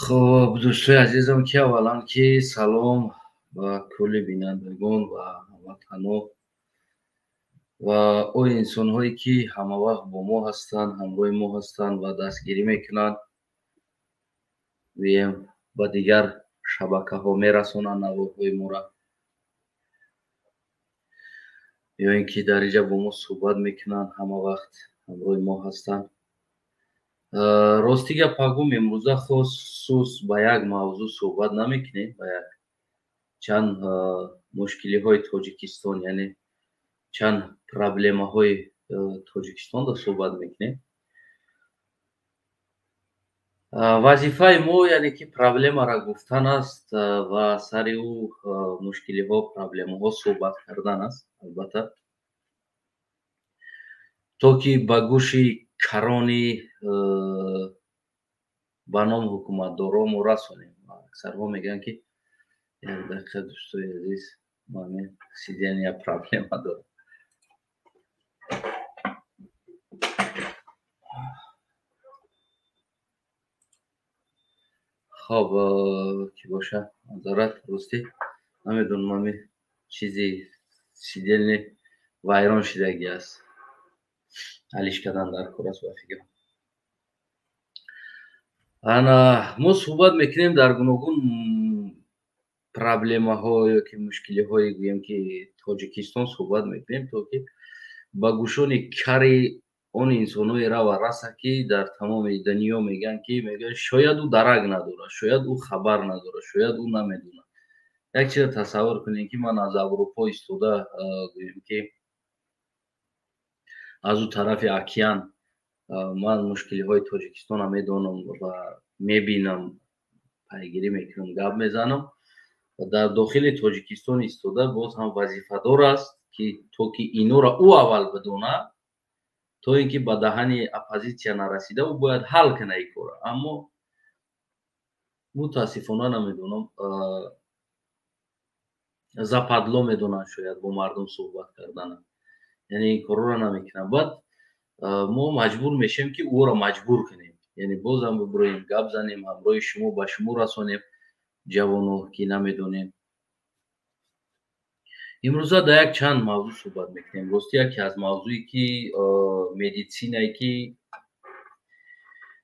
Хоб, дӯстои азизам, ки аввалан ки салом ба кулли бинандагон ва ҳамватано ва о инсонҳое, ки ҳамавақт бо мо ҳастанд, ҳамроҳи мо ҳастанд ва дастгирӣ мекунанд, гӯем, ба дигар шабакаҳо мерасонанд наворҳои моро ё ин ки дар инҷа бо мо суҳбат мекунанд, ҳама вақт ҳамроҳи мо ҳастанд. Рости гап пагум, имрӯза хусус ба як мавзӯъ суҳбат намекунем, ба як чанд мушкилиҳои Тоҷикистон, яъне чанд проблемаҳои Тоҷикистонро суҳбат мекунем. Вазифаи мо, яъне ки проблемаро гуфтан аст ва сари ӯ мушкилиҳо, проблемаҳо суҳбат кардан аст, албатта, то ки ба гӯши карони ба ном ҳукуматдоро мо расонем. Аксарҳо мегӯянд, ки як дақиқа, дӯстои азиз, ман сидения проблема дорам. Хоб, ки боша, маъзарат, ростӣ намедонам, ами чизи сидельни вайрон шидагӣ аст, ҳалиш кардан дар кор аст, ба фикрам. Ана мо суҳбат мекунем дар гуногун проблемаҳо ё ки мушкилиҳои, гӯем ки, Тоҷикистон суҳбат мекунем, то ки ба гӯшони кари он инсонҳое рава раса, ки дар тамоми дунё мегӯянд, ки мегӯянд, шояд ӯ дарак надорад, шояд ӯ хабар надорад, шояд ӯ намедонад. Як чизро тасаввур кунем, ки ман аз Аврупо истода, гӯем ки аз ӯ тарафи океан, ман мушкилиҳои Тоҷикистонро медонам ва мебинам, пайгирӣ мекунам, гап мезанам. Дар дохили Тоҷикистон истода боз ҳам вазифадор аст, ки то ки инора ӯ аввал бидонад, то ин ки ба даҳани оппозитсия нарасида, ӯ бояд ҳал кунад ин корро. Аммо мутаассифона намедонам, западло медонанд шояд бо мардум суҳбат кардана, яъне ин корҳоро намекунанд. Баъд мо маҷбур мешавем, ки ӯро маҷбур кунем, яъне бозам бибироем, гап занем ҳамроҳи шумо, ба шумо расонем, ҷавоно, ки намедонем. Имрӯза дар як чанд мавзӯъ суҳбат мекунем. Рости, яке аз мавзӯе, ки медитсинае, ки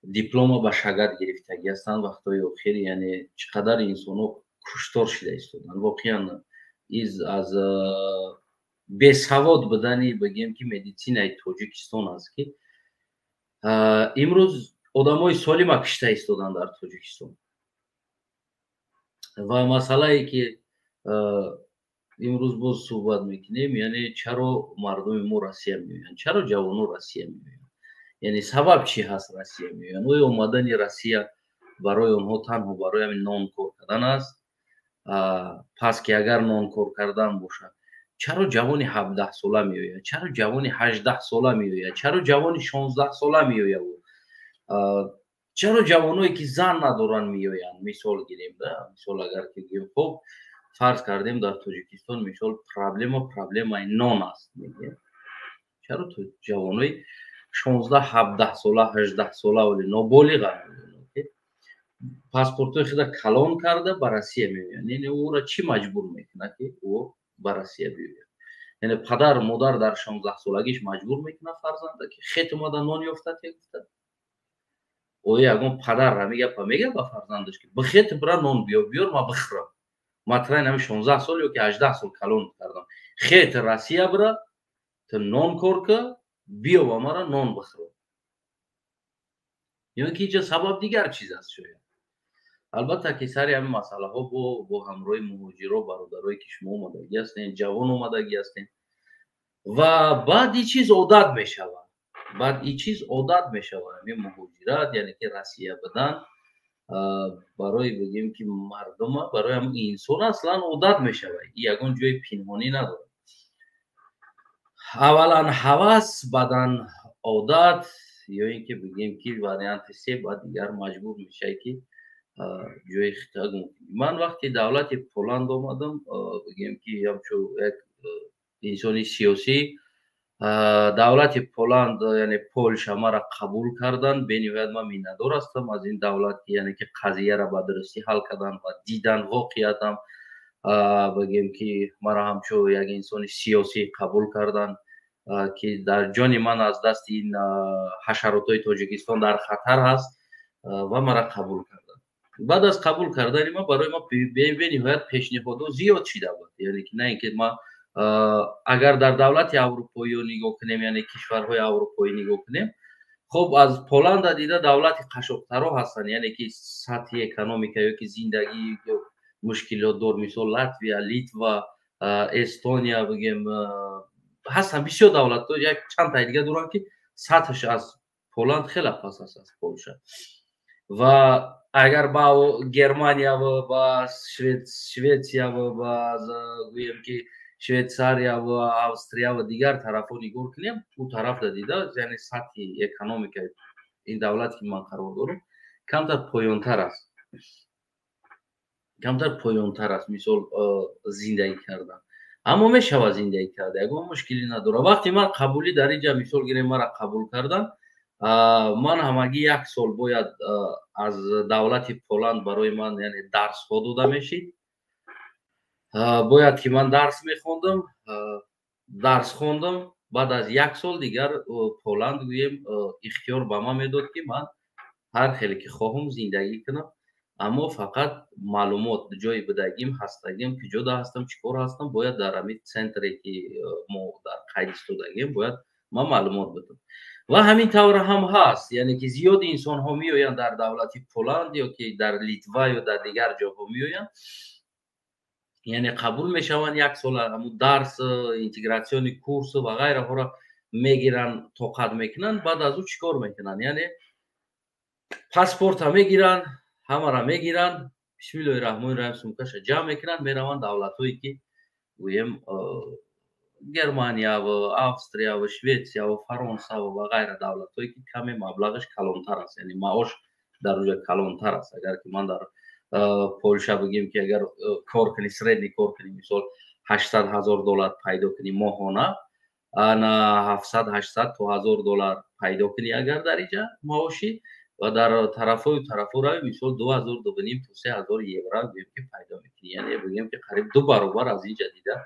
диплома ба шагат гирифтагӣ ҳастанд вақтҳои охир, яъне чӣ қадар инсонҳо куштор шида истоданд воқеан из аз бесавод будани, бигем ки, медитсинаи Тоҷикистон аст, ки имрӯз одамои солима кишта истоданд дар Тоҷикистон. Ва масъалае, ки имрӯз боз суҳбат мекунем, яъне чаро мардуми мо Россия меоянд, чаро ҷавонон Россия меоянд, яъне сабаб чӣ ҳаст Россия меоянд? Оё омадани Россия барои онҳо танҳо барои ҳамин нон кор кардан аст? Пас ки агар нон кор кардан бошад, чаро ҷавони 17-сола меояд, чаро ҷавони 18-сола меояд, чаро ҷавони 16-сола меояд, чаро ҷавоное, ки зан надоранд, меоянд? Мисол гирем да, мисол агар ки гӯем, хоб, фарз кардем, дар Тоҷикистон мисол проблемаи нон аст, мегӯем, чаро ҷавонои 16, 17-сола, 18-сола, оли ноболиғанд, паспортҳои худа калон карда ба Россия меоянд? Яъне ӯро чӣ маҷбур мекунад, ки ӯ ба Россия биёяд? Яъне падар модар дар 16-солагиш маҷбур мекунад фарзанда, ки хет омада нон ёфта те гуфта? Оё ягон падар ҳами гапа мегӯяд ба фарзандаш, ки бихет, бира нон биё, биёр, ма бихӯрам, ма тра ҳами 16 сол ё ки 18 сол калон кардам, хет Россия бира, ту нон кор ка, биё ба мара нон бихӯрам? Ё ки инҷа сабаб дигар чиз аст шояд? Албатта ки сари ҳамин масъалаҳо бо ҳамроҳи муҳоҷиро, бародарое, ки шумо омадагӣ ҳастем, ҷавон омадагӣ ҳастем. Ва баъд ин чиз одат мешавад, баъд ин чиз одат мешавад, ҳамин муҳоҷират, яъне ки Россия будан барои, бигем ки, мардума, барои ҳамин инсон аслан одат мешавад, ягон ҷои пинҳонӣ надорад. Аввалан ҳавас, баъдан одат, ё ин ки, бигем ки, варианти се, баъд дигар маҷбур мешавӣ, ки ҷои хита гум кунӣ. Ман вақти давлати Поланд омадам, бигем ки, ҳамчун як инсони сиёсӣ. Давлати Поланд, яъне Полша, маро қабул карданд. Бениҳоят ман миннатдор ҳастам аз ин давлат, ки яъне ки қазияро ба дурустӣ ҳал карданд ва дидан воқеиятам, бигем ки маро ҳамчун як инсони сиёсӣ қабул карданд, ки дар ҷони ман аз дасти ин ҳашаротҳои Тоҷикистон дар хатар ҳаст, ва маро қабул карданд. Баъд аз қабул кардани ман барои ман бениҳоят пешниҳодҳо зиёд шида буд. Яъне ки на ин ки ман агар дар давлати аврупоиё нигоҳ кунем, яъне кишварҳои аврупоӣ нигоҳ кунем, хуб, аз Поланда дида давлати қашоқтаро ҳастанд, яъне ки сатҳи экономика ё ки зиндагӣ мушкилотдор, мисол Латвия, Литва, Эстония, бигем, ҳастанд бисёр давлатҳо, як чанд таи дига доранд, ки сатҳаш аз Поланд хеле пас аст, аз Полша. Ва агар ба Германия, ба Шветсия, ба гӯем ки Швейтсария ва Австрия ва дигар тарафҳо нигоҳ кунем, ӯ тараф дида, яъне сатҳи экономикаи ин давлате ки ман қарор дорам, камтар поёнтар аст, камтар поёнтар аст. Мисол, зиндагӣ кардан, аммо мешавад зиндагӣ карда, ягон мушкилӣ надорад. Вақте ман қабулӣ дар инҷа, мисол гирем, маро қабул кардан, ман ҳамагӣ як сол бояд аз давлати Поланд барои ман, яъне дарсҳо дода мешид, бояд ки ман дарс мехондам. Дарс хондам, баъд аз як сол дигар Поланд, гӯем, ихтиёр ба ман медод, ки ман ҳар хеле ки хоҳам зиндагӣ кунам, аммо фақат маълумот, ҷои будагим, ҳастагим, куҷода ҳастам, чӣ кор ҳастам, бояд дар ҳамин центре ки мо дар қайд истодагем, бояд ман маълумот бидам. Ва ҳамин тавр ҳам ҳаст, яъне ки зиёди инсонҳо меоянд дар давлати Поланд ё ки дар Литва ё дар дигар ҷоҳо меоянд, яъне қабул мешаванд, як сола ҳамун дарс, интеграционный курс ва ғайраҳоро мегиранд, тоқат мекунанд. Баъд аз ӯ чӣ кор мекунанд? Яъне паспорта мегиранд, ҳамаро мегиранд, бисмиллоҳи раҳмони раҳим, сумкаша ҷамъ мекунанд, мераванд давлатҳое ки гӯем Германия ва Австрия ва Шветсия ва Фаронса ва ғайра, давлатҳое ки каме маблағаш калонтар аст, яъне маош дар уҷа калонтар аст. Агар ки ман дар Полша, бигем ки агар кор кунӣ, средний кор кунӣ, мисол, 800 000 доллар пайдо кунӣ моҳона, ана 700, 800 то 1000 доллар пайдо кунӣ агар дар иҷа маошӣ, ва дар тарафҳои тарафҳо рави, мисол, 2000, 2,5 то 3000 евро, гӯем ки, пайдо мекунӣ, яъне бигем ки қариб ду баробар аз инҷа дида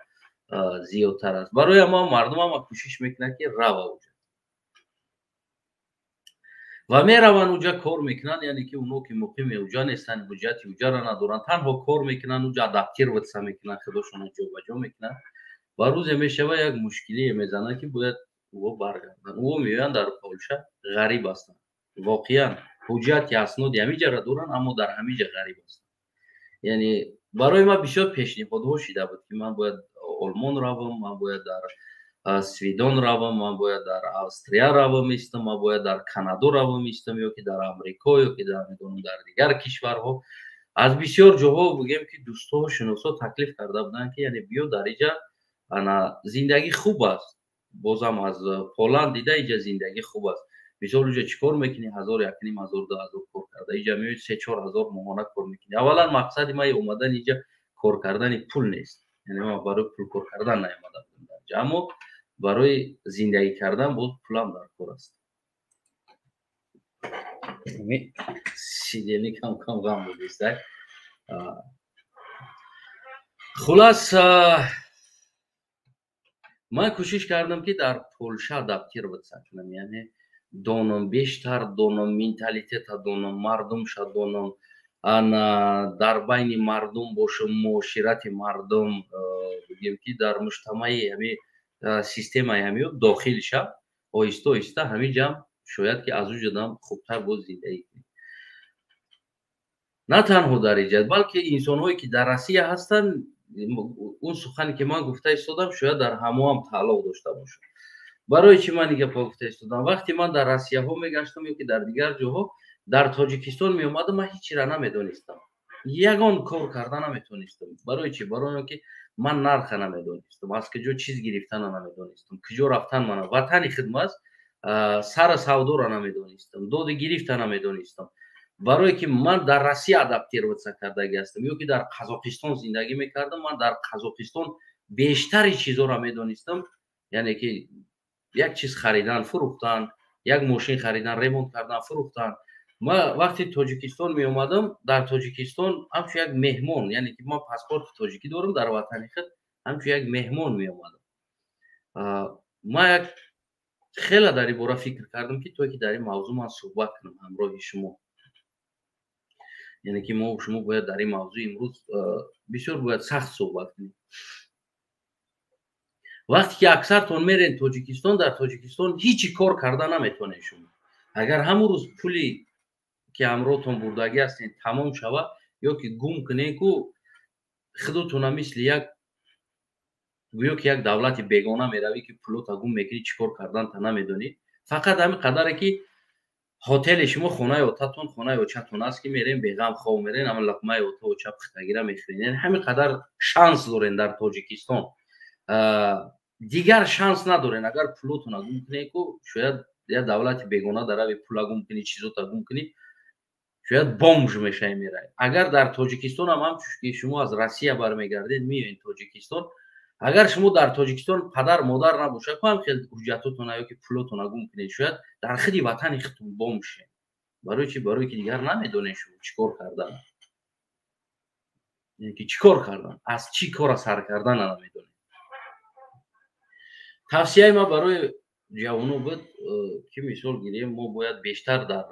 зиёдтар аст. Барои ҳама мардум ҳама кӯшиш мекунад, ки рава уҷа, ва мераванд, уҷа кор мекунанд. Яъне ки оно ки муқими уҷа нестанд, ҳуҷҷати уҷаро надоранд, танҳо кор мекунанд, уҷа адаптироваться мекунанд, худошонро ҷобаҷо мекунанд ва рӯзе мешава, як мушкилие мезанад, ки бояд ӯ баргарданд. Ӯ меоянд дар Полша, ғариб ҳастанд. Воқеан ҳуҷҷати, асноди ҳамиҷаро доранд, аммо дар ҳамиҷа ғариб ҳастанд. Яъне барои ман бисёр пешниҳодҳо шида буд, ки ман бояд Олмон равам, ман бояд дар Свидон равам, ман бояд дар Австрия равам истам, ман бояд дар Канадо равам истам ё ки дар Амрико, ё ки дар, медонам, дар дигар кишварҳо. Аз бисёр ҷоҳо, бигем ки, дӯстҳо, шиносҳо таклиф карда буданд, ки яъне биё дар иҷа, ана зиндагӣ хуб аст, бозам аз Поланд дида иҷа зиндагӣ хуб аст. Мисол, уҷа чӣ кор мекунӣ? 1000, 1500, 2000 кор карда, иҷа меои, 3-4 ҳазор моҳона кор мекунӣ. Аввалан, мақсади ман омадан иҷа кор кардани пул нест, яъне ман барои пул кор кардан наомада будам дар иҷа, аммо барои зиндагӣ кардан боз пулам дар кор аст. Сидени кам кам ғам будист. Хулас, ман кӯшиш кардам, ки дар Полша адаптироваться кунам, яъне донам, бештар донам, менталитета донам, мардумша донам, ана дар байни мардум бошам, муоширати мардум, бигем ки дар муҷтамаи ҳами системаи ҳамиё дохил шав. Оҳиста оҳиста ҳамиҷам шояд ки аз уҷадам хубтар боз зиндагӣ кунӣ. На танҳо дар иҷа, балки инсонҳое ки дар Россия ҳастанд, он сухане ки ман гуфта истодам, шояд дар ҳамоам тааллуқ дошта бошад. Барои чӣ ман ин гапҳо гуфта истодам? Вақте ман дар Россияҳо мегаштам ё ки дар дигар ҷоҳо, дар Тоҷикистон меомадам, ман ҳечира намедонистам, ягон кор карда наметонистам. Барои чӣ? Барои он ки ман нарха намедонистам, аз куҷо чиз гирифтана намедонистам, куҷо рафтан мана ватани хидмат, сара савдора намедонистам, доди гирифта намедонистам. Барое ки ман дар Россия адаптироваться кардагӣ ҳастам ё ки дар Қазоқистон зиндагӣ мекардам, ман дар Қазоқистон бештари чизҳоро медонистам, яъне ки Як чиз харидан, фурӯхтан, як мошин харидан, ремонт кардан, фурӯхтан. Ма вақти Тоҷикистон меомадам, дар Тоҷикистон ҳамчун як меҳмон, яъне ки ман паспорти тоҷикӣ дорам, дар ватани худ ҳамчун як меҳмон меомадам. Ма як хеле дар ин бора фикр кардам, ки то ки дар ин мавзӯъ ман суҳбат кунам ҳамроҳи шумо. Яъне ки мо шумо бояд дар ин мавзӯъ имрӯз бисёр бояд сахт суҳбат кунем. Вақте ки аксартон мерен Тоҷикистон, дар Тоҷикистон ҳичи кор карда наметавонед шумо. Агар ҳамон рӯз пули ки ҳамроҳтон бурдагӣ ҳастен тамом шавад ё ки гум кунед, ку худотона мисли як гӯё ки як давлати бегона меравӣ, ки пулота гум мекунӣ, чӣ кор карданта намедонӣ. Фақат ҳамин қадаре ки ҳотели шумо хонаи отатон, хонаи очатон аст, ки мерен, беғам хоб мерен, ама луқмаи ота оча пухтагира мехӯрен. Яъне ҳамин қадар шанс дорен дар Тоҷикистон, дигар шанс надорен. Агар пулотона гум кунед, ку шояд як давлати бегона дарави, пула гум кунӣ, чизота гум кунӣ, шояд бомж мешавӣ, меравӣ. Агар дар Тоҷикистон ҳам ҳамчуш ки шумо аз Россия бармегардед, меоед Тоҷикистон, агар шумо дар Тоҷикистон падар модар набошад, ку ҳам хел ҳуҷҷатотона ё ки пулотона гум кунед, шояд дар худи ватани худтон бомж шед. Барои чи? Барое ки дигар намедонед шумо чӣ кор кардан, ки чӣ кор кардан, аз чӣ кора сар кардана намедонед. Тавсияи ман барои ҷавоно буд, ки мисол гирем, мо бояд бештар дар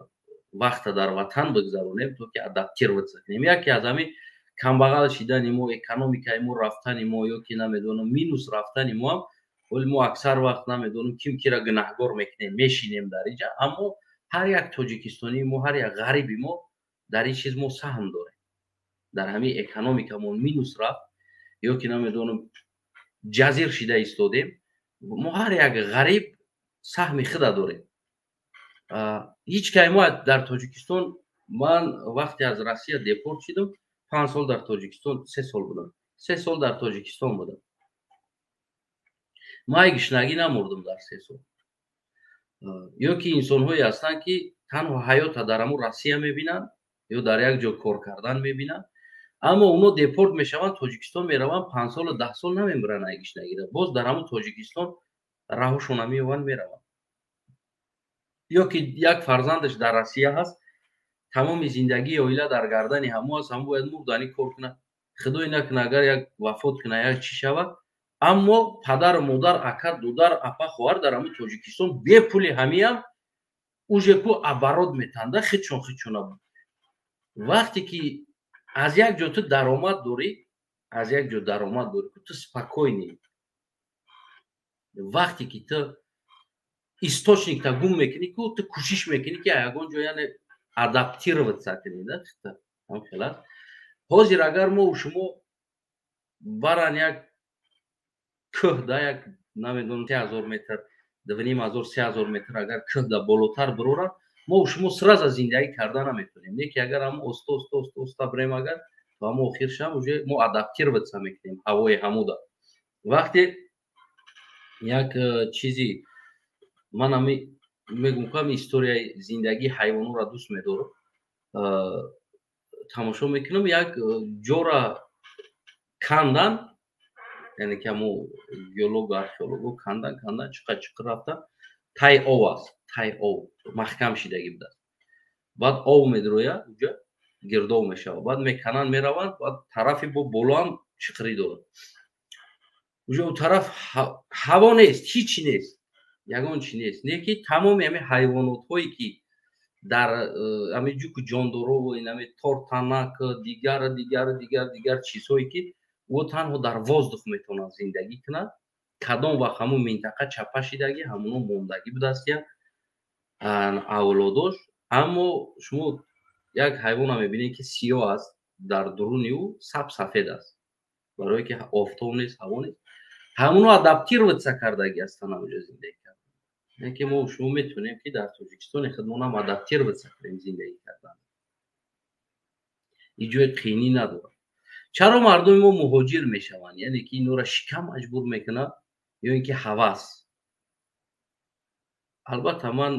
вақта дар ватан бигзаронем, то ки адаптироваться кунем. Яке аз ҳамин камбағал шидани мо, экономикаи мо рафтани мо ё ки намедонам минус рафтани мо ҳам, вале мо аксар вақт намедонам ким кира гунаҳгор мекунем, мешинем дар инҷа. Аммо ҳар як тоҷикистонии мо, ҳар як ғариби мо дар ин чиз мо саҳм дорем. Дар ҳамин экономикамон минус рафт ё ки намедонам ҷазир шида истодем, мо ҳар як ғариб саҳми худа дорем. Ҳеҷ кай мо дар Тоҷикистон, ман вақте аз Россия депорт шидам, 5 сол дар Тоҷикистон, 3 сол будам, 3 сол дар Тоҷикистон будам. Ман гишнагӣ намурдам дар 3 сол. Ё ки инсонҳое ҳастанд, ки танҳо ҳаёта дар ҳамун Россия мебинанд ё дар як ҷо кор кардан мебинанд, аммо оно депорт мешаванд, Тоҷикистон мераванд, 5 солу 10 сол намемиранд ай гишнагира, боз дар ҳамун Тоҷикистон раҳошона меёванд, мераванд. Ё ки як фарзандаш дар Россия ҳаст, тамоми зиндагии оила дар гардани ҳамо аст, ҳамо бояд мурданӣ кор кунад. Худое накунад, агар як вафот кунад, як чӣ шавад, аммо падару модар, ака, дудар, апа, хоҳар дар ҳамун Тоҷикистон бепули ҳамиам уже ку оборот метанда худшон худшона. Вақте ки аз як ҷо ту даромад дорӣ, аз як ҷо даромад дорӣ, ту спокойный. Вақте ки ту источникта гум мекунӣ, ку ту кӯшиш мекунӣ, ки ягон ҷо, яъне адаптироваться кунӣ да. Хел аст. Ҳозир агар мо шумо баран як кӯҳ да, як намедонам 3000 метр, 2500, 3000 метр, агар кӯҳ да болотар бирорад, мо шумо сразу зиндагӣ карда наметавонем. Не ки агар ҳамо оста оста оста оста бирем, агар то ҳамо охиршам уже мо адаптироваться мекунем ҳавои ҳамуда. Вақте як чизи ман ами мегум, ку ами историяи зиндагии ҳайвонҳоро дӯст медорам, тамошо мекунам. Як ҷора кандан, яъне ки ҳамо геологу археологу кандан, кандан, чиқа чиқир рафтан, тай ов аст, тай ов маҳкам шидагӣ будааст. Баъд ов медрояд, уҷа гирдов мешавад. Баъд мекананд, мераванд, баъд тарафи бо болоам чиқирӣ дорад. Уҷа у тараф ҳаво нест, ҳичи нест, ягон чи нест. Не ки тамоми ҳами ҳайвонотҳое ки дар ҳами ҷуку ҷондорову инами тортанак, дигар дигар дигар дигар чизҳое ки ӯ танҳо дар воздух метавонад зиндагӣ кунад, кадом вақт ҳамун минтақа чапа шидагӣ, ҳамуно мондагӣ будастия авлодош. Аммо шумо як ҳайвона мебинед, ки сиёҳ аст, дар дуруни ӯ саб сафед аст, барое ки офтоб нест, ҳаво нест. Ҳамуно адаптироваться кардагӣ ҳастанд, ҳамуҷо зиндагӣ кардан. Ки мо шумо метавонем, ки дар Тоҷикистони худмонам адаптироваться кунем зиндагӣ кардан, ҳеҷ ҷои қиинӣ надорад. Чаро мардуми мо муҳоҷир мешаванд? Яъне ки инора шикам маҷбур мекунад ё ин ки ҳавас? Албатта, ман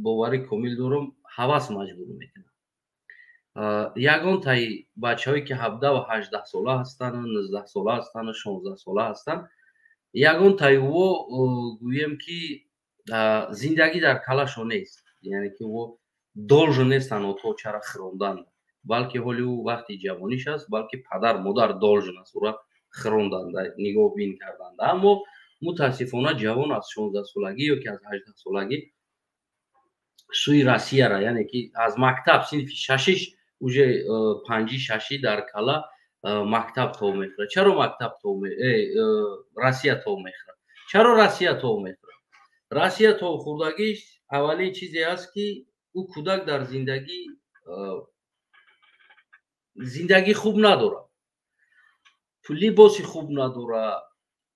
боварӣ комил дорам, ҳавас маҷбур мекунад. Ягон таи бачаҳое ки 17-ва 18 сола ҳастанду 19 сола ҳастанду 16 сола ҳастанд. Ягон таи ӯ гӯем, ки зиндагӣ дар калашо нест, яъне ки ӯ должен нестанд оточара хӯрондан, балки ҳоли ӯ вақти ҷавониш аст, балки падар модар должен аст ӯра хӯронданда, нигоҳбин карданда. Аммо мутаассифона ҷавон аз 16-солагӣ ё ки аз 18-солагӣ сӯи Россияра, яъне ки аз мактаб синфи шашиш, уже панҷи, шаши дар кала мактаб тов мехӯрад. Чаро мактаб тов, Россия тов мехӯрад? Чаро Россия тов мехӯрад? Россия тов хӯрдагиш аввалин чизе аст, ки ӯ кӯдак дар зиндагӣ хуб надорад, либоси хуб надорад.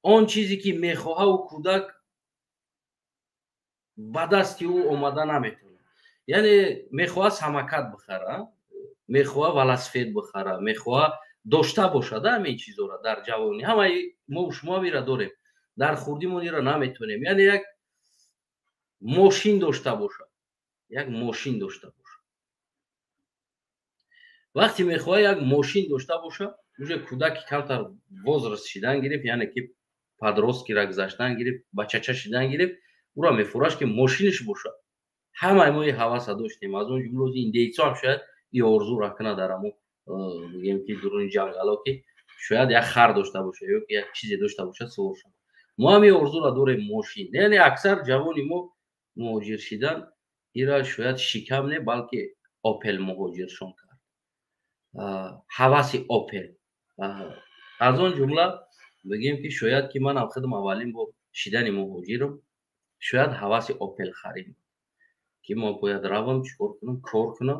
Он чизе ки мехоҳа ӯ кӯдак, ба дасти ӯ омада наметавонад. Яъне мехоҳа самокат бихара, мехоҳа велосипед бихара, мехоҳа дошта бошад ҳамин чизора. Дар ҷавонӣ ҳамаи мо шумо ира дорем, дар хурдимон ира наметонем. Яъне як мошин дошта бошад, як мошин дошта бошад. Вақте мехоҳа як мошин дошта бошад, уже кӯдаки камтар возраст шидан гирифт, яъне ки подростки ра гузаштан гирифт, бачача шидан гирифт, ӯра мефураш, ки мошиниш бошад. Ҳамаи мо ҳаваса доштем, аз он ҷумла индейцо ҳам шояд и орзура кунад дар ҳамо, бигем, ки дуруни ҷангало, ки шояд як хар дошта бошад ё як чизе дошта бошад, сувор шавад. Мо ҳам ин орзура дорем, мошин. Яъне аксар ҷавони мо муҳоҷир шидан ира шояд шикам не, балки Опел муҳоҷиршон кард, ҳаваси Опел. Аз он ҷумла бигем, ки шояд ки манам худам аввалин бор шидани муҳоҷирам, шояд ҳаваси Опел харид, ки мо бояд равам, чикор кунам, кор кунам,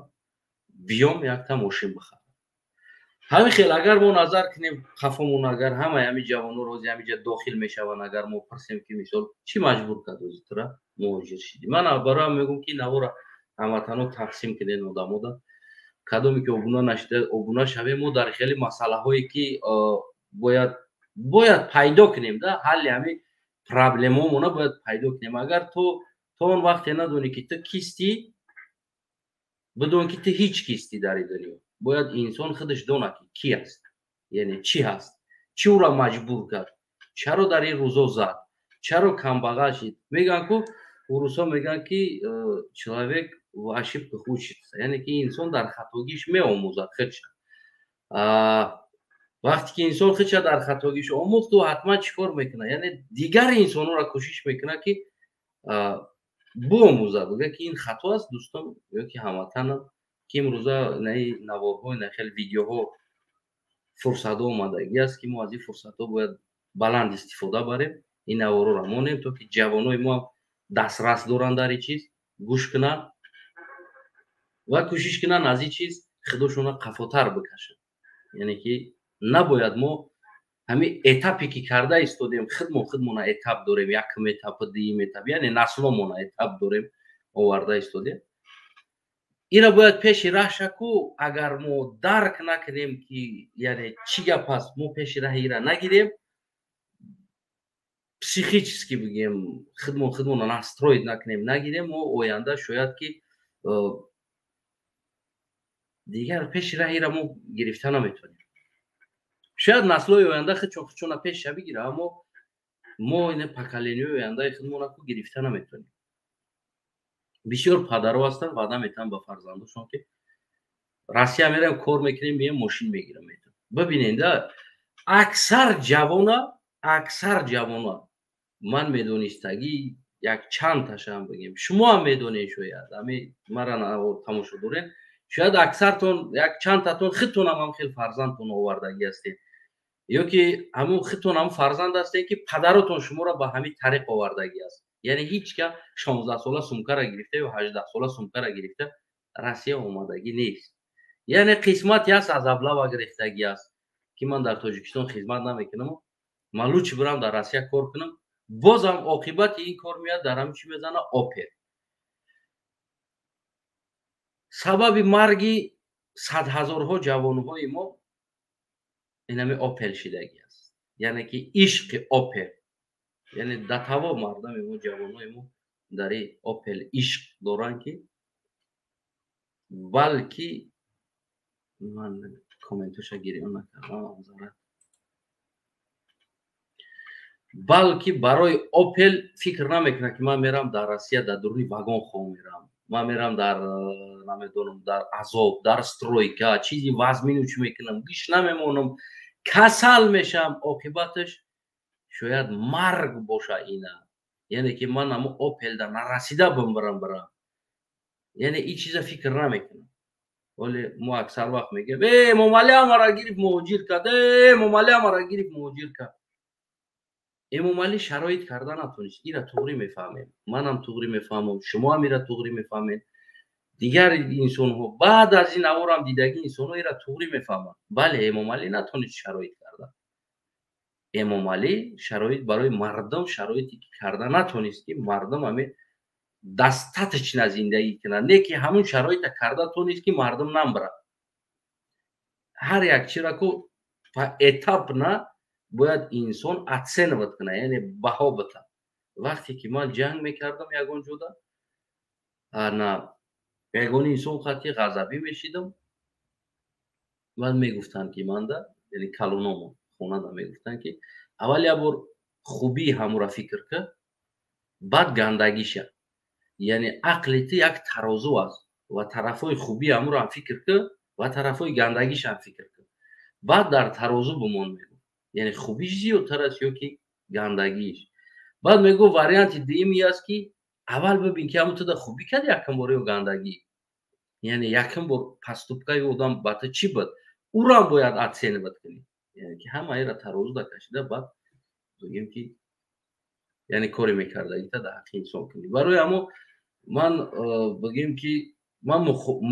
биём, якта мошин бихарам. Ҳамин хел агар мо назар кунем қафомон, агар ҳамаи ҳамин ҷавоно рози ҳамиҷа дохил мешаванд, агар мо пурсем, ки мисол чӣ маҷбур кард ози тура муҳоҷир шидӣ, ман бароям мегӯм, ки навора ҳамватано тақсим кунед одамода, кадоме ки обуна нашида, обуна шавем. Мо дар хеле масъалаҳое, ки бояд пайдо кунем да, ҳалли ҳамин проблемаомона бояд пайдо кунем. Агар ту то он вақте надонӣ, ки ту кистӣ, бидон, ки ту ҳеҷ кистӣ дар ин дунё. Бояд инсон худаш донад, ки ки аст, яъне чӣ ҳаст, чӣ ӯра маҷбур кард, чаро дар ин рӯзо зад, чаро камбағал шид. Мегӯянд ку, урусҳо мегӯянд, ки человек в ошибках учится, яъне ки инсон дар хатогиш меомӯзад худша. Вақте ки инсон худша дар хатогиш омӯхт, ӯ ҳатман чӣ кор мекунад? Яъне дигар инсонҳоро кӯшиш мекунад, ки биомӯзад, бигӯяд, ки ин хато аст. Дӯстон ё ки ҳамватанам, ки имрӯза наи наворҳо, на хел видеоҳо, фурсатҳо омадагӣ аст, ки мо аз ин фурсатҳо бояд баланд истифода барем. Ин наворҳоро монем, то ки ҷавонои мо дастрас доранд дар ин чиз, гӯш кунанд ва кӯшиш кунанд аз ин чиз худошонро қафотар бикашанд. Яъне ки набояд мо ҳамин этапе ки карда истодем, худмо худмона этап дорем, якум этап, дуюм этап, яъне насломона этап дорем, оварда истодем. Ира бояд пеши раҳша ку агар мо дарк накунем, ки яъне чӣ гап аст, мо пеши раҳи ира нагирем, психически бигем, худмон худмона настроить накунем, нагирем, мо оянда шояд ки дигар пеши раҳира мо гирифта наметавонем. Шояд наслҳои оянда худчон худчона пешша бигира, аммо мо ина поколение ҳои ояндаи худмона ку гирифта наметавонем. Бисёр падарҳо ҳастанд, ваъда метаванд ба фарзандошон, ки Россия меравем, кор мекунем, меем, мошин мегирам. Бибинед, аксар ҷавона, аксар ҷавона ман медонистагӣ, як чанд ташам бигем, шумо ҳам медонед, шояд ами мара тамошо доред, шояд аксартон, як чандтатон худтонам ҳам хел фарзандтон овардагӣ ҳастед, ё ки ҳамун худтон ҳам фарзанд ҳастед, ки падаротон шуморо ба ҳамин тариқ овардагӣ аст. Яъне ҳеҷ ка 16-сола сумкара гирифта ё 18-сола сумкара гирифта Россия омадагӣ нест. Яъне қисмате аст, аз аблава гирифтагӣ аст, ки ман дар Тоҷикистон хизмат намекунам, ман лучше бирам дар Россия кор кунам. Бозам оқибати ин кор меяд дар ҳамин чӣ мезана, Опел. Сабаби марги садҳазорҳо ҷавонҳои мо инами Опел шидагӣ аст, яъне ки ишқи Опел. Яъне датаво мардами мо, ҷавонҳои мо дар ин Опел ишқ доранд, ки балки ман комментоша гирён накардам. Балки барои Опел фикр намекунад, ки ман мерам дар Россия, дар дуруни вагон хоб мерам, ман мерам дар, намедонам, дар азоб, дар стройка чизи вазмину чӣ мекунам, гиш намемонам, касал мешавам, оқибаташ шояд марг боша. Ина, яъне ки ман ҳамо Опелда нарасида бимбирам бирам, яъне ин чиза фикр намекунам. Вале мо аксар вақт мегӯем: «Э, Эмомалӣ амара гирифт, муҳоҷир кард, э, Эмомалӣ амара гирифт, муҳоҷир кард». Эмомалӣ шароит карда натонист. Ира туғрӣ мефаҳмем, манам туғрӣ мефаҳмам, шумоам ира туғрӣ мефаҳмед, дигар инсонҳо, баъд аз ин аворам дидагӣ инсонҳо ира туғрӣ мефаҳманд. Бале, Эмомалӣ натонист шароит карда. Эмомалӣ шароит барои мардум, шароите ки карда натонист, ки мардум ҳамин достаточно зиндагӣ кунад, не ки ҳамун шароита карда тонист, ки мардум намбарад. Ҳар як чира ку поэтапно бояд инсон оценивать кунад, яъне баҳо бита. Вақте ки ман ҷанг мекардам ягон ҷода, ана ягон инсон қати ғазабӣ мешидам, баъд мегуфтанд, ки манда, яъне калономон хонада мегуфтанд, ки аввал як бор хубии ҳамура фикр кар, баъд гандагиша. Яъне ақли ту як тарозу аст ва тарафҳои хубии ҳамуро фикр кар ва тарафҳои гандагишам фикр кар, баъд дар тарозу бимон, мегӯ, яъне хубиш зиёдтар аст ё ки гандагиш. Баъд мегӯ, варианти дуюм и аст, ки аввал бибин, ки ҳамун туда хубӣ кард якум бор ё гандагӣ, яъне якум бор поступкаи одам ба ту чӣ буд, ӯрам бояд оценивать кунӣ. Яъне ки ҳамаира тарозуда кашида, баъд бигем, ки яъне коре мекардагита дар ҳаққи инсон кунӣ. Барои ҳамо ман бигем, ки ман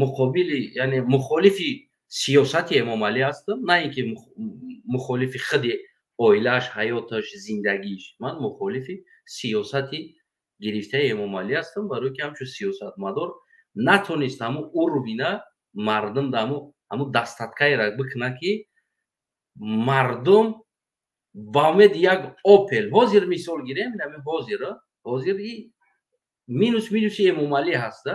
муқобили, яъне мухолифи сиёсати Эмомалӣ ҳастам, на ин ки мухолифи худи оилааш, ҳаёташ, зиндагиш. Ман мухолифи сиёсати гирифтаи Эмомалӣ ҳастам, барое ки ҳамчун сиёсатмадор натонист ҳамун уровня мардум да ҳамун достаткаеро бикунад, ки мардум ба умеди як Опел. Ҳозир мисол гирем, нами ҳозир и минуси Эмомалӣ ҳаста.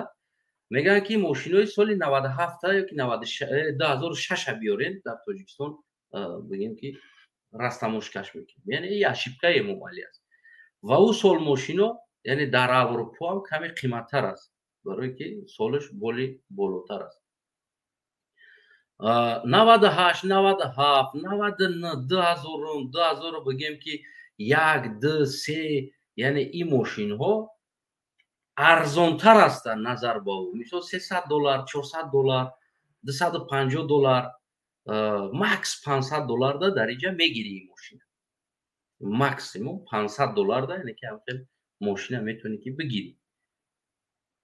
Мегӯянд, ки мошинои соли 97-та ёки 2006-а биёрен дар Тоҷикистон, бигем, ки растаможкаш мекунем. Яъне и ошибкаи Эмомалӣ аст. Ва ӯ сол мошино, яъне дар Аврупо ҳам каме қиматтар аст, барое ки солаш боли болотар аст. 98, 97, 99, 2000-ум, 2000, бигем, ки як, ду, се, яъне ин мошинҳо арзонтар ҳастанд назар ба ӯ. Мисол, 300 доллар, 400 доллар, 250 доллар, макс 500 долларда дар инҷа мегирӣ ин мошина, максимум 500 долларда, яъне ки ҳамхел мошина метавонӣ, ки бигирӣ.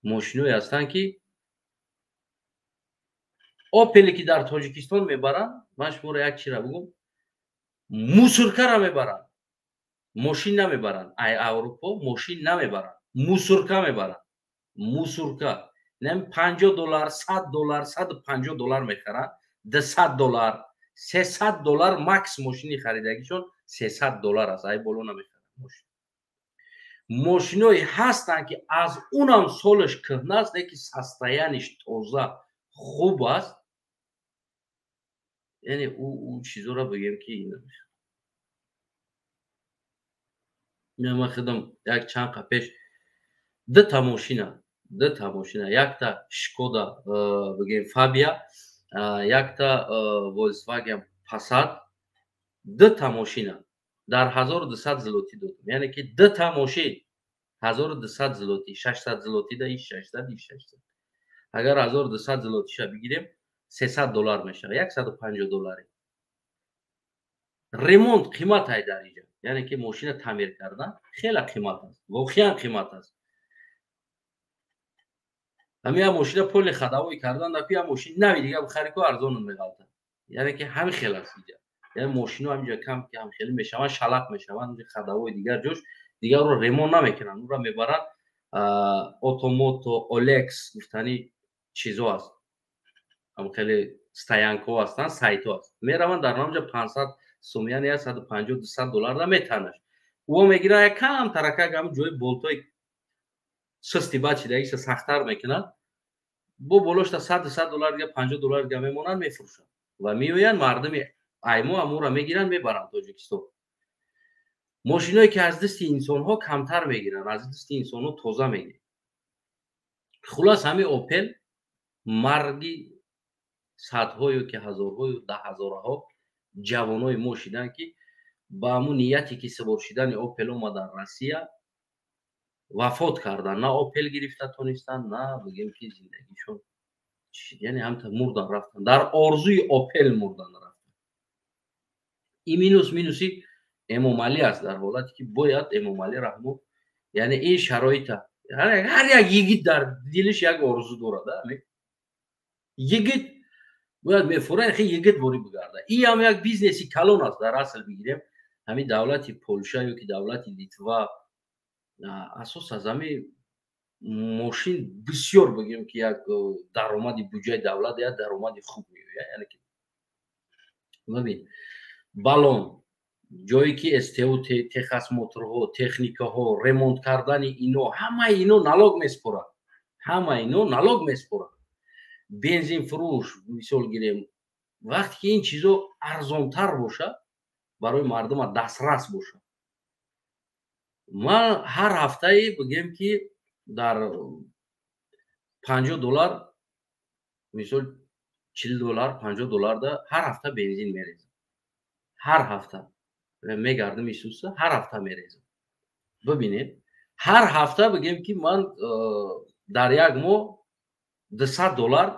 Мошиное ҳастанд, ки Опеле ки дар Тоҷикистон мебаранд, ман шуморо як чира бигӯм, мусоркара мебаранд, мошин намебаранд. Ай Аврупо мошин намебаранд, мусорка мебаранд, мусорка. 50 доллар, 100 доллар, 150 доллар мехаранд, 200 доллар, 300 доллар макс. Мошини харидагишон 300 доллар аст, ай боло намехаранд мошин. Мошиное ҳастанд, ки аз унам солаш кӯҳна аст, леки состояниеш тоза, хуб аст. Яъне ӯ чизоро бигем, ки намешавад. Ман худам як чанд қа пеш дута мошина, якта Шкода, бигем, Фабия, якта Volkswagen Passat, дута мошина дар 1200 злоти додам. Яъне ки дута мошин 1200 злоти, 600 злоти да, и 600, и 600. Агар 1200 злотиша бигирем, 300 доллар мешавад, 150 доллари. Ремонт қимат ай дар инҷа, яъне ки мошина таъмир кардан хеле қимат аст, воқеан қимат аст. Ҳамин як мошина поли ходовой кардан даку, як мошини нави дига бихари ку, арзонат меғалтад. Яъне ки ҳамин хел аст инҷа. Яъне мошино ҳаминҷа кам ки ҳам хеле мешаванд, шалақ мешаванд. Ходовой дигар ҷош дигарро ремонт намекунанд, ура мебаранд Отомото, OLX гуфтани чизо аст, ҳам хеле стоянкаҳо ҳастанд, сайтҳо аст, мераванд дар ҳамҷа 500 сум, яъне 150, 200 доллар да метанаш. Ӯ мегирад, як кам таракак ҳам ҷои болтои сусти бад шидагиша сахттар мекунад, бо болошта 100, 200 доллар дига, 50 доллар дига мемонанд, мефурӯшанд ва меоянд, мардуми аймо амура мегиранд, мебаранд Тоҷикистон. Мошиное ки аз дасти инсонҳо камтар мегиранд, аз дасти инсонҳо тоза мегиранд. Хулас, ҳамин Опел марги садҳою ки ҳазорҳою даҳҳазораҳо ҷавонои мо шиданд, ки ба ҳамун нияте ки савор шидани Опел омадан Россия, вафот кардан, на Опел гирифта тонистанд, на бигем ки зиндагишон, яъне ҳамта мурдан рафтан, дар орзуи Опел мурдан рафтан. Ин минус, минуси Эмомалӣ аст, дар ҳолате ки бояд Эмомалӣ Раҳмон, яъне ин шароита ҳар як йигит дар дилиш як орзу дорад. Йигит бояд мефура хе йигит борӣ бигарда. Ин ҳам як бизнеси калон аст. Дар асл бигирем, ҳамин давлати Полша ё ки давлати Литва асос аз ҳамин мошин бисёр, бигем ки, як даромади буҷаи давлат, як даромади хуб меояд. Яъне ки бибин, балон, ҷое ки СТО, техосмотрҳо, техникаҳо, ремонт кардани ино, ҳамаи ино налог меспорад, ҳамаи ино налог меспорад. Бензинфурӯш, мисол гирем, вақте ки ин чизо арзонтар бошад, барои мардума дастрас бошад. Ман ҳар ҳафтае, бигем ки, дар 50 доллар, мисол, 40 доллар, 50 долларда ҳар ҳафта бензин мерезам. Ҳар ҳафта мегардам исуса, ҳар ҳафта мерезам. Бибинед, ҳар ҳафта, бигем ки, ман дар як моҳ 200 доллар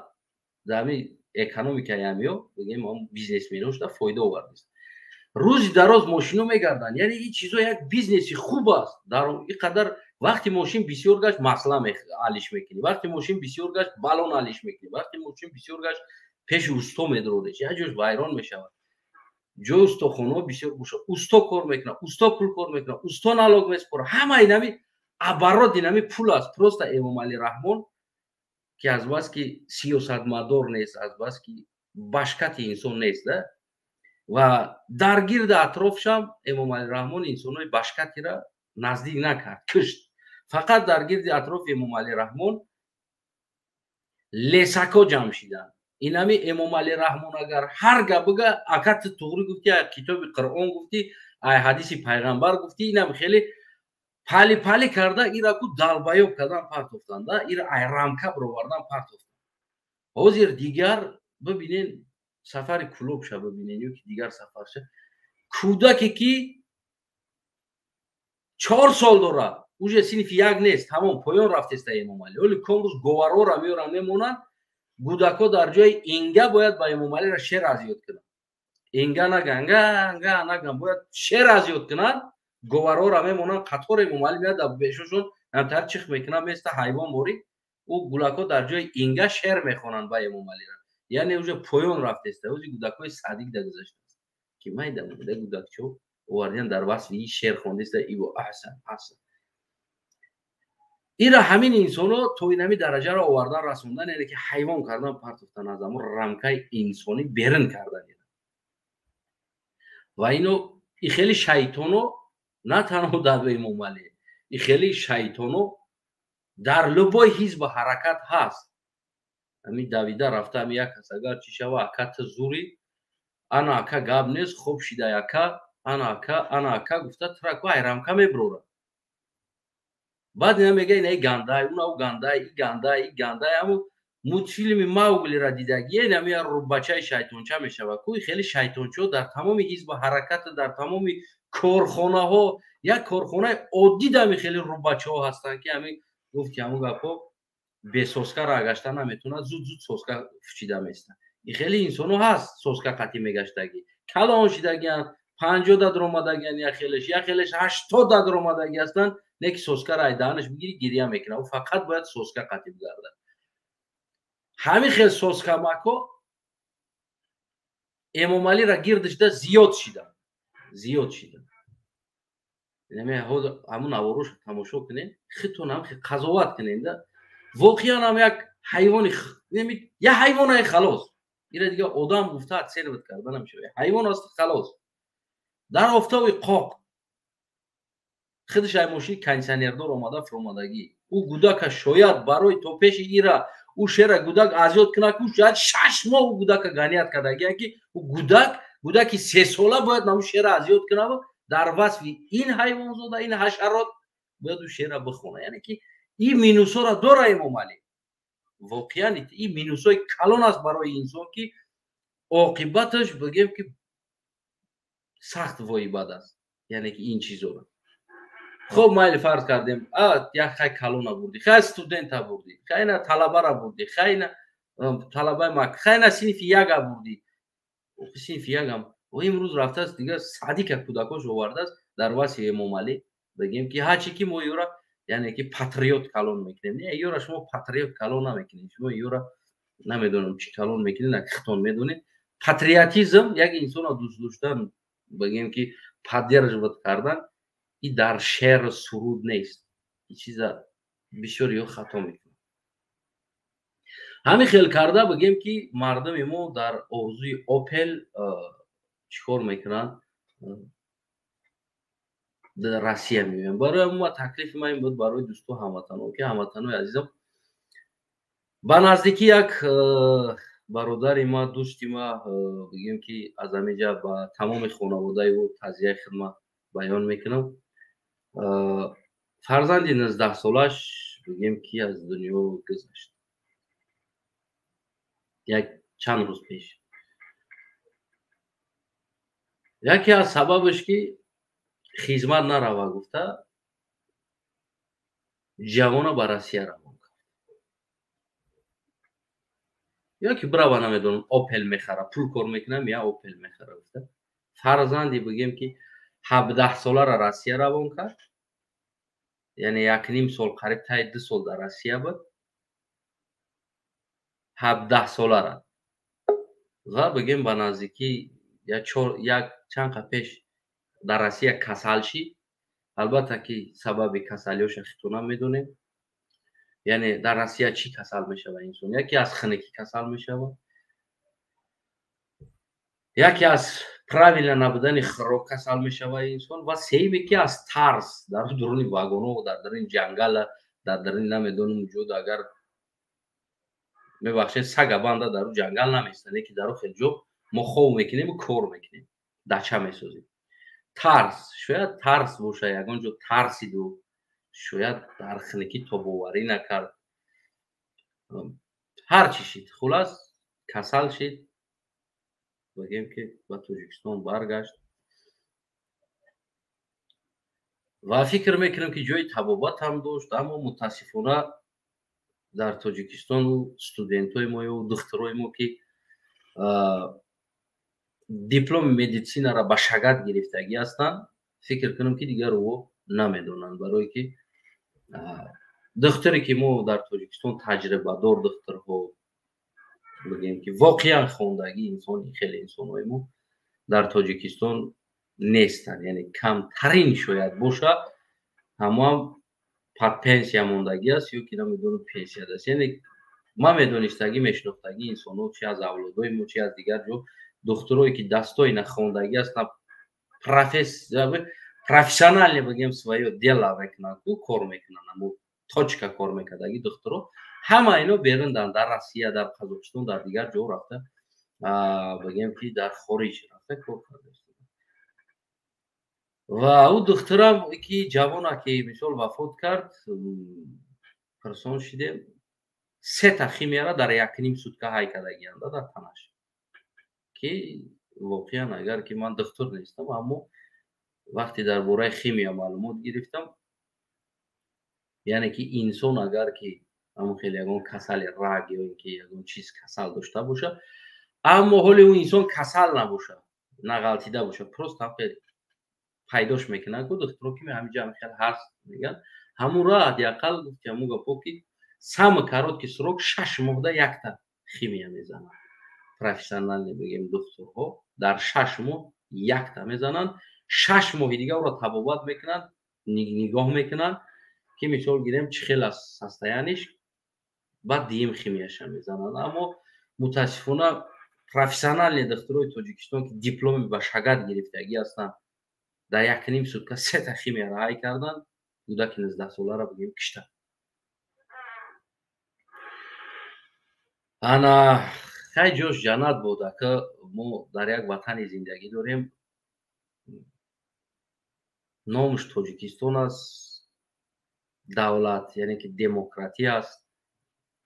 дар ҳамин экономикаи ҳамиё, бигем, бизнесменошда фоида овардааст. Рӯзи дароз мошино мегарданд, яъне ин чизо як бизнеси хуб аст. Дар ин қадар вақти мошин бисёр гашт, масла алиш мекунӣ, вақти мошин бисёр гашт, балон алиш мекунӣ, вақти мошин бисёр гашт, пеши усто медрореш, як ҷош вайрон мешавад. Ҷои устохонаҳо бисёр бошад, усто кор мекунад, усто пул кор мекунад, усто налог меспорад. Ҳама инами оборот, инами пул аст. Просто Эмомалӣ Раҳмон ки азбаски сиёсатмадор нест, азбаски башкати инсон нест да, ва дар гирди атрофшам Эмомалӣ Раҳмон инсонҳои башкатира наздик накард, кишт. Фақат дар гирди атрофи Эмомалӣ Раҳмон лесако ҷамъ шиданд. Инами Эмомалӣ Раҳмон агар ҳар гап бига, ака, ту туғрӣ гуфти, китоби Қуръон гуфтӣ, ай ҳадиси пайғамбар гуфтӣ, инам хеле пали пали карда, ира ку долбоёб кардан партофтанда, ира ай рамка бировардан партофтанд. Ҳозир дигар бибинен, сафари Кулобша бибинен ё ки дигар сафарша, кӯдаке ки 4 сол дорад, уже синфи як нест, тамом, поён рафтеста Эмомалӣ. Оли комрӯз говарора меоранд, мемонанд. Гӯдакҳо дар ҷои инга бояд ба Эмомалиро шер аз ёд кунанд. Инга наган, га га наган, бояд шер аз ёд кунанд. Говарора мемонанд қатор, Эмомалӣ меяд, дар бешошон ҳамтар чих мекунад, места ҳайвон борӣ. Ӯ гулакҳо дар ҷои инга шер мехонанд ба Эмомалира. Яъне уже поён рафтеста. Ози гӯдакҳои садик да гузаштааст, ки майда майда гӯдакчо овардиан, дар васфи и шер хондеста. Ибо аҳсан, аҳсан. Ира ҳамин инсонҳо то инами дараҷаро овардан расондан, яъне ки ҳайвон кардан партофтан, аз ҳамон рамкаи инсонӣ берун кардан. Ва ино и хеле шайтоно на танҳо дар Эмомалӣ, и хеле шайтоно дар любой ҳизбу ҳаракат ҳаст. Ҳамин давида рафта, ҳами як кас агар чӣ шава, ака, ту зури, ана ака, гап нест, хоб шидай ака, ана ака, ана ака гуфта, траку ай рамка меброрад. Баъд ина мега, ина гандай, унау гандай, и гандай, и гандай. Ҳамун мультфилми Мауглира дидагие, инами бачаи шайтонча мешавад ку. Хеле шайтончо дар тамоми ҳизбу ҳаракат, дар тамоми корхонаҳо, як корхонаи оддӣ дами хеле рубачаҳо ҳастанд, ки ҳамин гуфти, ҳамун гапҳо, бе соска гашта наметавонад, зуд зуд соска фучида места. И хеле инсонҳо ҳаст, соска қатӣ мегаштагӣ, калон шидагиан, 50 да даромадагиан, як хелеш, як хелеш 80 да даромадагӣ ҳастанд, не ки соскаро ай даҳанаш бигирӣ, гиря мекунад. Ӯ фақат бояд соска қатӣ бигардад. Ҳамин хел соскамако Эмомалиро гирдишда зиёд шиданд, зиёд шиданд. Ҳамун навороша тамошо кунед, худтон ҳам қазоват кунед да. Воқеан ҳам як ҳайвони, як ҳайвонае, халос. Ира дига одам гуфта оценивать карда намешавад. Ҳайвон аст, халос. Дар офтоби қоқ худаш ай мошини кондитсионердор омада фуромадагӣ. Ӯ гудака шояд барои то пеши ира ӯ шера гудак азёд кунад, ку шояд 6 моҳ ӯ гудака ганият кардагия, ки ӯ гудак, гудаки 3 сола бояд наму шера азёд кунад. Дар васфи ин ҳайвонзода, ин ҳашарот бояд ӯ шеъра бихона. Яъне ки ин минусҳоро дора Эмомалӣ. Воқеан ин минусҳои калон аст барои инсон, ки оқибаташ бигем ки сахт воибад аст. Яъне ки ин чизоро хоб майли фарз кардем, як хай калона бурдӣ, хай студента бурдӣ, хайна талабара бурдӣ, хайна талабаи мак, хайна синфи яга бурдӣ, синфи ягам имрӯз рафтааст, дигар садика кӯдакош овардааст дар васфи Эмомалӣ. Бигем ки ҳарчи ки мо ёра, яъне ки патриот калон мекунем. Не, ёра шумо патриот калон намекунед, шумо ёра намедонам чӣ калон мекунед, на хитон медонед. Патриотизм як инсонро дӯст доштан, бигем ки поддерживать кардан, и дар шеъру суруд нест. И чиза бисёр ё хато мекунад. Ҳамин хел карда бигем ки мардуми мо дар орзуи Опел чӣ кор мекунанд? Дар Россия меоянд. Барои ма таклифи ман ин буд барои дӯсту ҳамватанон, ки ҳамватанои азизам, ба наздикӣ як бародари ма, дӯсти ма, бигем ки аз ҳаминҷа ба тамоми хонаводаи ӯ тазияи хидмат баён мекунам, фарзанди 19-солаш бигем ки аз дунё гузашт як чанд рӯз пеш. Яке аз сабабаш ки хизмат нарава гуфта ҷавона ба Россия равон кард, ё ки бирава, намедонам, Опел мехара, пул кор мекунам, я Опел мехара гуфта фарзанди бигем ки 17-солара Россия равон кард. Яъне 1.5 сол, қариб таи 2 сол дар Россия буд, 17-солара. Ва бигем ба наздикӣ як чанд қа пеш дар Россия касал шид. Албатта ки сабаби касалиёша хитона медонем. Яъне дар Россия чӣ касал мешава инсон? Яке аз хунукӣ касал мешава, яке аз правильно набудани хӯрок касал мешава инсон, ва сеюме ки аз тарс дар дуруни вагоно, дар даруни ҷангала, дар даруни намедонам ҷо, агар мебахшед, сага банда дар ҷангал намеистад, леки дар хел ҷо мо хов мекунем, кор мекунем, дача месозем. Тарс, шояд тарс боша, ягон ҷо тарсиду, шояд дар хунукӣ тобоварӣ накард, ҳар чӣ шид, хулас касал шид, бигем ки ба Тоҷикистон баргашт. Ва фикр мекунам ки ҷои табобат ҳам дошт, аммо мутаассифона дар Тоҷикистону студентҳои мо ё духтурои мо ки дипломи медицинара ба шагат гирифтагӣ ҳастанд, фикр кунам ки дигар ӯ намедонанд. Барое ки духтуре ки мо дар Тоҷикистон таҷрибадор духтурҳо, бигем ки воқеан хондагӣ инсони, хеле инсонҳои мо дар Тоҷикистон нестанд, яъне камтарин шояд боша, ҳамоам под пенсия мондагӣ аст ё ки намедонам пенсияда аст. Яъне ман медонистагӣ, мешинохтагӣ инсонҳо, чи аз авлодои мо, чи аз дигар ҷо, духтурое ки дастои нахондагӣ аст, профессионально бигем своё дело мекунанд, ку кор мекунанд, амо точка кор мекардаги духтуро, ҳама ино берундан дар Россия, дар Қазоқистон, дар дигар ҷо рафта, бигем ки дар хориҷ рафта кор карда. Ва ӯ духтурам ки ҷавона ки мисол вафот кард, пирсон шидем, сета химияра дар 1.5 сутка ҳай кардагианда дар танаш, ки воқеан агар ки ман духтур нестам, аммо вақте дар бораи химия маълумот гирифтам, яъне ки инсон агар ки ҳамон хеле ягон касали раг ё ин ки ягон чиз касал дошта боша, аммо ҳоли ӯ инсон касал набоша, нағалтида боша, просто ҳам хеле пайдош мекунанд ку духтуро ки ҳаминҷа ҳам хел ҳаст мегӯянд, ҳамура ҳадди ақал гуфти ҳамун гапо ки самый короткий срок 6 моҳда якта химия мезананд. Профессиональный бигем духтурҳо дар 6 моҳ якта мезананд, 6 моҳи дига ӯро табобат мекунанд, нигоҳ мекунанд ки мисол гирем чӣ хел аст состояниш, баъд дуюм химияша мезананд. Аммо мутаассифона профессиональный духтурои Тоҷикистон ки дипломи ба шагат гирифтагӣ ҳастанд, дар 1.5 сутка сета химияро ҳай карданд, кӯдаки 19-соларо бигем киштанд. Ана хай ҷош ҷаннат бод, ака мо дар як ватани зиндагӣ дорем. Номаш Тоҷикистон аст, давлат, яъне ки демократия аст.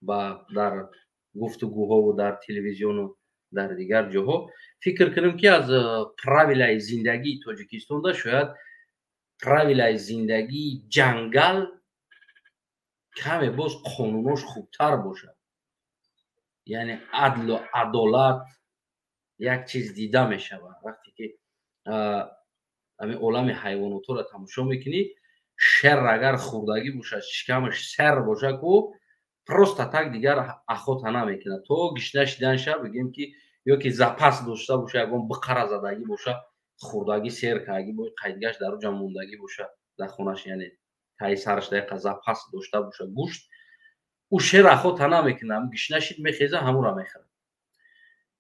Ба дар гуфтугӯҳову дар телевизиону дар дигар ҷоҳо фикр кунем, ки аз правилаи зиндагии Тоҷикистонда шояд правилаи зиндагии ҷангал каме боз қонунош хубтар бошад, яъне адлу адолат як чиз дида мешавад. Вақте ки ҳамин олами ҳайвоноторо тамошо мекунӣ, шер агар хӯрдагӣ бошад, шикамаш сер бошад ку, просто так дигар охота намекунад, то гишна шиданша, бигем ки, ё ки запас дошта боша, ягон биқара задагӣ боша, хӯрдагӣ, сер кардагӣ, бо қайдгашт дар уҷа мондагӣ боша дар хонаш, яъне таи сараш дақиқа запас дошта боша гӯшт, ӯ шер охота намекунад. Гишна шид, мехеза, ҳамура мехӯрад.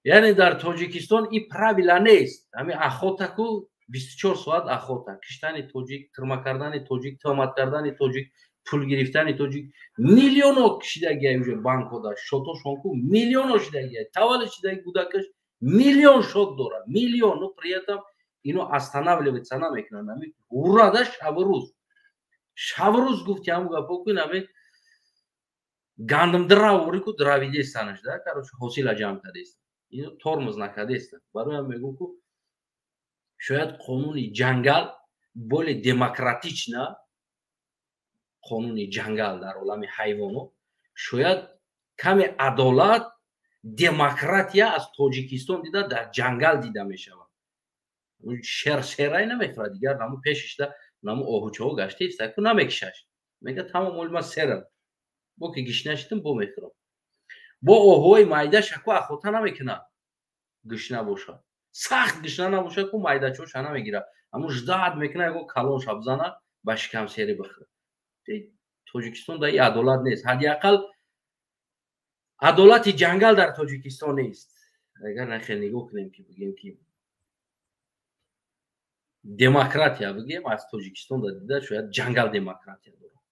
Яъне дар Тоҷикистон ин правила нест. Ҳамин охота ку, 24 соат охота, киштани тоҷик, тирма кардани тоҷик, тӯҳмат кардани тоҷик, пул гирифтани тоҷик. Миллионо кишидагиай уже банкода, счётошон ку миллионо шидагиай. Таваллуд шидаги кӯдакаш миллион счёт дорад, миллион. Но при этом ино останавливаться намекунанд. Ами урада шабу рӯз, шабу рӯз гуфти ҳамн гапо кун, ами гандум дравори ку дравидестанаш да, короче, ҳосила ҷамъ кардеста, ино тормоз накардеста. Барои мегӯм ку, шояд қонуни ҷангал более демократично, қонуни ҷангал дар олами ҳайвонот шояд каме адолат, демократия аз Тоҷикистон дида дар ҷангал дида мешавад. Шер серай намехӯрад, дигар наму пешишда наму оҳучаҳо гаштаиста ку, намекишаш, мега: «Тамом, оли ман серам, бо ки гишна шидам, бо мехӯрам». Бо оҳуҳои майдаша ку охота намекунад. Гишна бошад, сахт гишна набошад ку, майдачоша намегирад, аммо ждать мекунад, яго калон шабзана ба шикамсерӣ бихӯрад. Тоҷикистон дар ин адолат нест, ҳадди ақал адолати ҷангал дар Тоҷикистон нест. Агар нахел нигоҳ кунем, ки бигем, ки демократия бигем, аз Тоҷикистон да дида шояд ҷангал демократия дорад.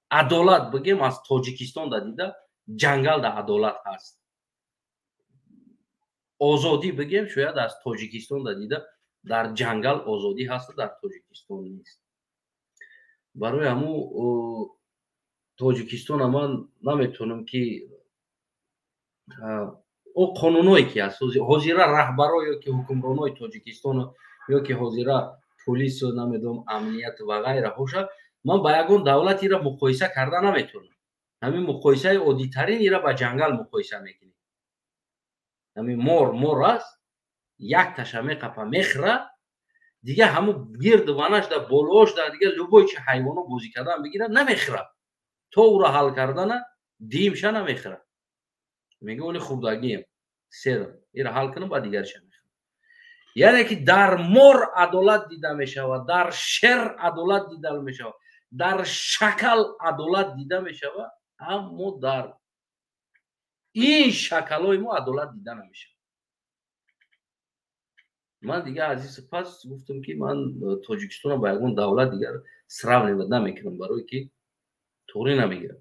Адолат бигем, аз Тоҷикистон да дида ҷангал да адолат ҳаст. Озодӣ бигем, шояд аз Тоҷикистон да дида дар ҷангал озодӣ ҳаст, дар Тоҷикистон нест. Барои ҳамун Тоҷикистона ман наметавонам, ки о қонуное ки ҳаст ҳозира, раҳбаро ё ки ҳукмронои Тоҷикистон, ё ки ҳозира полису, намедонам, амният ва ғайра боша, ман ба ягон давлатира муқоиса карда наметавонам. Ҳамин муқоисаи оддитарин ира ба ҷангал муқоиса мекунем. Ҳамин мор мор аст, як таша меқапа, мехӯра, дигар ҳамун гирду ванаш да, болоош да, дигар любой чи ҳайвоно бозӣ кардан бигирад, намехӯрад. То ӯро ҳал кардана димша намехӯрад. Мега: «Оли хурдагием, серам, ира ҳал кунам, ба дигарша мехӯрам». Яъне ки дар мор адолат дида мешавад, дар шер адолат дида мешавад, дар шакал адолат дида мешавад, аммо дар ин шакалҳои мо адолат дида намешавад. Ман дигар аз ин сипас гуфтам, ки ман Тоҷикистонро ба ягон давлат дигар сравнивать намекунам, барое ки туғрӣ намегирам.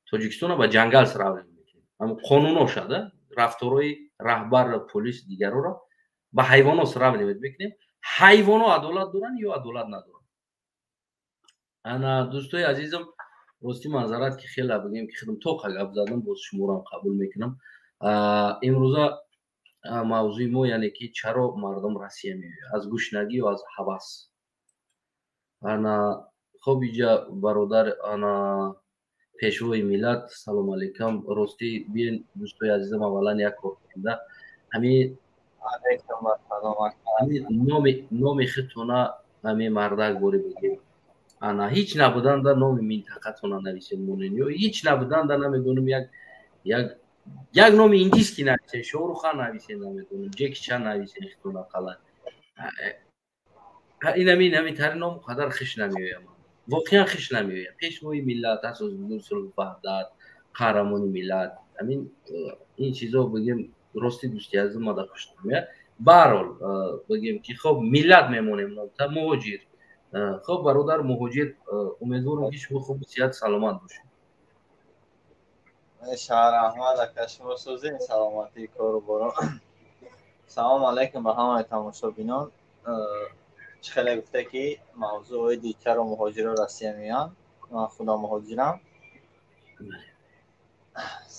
Тоҷикистонро ба ҷангал сравнивать мекунем, ҳамн қонуноша да, рафторҳои раҳбар, полис, дигарҳоро ба ҳайвоно сравнивать мекунем. Ҳайвоно адолат доранд ё адолат надоранд? Ана, дӯстои азизам, рости манзарат, ки хеле бигем, ки худам тоқа гап задам, боз шуморам қабул мекунам. Имрӯза мавзӯи мо, яъне ки чаро мардум Россия меояд: аз гушнагӣ ё аз ҳавас? Ана, хоб, иҷа бародар, ана, пешвои миллат, салому алейкум. Ростӣ, биен, дӯстои азизам, аввалан як кор кунда, ҳамин номи худтона, ҳамин мардак бори бигем. Ана, ҳеҷ набуданда номи минтақатона нависед, монен, ё ҳеҷ набуданда, намедонам, як номи индийский нависен, Шоҳрухан нависен, намедонам, Ҷеки Чан нависен худтона қалан. Инами тари ном қадар хиш намеоям, воқеан хиш намеоям. Пешвои миллат, асосгузори сулҳу ваҳдат, қаҳрамони миллат, ҳамин ин чизо, бигем, рости, дӯсти азиз, мада хуш намеояд. Баҳрҳол, бигем, ки хоб, миллат мемонем, Муҳоҷир. Хоб, бародар Муҳоҷир, умедворам, ки шумо хуб, сиҳат, саломат бошед. Шаҳраҳмад ака, шумо сӯзин, саломатии кору боро. Салому алайкум ба ҳамаи тамошобинон. Чӣ хеле гуфта ки мавзӯи дичаро муҳоҷиро Россия меянд. Ман худам муҳоҷирам.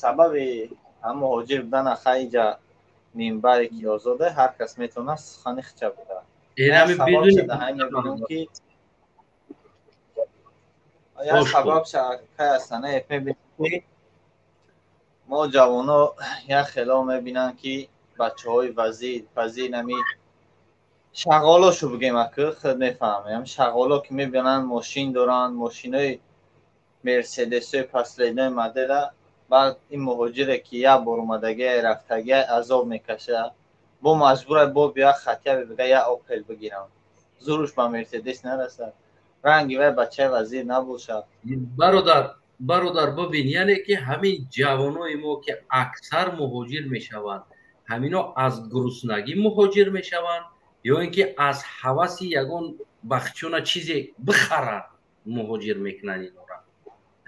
Сабаби ҳам муҳоҷир будан аха иҷа минбаре ки озоде, ҳар кас метавонад сухани хича буда. Як сабабша кай астана мебинем ки мо ҷавоно як хело мебинанд ки бачаҳои вазир вазир нами шағолошу бигем, аки худ мефаҳмем, шағоло ки мебинанд мошин доранд, мошинои мерседесои последной модела. Баъд ин муҳоҷире ки як бор омадагия рафтагия азоб мекаша, бо маҷбура бо бия хатя бига як опел бигирам, зуруш ба мерседес нарасад, ранги вай бачаи вазир набошад. Бародар, бибин, яъне ки ҳамин ҷавонои мо ки аксар муҳоҷир мешаванд, ҳамино аз гуруснагӣ муҳоҷир мешаванд ё ин ки аз ҳаваси ягон бахчона чизе бихаранд муҳоҷир мекунанд инора?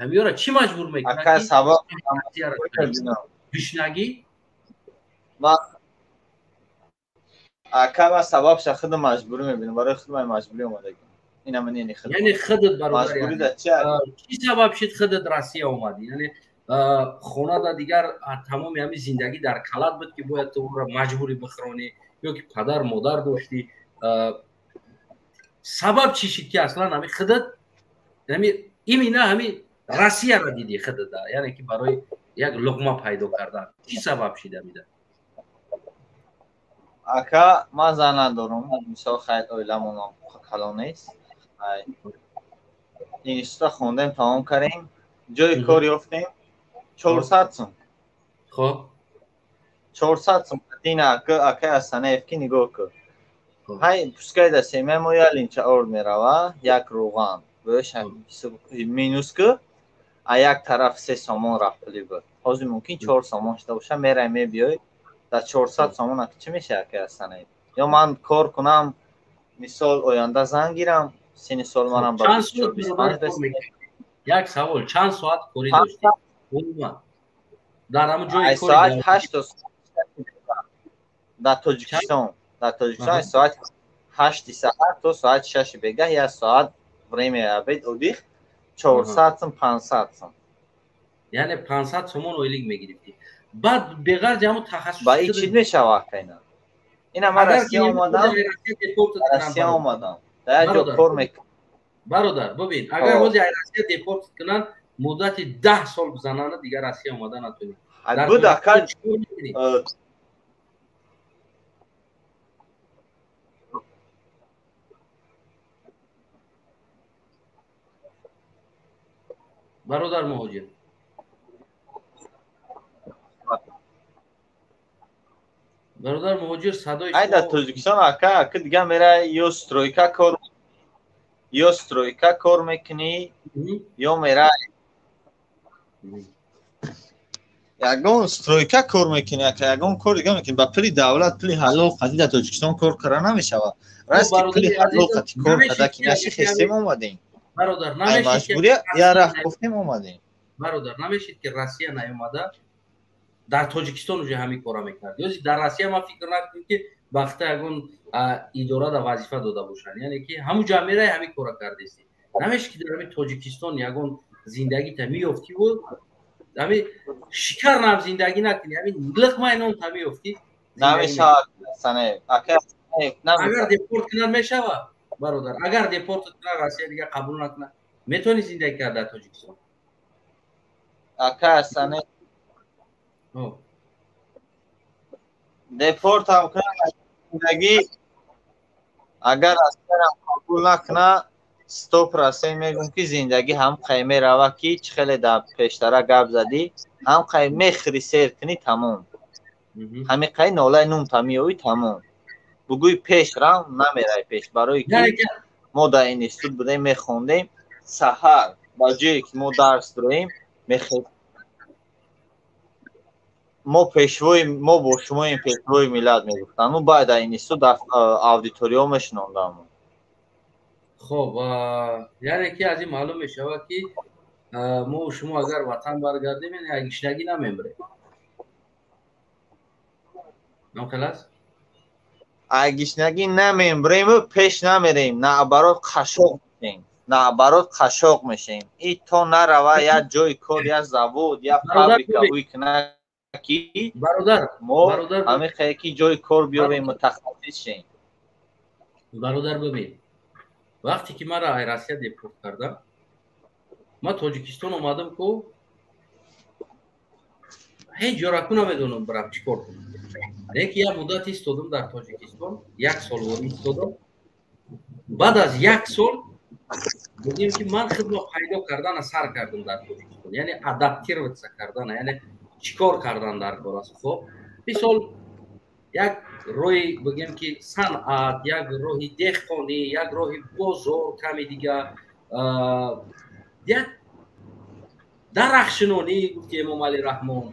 Ҳамиёра чӣ маҷбур мекунад? Гушнагӣ? Ака, ман сабабша худ маҷбурӣ мебинам, барои худ ман маҷбурӣ омадагӣ. Яъне худат, бародар, чӣ сабаб шид худат Россия омадӣ? Яъне хонада дигар тамоми ҳамин зиндагӣ дар калат буд ки бояд ту ӯро маҷбурӣ бихӯронӣ ё ки падар модар доштӣ? Сабаб чӣ шид ки аслан ҳамин худат ҳамин имина ҳамин Россияро дидӣ худата, яъне ки барои як луқма пайдо кардан чӣ сабаб шид ҳамида? Ака, ман зан надорам, мисол хайр, оиламон калон нест. Института хондем, тамом кардем, ҷои кор ёфтем, 400 сум. Хоб. 400 сум дина акай Асанаев ки нигоҳ кун, ҳай пускай да семья мо як линча орд мерава, як рӯған минус ку, а як тараф 3 сомон рафт пули буд, ҳозир мумкин 4 сомон шуда боша. Мерай мебиёй, дар 400 сомон аки чӣ мешавад, акай Асанаев? Ё ман кор кунам, мисол, оянда зан гирам, синни сол манам ба Як савол: чанд соат корӣ доштӣ умуман дар ҳамун ҷои? Соат 8 дар Тоҷикистон соати 8-и саҳар то соати 6-и бегаҳ, як соат время обед, отдых, 400 сум, 500 сум. Яъне 500 сомон ойлик мегирифтӣ. Баъд беғарзи ҳамун тахассус? Ба ин чӣ мешавад кайна? Ина ман Россия омадам, Россия омадам, дар як ҷо кор мекунам. Бародар, бибин, агар ҳозир ай Россия депорт кунанд, муддати 10 сол бизананд, дигар Россия омада натонӣ. Буд, ака. Бародар муҳоҷир, бародар муҳоҷир, садои Ай, дар Тоҷикистон, ака, ака, дига мера ё стройка кор, ё стройка кор мекунӣ, ё мера ягон стройка кор мекунӣ, ака, ягон кор дига мекунӣ. Ба пули давлат, пули ҳалол қати дар Тоҷикистон кор кара намешавад. Раст ки пули ҳалол қати кор када ки наши, хестем, омадем. Бародар. Маҷбурия я рафт гуфтем, омадем. Бародар, намешид ки Россия наёмада дар Тоҷикистон уже ҳамин кора мекард? Ёзи дар Россия ман фикр накунем ки вақта ягон идора да вазифа дода бошанд, яъне ки ҳамун ҷа мерай, ҳамин кора кардеси. Намешид ки дар ҳамин Тоҷикистон ягон зиндагита меёфтиву ҳамин шикар нам зиндагӣ накунӣ, ҳамин лиқмаи нонта меёфтӣ? Намешавад. Агар депорт кунанд, мешавад, бародар? Агар депорт кунанд, Россия дигар қабул накунад, метавонӣ зиндагӣ кард дар Тоҷикистон? Ака Асане, депорт ҳам кунад, зиндагӣ агар Россиярам қабул накунад, 100% мегӯм ки зиндагӣ ҳам қай мерава, ки чӣ хеле дар пештара гап задӣ, ҳам қай мехӯри, сер кунӣ, тамом, ҳамин қай нолаи нумта меёвӣ, тамом. Бугӯи пеш рав, намерай пеш, барое ки мо дар институт будем, мехондем, саҳар ба ҷое ки мо дарс дорем, мо пешвои мо бо шумоем, пешвои миллат мегуфтанд, ну баъд дар институт дар аудиториё мешинондам. Хоб, яъне ки аз ин маълум мешавад, ки мо шумо агар ватан баргардем, яъне гишнагӣ намемирем, намхел аст? Ай гишнагӣ намембрему, пеш намерем, наоборот, қашоқ мешем, наоборот, қашоқ мешем. И то нарава як ҷои кор, як завод, як фабрика ӯй куна, ки бародар, мо ҳамин ки ҷои кор биёрем, мутахассис шем. Бародар, бибин, вақте ки маро ай Россия депорт кардам, ман Тоҷикистон омадам ку, ҳеҷ ҷораку намедонам барам чӣ кор кунам. Лекин як муддат истодам дар Тоҷикистон, як сол вори истодам. Баъд аз як сол, бигем, ки ман худро пайдо кардана сар кардам дар Тоҷикистон, яъне адаптироваться кардана, яъне чӣ кор кардан дар кор аст. Хоб, мисол, як роҳи, бигем, ки санъат, як роҳи деҳқонӣ, як роҳи бозор, ками дига як дарахтшинонӣ, гуфти Эмомалӣ Раҳмон,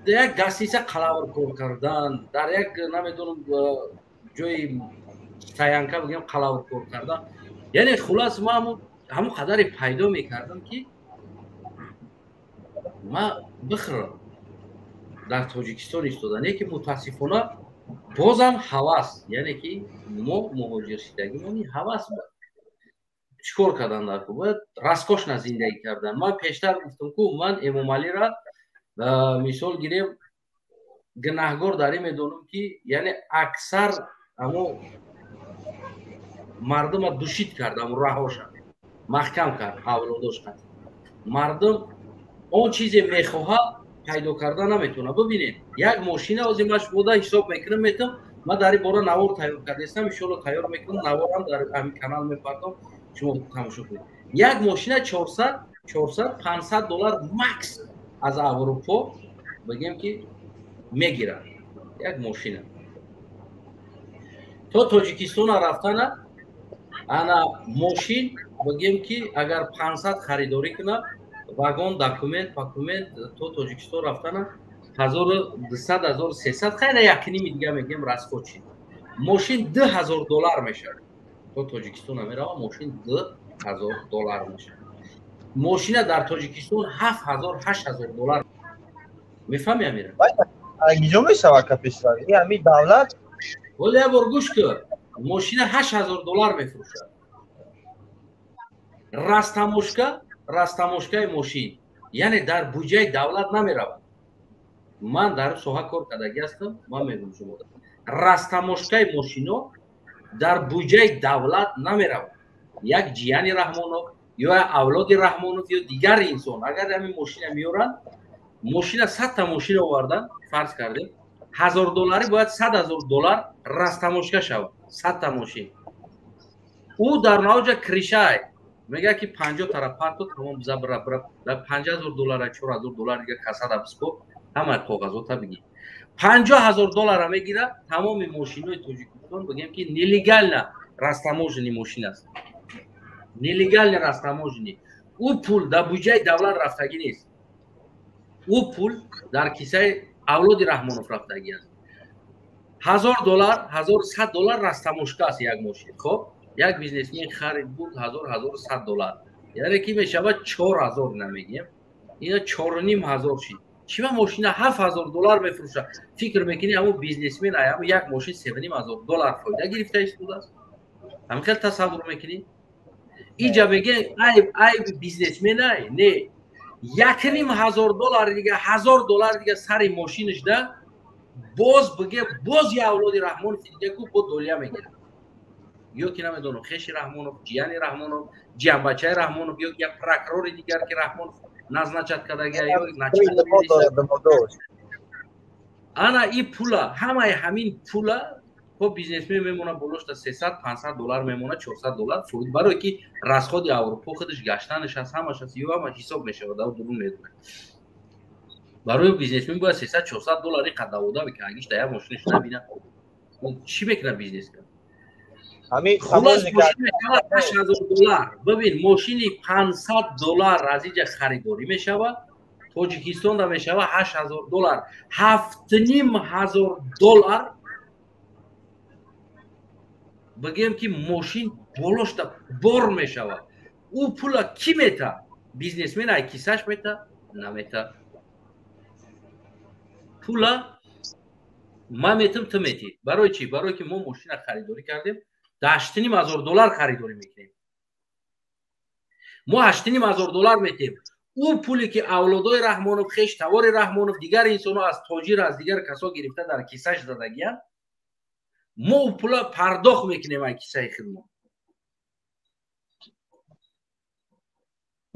як гостиница қалавр кор кардан, дар як, намедонам, ҷои стоянка, бигем, қалавр кор кардан. Яъне, хулас, ма ҳамон қадаре пайдо мекардам, ки ма бихӯрам дар Тоҷикистон истода. Не ки мутаассифона бозам ҳавас, яъне ки мо муҳоҷиршидагимон ҳавас буд. Чӣ кор кардан дар бояд? Роскошно зиндагӣ кардан. Ман пештар гуфтам ку, ман Эмомалира, мисол гирем, гунаҳгор дар ин медонам, ки яъне аксар амо мардума душит кард, амо раҳоша маҳкам кард, авлодош кард. Мардум он чизе мехоҳад, пайдо карда наметавонад. Бибинед, як мошина ҳозир ман шумода ҳисоб мекунам, метам. Ман дар ин бора навор тайёр кардаистам, иншоалло, тайёр мекунам, наворам дар ҳамин канал мепартом, шумо тамошо кунед. Як мошина 400, 400, 500 доллар макс аз Аврупо, бигем, ки мегирад. Як мошина то Тоҷикистона рафтана, ана мошин, бигем, ки агар 500 харидорӣ кунад, вагон, документ пакумент, то Тоҷикистон рафтана 1200, 1300, хайна якними дига мегем, расход чи, мошин 2000 доллар мешавад. То Тоҷикистона мерава, мошин 2000 доллар мешавад. Мошина дар Тоҷикистон 7000, 8000 доллар. Мефаҳми, Амира? Ҷо мешавад ка пешравӣ ҳамин давлат? Вале як бор гӯш кун: мошина 8000 доллар мефурӯшад. Растаможка, растаможкаи мошин, яъне дар буҷаи давлат намеравад. Ман дар соҳа кор кардагӣ ҳастам, ман мегӯм шумо, растаможкаи мошино дар буҷаи давлат намеравад. Як ҷияни Раҳмонов ё авлоди Раҳмонов ё дигар инсон агар ҳамин мошина меоранд, мошина, 100-та мошина овардан, фарз кардем, 1000 долларӣ, бояд 100 000 доллар растаможка шавад 100-та мошин. Ӯ дар навҷа кришай мегӯяд, ки 50 тара парто, тамом, забра 5000 доллара, 4000 доллар дига касада биспо, ҳамаи коғазота бигир. 50 000 доллара мегирад. Тамоми мошинои Тоҷикистон, бигем, ки нелегально растаможенный мошин аст, нелегально растаможенный. Ӯ пул дар буҷаи давлат рафтагӣ нест, ӯ пул дар кисаи авлоди Раҳмонов рафтагӣ аст. 1000 доллар, 1100 доллар растаможка аст як мошин. Хоб, як бизнесмен харид, бурд, 1000, 1100 доллар, яъне ки мешавад 4000, намегем, ина 4500 шид. Чима мошина 7000 доллар мефурӯшад? Фикр мекунӣ, ҳамун бизнесмен ҳамун як мошин 3500 доллар фоида гирифта истодааст? Ҳамин хел тасаввур мекунӣ? Иҷа меге, айб, айби бизнесмен ай не, 1500 доллар дига, 1000 доллар дига сари мошинаш да боз, биге, боз я авлоди Раҳмонов дига ку бо долия мегирад, ё ки намедонам, хеши Раҳмонов, ҷияни Раҳмонов, ҷиянбачаи Раҳмонов, ё як прокурори дигар, ки Раҳмонов назначать кардага, ё ана и пула, ҳамаи ҳамин пула хоб бизнесмен мемона болошта 300, 500 доллар мемона, 400 доллар фоид, барое ки расходи Аврупо худаш гаштанаш аст, ҳамаш аст, ё ҳама ҳисоб мешавад, ав дурун медонад. Барои бизнесмен бояд 300, 400 доллари қадавода бикунад. Агиш да як мошинаш набина, чӣ мекунад бизнес? 8000 доллар. Бибин, мошини 500 доллар аз иҷа харидорӣ мешавад, Тоҷикистонда мешавад 8000 доллар, 7500 доллар. Бигем, ки мошин болошта бор мешавад. Ӯ пула кӣ мета? Бизнесмен ай кисаш мета? Намета пула. Ман метим, ту метӣ. Барои чӣ? Барое ки мо мошина харидорӣ кардем, да 8,5 ҳазор доллар харидорӣ мекунем. Мо 8,5 ҳазор доллар метем. Ӯ пуле ки авлодои Раҳмонов, хеш тавори Раҳмонов, дигар инсонҳо аз тоҷир, аз дигар касо гирифта, дар кисаш задагиянд, мо ӯ пула пардохт мекунем ай кисаи худмон,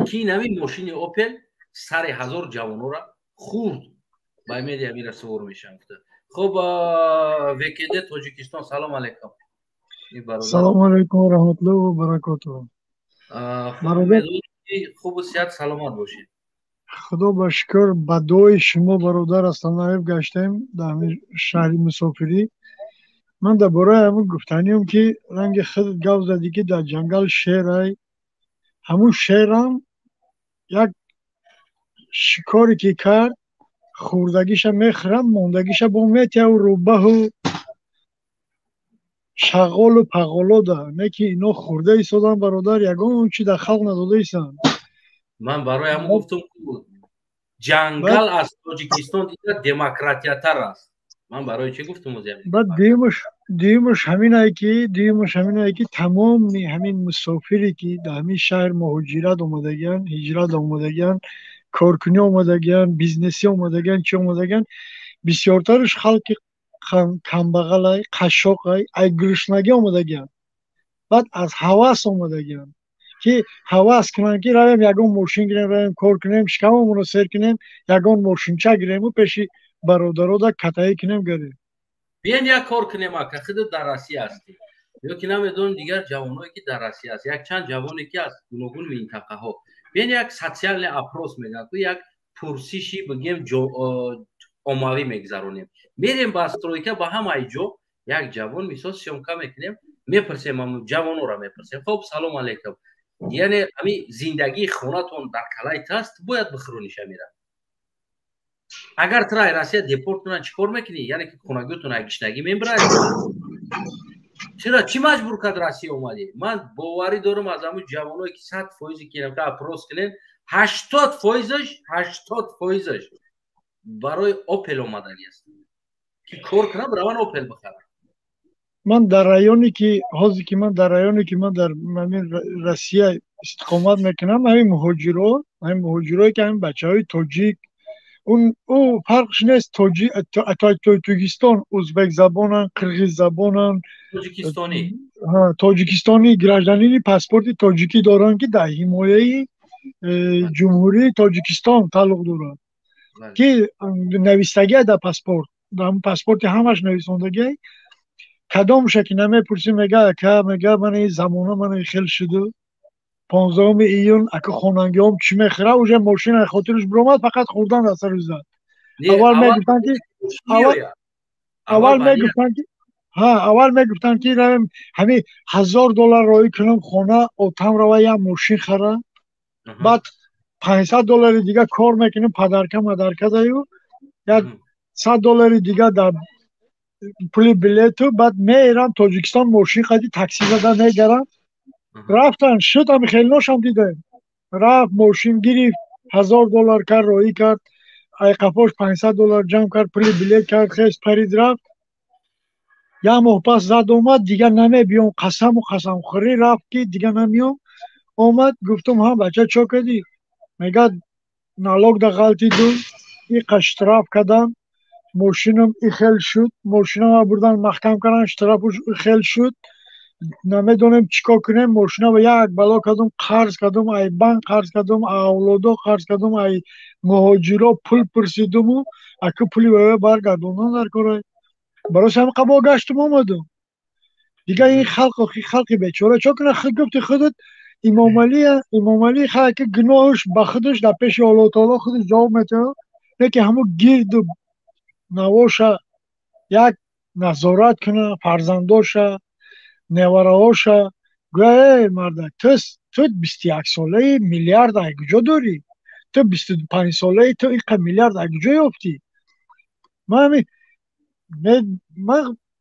ки ин ҳамин мошини Опел сари ҳазор ҷавонора хурд ба медиа мира сувор мешавам. Хуб, ВКД Тоҷикистон, салом алейкум. Салому алейкум ва раҳматуллоҳи ва баракотуҳ. Хубу сиҳат, саломат бошед. Худо ба шукр, ба дуои шумо, бародар Астанаев, гаштем дар ҳамин шаҳри мусофирӣ. Ман дар бораи ҳамун гуфтаниям, ки ранги худат гап задӣ, ки дар ҷангал шерай, ҳамун шерам як шикоре ки кард, хӯрдагиша мехӯрам, мондагиша бо метиҳаву рӯбаҳу шағолу пағоло да. Не ки ино хӯрда истодан, бародар, ягон чи дар халқ надода истанд. Ман барои ҳамон гуфтам, ҷангал аз Тоҷикистон дида демократиятар аст. Ман барои чӣ гуфтам? Баъд дуюмаш ҳаминае ки тамоми ҳамин мусофире ки дар ҳамин шаҳр муҳоҷират омадагиянд, ҳиҷрат омадагиянд, коркунӣ омадагиянд, бизнесӣ омадагиянд, чӣ омадагиянд, бисёртараш халқи камбағалай, қашшоқай, ай гуруснагӣ омадагиянд. Баъд аз ҳавас омадагиянд, ки ҳавас кунанд, ки равем, ягон мошин гирем, равем, кор кунем, шикамамонро сер кунем, ягон мошинча гирему пеши бародарода катаӣ кунем, гарем. Биен, як кор кунем, ака. Худат дар Россия ҳастӣ ё ки намедонам, дигар ҷавоное ки дар Россия аст, якчанд ҷавоне ки аз гуногун минтақаҳо, биен, як социальный опрос мегӯянд, як пурсиши бигем оммавӣ мегузаронем. Мерем ба стройка, ба ҳамаи ҷо як ҷавон мисол съёмка мекунем, мепурсем, ҷавонора мепурсем: «Хоб, салом алейкум, яъне ҳами зиндагии хонатон дар калаи таст, бояд бихӯрониш амира. Агар тура ай Россия депорт кунанд, чӣ кор мекунӣ? Яъне ки хонагиётон ай гишнагӣ мебирад? Чира, чӣ маҷбур кард Россия омадӣ?» Ман боварӣ дорам, аз ҳамун ҷавоное ки 100 фоизе ки опрос кунем, 80 фоизаш, 80 фоизаш барои Опел омадагӣ аст, ки кор кунам, раван Опел бихарам. Ман дар районе ки ҳозир ки ман дар районе ки ман дар ҳамин Россия истиқомат мекунам, ҳамин муҳоҷиро, ҳамин муҳоҷирое ки ҳамин бачаҳои тоҷик, ӯ фарқш нест, Тоҷикистон, узбек забонанд, қирғиз забонанд, тоҷикистонӣ. Тоҷикистони, гражданини паспорти тоҷикӣ доранд, ки дар ҳимояи Ҷумҳурии Тоҷикистон тааллуқ дорад, ки навистагия дар паспорт, дар паспорти ҳамаш нависондагиай. Кадомша ки намепурсӣ, мега: «Ака, мега, мана замона мана хел шуду, 15 июн, ака, хонангиҳом чӣ мехӯра?» Уже мошина хотираш биромад, фақат хӯрдан дар сару зад. Аввал мегуфтанд ки ҳа, аввал мегуфтанд ки равем, ҳамин 1000 доллар роҳӣ кунам, хона отам рава, як мошин хара, баъд 500 доллари дига кор мекунем, падарка мадарка даю, як 100 доллари дига дар пули билету, баъд мерам Тоҷикистон, мошин қади такси зада мегарам. Рафтан шуд, ами хелношам дидем. Рафт, мошин гирифт, 1000 доллар кард, роҳӣ кард, айқафош 500 доллар ҷамъ кард, пули билет кард, хес парид, рафт. Як моҳ пас зад омад: «Дигар намебиём», қасаму қасамхӯрӣ рафт, ки дигар намеём. Омад, гуфтум: «Ҳа, бача, чо кардӣ?» Мегӯяд: «Налог да ғалтиду, иқа штраф кардам, мошинам ихел шуд, мошинама бурдан маҳкам кардан, штрафуш ихел шуд, намедонем чӣ кор кунем, мошинама як бало кардум, қарз кардум, ай банк қарз кардум, авлодо қарз кардум, ай муҳоҷиро пул пурсидуму аку пули вава баргардондан дар корай, барои ҳамин қабо гаштум, омадум». Дигар ин халқ, охи, халқи бечора чо кунад? Гуфти худат, Имомалия, Имомалӣ ки гуноҳаш ба худаш, дар пеши Аллоҳу таоло худаш ҷавоб метиҳад, лекин ҳамун гирду навоша як назорат куна, фарзандоша, невараҳоша, гӯя: «Эй мардак, ту 21 солаи, миллиард ай куҷо дорӣ? Ту 25 солаи, ту инқа миллиард ай куҷо ёфтӣ?» Ман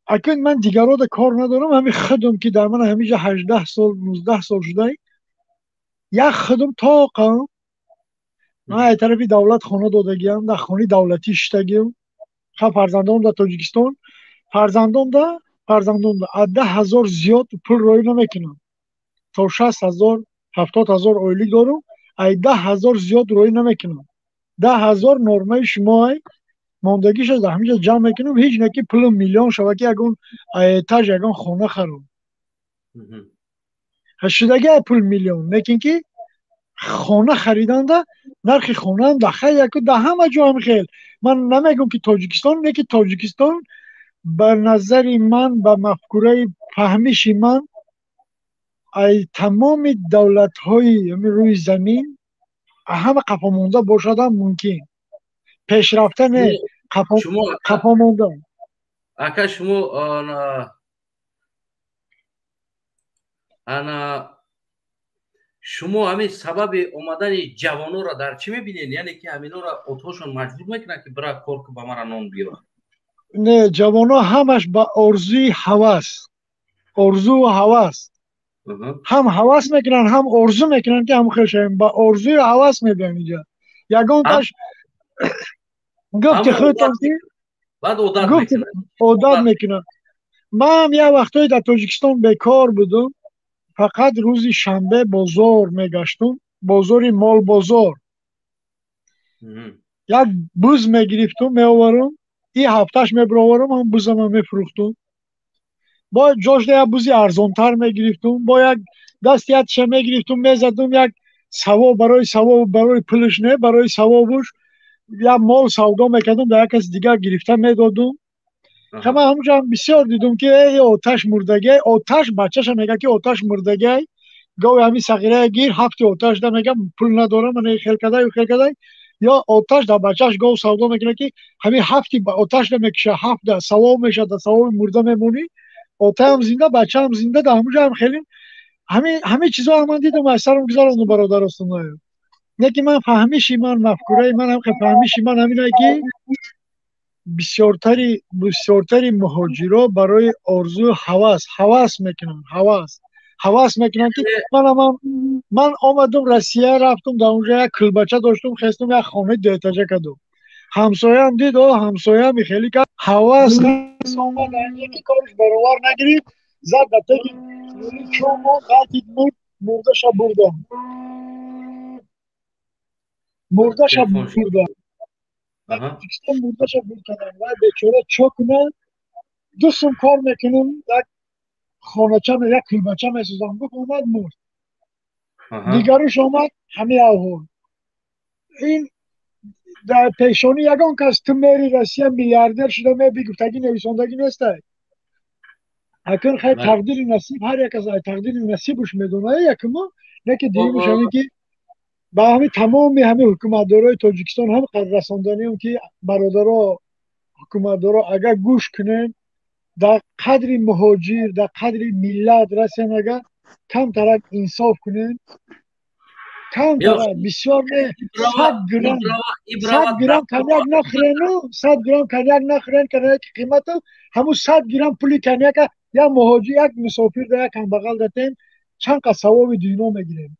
акун ман дигарода кор надорам, ҳамин худум ки дар ман ҳаминҷа 18 сол, 19 сол шудай, як худум тоқам. Ман ай тарафи давлат хона додагиам, дар хонаи давлатӣ шиштагиам. Ха, фарзандом дар Тоҷикистон, фарзандом да аз 10 000 зиёд пул роӣ намекунам. То 60 000, 70 000 ойлик дорум, ай 10 000 зиёд роӣ намекунам. 10 000 нормаи шумоай, мондагиша дар ҳаминҷа ҷамъ мекунам. Ҳеҷ не ки пулум миллион шава, ки ягон этаж, ягон хона харам. Шудаги пул миллион, лекин ки хона хариданда нархи хонаам да хай яку да ҳама ҷо ҳам хел. Ман намегӯм ки Тоҷикистон, лекин Тоҷикистон ба назари ман, ба мафкураи фаҳмиши ман, ай тамоми давлатҳои рӯи замин ҳама қафомонда бошадам мумкин. Пешрафта не, қафомонда. Ака, шумо ана шумо ҳамин сабаби омадани ҷавононро дар чӣ мебинед? Яъне ки ҳаминора отҳошон маҷбур мекунанд, ки бира кор ку, ба мара нон биёр? Не, ҷавонҳо ҳамаш ба орзуи ҳавас, орзуу ҳавас, ҳам ҳавас мекунанд, ҳам орзу мекунанд, ки ҳам хел шавем. Ба орзуи ҳавас мебиям инҷа. Ягонташ гуфти худтон ки одат мекунанд. Ман як вақтҳое дар Тоҷикистон бекор будум, фақат рӯзи шанбе бозор мегаштум, бозори молбозор. Як буз мегирифтум, меоварум, и ҳафташ мебироварум, ҳам бузама мефурӯхтум. Бо ҷошда як бузи арзонтар мегирифтум, бо як дасти якша мегирифтум, мезадум, як савоб, барои савоб, барои пулш не, барои савобуш як мол савдо мекардум, дар як каси дигар гирифта медодум. Ман ҳамунҷо бисёр дидум, ки э оташ мурдагиай, оташ бачаша мега, ки оташ мурдагиай, гови ҳамин сағирая гир, ҳафти оташ да мега, пул надорам, мана хел кадай, хел кадай. Ё оташ да бачаш гов савдо мекунад, ки ҳамин ҳафти оташ да мекиша, ҳафт да савоб мешавад, да савоби мурда мемонӣ, отаам зинда, бачаам зинда. Да ҳамунҷо ҳам хеле ҳамин чизо ман дидум, аз сарам гузарондум, бародар Остонаев. Лекин ман фаҳмиши ман, мафкураи ман, ҳам фаҳмиши ман ҳаминае, ки бисёртари муҳоҷиро барои орзую ҳавас ҳавас мекунанд, ҳавас мекунанд, ки ман омадум Россия, рафтум, дар онҷо як кӯлбача доштум, хестум, як хонаи дуэтажа кардум. Ҳамсояам дид, о ҳамсояам хеле кард, ҳавас омад, ки кориш баровар нагирифт, зад ба теги чӯмо, ғалтид, мурд, мурдаша бурдам, мурдаша бурдам. Тоҷикистон мурдаша бур кардам. Вай бечора чо кунад? 2 сум кор мекунам, як хонача, як кӯлбача месозам, гуфт, омад, мурд. Дигариш омад, ҳамин аҳвол. Ин дар пешонӣ ягон кас «ту мери Россия, миллиардер шуда меби» гуфтагӣ, нависондагӣ нестай. Акун хай, тақдири насиб, ҳар як кас ай тақдири насибуш медонад якумо. Неки дуюмаш ҳамин, ки ба ҳамин тамоми ҳамин ҳукуматдорои Тоҷикистон ҳам расонданием, ки бародаро, ҳукуматдоро, агар гӯш кунем, дар қадри муҳоҷир, дар қадри миллат расем, агар камтарак инсоф кунем, камтарак, бисёр не, 100 грамм, 100 грамм коньяк нахӯрену, 100 грамм коньяк нахӯрен, коньяки қимату ҳамун 100 грамм пули коньяка як муҳоҷир, як мусофир да, як камбағал датем, чанд қад савоби дунё мегирем.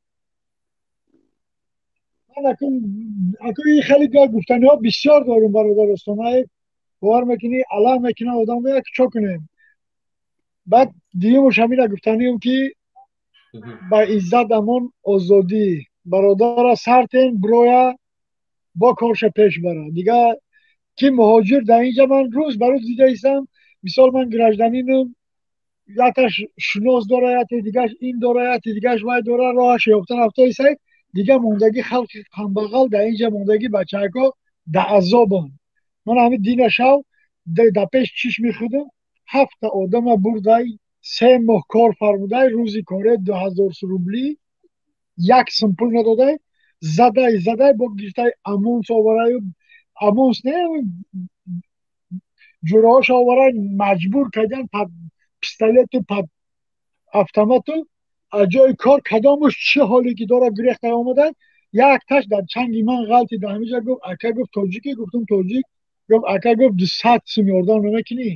Акун ин хеле гап гуфтаниҳо бисёр дорум, бародар Остонаев, бовар мекунӣ, алам мекунад одам, як чо кунем. Баъд дуюмуш ҳамина гуфтанием, ки ба иззат амон озодӣ бародара сартен бироя, бо корша пеш бара. Дигар ки муҳоҷир дар инҷа ман рӯз ба рӯз дида истам. Мисол, ман гражданинам, якташ шинос дора, яке дигаш ин дора, яке дигаш вай дора, роҳаш ёфта рафта истай. Дигар мондагӣ халқи камбағал дар инҷа мондагӣ, бачаҳако дар азобанд. Ман ҳамин дина шав дар пеш чишми худам ҳафта одама бурдай, 3 моҳ кор фармудай, рӯзи коре 2000 рубли, як сум пул надодай, задай, задай, бо гирифтай ОМОНс овараю, ОМОНс не, ҷураҳош оварай, маҷбур кардан под пистолету, под автомату аз ҷои кор. Кадомуш чӣ ҳоле ки дора, гурехта омадай. Якташ дар чанги ман ғалти, дар ҳамиҷа гуфт: «Ака», гуфт, «тоҷикӣ?» Гуфтум: «Тоҷик». Гуфт: «Ака», гуфт, «200 сум ёрдам намекунӣ?»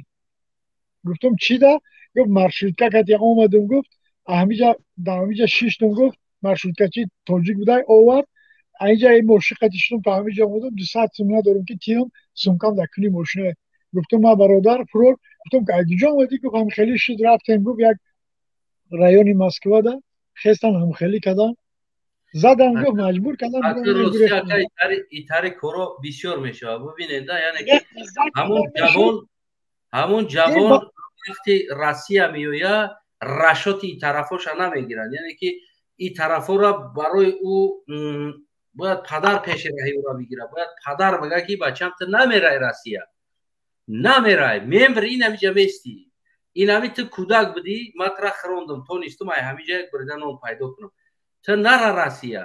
Гуфтум: «Чӣ да?» Гуфт: «Маршрутка кати омадум», гуфт, «ҳамиҷа, дар ҳамиҷа шиштум», гуфт, «маршруткачи тоҷик будай, овард инҷа, ин мошин қати шидум, то ҳамиҷа омадум, 200 сум надорум, ки тиём, сумкам дар куни мошина». Гуфтам, ма бародар, фурор. Гуфтам, ки ҷон омадӣ? Гуфт, ҳамхелӣ шуд, рафтем, гуфт, як райони Москвада хестан, ҳамхелӣ кардан, задан, гуфт, маҷбур кардан. Итари коро бисёр мешавад, бубинед, яъне ҳамун ҷавон вақти Россия меояд, рашоти и тарафоша намегиранд, яъне ки и тарафора барои ӯ бояд падар пеши раҳи ӯра бигирад, бояд падар бага, ки бачам, ту намерай Россия, намерай, мембри, ин ҳамиҷа местӣ, ин ҳами ту кӯдак будӣ, ман тура хирондум, тонистум ай ҳамиҷа як бурида нон пайдо кунам, ту нара Россия,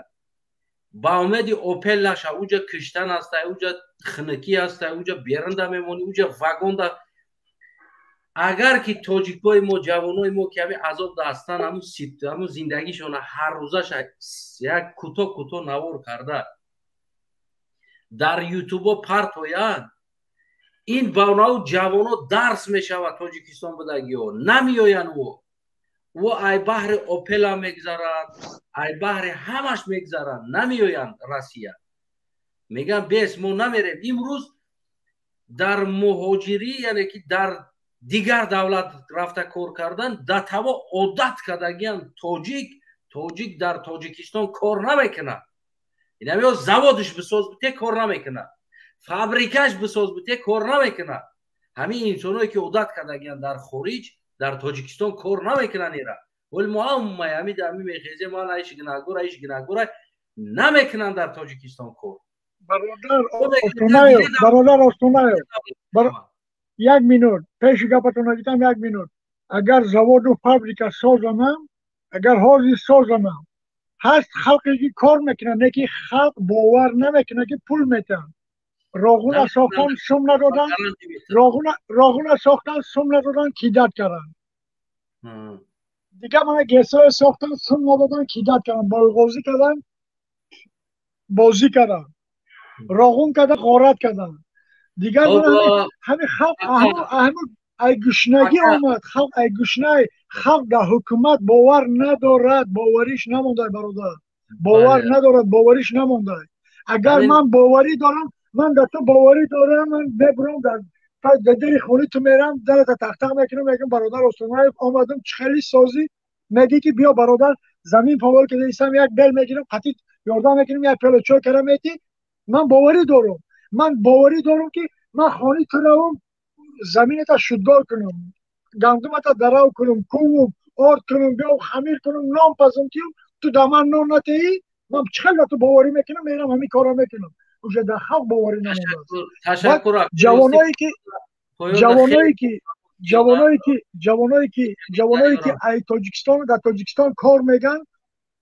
ба умеди Опел наша, уҷа киштан ҳастай, уҷа хинукӣ ҳастай, уҷа берунда мемонӣ, уҷа вагонда. Агар ки тоҷикои мо, ҷавонои мо, ки ҳами азобда ҳастанд, ҳамун зиндагишона ҳаррӯзаша як кӯтоҳ кӯтоҳ навор карда дар Ютубо партоянд, ин ба онау ҷавоно дарс мешавад. Тоҷикистон будагиҳо намеоянд. Ӯ ай баҳри Опела мегзаранд, ай баҳри ҳамаш мегзаранд, намеоянд Россия, мегӯянд, бес, мо намерем. Имрӯз дар муҳоҷирӣ, яъне ки дар дигар давлат рафта кор кардан, датаво одат кардагиян. Тоҷик дар Тоҷикистон кор намекунад. Инамиё заводиш бисоз бите, кор намекунад, фабрикаш бисоз бите, кор намекунад. Ҳамин инсоное ки одат кардагиян дар хориҷ, дар Тоҷикистон кор намекунанд. Ира вале мо ҳамаи ҳами ами мехезем, ман айш гунаҳгор, айш гунаҳгор, намекунанд дар Тоҷикистон кор. Бародар Остонаев, бародар Остонаев, як минут, пеши гапатон гитам, як минут. Агар заводу фабрика созанам, агар ҳозир созанам, ҳаст халқе ки кор мекунад, не ки халқ бовар намекунад, ки пул метиҳанд. Роғуна сохтан, сум надодан, роғуна сохтан, сум надодан, кидать карданд. Дигар мана ГЭСое сохтан, сум надодан, кидать карданд, болғозӣ карданд, бозӣ карданд, роғун кардан, ғорат карданд. Дигар ҳами халқ ай гушнагӣ омад, халқ ай гушнай, халқ дар ҳукумат бовар надорад, бовариш намондай, бародар, бовар надорад, бовариш намондай. Агар ман боварӣ дорам, ман дар ту боварӣ дорам, ман мебурам, дар дари хони ту мерам, дарата тақтақ мекунам, мегӯям, бародар Остонаев, омадам, чӣ хеле созӣ? Мегӣ, ки биё, бародар, замин повол кида истам, як бел мегирам, қатӣ ёрдам мекунам, як пиёла чой кара метӣ. Ман боварӣ дорам, ман боварӣ дорам, ки ман хони ту равам, замината шудгор кунам, гандумата дарав кунам, кувум, орд кунам, биём, хамир кунам, нон пазам, ки ту дар ман нон натеӣ. Ман чӣ хел дар ту боварӣ мекунам, мерам, ҳамин корро мекунам. Уже дар халқ боварӣ намондааст. Ҷавоное ки ай Тоҷикистон дар Тоҷикистон кор меган,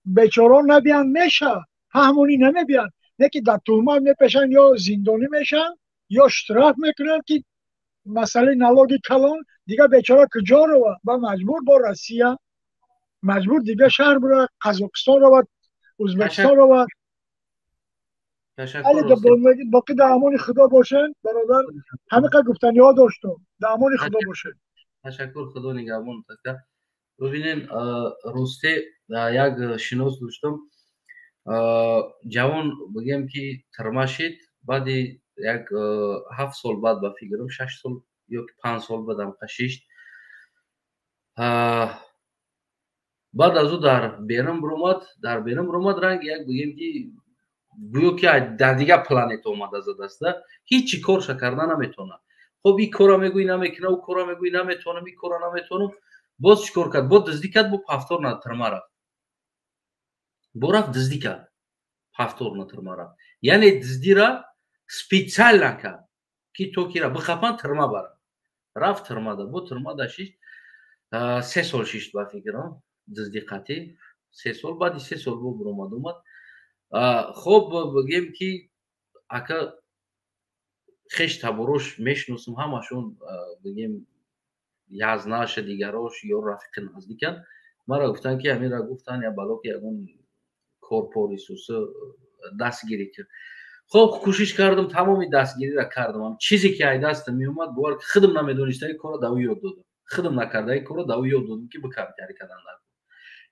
бечоро набиянд, меша фаҳмонӣ, намебиянд, не ки дар туҳмат мепешанд, ё зиндонӣ мешаванд, ё штраф мекунанд, ки масъалаи налоги калон. Дигар бечора куҷо рава? Ба маҷбур бо Россия, маҷбур дигар шаҳр бура, Қазоқистон равад, Ӯзбекистон равад. Боқӣ дар амони Худо бошед, бародар, ҳамиқа гуфтаниҳо доштум, дар амони Худо бошед. Ташаккур, Худо нигаҳбон. Бибинен, росте, як шинос доштам, ҷавон, бигем ки тирма шид, баъди як 7 сол баъд, ба фикрам, 6 сол ё 5 сол баъдам қашишт. Баъд аз ӯ дар берун биромад, дар берун биромад, ранги як, бигем ки, гӯё ки дар дигар планета омада задаста, ҳичи корша карда наметавонад. Хоб, ин кора мегӯӣ, намекуна, ӯ кора мегӯӣ, наметавонам, ин кора наметавонам. Боз чӣ кор кард? Боз дуздӣ кард, бо повторно тирма рафт, бо рафт, дуздӣ кард, повторно тирма рафт. Яъне дуздира специально кард, ки то кира бихапан, тирма барад. Рафт тирмада, бо тирмада шишт, 3 сол шишт, ба фикрам, дуздӣ қатӣ 3 сол. Баъди 3 сол бо биромад, омад. Хоб, бигем ки, ака, хеш таборош мешиносам, ҳамашон, бигем, язнаша, дигарош ё рафиқи наздикан, мара гуфтанд, ки ҳамира гуфтанд, я бало ки ягон корпорисуса дастгирӣ кард. Хоб, кӯшиш кардам, тамоми дастгириро кардам, чизе ки ай дастам меомад. Бовар, худам намедонистаи корро да ӯ ёд додам, худам накардаи корро да ӯ ёд додам, ки бикам тари кардан дар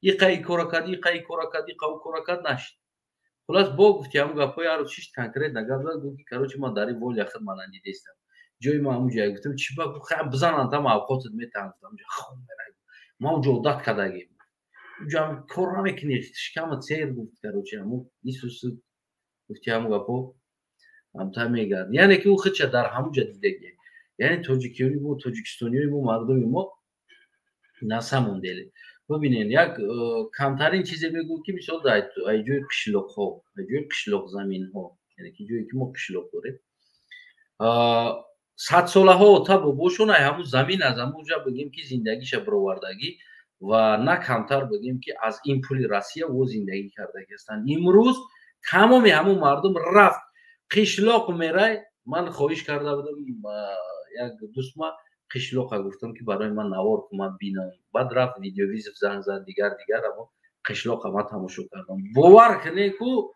иқа и кора кард, иқа и кора кард, иқа ӯ кора кард, нашид. Хулас, бо гуфти ҳамун гапҳои ҳар рӯз шишт, конкретно гап зад, гуфт, ки короче, ман дар ин воля худ мана дидестам. Ҷои ма ҳамуҷа. Гуфтам, чӣ ба? Бизананд, там авқотат метаҳам. Гуфтам, хом мерай, ма уҷо одат кардагим, уҷо кор намекунӣ, шикамат сер. Гуфт, короче, ҳаму исусу гуфти, ҳаму гапо ҳамта мегард. Яъне ки ӯ худша дар ҳамуҷа дидагӣ. Яъне тоҷикиёни мо, тоҷикистониёи мо, мардуми мо на самом деле, бибинед, як камтарин чизе мегӯм, ки мисол ай ҷои қишлоқҳо, ай ҷои қишлоқ заминҳо, яъне ки ҷое ки мо қишлоқ дорем, садсолаҳо та бобошон ай ҳамун замин, аз ҳамунҷа, бигем ки, зиндагиша бировардагӣ ва на камтар, бигем ки, аз ин пули Россия во зиндагӣ кардагӣ ҳастанд. Имрӯз тамоми ҳамун мардум рафт қишлоқ мерай. Ман хоҳиш карда будам як дӯстма қишлоқа, гуфтам ки барои ман навор кун, ман бинам. Баъд рафт, видеовызов занг зад, дигар дигар, амо қишлоқа ман тамошо кардам. Бовар кунед, ку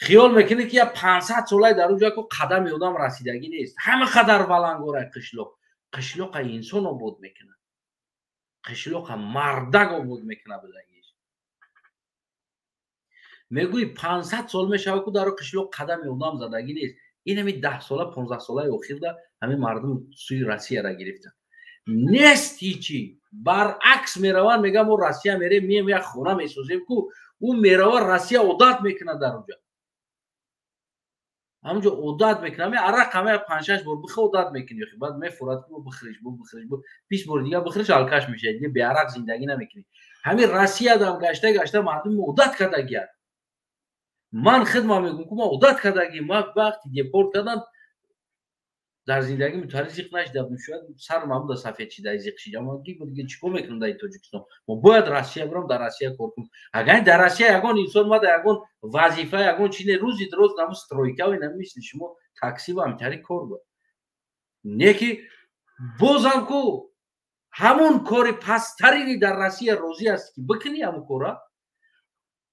хиёл мекунед, ки як 500 солаи дар уҷа ку қадами одам расидагӣ нест. Ҳама қадар валангора қишлоқ. Қишлоқа инсон обод мекунад, қишлоқа мардак обод мекунад. Будагиш мегӯи, 500 сол мешавад, ку дар қишлоқ қадами одам задагӣ нест. Ин ҳами 10 сола, 15 солаи охирда ҳамин мардум сӯи Россияра гирифтанд. Нест ҳичи, баръакс мераванд, мегӯям, мо Россия мерем, мием, як хона месозем. Ку ӯ мерава Россия, одат мекунад, дар уҷа ҳамунҷо одат мекунад. Ҳами арақ ҳама панҷшаш бор бихӯ, одат мекунӣ. Баъд мефурад, ку бихӯриш, бу бихӯриш, бу 20 бори дигар бихӯриш, алкаш мешавӣ, дига беарақ зиндагӣ намекунӣ. Ҳамин Россиядам гашта гашта мардум одат кардагият. Ман хидма мегӯм, ку ман одат кардагӣ. Ман вақти депорт кардан дар зиндагӣ мутари зиқ нашида будем, шояд сарам ҳамуда сафед шида, зиқ шида. Дига чӣ кор мекунам дар Тоҷикистон? Мо бояд Россия бирам, дар Россия кор кунам. Агар дар Россия ягон инсон мада ягон вазифа, ягон чи не, рӯзи роз наму стройка ва инами мисли шумо такси ва ҳамтари кор буд. Не ки бозам ку ҳамун кори пасттарини дар Россия розӣ ҳасти ки бикунӣ ҳамун кора,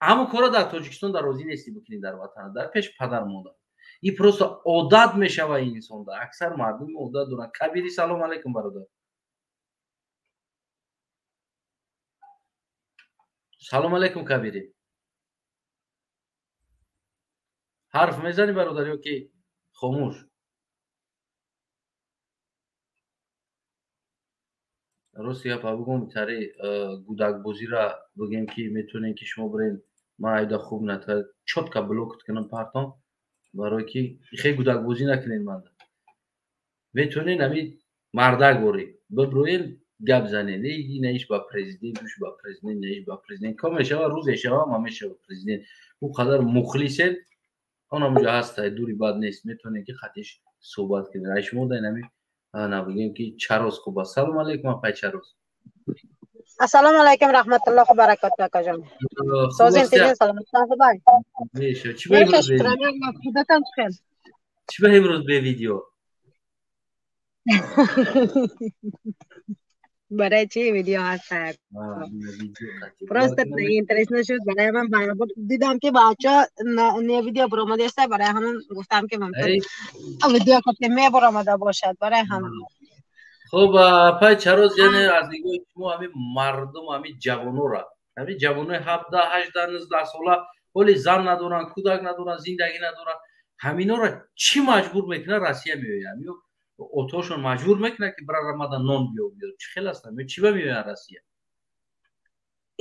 ҳамун кора дар Тоҷикистон дар розӣ нестӣ бикунӣ, дар ватана, дар пеши падар модар. И просто одат мешава инсонда. Аксар мардум одат доранд. Кабири, салом алейкум, бародар, салом алейкум, Кабири. Ҳарф мезанӣ, бародар, ё ки хомӯш? Рости гапа бигӯм, тари гудакбозира бигем, ки метавонем, ки шумо бирен, ман айда хуб ната чётко блок кунам партом, барое ки хеле гудакбозӣ накунед. Манда метавонед ҳами мардак борӣ биброен, гап занед, наиш ба президент, уш ба президент, наиш ба президент. Ко мешава, рӯзе шава, ма мешава президент. Ӯ қадар мухлисен, он ҳамуҷо ҳаста, дури бад нест, метавонед ки хатиш суҳбат кунед. Ай шумо дай нами ана бигем, ки чароз хуб аст. Салом алейкум, апай Чароз. Ассалому алайкум, раҳматуллоҳи ва баракатуҳ, акаҷон. Созин, тиҷин, саломатан, хубай? Худатон чӣ хел? Чӣ ба имрӯз бе видео? Барои чӣ видео ҳаст? Просто интересно шуд барои ман. Дидам, ки бача не видео баромадаста, барои ҳамон гуфтам, ки мумкин видео ки мебаромада бошад, барои ҳамон. Хуб, апай Чароз, яъне аз нигоҳи шумо ҳамин мардум, ҳамин ҷавонора, ҳамин ҷавонои 17, 18, 19 сола, ҳоли зан надоранд, кӯдак надоранд, зиндагӣ надоранд, ҳаминора чӣ маҷбур мекунад Россия меоянд? Ё отошон маҷбур мекунад, ки бира рамада нон биё биё? Чӣ хел ҳастанд ё чӣ ба меоянд Россия?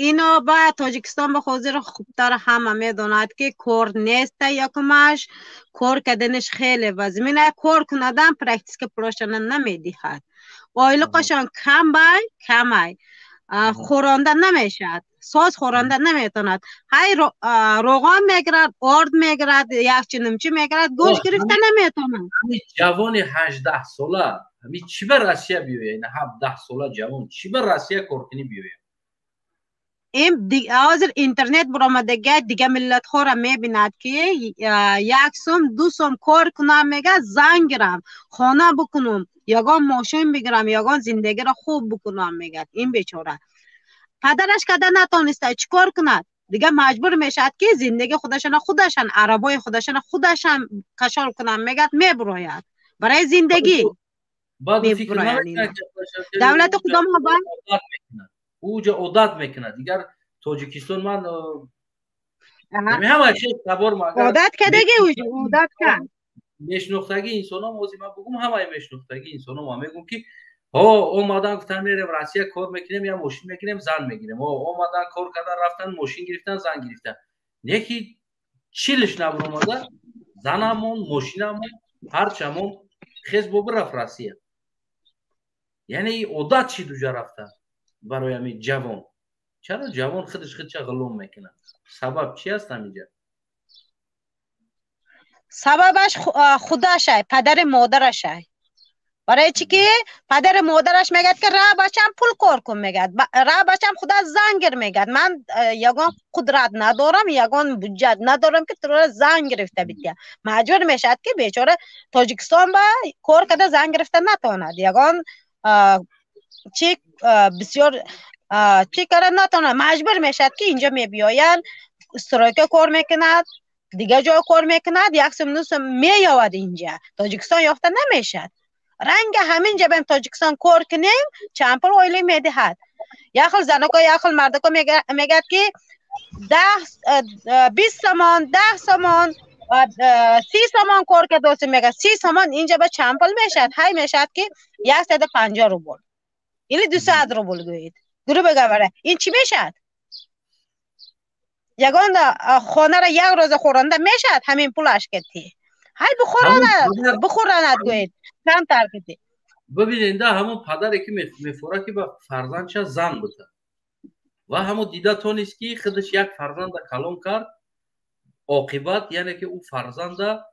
Ино ба Тоҷикистон ба ҳозир хубтар ҳама медонад, ки кор неста. Якумаш, кор карданаш хеле вазмина, кор кунадам практически пулошона намедиҳад, ойлиқашон камбай камай, хӯронда намешавад, соз хӯронда наметавонад. Ҳай роған мегирад, орд мегирад, якчи нимчи мегирад, гӯшт гирифта наметавонад. Ҷавони 18 сола ҳами чӣ ба Россия биёяд? 17 сола ҷавон чӣ ба Россия коркунӣ биёяд? Ин ҳозир интернет баромадага, дига миллатҳоро мебинад, ки як сум, ду сум кор кунам, мега, зан гирам, хона бикунам, ягон мошин бигирам, ягон зиндагиро хуб бикунам, мегӯяд. Ин бечора падараш када натониста, чӣ кор кунад? Дига маҷбур мешавад, ки зиндагии худашона худашан, арабои худашона худашан кашол кунам, мегӯяд, мебурояд барои зиндагӣ. Давлати худомо ба Уҷа одат мекунад, дигар Тоҷикистон ман ҳама чиз табор. Одат кадаги, одат кард. Мешнохтагии инсоном, ҳозир ман бугум, ҳамаи мешнохтагии инсоном ман мегӯм, ки ҳо, омадан, гуфтан, мерем Россия, кор мекунем, я мошин мекунем, зан мегирем. О, омадан, кор кардан, рафтан, мошин гирифтан, зан гирифтан. Не ки чилиш набуромада, занамон, мошинамон, ҳарчамон хез бо бирафт Россия. Яъне одат шид уҷа рафтан барои ҳамин ҷавон. Чаро ҷавон худаш худша ғулом мекунад? Сабаб чи аст ҳаминҷа? Сабабаш худашай, падари модарашай. Барои чӣ ки падари модараш мегӯяд, ки ра, бачам, пул кор кун, мегӯяд, ра, бачам, худа зан гир, мегӯяд. Ман ягон қудрат надорам, ягон буҷат надорам, ки туро зан гирифта бидиҳам. Маҷбур мешавад, ки бечора Тоҷикистон ба кор карда зан гирифта натавонад, ягон чи бисёр чӣ карда натавонад. Маҷбур мешавад, ки инҷо мебиёянд, стройка кор мекунад, дигар ҷо кор мекунад, як сум, ду сум меёвад. Инҷа Тоҷикистон ёфта намешавад. Ранга ҳамин ҷа бем Тоҷикистон кор кунем, чанд пул ойлик медиҳад. Як хел заноко, як хел мардако мегӯяд, ки 10, 20 сомон, 10 сомон, 30 сомон кор кардосем, мегӯяд. 30 сомон инҷа ба чанд пул мешавад? Ҳай, мешавад, ки 150 рубл или 200 рубл гӯед, грубо говоря. Ин чӣ мешавад? Ягон хонара як рӯза хӯронда мешавад ҳамин пулаш кети? Ҳай, бихӯронад, бихӯронад гӯед, камтар кети. Бибинед, да, ҳамон падаре ки мефорад, ки ба фарзандша зан бита, ва ҳамон дида тонист, ки худаш як фарзанда калон кард, оқибат, яъне ки ӯ фарзанда,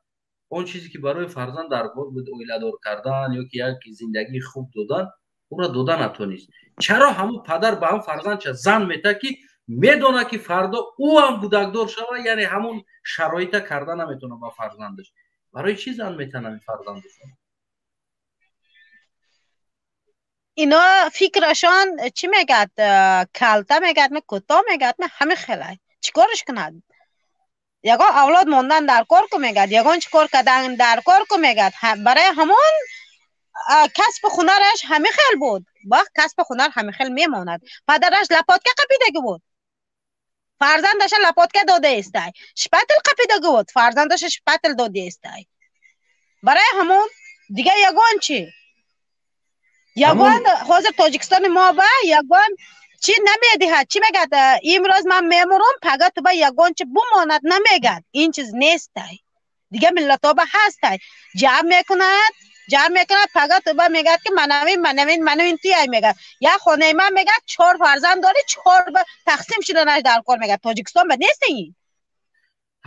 он чизе ки барои фарзанд дар кор буд, оиладор кардан ё ки як зиндагии хуб додан, ӯро дода натонист. Чаро ҳамон падар ба ҳам фарзандша зан мета, ки медонад, ки фардо ӯ ҳам кӯдакдор шава, яъне ҳамон шароита карда наметавонад ба фарзандаш? Барои чӣ зан метан ҳамин фарзандашон? Ино фикрашон чӣ мегӯяд, калта мегӯяд, ме кӯтоҳ мегӯяд, ме ҳамин хелай. Чӣ корш кунад? Ягон авлод мондан дар кор ку, мегӯяд, ягон чӣ кор кардан дар кор ку, мегӯяд. Барои ҳамон касби ҳунараш ҳамин хел буд, вақт касби ҳунар ҳамин хел мемонад. Падараш лопатка қапидаги буд, фарзандаша лопатка додаистай. Шпатель қапидаги буд, фарзандаша шпатель додаистай. Барои ҳамон дига ягон чӣ, ягон ҳозир Тоҷикистони мо ба ягон чӣ намедиҳад. Чӣ мегӯяд? Имрӯз ман мемурам, пага ту ба ягон чи бумонад, намегӯяд. Ин чиз нестай. Дига миллатҳо ба ҳастай, ҷамъ мекунад, ҷамъ мекунад, пага ту ба мегӯяд, ки манавин, манавин, манавин туяй, мегӯяд. Як хонаи ман, мегӯяд, чор фарзанд дорӣ, чор ба тақсим шуданаш дар кор, мегӯяд. Тоҷикистон ба нест ин.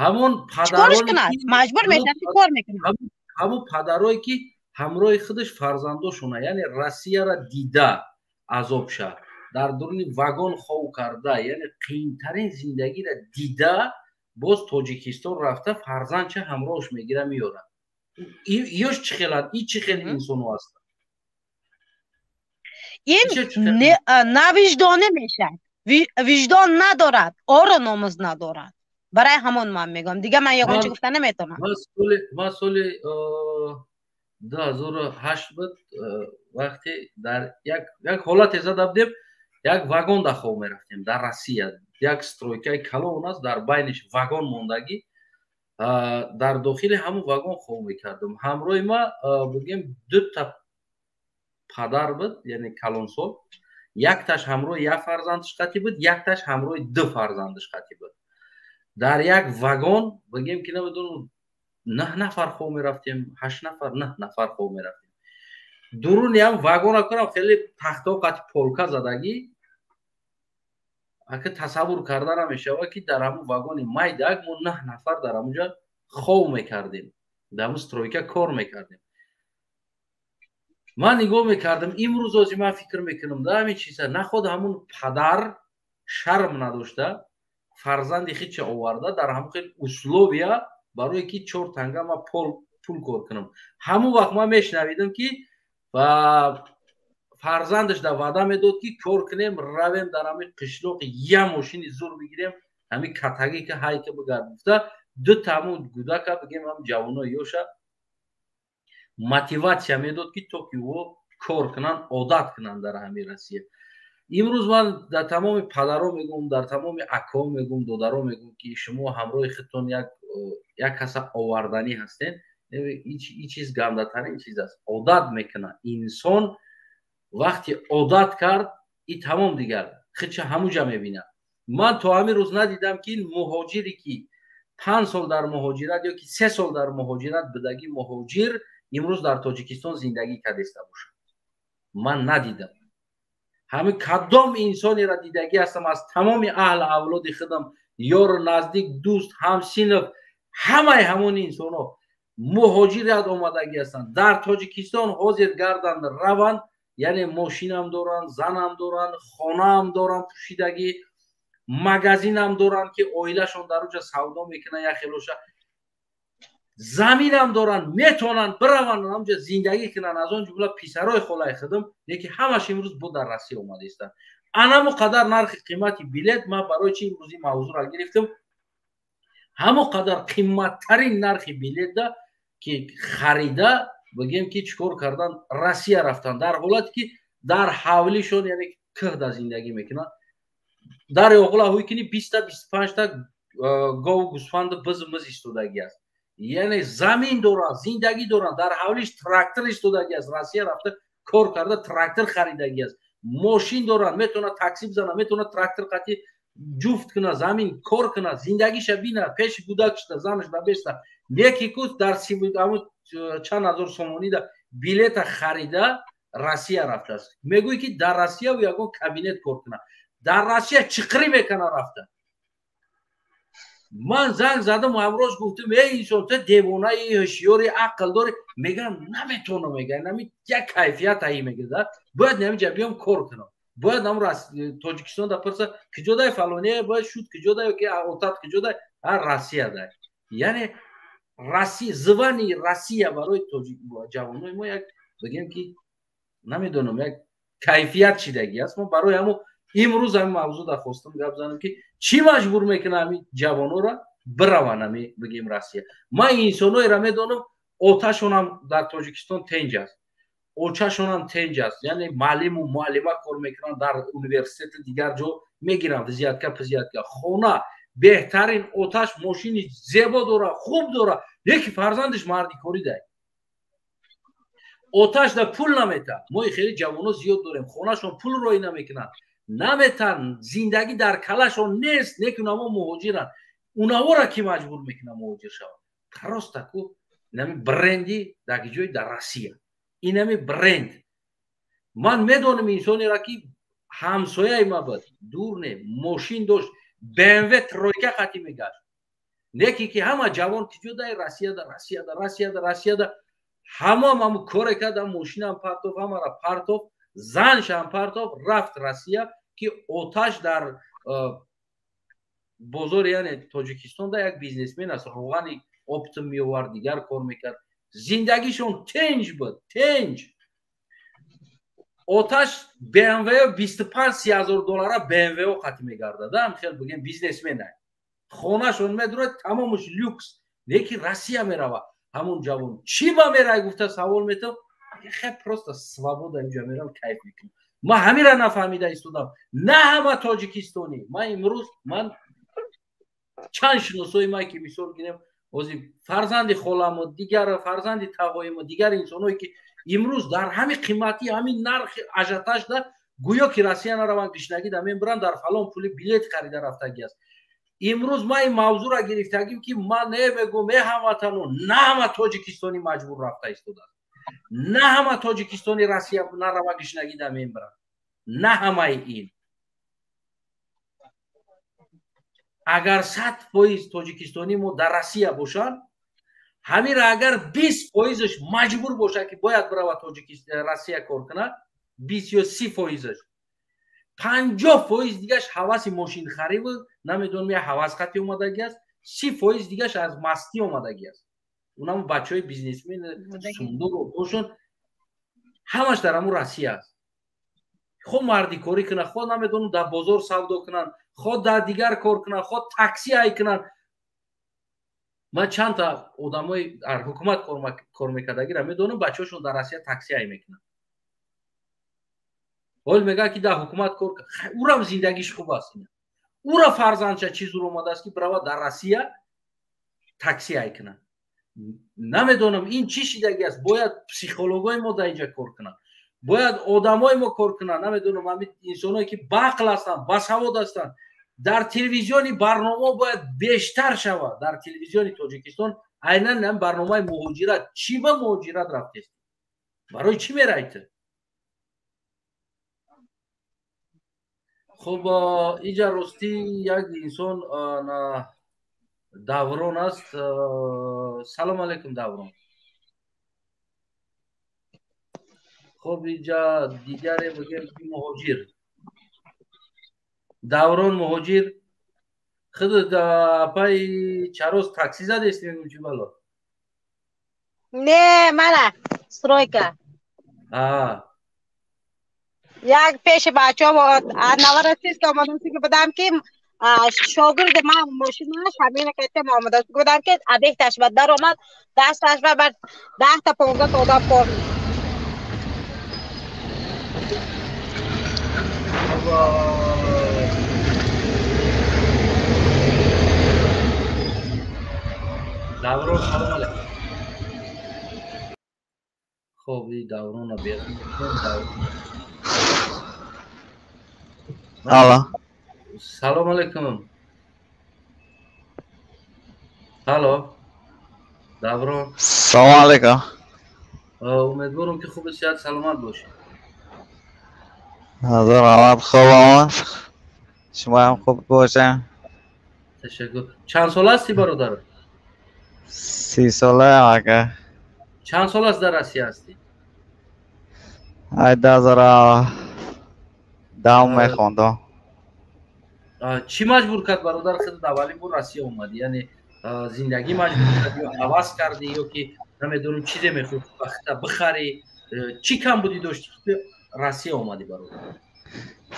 Ҳамон чикорш кунад? Маҷбур мешавад, ки кор мекунад. Ҳамон падарое ки ҳамроҳи худаш фарзандошона, яъне Россияра дида, азоб ша, дар дуруни вагон хов карда, яъне қийинтарин зиндагиро дида, боз Тоҷикистон рафта, фарзандча ҳамроҳш мегира, меёрад. Ёш чӣ хеланд? И чӣ хел инсоно ҳастанд? Ин навиҷдонӣ мешавад, виҷдон надорад, ору номус надорад. Барои ҳамон ман мегӯям, дига ман ягон чӣ гуфта наметавонам. Ман соли 2008 буд, вақте дар як ҳолате зада будем, як вагон да хов мерафтем дар Россия. Як стройкаи калон аст, дар байниш вагон мондагӣ, дар дохили ҳамон вагон хов мекардам. Ҳамроҳи ма, бигем, дута падар буд, яъне калонсол. Якташ ҳамроҳи як фарзандаш қатӣ буд, якташ ҳамроҳи ду фарзандаш қатӣ буд. Дар як вагон, бигем ки, намедонам, наҳ нафар хов мерафтем, ҳашт нафар, наҳ нафар хов мерафтем. Дуруни ҳам вагона кунам, хеле тахтао қати полка задагӣ. Ака, тасаввур карда намешавад, ки дар ҳамун вагони майдак мо наҳ нафар дар ҳамунҷа хов мекардем, дар ҳамун стройка кор мекардем. Ман нигоҳ мекардам, имрӯз ози ман фикр мекунам да ҳамин чиза: наход ҳамун падар шарм надошта, фарзанди хича оварда дар ҳамун хел условия, барое ки чор танга ма пул кор кунам. Ҳамун вақт ман мешунавидам, ки фарзандаш да ваъда медод, ки кор кунем, равем, дар ҳамин қишлоқ я мошини зур бигирем, ҳамин катагӣ ка ҳайка бигард, гуфта. Дута ҳамун гудака, бигем, ҳам ҷавонои ёша мотиватсия медод, ки то ки ӯ кор кунанд, одат кунанд дар ҳамин Россия. Имрӯз ман дар тамоми падаро мегӯм, дар тамоми акҳо мегӯм, додаро мегӯм, ки шумо ҳамроҳи худтон як каса оварданӣ ҳастен. Ин чиз гандатарин чиз аст. Одат мекунад инсон, вақти одат кард, и тамом, дигар хича ҳамуҷа мебинад. Ман то ҳамин рӯз надидам, ки муҳоҷире, ки 5 сол дар муҳоҷират ё ки 3 сол дар муҳоҷират будагӣ, муҳоҷир имрӯз дар Тоҷикистон зиндагӣ кардеста бошад. Ман надидам. Ҳамин кадом инсонеро дидагӣ ҳастам аз тамоми аҳли авлоди худам, ёру наздик, дӯст, ҳамсинф, ҳамаи ҳамон инсонҳо муҳоҷират омадагӣ ҳастанд, дар Тоҷикистон ҳозир гарданд, раванд, яъне мошинам доранд, занам доранд, хонаам доранд, пӯшидагӣ, магазинам доранд, ки оилашон дар уҷа савдо мекунанд, як хелоша заминам доранд, метавонанд бираванд, ҳамҷа зиндагӣ кунанд, аз он ҷумла писарои холаи худам, лекин ҳамаш имрӯз бо дар Россия омада истанд. Анамо қадар нархи қимати билет. Ман барои чи имрӯз ин мавзӯъро гирифтам? Ҳамо қадар қиматтарин нархи билетда, ки харида, бигем, ки чӣ кор кардан, Россия рафтан, дар ҳолате ки дар ҳавлишон, яъне кӯҳда зиндагӣ мекунанд, дар оғла ҳуй кини 20-та, 25-та гову гӯсфанду бизу миз истодагӣ аст, яъне замин доранд, зиндагӣ доранд, дар ҳавлиш трактор истодагӣ аст. Россия рафта, кор карда, трактор харидагӣ аст, мошин доранд, метавонад такси бизанад, метавонад трактор қатӣ ҷуфт кунад, замин кор кунад, зиндагиша бинад, пеши кӯдакшда, занаш набеста. Леки ку дар чанд ҳазор сомонида билета харида, Россия рафтааст. Мегӯй, ки дар Россия ягон кабинет кор кунад, дар Россия чиқирӣ мекунад рафта. Ман занг задам ҳамроз, гуфтам: «Эй инсон, ту девонаи, ҳушёри, ақл дорӣ?» Мегам, наметавонам, мега, нами як кайфият аи мегирда, бояд намиҷа биём, кор кунам, бояд нам Тоҷикистон да пурса, киҷодай фалоне, бояд шуд, киҷодай, ки отат киҷодай, а Россия дай. Яъне Россия, звани Россия барои ҷавонои мо як, бигем, ки намедонам, як кайфият шидагӣ аст. Мо барои ҳамо имрӯз ҳамин мавзӯъ да хостам гап занам, ки чӣ маҷбур мекунад ҳамин ҷавонора бираванд ҳами, бигем, Россия. Ман инсоноеро медонам, оташонам дар Тоҷикистон тенҷ аст, очашонам тенҷ аст, яъне маълиму муаллима кор мекунанд дар университети дигар ҷо, мегиранд взятка пзятка, хона беҳтарин, оташ мошини зебо дора, хуб дора, леки фарзандаш мардикорӣ дай, оташ да пул намета. Мо хеле ҷавоно зиёд дорем, хонашон пул роӣ намекунанд, наметан, зиндагӣ дар калашон нест, лекин унаво муҳоҷиранд. Унавора ки маҷбур мекунад муҳоҷир шавад? Просто ку инами бренди дар ҷои дар Россия, инами бренд. Ман медонам инсонеро, ки ҳамсояи ма буд, дур не, мошин дошт, БМВ тройка қатӣ мегашт, неки ки ҳама ҷавон киҷо дай Россияда, Россияда, Россияда, Россияда, ҳамам ҳаму коре кардам, мошинам партов, ҳамара партов, заншам партов, рафт Россия, ки оташ дар бозори, яъне Тоҷикистон да як бизнесмен аст, роғани оптом меовард, дигар кор мекард, зиндагишон тенҷ буд, тенҷ. Оташ БМВ 25-30 ҳазор доллара БМВ қатӣ мегардад, хел бигем, бизнесмен, хонашон медурад, тамомаш люкс, леки Россия мерава. Ҳамун ҷавон чӣ ба мерай гуфта савол метам, хе, просто свобода, инҷа мерам, кайф мекунам. Ман ҳамира нафаҳмида истодам. На ҳама тоҷикистонӣ. Ман имрӯз ман чанд шиносои ман, ки мисол гирем, ҳозир фарзанди холаму, дигар фарзанди тағоиму, дигар инсоное, ки имрӯз дар ҳами қиматӣ, ҳамин нархи ажиотажда, гӯё ки Россия нараванд, гишнагӣ да мебуранд, дар фалон пули билет харида рафтагӣ аст. Имрӯз ман ин мавзӯъро гирифтагим, ки ман намегӯм, э ҳамватано, на ҳама тоҷикистонӣ маҷбур рафта истодааст, на ҳама тоҷикистони Россия нарава, гишнагӣ да мебуранд, на ҳамаи ин. Агар 100% тоҷикистонӣ мо дар Россия бошанд, ҳамира агар 20 фоизаш маҷбур бошад, ки бояд бирава Россия кор кунад, 20 ё 30 фоизаш, 50% дигаш ҳаваси мошинхариву, намедонам, я ҳавас хати омадагӣ аст, 30% дигаш аз мастӣ омадагӣ аст. Унам бачаҳои бизнесмен сундуру бошон, ҳамаш дар ҳамун Россия аст. Хо мардикорӣ кунанд, хо намедонам, дар бозор савдо кунанд, хо дар дигар кор кунанд, хо такси ай кунанд. Ман чандта одамои дар ҳукумат кор мекардагиро медонам, бачаҳошон дар Россия такси ай мекунанд. Ҳол мегӯяд, ки дар ҳукумат кор, урам зиндагиш хуб аст. Ура фарзандша чӣ зур омадааст, ки бирава дар Россия такси ай кунад? Намедонам ин чӣ шидаги аст. Бояд психологои мо дар инҷа кор кунанд, бояд одамои мо кор кунанд. Намедонам, ҳамин инсоное ки баақл ҳастанд, басавод ҳастанд, дар телевизиони барнома бояд бештар шавад. Дар телевизиони Тоҷикистон айнан ҳам барномаи муҳоҷират. Чӣ ба муҳоҷират рафтест? Барои чӣ меравед? Хуб, инҷа ростӣ як инсон Даврон аст. Салом алейкум, Даврон. Хуб, инҷа дигаре бигем ки муҳоҷир. Даврон муҳоҷир. Худ апаи чароз такси задест, мегӯм чӣ бало? Не, мана стройка. Як пеши бачаҳо Новороссийск омадам, ки будам ки шогирди ман мошинаш ҳамина кайтем омада будам ки объекташ ба даромад, дасташ ба бар 10 та 15 та одам кор. Даврон, салом алейкум. Хоб, и Даврона берун мекунем. Алло. Салом алейкум. Алло. Даврон. Салом алейкум. Умедворам ки хуби, сиҳат, саломат бошед. Ҳазор раҳмат, хуб омад. Шумо ҳам хуб бошед. Ташаккур. Чанд сола ҳастӣ, бародар? 30 солаам, ака. Чанд сол аст дар Россия ҳастӣ? Ай 2010 мехондам. Чӣ маҷбур кард, бародар, худат аввалин бор Россия омадӣ? Яъне зиндагӣ маҷбур кард ё ҳавас кардӣ ё ки намедонам чизе мехоҳӣ ба бихарӣ? Чӣ камбудӣ доштӣ ки Россия омадӣ, бародар?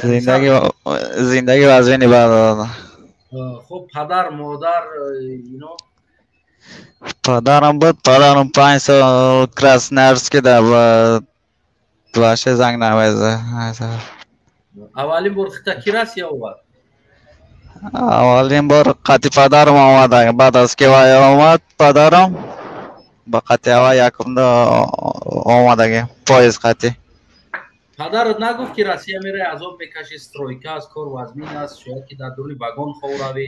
Зиндагӣ, зиндагӣ вазъини бародар. Хуб, падар, модар ино? Падарам буд, падарам 5 сол Красноярске дар ваше занг намезад. Аввалин бор хита ки Россия овард? Аввалин бор қати падарам омада. Баъд аз ки вай омад, падарам ба қати аввал якумда омадаги поезд қати. Падарат нагуфт ки Россия мераи, азоб мекашӣ, стройка аст, кор вазмин аст, шояд ки дар дуруни вагон хов равӣ,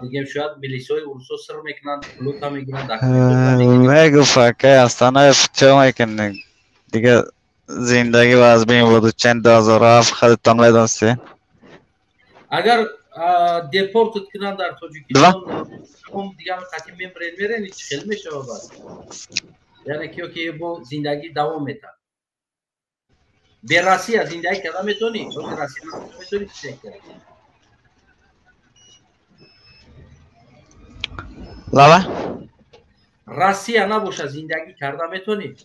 бигем, шояд милисҳои урусо сир мекунанд, пулута мегиранд? Мегуфт, акай Астанаев, чо мекунӣ, дига зиндагӣ вазмин буду, чен 2007 худатон медонстед. Агар депортат кунанд дар Тоҷикистон, дига қати мемрен, мерени, чӣ хел мешава баъд? Яъне ки ё ки бо зиндагӣ давом метавад? Бе Россия зиндагӣ карда метавонӣ? Россия метавонӣ зиндагӣ карда? Лава. Россия набоша, зиндагӣ карда метавонӣ?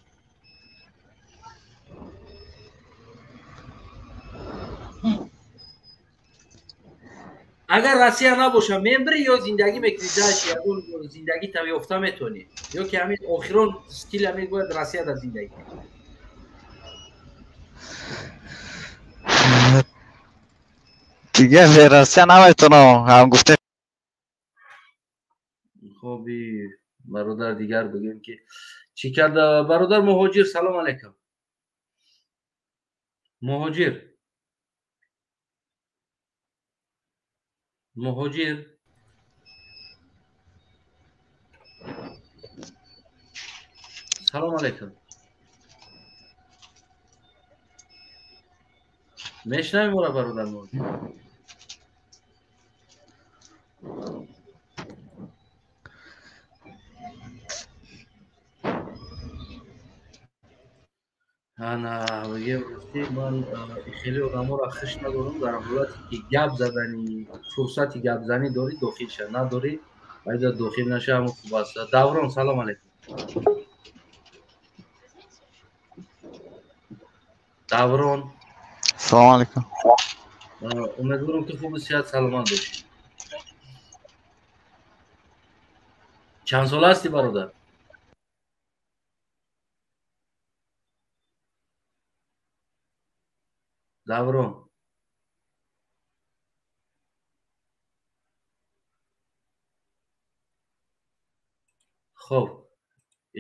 Агар Россия набоша, мембирӣ ё зиндагӣ мекунӣ? Даш ягон зиндагӣ та ёфта метавонӣ ё ки ҳамин охирон стил ҳамин бояд Россияда зиндагӣ кунӣ? Дига бе Россия наметавонам, ҳам гуфте. Хоби, бародар, дигар бигем ки чӣ карда. Бародар муҳоҷир, салом алейкум. Муҳоҷир, муҳоҷир, салом алейкум. Мешнавӣ мора, бародар муҳоҷир? Ана, бигем, ростӣ ман хеле одаморо хуш надорам. Дар ҳолате ки гап задани, фурсати гапзанӣ дорӣ, дохил ша, надорӣ, айда дохил наша, ҳамон хуб аст. Даврон, салом алейкум. Даврон. Салом алейкум. Умедворам ки хубу сиҳат, саломат бошӣ. Чанд сола ҳастӣ, бародар? Даврон. Хоб,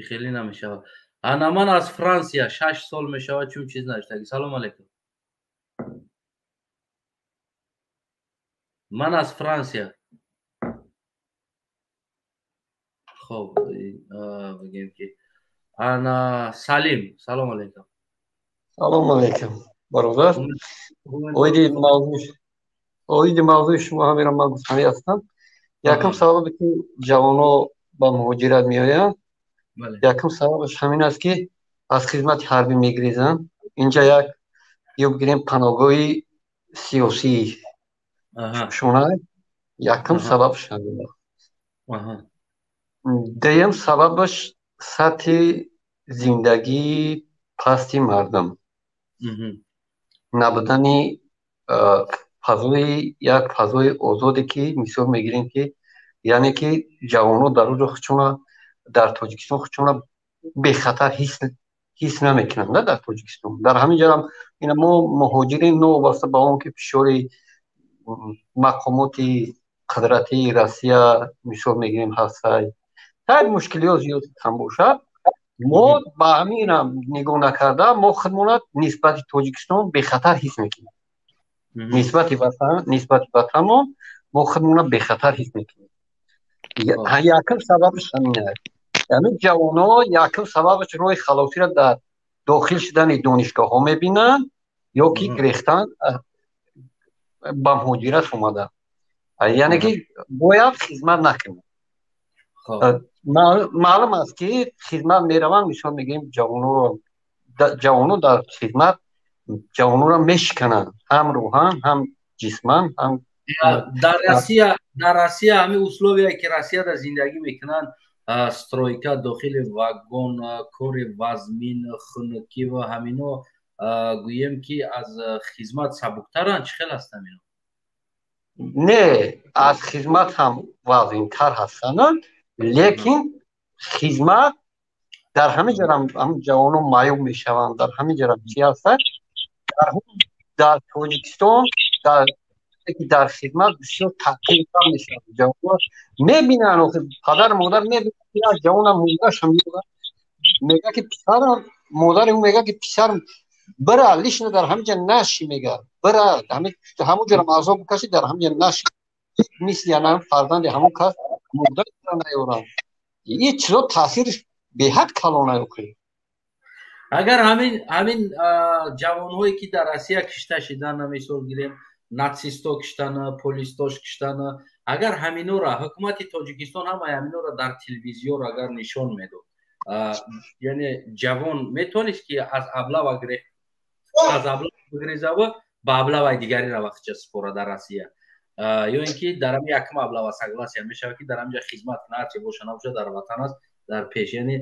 хеле намешавад. Ана ман аз Франсия 6 сол мешавад, чун чиз навиштаги. Салом алейкум, ман аз Франсия. Хоб, бигем ки ана Салим, салом алейкум. Салом алейкум, бародар. Оиди мавзӯи шумо ҳамеро ман гуфтанӣ ҳастам. Якум сабабе ки ҷавоно ба муҳоҷират меоянд, якум сабабаш ҳамин аст, ки аз хизмати ҳарбӣ мегирезанд. Инҷа як ё бигирем паноҳгоҳи сиёсӣ шуна, якум сабабаш ҳамин аст. Дуюм сабабаш сатҳи зиндагии пасти мардум, набудани фазои, як фазои озоде, ки мисол мегирем, ки яъне ки ҷавонон дар оҷо худшона, дар Тоҷикистон худшона бехатар ҳис намекунанд. Дар Тоҷикистон, дар ҳамин ҷарам ина мо муҳоҷирин, новобаста ба он ки фишори мақомоти қудратии Россия, мисол мегирем, ҳастай, так мушкилиҳо зиёд кам бошад, мо ба ҳаминам нигоҳ накарда, мо худмона нисбати Тоҷикистон бехатар ҳис мекунем. Нисбати ватан, нисбати ватанмон мо худмона бехатар ҳис мекунем. Якум сабабаш ҳамин аст. Яъне ҷавонҳо якум сабабаш роҳи халосиро дар дохил шудани донишгоҳҳо мебинанд ё ки гирехтан ба муҳоҷират омада, яъне ки бояд хизмат накунанд. Маълум аст, ки хизмат мераванд, мисол мегӯем, ҷавонро дар хизмат ҷавононро мешикананд, ҳам рӯҳан, ҳам ҷисман, ҳам Дар Россия ҳамин условия ки Россияда зиндагӣ мекунанд, стройка, дохили вагон, кори вазмин, хунукӣ ва ҳамино, гӯем ки аз хизмат сабуктаранд? Чӣ хел ҳастам ино? Не, аз хизмат ҳам вазинтар ҳастанд, лекин хизмат дар ҳамин ҷарам ҷавонон маъюб мешаванд, дар ҳамин ҷарам чӣ ҳастанд. Дар Тоҷикистон дар хизмат бисёр таъқиб мешавад. Ҷавонон мебинанд, падару модар мебинанд, ки як ҷавонам мурдаша мега, ки писарам, модари ӯ мега, ки писарам бира, лично дар ҳамин ҷа наши, мега, бира, ҳамун ҷарам азоб бикаши, дар ҳамин ҷа наши, мисли ана фарзанди ҳамон кас мурда наёрам. Ин чизо таъсириш беҳад калона охи. Агар ҳамин ҷавонҳое ки дар Россия кишта шидан, мисол гирем, нацисто киштан, полистош киштан, агар ҳаминора ҳукумати Тоҷикистон ҳамаи ҳаминора дар телевизион агар нишон медод, яъне ҷавон метавонист ки аз облава бигрезава, ба облаваи дигари равақча супора дар Россия, ё ин ки дар ҳами якум облава согласия мешавад, ки дар ҳаминҷа хизмат кунад, ҳарчи боша набоша, дар ватан аст, дар пеш? Яъне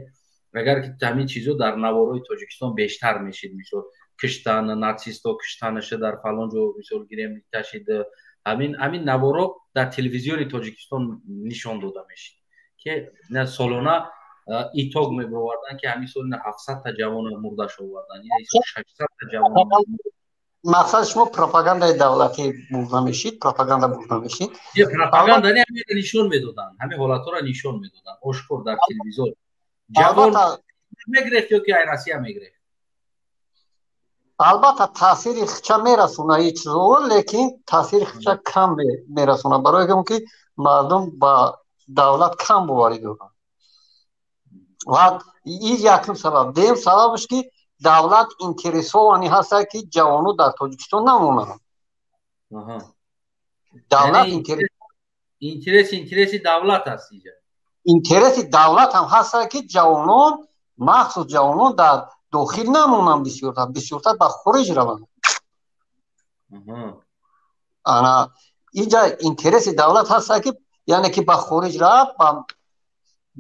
агар ки ҳамин чизо дар наворои Тоҷикистон бештар мешид, мисол киштан, нацисто киштанаша дар фалон ҷо, мисол гирем, ташид, ҳамин наворо дар телевизиони Тоҷикистон нишон дода мешид, ки солона итог мебироварданд, ки ҳамин сол 700-та ҷавона мурдаш овардан, 600-та ҷавон. Мақсади шумо пропагандаи давлатӣ бурда мешид, пропаганда бурда мешид? Пропаганда не, ҳаминро нишон медоданд, ҳамин ҳолатҳоро нишон медоданд ошкор дар телевизор. Ҷавон мегирефт ё ки ай Россия мегирефт? Албатта, таъсири хича мерасона ин чизо, лекин таъсири хича кам мерасона, барои он ки мардум ба давлат кам боварӣ доранд. Ва ин якум сабаб. Дуюм сабабаш, ки давлат интересованный ҳастад, ки ҷавоно дар Тоҷикистон намонанд. Давлат интереси давлат аст инҷа. Интереси давлат ҳам ҳастад, ки ҷавонон, махсус ҷавонон дар дохил намонанд, бисёртар ба хориҷ раванд. Ана инҷа интереси давлат ҳастад, ки яъне ки ба хориҷ рафт,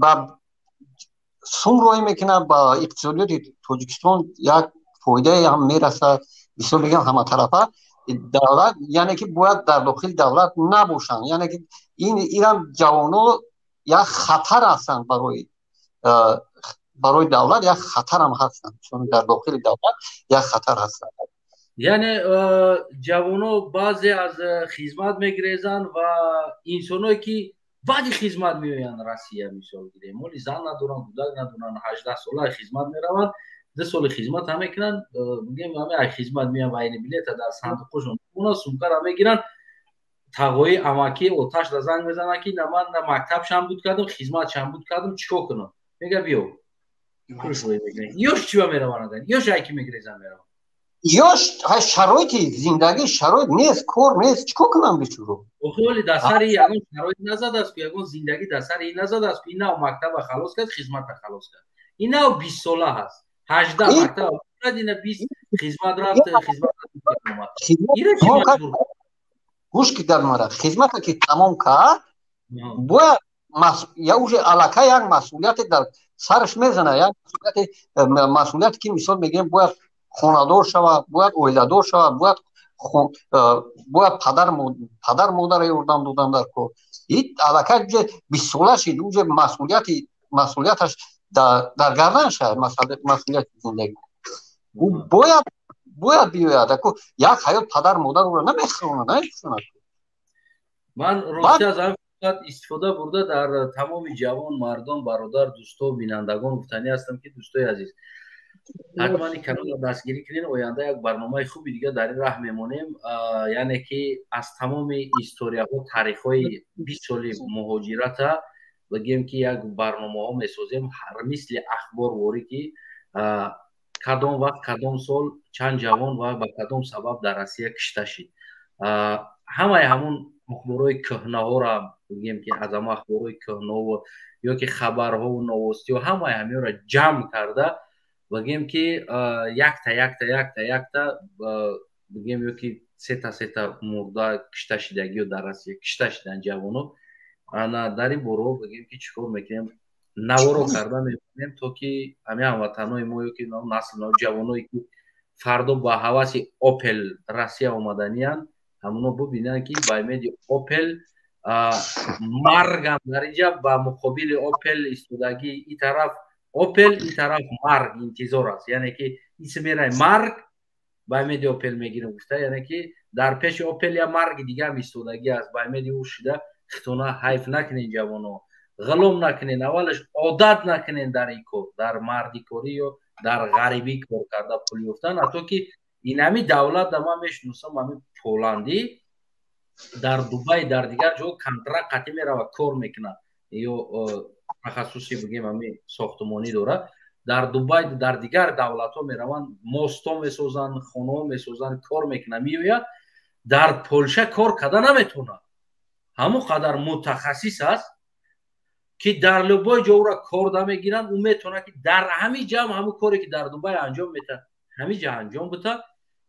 ба сум роҳӣ мекунад, ба иқтисодиёти Тоҷикистон як фоидае ҳам мерасад. Бисёр мегӯям, ҳаматарафа давлат, яъне ки бояд дар дохили давлат набошанд. Яъне ки инам ҷавоно як хатар ҳастанд барои давлат, як хатарам ҳастанд, чун дар дохили давлат як хатар ҳастанд. Яъне ҷавоно баъзе аз хизмат мегирезанд ва инсоное ки Баъди хизмат меоянд Россия, мисол гирем, моли зан надоранд, кӯдак надоранд, 18 сола хизмат мераванд, 2 соли хизмат ҳам мекунанд, бигем, ҳаме ай хизмат меян, военный билета дар сандуқошон мемонад, сумкара мегиранд, тағои, амакӣ, оташда занг мезанад, ки на ман на мактабшам буд кардам, хизматшам буд кардам, чӣ кор кунам? Мега, биё. Ёш чиба мераванд? Ёш айки мегирезан мераванд. Ёш шароити зиндагӣ, шароит нест, кор нест, чӣ кор кунам бечуро? Охи, дар сари ягон шароит назадааст ку, ягон зиндагӣ дар сари ин назадааст ку. Ин нав мактаба халос кард, хизмата халос кард, ин нав 20 сола ҳаст, 18 мактаба, ина 20 хизмат рафт, хизмат. Гӯш ки дар мара, хизмата ки тамом кард, бояд я уже аллакай як масъулияте дар сараш мезана, як масъулияте, ки, мисол мегирем, бояд хонадор шавад, бояд оиладор шавад, бояд падар модара ёрдам додан дар кор. Аллакай уже 20 сола шид, уже масъулияташ дар гардан шавад, масъулияти зиндагӣ. Бояд биёяд. Як ҳаёт падар модар ӯро намехӯронад, намепӯшонад. Ман рости аз ҳамин фурсат истифода бурда, дар тамоми ҷавон мардон, бародар, дӯсто, бинандагон гуфтанӣ ҳастам, ки, дӯстои азиз, ҳатман ин каналро дастгирӣ кунед. Оянда як барномаи хуби дига дар ин раҳ мемонем, яъне ки аз тамоми историяҳо, таърихҳои 20 соли муҳоҷирата, бигем, ки як барномаҳо месозем, ҳар мисли ахбор ворӣ, ки кадом вақт, кадом сол, чанд ҷавон ва ба кадом сабаб дар Россия кишта шид. Ҳамаи ҳамун ахборҳои кӯҳнаҳоро, бигем, ки аз ҳама ахборҳои кӯҳнаҳо ё ки хабарҳову новостиҳо, ҳамаи ҳаминро ҷамъ карда, бигем, ки якта якта, якта якта, бигем, ё ки сета сета мурда кишта шидагиё дар Россия кишта шидан ҷавоно, ана дар ин боро, бигем, ки чӣ кор мекунем, наворо карда мекунем, то ки ҳамин ҳамватанҳои мо ё ки насл ҷавоное, ки фардо ба ҳаваси Опел Россия омаданиянд, ҳамоно бубинанд, ки ба имеди Опел маргам дар инҷа ба муқобили Опел истодагӣ, и тараф Опел, ин тараф марг интизор аст. Яъне ки исмерай марг ба имеди Опел мегирем гуфта, яъне ки дар пеши Опел я марги дигаам истодагӣ аст. Ба имеди ӯ шида хитона ҳайф накунен, ҷавоно, ғулом накунен, аввалаш одат накунен дар ин кор, дар мардикорӣ ё дар ғарибӣ кор карда пул ёфтан. Ҳатто ки инами давлат да ман мешиносам, ҳамин поландӣ дар Дубай, дар дигар ҷо контракт қатъӣ мерава, кор мекунад ё тахассуси, бигем, ҳамин сохтумонӣ дорад, дар Дубай, дар дигар давлатҳо мераванд, мостҳо месозанд, хонаҳо месозанд, кор мекунад, меояд, дар Полша кор карда наметавонад. Ҳамон қадар мутахассис аст, ки дар любой ҷо ӯра кор дамегиранд. Ӯ метавонад, ки дар ҳамин ҷамъ ҳамон коре, ки дар Дубай анҷом метаҳад, ҳамин ҷа анҷом бита.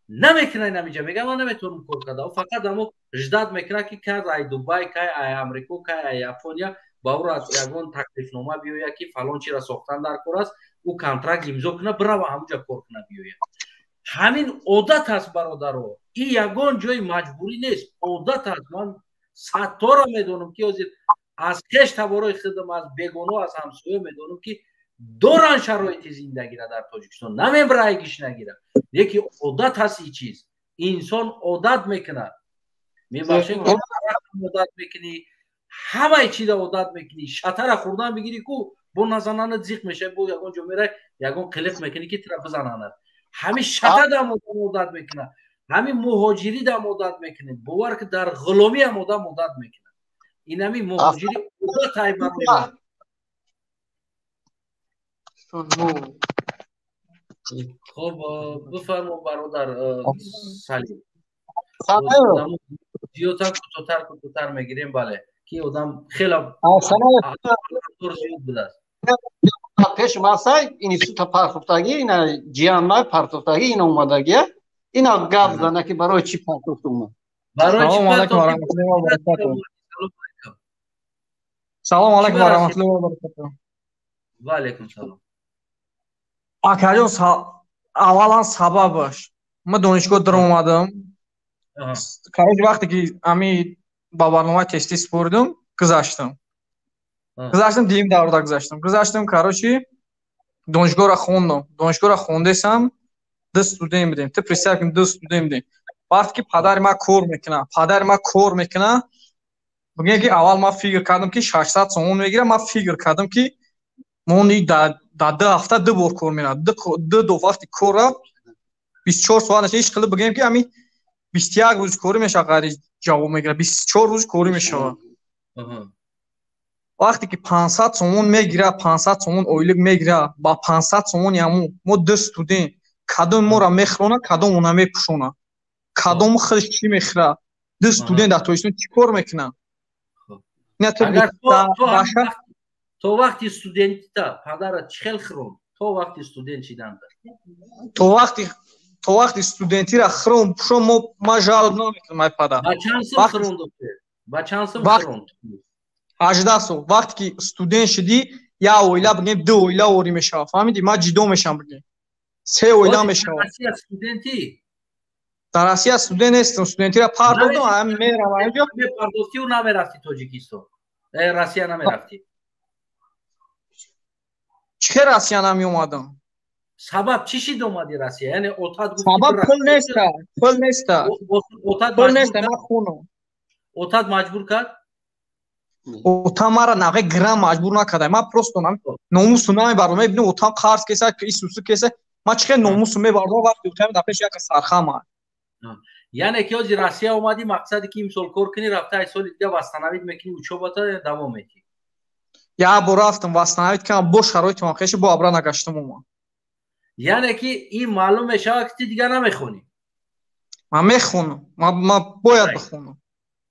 Намекунад, ҳаминҷа мега, ман наметавонам кор карда. Фақат амо ждать мекунад, ки кай ай Дубай, кай ай Амрико, кай ай Япония ба ӯра ягон таклифнома биёяд, ки фалон чира сохтан дар кор аст, ӯ контракт имзо кунад, бирава, ҳамунҷа кор кунад, биёяд. Ҳамин одат аст, бародаро, ин ягон ҷои маҷбурӣ нест, одат аст. Ман садторо медонам, ки ҳозир аз хеш таборои худам, аз бегоно, аз ҳамсоя медонам, ки доранд шароити зиндагира дар Тоҷикистон, намебирае гишнагира, леки одат ҳаст. И чиз инсон одат мекунад. Мебахшед, одат мекунӣ, ҳамаи чиза одат мекунӣ. Шатара хӯрдан бигирӣ ку, бо назананат зиқ мешавӣ, бо ягон ҷо мерай, ягон қилиқ мекунӣ, ки тира бизананат. Ҳамин шатадам одам одат мекунад, ҳамин муҳоҷирӣ дам одат мекунед, бовар ки, дар ғуломӣ ҳам одам одат мекунад. Ин ҳамин муҳоҷирӣ одат ай барои ман. Хоб, бифармо, бародар Салим, зиёдтар, кӯтоҳтар, кӯтоҳтар мегирем, бале, ки одам хеле зиёд будааст. Пеш масай института партофтагӣ, ина ҷиянмай партофтагӣ, ина омадагия, ина гап зана, ки барои чӣ партофт омад. Барои чӣ? Салому алайкум ва раҳматуллоҳи ва баракатуҳ. Салому алайкум ва раҳматуллоҳи ва баракатуҳ. Ва алайкум салом. Акаҷон, аввалан сабабаш, ман донишгоҳ даромадам. Короче, вақте ки ами ба барномаи тестӣ супурдам, гузаштам. Гузаштам, дуюм даврда гузаштам. Гузаштам, короче, донишгоҳро хондам. Донишгоҳро хондесам, ду студент будем. Ту представь кун, ду студент будем. Вақте ки падари ман кор мекунад, падари ман кор мекунад, Бигем ки аввал ман фикр кардам ки 600 сомон мегирам, ман фикр кардам ки мони дар 2 ҳафта 2 бор кор меравад. Ду вақти кор рафт 24 соат наша, ҳеч хеле бигем ки ҳамин 21 рӯз корӣ мешавад, ғайри ҷавоб мегирад, 24 рӯз корӣ мешавад. Вақте ки 500 сомон мегирад, 500 сомон ойлик мегирад, ба 500 сомони ҳамун мо ду студент кадом моро мехӯронад, кадом она мепӯшонад, кадом худаш чӣ мехӯрад? Ду студент дар Тоҷикистон чӣ кор мекунад? То вақти студентита падарат чӣ хел хӯронд? То вақти студент шиданта? То вақти студентира хӯрон пӯшон, ма жалоб намекунам ай падар. Ба чанд сум хӯронд? Ба чанд сум хӯронд? 18 сол. Вақте ки студент шудӣ, як оила бигем, ду оила орӣ мешавад. Фаҳмидӣ? Ман ҷидо мешавам бигем. Се оила мешавад. Студентӣ? Дар Россия студент нестам, студентира пардохтам, ҳам меравам инҷо. Мепардохтиву намерафтӣ Тоҷикистон? Россия намерафтӣ? Чӣ хел Россия намеомадам? Сабаб чӣ шид омади Россия? Яъне отат гуфт сабаб пул неста, пул неста. Пул неста, ман хунам. Отат маҷбур кард? Отам мара нағе грам маҷбур накарда. Ман просто номусу намебардам. Мебинам отам қарз кеса, исусу кеса. Ман чӣ хел номусу мебардам вақти отам дар пеши яка сархама. Яъне ки ҳозир Россия омадӣ, мақсаде ки имсол кор кунӣ, рафта ай соли дига восстановить мекунӣ, учёбата давом метӣ. Як бор рафтам восстановить кардам, бо шароити ман хеши бо абра нагаштам омад. Яъне ки ин маълум мешавад ки ту дига намехонӣ. Ман мехонам, ман бояд бихонам.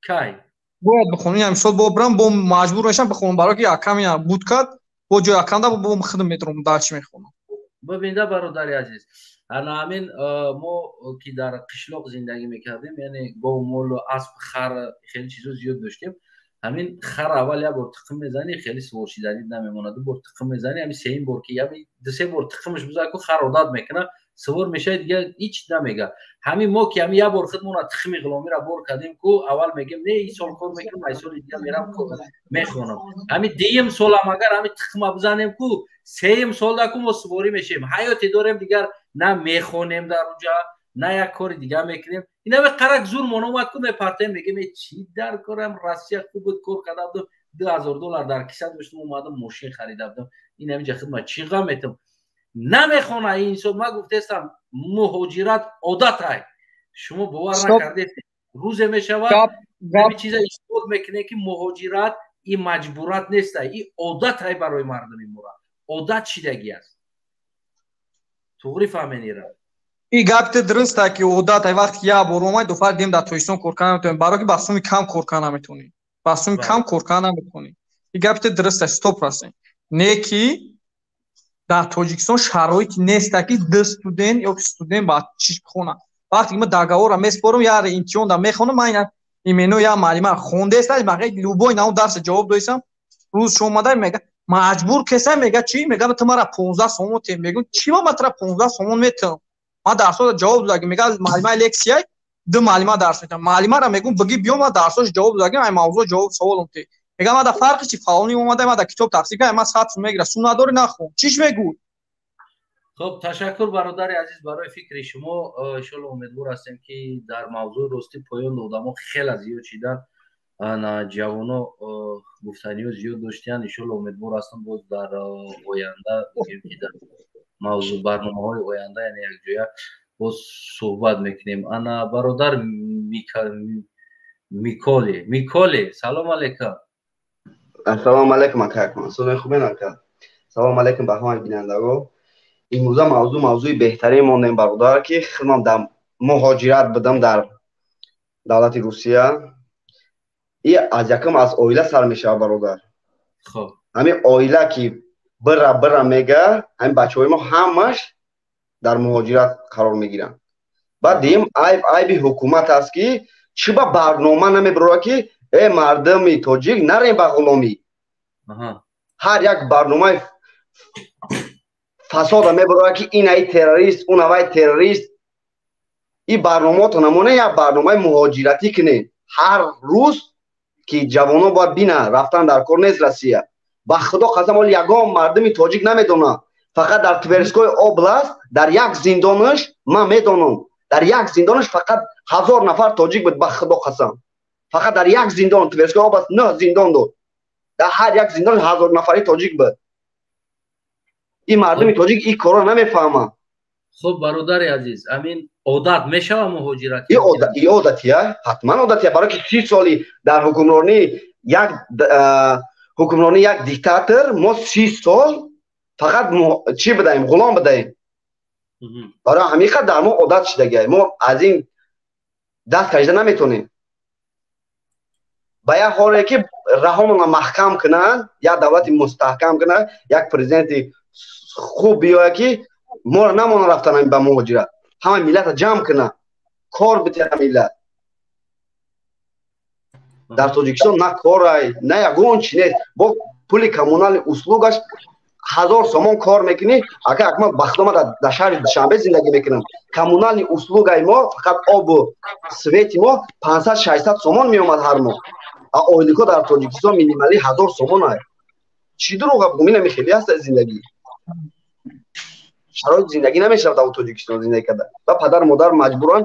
Кай? Бояд бихонам. Ин имсол бо брам, бо маҷбур мешавам бихонам, барои ки якам ина буд кард, бо ҷои якам да бо худам метавонам дарчи мехонам. Бибинда бародари азиз, ана ҳамин мо ки дар қишлоқ зиндагӣ мекардем, яъне гов, молу, асп, хар, хеле чизо зиёд доштем. Ҳамин хар аввал як бор тиқм мезанӣ, хеле суворшиданӣ намемонад. Ду бор тиқм мезанӣ, ҳамин сеюм бор ки ҳамин ду се бор тиқмаш бизан ку хар одат мекунад, сувор мешавад, дига ҳеч намега. Ҳамин мо ки ҳамин як бор худмона тихми ғуломиро бор кардем ку, аввал мегем не, ин сол кор мекунам, ай соли дига мерам мехонам. Ҳамин дуюм солам агар ҳамин тихма бизанем ку, сеюм солда ку мо суворӣ мешавем. Ҳаёте дорем, дигар на мехонем дар уҷа, на як кори дига мекунем. Инаме қарак зур мон омад ку мепартем, мегем э чӣ дар корам, Россия хуб буд, кор карда будам, $2000 дар киса доштам, омадам мошин харида будам. Ин ҳаминҷа хидмат чӣ ғам метам? Намехона ин инсон. Ман гуфтаистам муҳоҷират одат ай. Шумо бовар накардед. Рӯзе мешавад ҳамин чиза исбот мекунем ки муҳоҷират ин маҷбурат нест, ин одат ай барои мардуми мора. Одат шидагӣ аст. Туғри фаҳмен ира. И гапи дуруст ки одат ай, вақте як бор омад, ду фар дем дар Тоҷикистон кор карда наметавонӣ, барои ки ба суми кам кор карда наметавонӣ. Ба суми кам кор карда наметавонӣ. И гапи дуруст аст, 100%. Не ки дар Тоҷикистон шароит нест ки ду студент ё студент ба чиш бихонад. Вақте ки ман договорро меспорам, як имтиҳон да мехонам, ман ина именно як муаллима хондааст, ман любой наун дарса ҷавоб доистам, рӯз омада мега маҷбур кеса, мега чӣ? Мега ту мара 15 сомон тем. Мегӯм чӣ ман тура 15 сомон метам? Ман дарсҳоро ҷавоб додагим. Мега муаллимаи лексия, ду муаллима дарс метам. Муаллимаро мегӯм бигӣ биё, ман дарсҳош ҷавоб додагим, ай мавзӯъ ҷавоб саволам те. Мега ман дар фарқи чи фалонӣ омада, ман дар китоб тақсим кардам, ман 100 сум мегирам, сум надорӣ нахон. Чиш мегӯй? Хоб, ташаккур бародари азиз барои фикри шумо. Иншоалло умедвор ҳастем ки дар мавзӯи ростӣ поён одамо хеле зиёд шидан, ана ҷавоно гуфтаниҳо зиёд доштиянд. Иншоалло умедвор ҳастам боз дар оянда бигем ки дар мавзӯъ барномаҳои оянда, яъне якҷоя боз суҳбат мекунем. Ана бародар Миколи, Миколи, салом алейкум. Ассалому алайкум, ака Акмал. Субҳи хубен, ака. Салому алайкум ба ҳамаи бинандагон. Имрӯза мавзӯъ мавзӯи беҳтарин мондем, бародар, ки худмам дар муҳоҷират будам дар давлати Русия. И аз якум аз оила сар мешавад, бародар. Ҳамин оила ки бира бира мега, ҳамин бачаҳои мо ҳамаш дар муҳоҷират қарор мегиранд. Баъд дуюм айб айби ҳукумат аст, ки чӣ ба барнома намебарорад, ки э мардуми тоҷик, нарем ба ғуломӣ. Ҳар як барномаи фасода мебарорад, ки ин ай террорист, он авай террорист. Ин барномаото намона, як барномаи муҳоҷиратӣ кунед ҳар рӯз, ки ҷавонон бояд бинанд, рафтан дар кор нест Россия. Ба худо қасам, ҳоли ягон мардуми тоҷик намедонад. Фақат дар Тверской област дар як зиндонаш, ман медонам, дар як зиндонаш фақат 1000 нафар тоҷик буд, ба худо қасам. Фақат дар як зиндон, Тверской область 9 зиндон дод. Дар ҳар як зиндон 1000 нафари тоҷик буд. Ин мардуми тоҷик ин корро намефаҳмад. Хуб, бародари азиз, амин одат мешава муҳоҷират? И одатия, ҳатман одатия, барои ки 30 соли дар ҳукмронии як диктатор мо 30 сол фақат чӣ будаем, ғулом будаем. Барои ҳамин қадр дар мо одат шудагиай, мо аз ин даст кашида наметонем. Ба як ҳоле ки раҳомонро маҳкам кунанд, як давлати мустаҳкам кунанд, як президенти хуб биёяд, ки моро намонад рафтан ба муҳоҷират, ҳама миллатро ҷамъ кунад, кор битиҳад миллат. Дар Тоҷикистон на корай, на ягон чи нест. Бо пули коммунальный услугаш 1000 сомон кор мекунӣ. Ака Акмал, бахтома дар шаҳри Душанбе зиндагӣ мекунам. Коммунальный услугаи мо, фақат обу свети мо 500-600 сомон меомад ҳар моҳ. А ойлико дар Тоҷикистон минималӣ 1000 сомон ай. Чӣ дурӯға бугум? Инами хеле ҳаст зиндагӣ. Шароити зиндагӣ намешавад дар Тоҷикистон зиндагӣ карда ва падару модар маҷбуран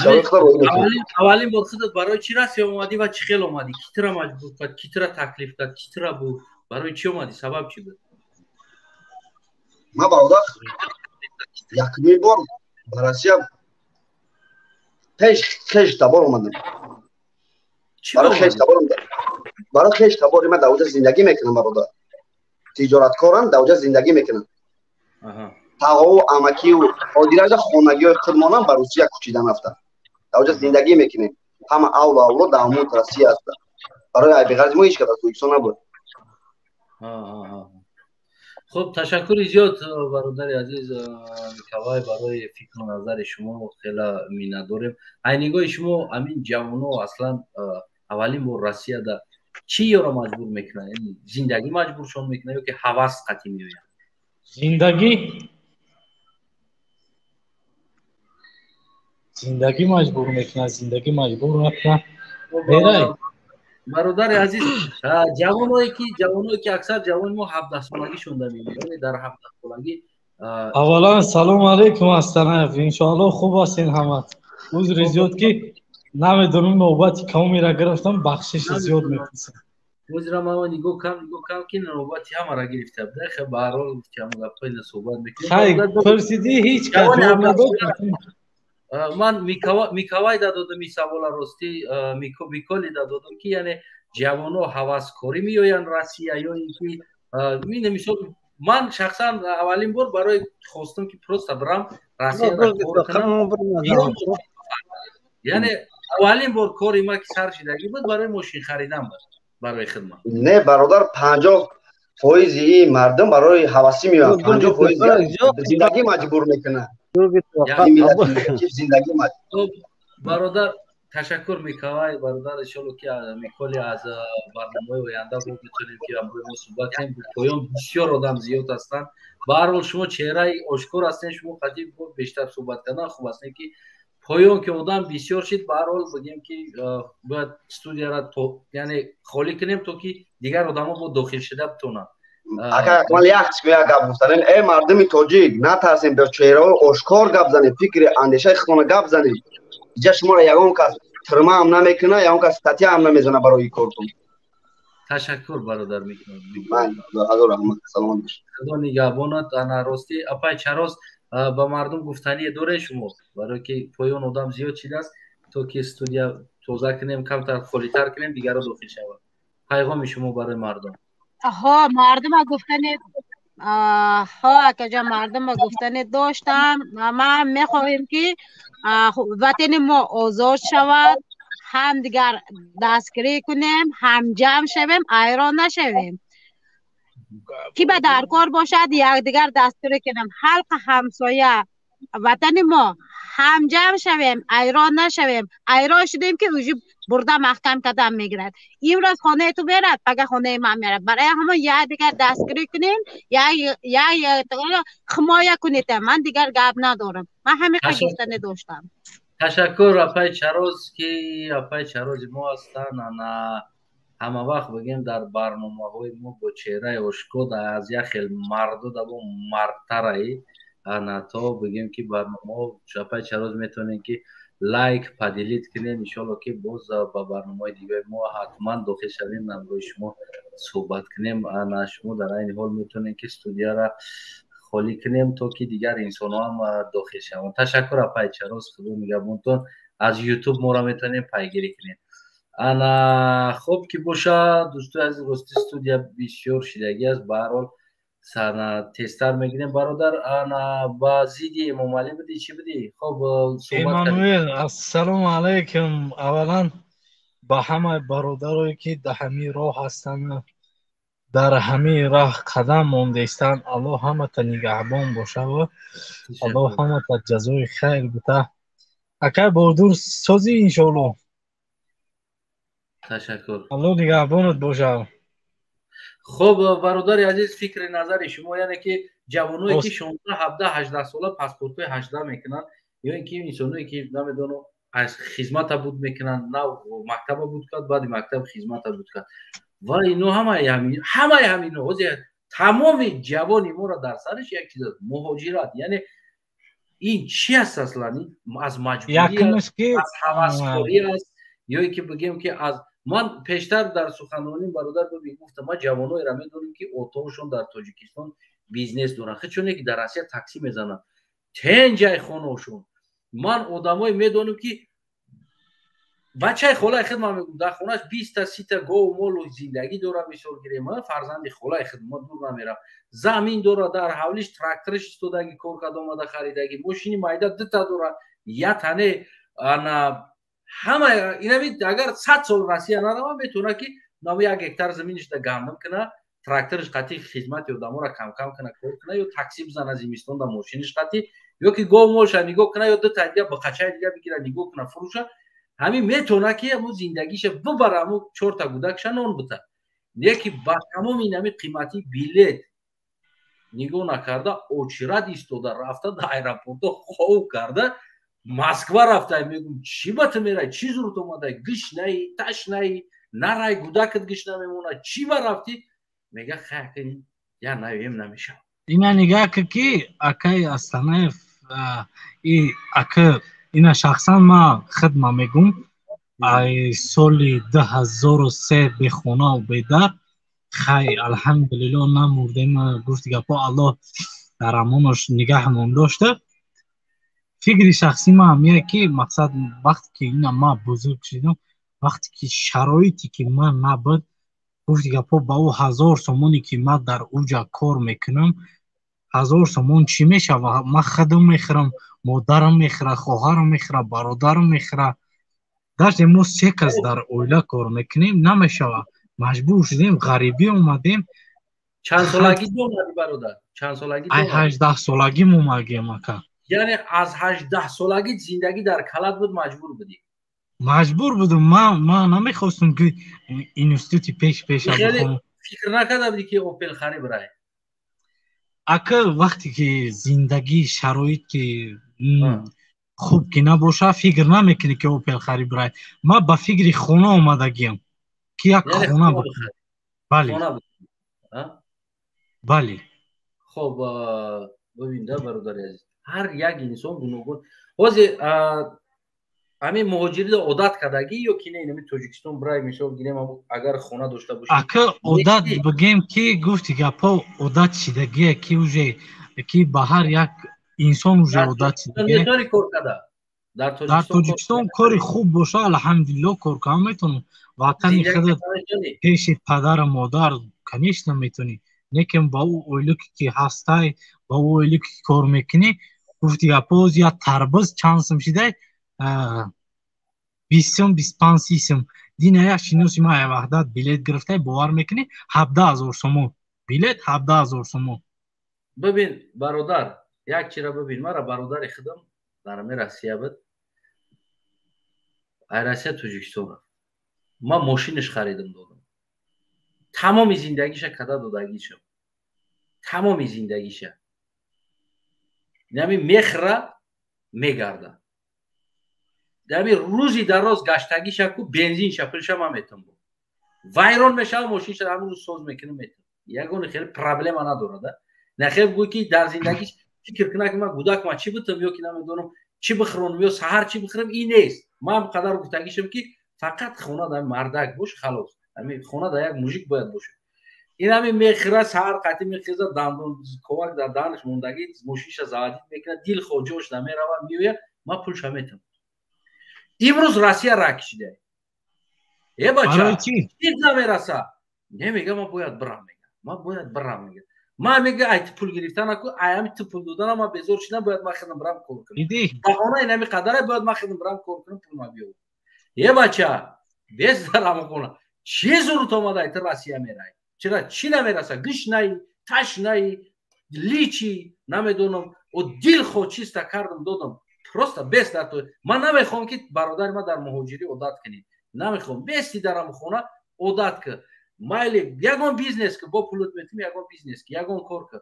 шароити худро роӣ мекунанд. Аввалин бор худат барои чӣ Россия омадӣ ва чӣ хел омадӣ? Ки тура маҷбур кард, ки тура таклиф кард, ки тура бурд? Барои чӣ омадӣ, сабаб чӣ буд? Ман, бародар, якумин бор ба Россия пеш хеш табор омадам. Барои хеш табори ман дар оҷа зиндагӣ мекунам, бародар, тиҷораткорам, дар оҷа зиндагӣ мекунам. Тағову амакию ҳодиража хонагиҳои худмонам ба Русия кӯчидан рафтам, дар оҷа зиндагӣ мекунем. Ҳама авлу авлод дар ҳамун Россия ҳастанд. Барои айбиғарзи мо ҳеҷ кас аз Тоҷикистон набуд. Хуб, ташаккури зиёд, бародари азиз Николай, барои фикру назари шумо хела миннатдорем. Ай нигоҳи шумо, амин ҷавоно аслан аввалин бор Россияда чӣ ёро маҷбур мекунад? Зиндагӣ маҷбуршон мекунад ё ки ҳавас қатъӣ меояд? Зиндагӣ маҷбур мекунад, зиндагӣ маҷбур накунад, берай. Бародари азиз, ҷавоное ки аксар ҷавони мо 17-солагишон меояд, дар 17-солагӣ. Аввалан, салом алейкум, Астанаев, иншоалло хуб ҳастин ҳама. Узри зиёд, ки намедонам навбати камомира гирифтам, бахшиши зиёд мепурсам. Ҳозира ман нигоҳ кам, ки навбати ҳамара гирифта буда. Хе, ба ҳар ҳол, гуфти ҳамон гапҳои суҳбат мекунем. Хай, пурсидӣ, ҳеҷ кас ҷавоб надод. Ман Микавай дадодам ин савола, ростӣ Миколи дадодам, ки яъне ҷавоно ҳаваскорӣ меоянд Россия ё ин ки мисол, ман шахсан аввалин бор барои хостам, ки просто бирам Россия кор кунам. Яъне аввалин бор кори ма ки сар шидагӣ буд, барои мошин харидан буд барои хидмат. Не, бародар, 50 фоизи ин мардум барои ҳавасӣ меоянд, 50 фоиз зиндагӣ маҷбур мекунад. Зиндагӣ. Бародар, ташаккур, Миколай бародар. Иншолло, ки Миколи аз барномаҳои оянда мо метавонем, ки ҳамроҳи мо суҳбат кунем. Поён бисёр одам зиёд ҳастанд. Ба ҳар ҳол, шумо чеҳраи ошкор ҳастем, шумо қадим бештар суҳбат кардан хуб ҳастем, ки поён ки одам бисёр шид, ба ҳар ҳол бигем, ки бояд студияра яъне холӣ кунем, то ки дигар одамо бо дохил шуда битонанд. Ака Акмал, як чиз, як гап гуфтанем. Э мардуми тоҷик, натарсем, ба чеҳраҳои ошкор гап занем, фикри андешаи худтона гап занем. Иҷа шуморо ягон кас тирма ҳам намекунад, ягон кас статья ҳам намезанад барои ин кортон. Ташаккур, бародар. Ҳазор раҳмат, саломат бош. Худо нигаҳбонат. Ана, ростӣ, апай Чарос, ба мардум гуфтание доред шумо? Барое ки поён одам зиёд шидааст, то ки студия тоза кунем, камтар холитар кунем, дигарро дохил шавад. Пайғоми шумо барои мардум. Ҳо, мардума гуфтани, ҳо, акаҷон, мардума гуфтани доштам. Ман мехоҳем, ки ватани мо озод шавад, ҳамдигар дастгирӣ кунем, ҳамҷамъ шавем, айрон нашавем. Ки ба дар кор бошад, якдигар дастгирӣ кунем, халқи ҳамсоя, ватани мо, ҳамҷамъ шавем, айрон нашавем. Айрон шудем, ки уже бурда маҳкам кардан мегирад. Имрӯз хонаи ту мерад, пага хонаи ман мерад. Барои ҳамон якдигар дастгирӣ кунем, як ҳимоя кунед. Ман дигар гап надорам, ман ҳамин гуфтане доштам. Ташаккур, апай Чароз, ки апай Чарози мо ҳастанд. Ана, ҳама вақт бигем, дар барномаҳои мо бо чеҳраи ошкор, аз як хел марду даво мардтараи. Ана, то бигем, ки барномаҳо, апай Чароз, метавонем, ки Лайк, поделить кунед. Иншоалло, ки боз ба барномаҳои дигари мо ҳатман дохил шавем, ҳамроҳи шумо суҳбат кунем. Ана, шумо дар айни ҳол метавонед, ки студияра холӣ кунем, то ки дигар инсонҳо ҳам дохил шаванд. Ташаккур, апаи Чароз, худо нигаҳбонтон. Аз Ютуб моро метавонем пайгирӣ кунем. Ана, хуб ки бошад, дӯстои азиз, рости студия бисёр шидагӣ аст. Ба ҳар ҳол, сана тезтар мегирем. Бародар, ана, ба зидди Эмомалӣ будӣ, чӣ будӣ? Хоб. Эммануэл, ассалому алайкум. Аввалан, ба ҳамаи бародарое, ки дар ҳамин роҳ ҳастанд, дар ҳамин роҳ қадам мондаистанд, Аллоҳ ҳамата нигаҳбон бошад, Аллоҳ ҳамата ҷазои хайр бита. Акай Бодур, созӣ, иншоаллоҳ. Ташаккур. Аллоҳ нигаҳбонат бошад. Хуб, бародари азиз, фикри назари шумо, яъне ки ҷавоное, ки 16, 17, 18 сола паспортҳои 18 мекунанд, ё ин ки инсоное, ки намедонам, аз хизмата буд мекунанд, нав мактаба буд кард, баъди мактаб хизмата буд кард ва ино ҳамаи ҳамино, ҳозир тамоми ҷавони моро дар сараш як чиз аст: муҳоҷират. Яъне ин чи аст аслан? Аз маҷбурӣ, аз ҳаваскорӣ аст, ё ин ки бигем, ки аз ман пештар дар суханроним, бародар, бибин, гуфтам, ман ҷавоноеро медонам, ки отоашон дар Тоҷикистон бизнес доранд, хечоне ки дар Россия таксӣ мезананд, тенҷай хоношон. Ман одамое медонам, ки бачаи холаи худ, ман мегӯм, дар хонааш 20-та, 30-та гову молу зиндагӣ дорад. Мисол гирем, фарзанди холаи худ, ма дур намерам, замин дорад, дар ҳавлиш тракториш истодаги, кор карда омада харидаги, мошини майда дута дорад, ятане. Ана, ҳама инами, агар 100 сол Россия нарава, метавонад, ки намо як гектар заминишда гандум куна, тракториш қатӣ хизмати одаморо камкам куна, кор куна, ё такси бизана зимистон да мошиниш қатӣ, ё ки гов молша нигоҳ куна, ё дута дига бақачаи дига бигира, нигоҳ куна, фурӯша. Ҳамин метавонад, ки ҳамун зиндагиша бибара, ҳамун чорта гудакша нон бита. Леки ба тамоми инами қимати билет нигоҳ накарда, очират истода рафта, дар аэропорто хов карда Москва рафта. Мегум, чӣ ба ту мерай, чӣ зурут омадай, гишнаи, ташнаи, нарай, гудакат гишна мемонад, чӣ ба рафтӣ? Мега, хай, я наёем, намешавад. Ина нигаҳ ки, акай Астанаев, и ака, ина шахсан ман хидма мегум, ай соли 2003 бехонаву бедар, хай, алҳамдулилло, намурдем. Гуфти гапо, Аллоҳ дар амонош нигаҳмон дошта. Фикри шахсӣ ман ҳамия, ки мақсад, вақте ки ина ман бузург шудам, вақте ки шароите ки ман набуд, гуфти гапо, ба ӯ 1000 сомоне, ки ман дар уҷа кор мекунам, 1000 сомон чӣ мешава? Ман худам мехӯрам, модарам мехӯра, хоҳарам мехӯра, бародарам мехӯра. Даже мо се кас дар оила кор мекунем, намешава. Маҷбур шудем, ғарибӣ омадем. Чанд солагӣ омадӣ, бародар, чанд солагӣ? Ай 18 солагим омадем, ака. Яъне аз 18 солагӣ зиндагӣ дар калат буд, маҷбур будӣ? Маҷбур будум. Ман намехостум, ки институти пеш пеша. Фикр накарда будӣ, ки Опел хари бирай? Ака, вақте ки зиндагӣ шароит ки хуб ки набоша, фикр намекунӣ, ки Опел хари бирай. Ман ба фикри хона омадагиам, ки як хона. Бале, бале. Хоб, бибинда, бародари азиз, ҳар як инсон гуногун. Ҳозир ҳамин муҳоҷириро одат кардагӣ ё ки не? Инами Тоҷикистон бирай, мисол гирем, агар хона дошта бошӣ. Ака, одат бигем, ки гуфти гапо, одат шидагие, ки уже ки ба ҳар як инсон уже одат шидагие. Кор карда? Дар Тоҷикистон кори хуб боша, алҳамдулилло, кор карда метавонам. Ватани худат, пеши падару модар, конечно, метавонӣ, лекин ба ӯ ойлуке, ки ҳастай, ба ӯ ойлуке, ки кор мекунӣ, гуфти гапо, я тарбуз чанд сум шидай? 20 сум, 25, 30 сум. Дина як шиноси ман Ваҳдат билет гирифтай, бовар мекунӣ, 17 000 сомон билет, 17 000 сомон. Бибин, бародар, як чира бибин. Мара бародари худам дар ами Россия буд, ай Россия Тоҷикистон рафт. Ман мошинаш харидам додам, тамоми зиндагиша када додагишам, тамоми зиндагиша нами мехра мегарда. Дами рӯзи дароз гаштагиша ку, бензинша, пулша ман метам, вайрон мешава мошинша, ҳамун рӯз соз мекунам, метам. Ягоне хеле проблема надорада. Нахел гӯй, ки дар зиндагиш фикр кунад, ки ман гудак, ман чӣ бутам, ё ки намедонам. Чӣ бихӯронам ё саҳар чӣ бихӯрам, ин нест. Ман қадар гуфтагишам, ки фақат хона дар мардак бош, халос. Ҳамин хона дар як мужик бояд бошад. Ин ҳамин мехӯра, саҳар қатӣ мехеза, дандон ковак дар даҳанаш мондагӣ, мошиниша заводить мекунад, дил хоҷош намерава, меояд, ман пулша метам. Имрӯз Россия ра кишида. Э, бача, чиз намераса. Не, мега, ман бояд бирам, мега, ман бояд бирам, мега. Ман, мега, ай ту пул гирифта наку, ай ҳами ту пул додана ман безор шидам, бояд ман худам бирам кор кунам. Баҳона ин ҳами қадара, бояд ман худам бирам кор кунам, пул ма биёвам. Е, бача, без дарам хона. Чӣ зурут омада, ай ту Россия мерай? Чира чӣ намераса? Гушнаи, ташнаи, личи, намедонам, о дилхо чиста кардам, додам. Просто бес дар ту. Ман намехоҳам, ки бародари ман дар муҳоҷирӣ одат кунӣ. Намехоҳам. Бести дарам хона одат ки. Майли, ягон бизнес ки, бо пулут метим, ягон бизнес ки, ягон кор ки.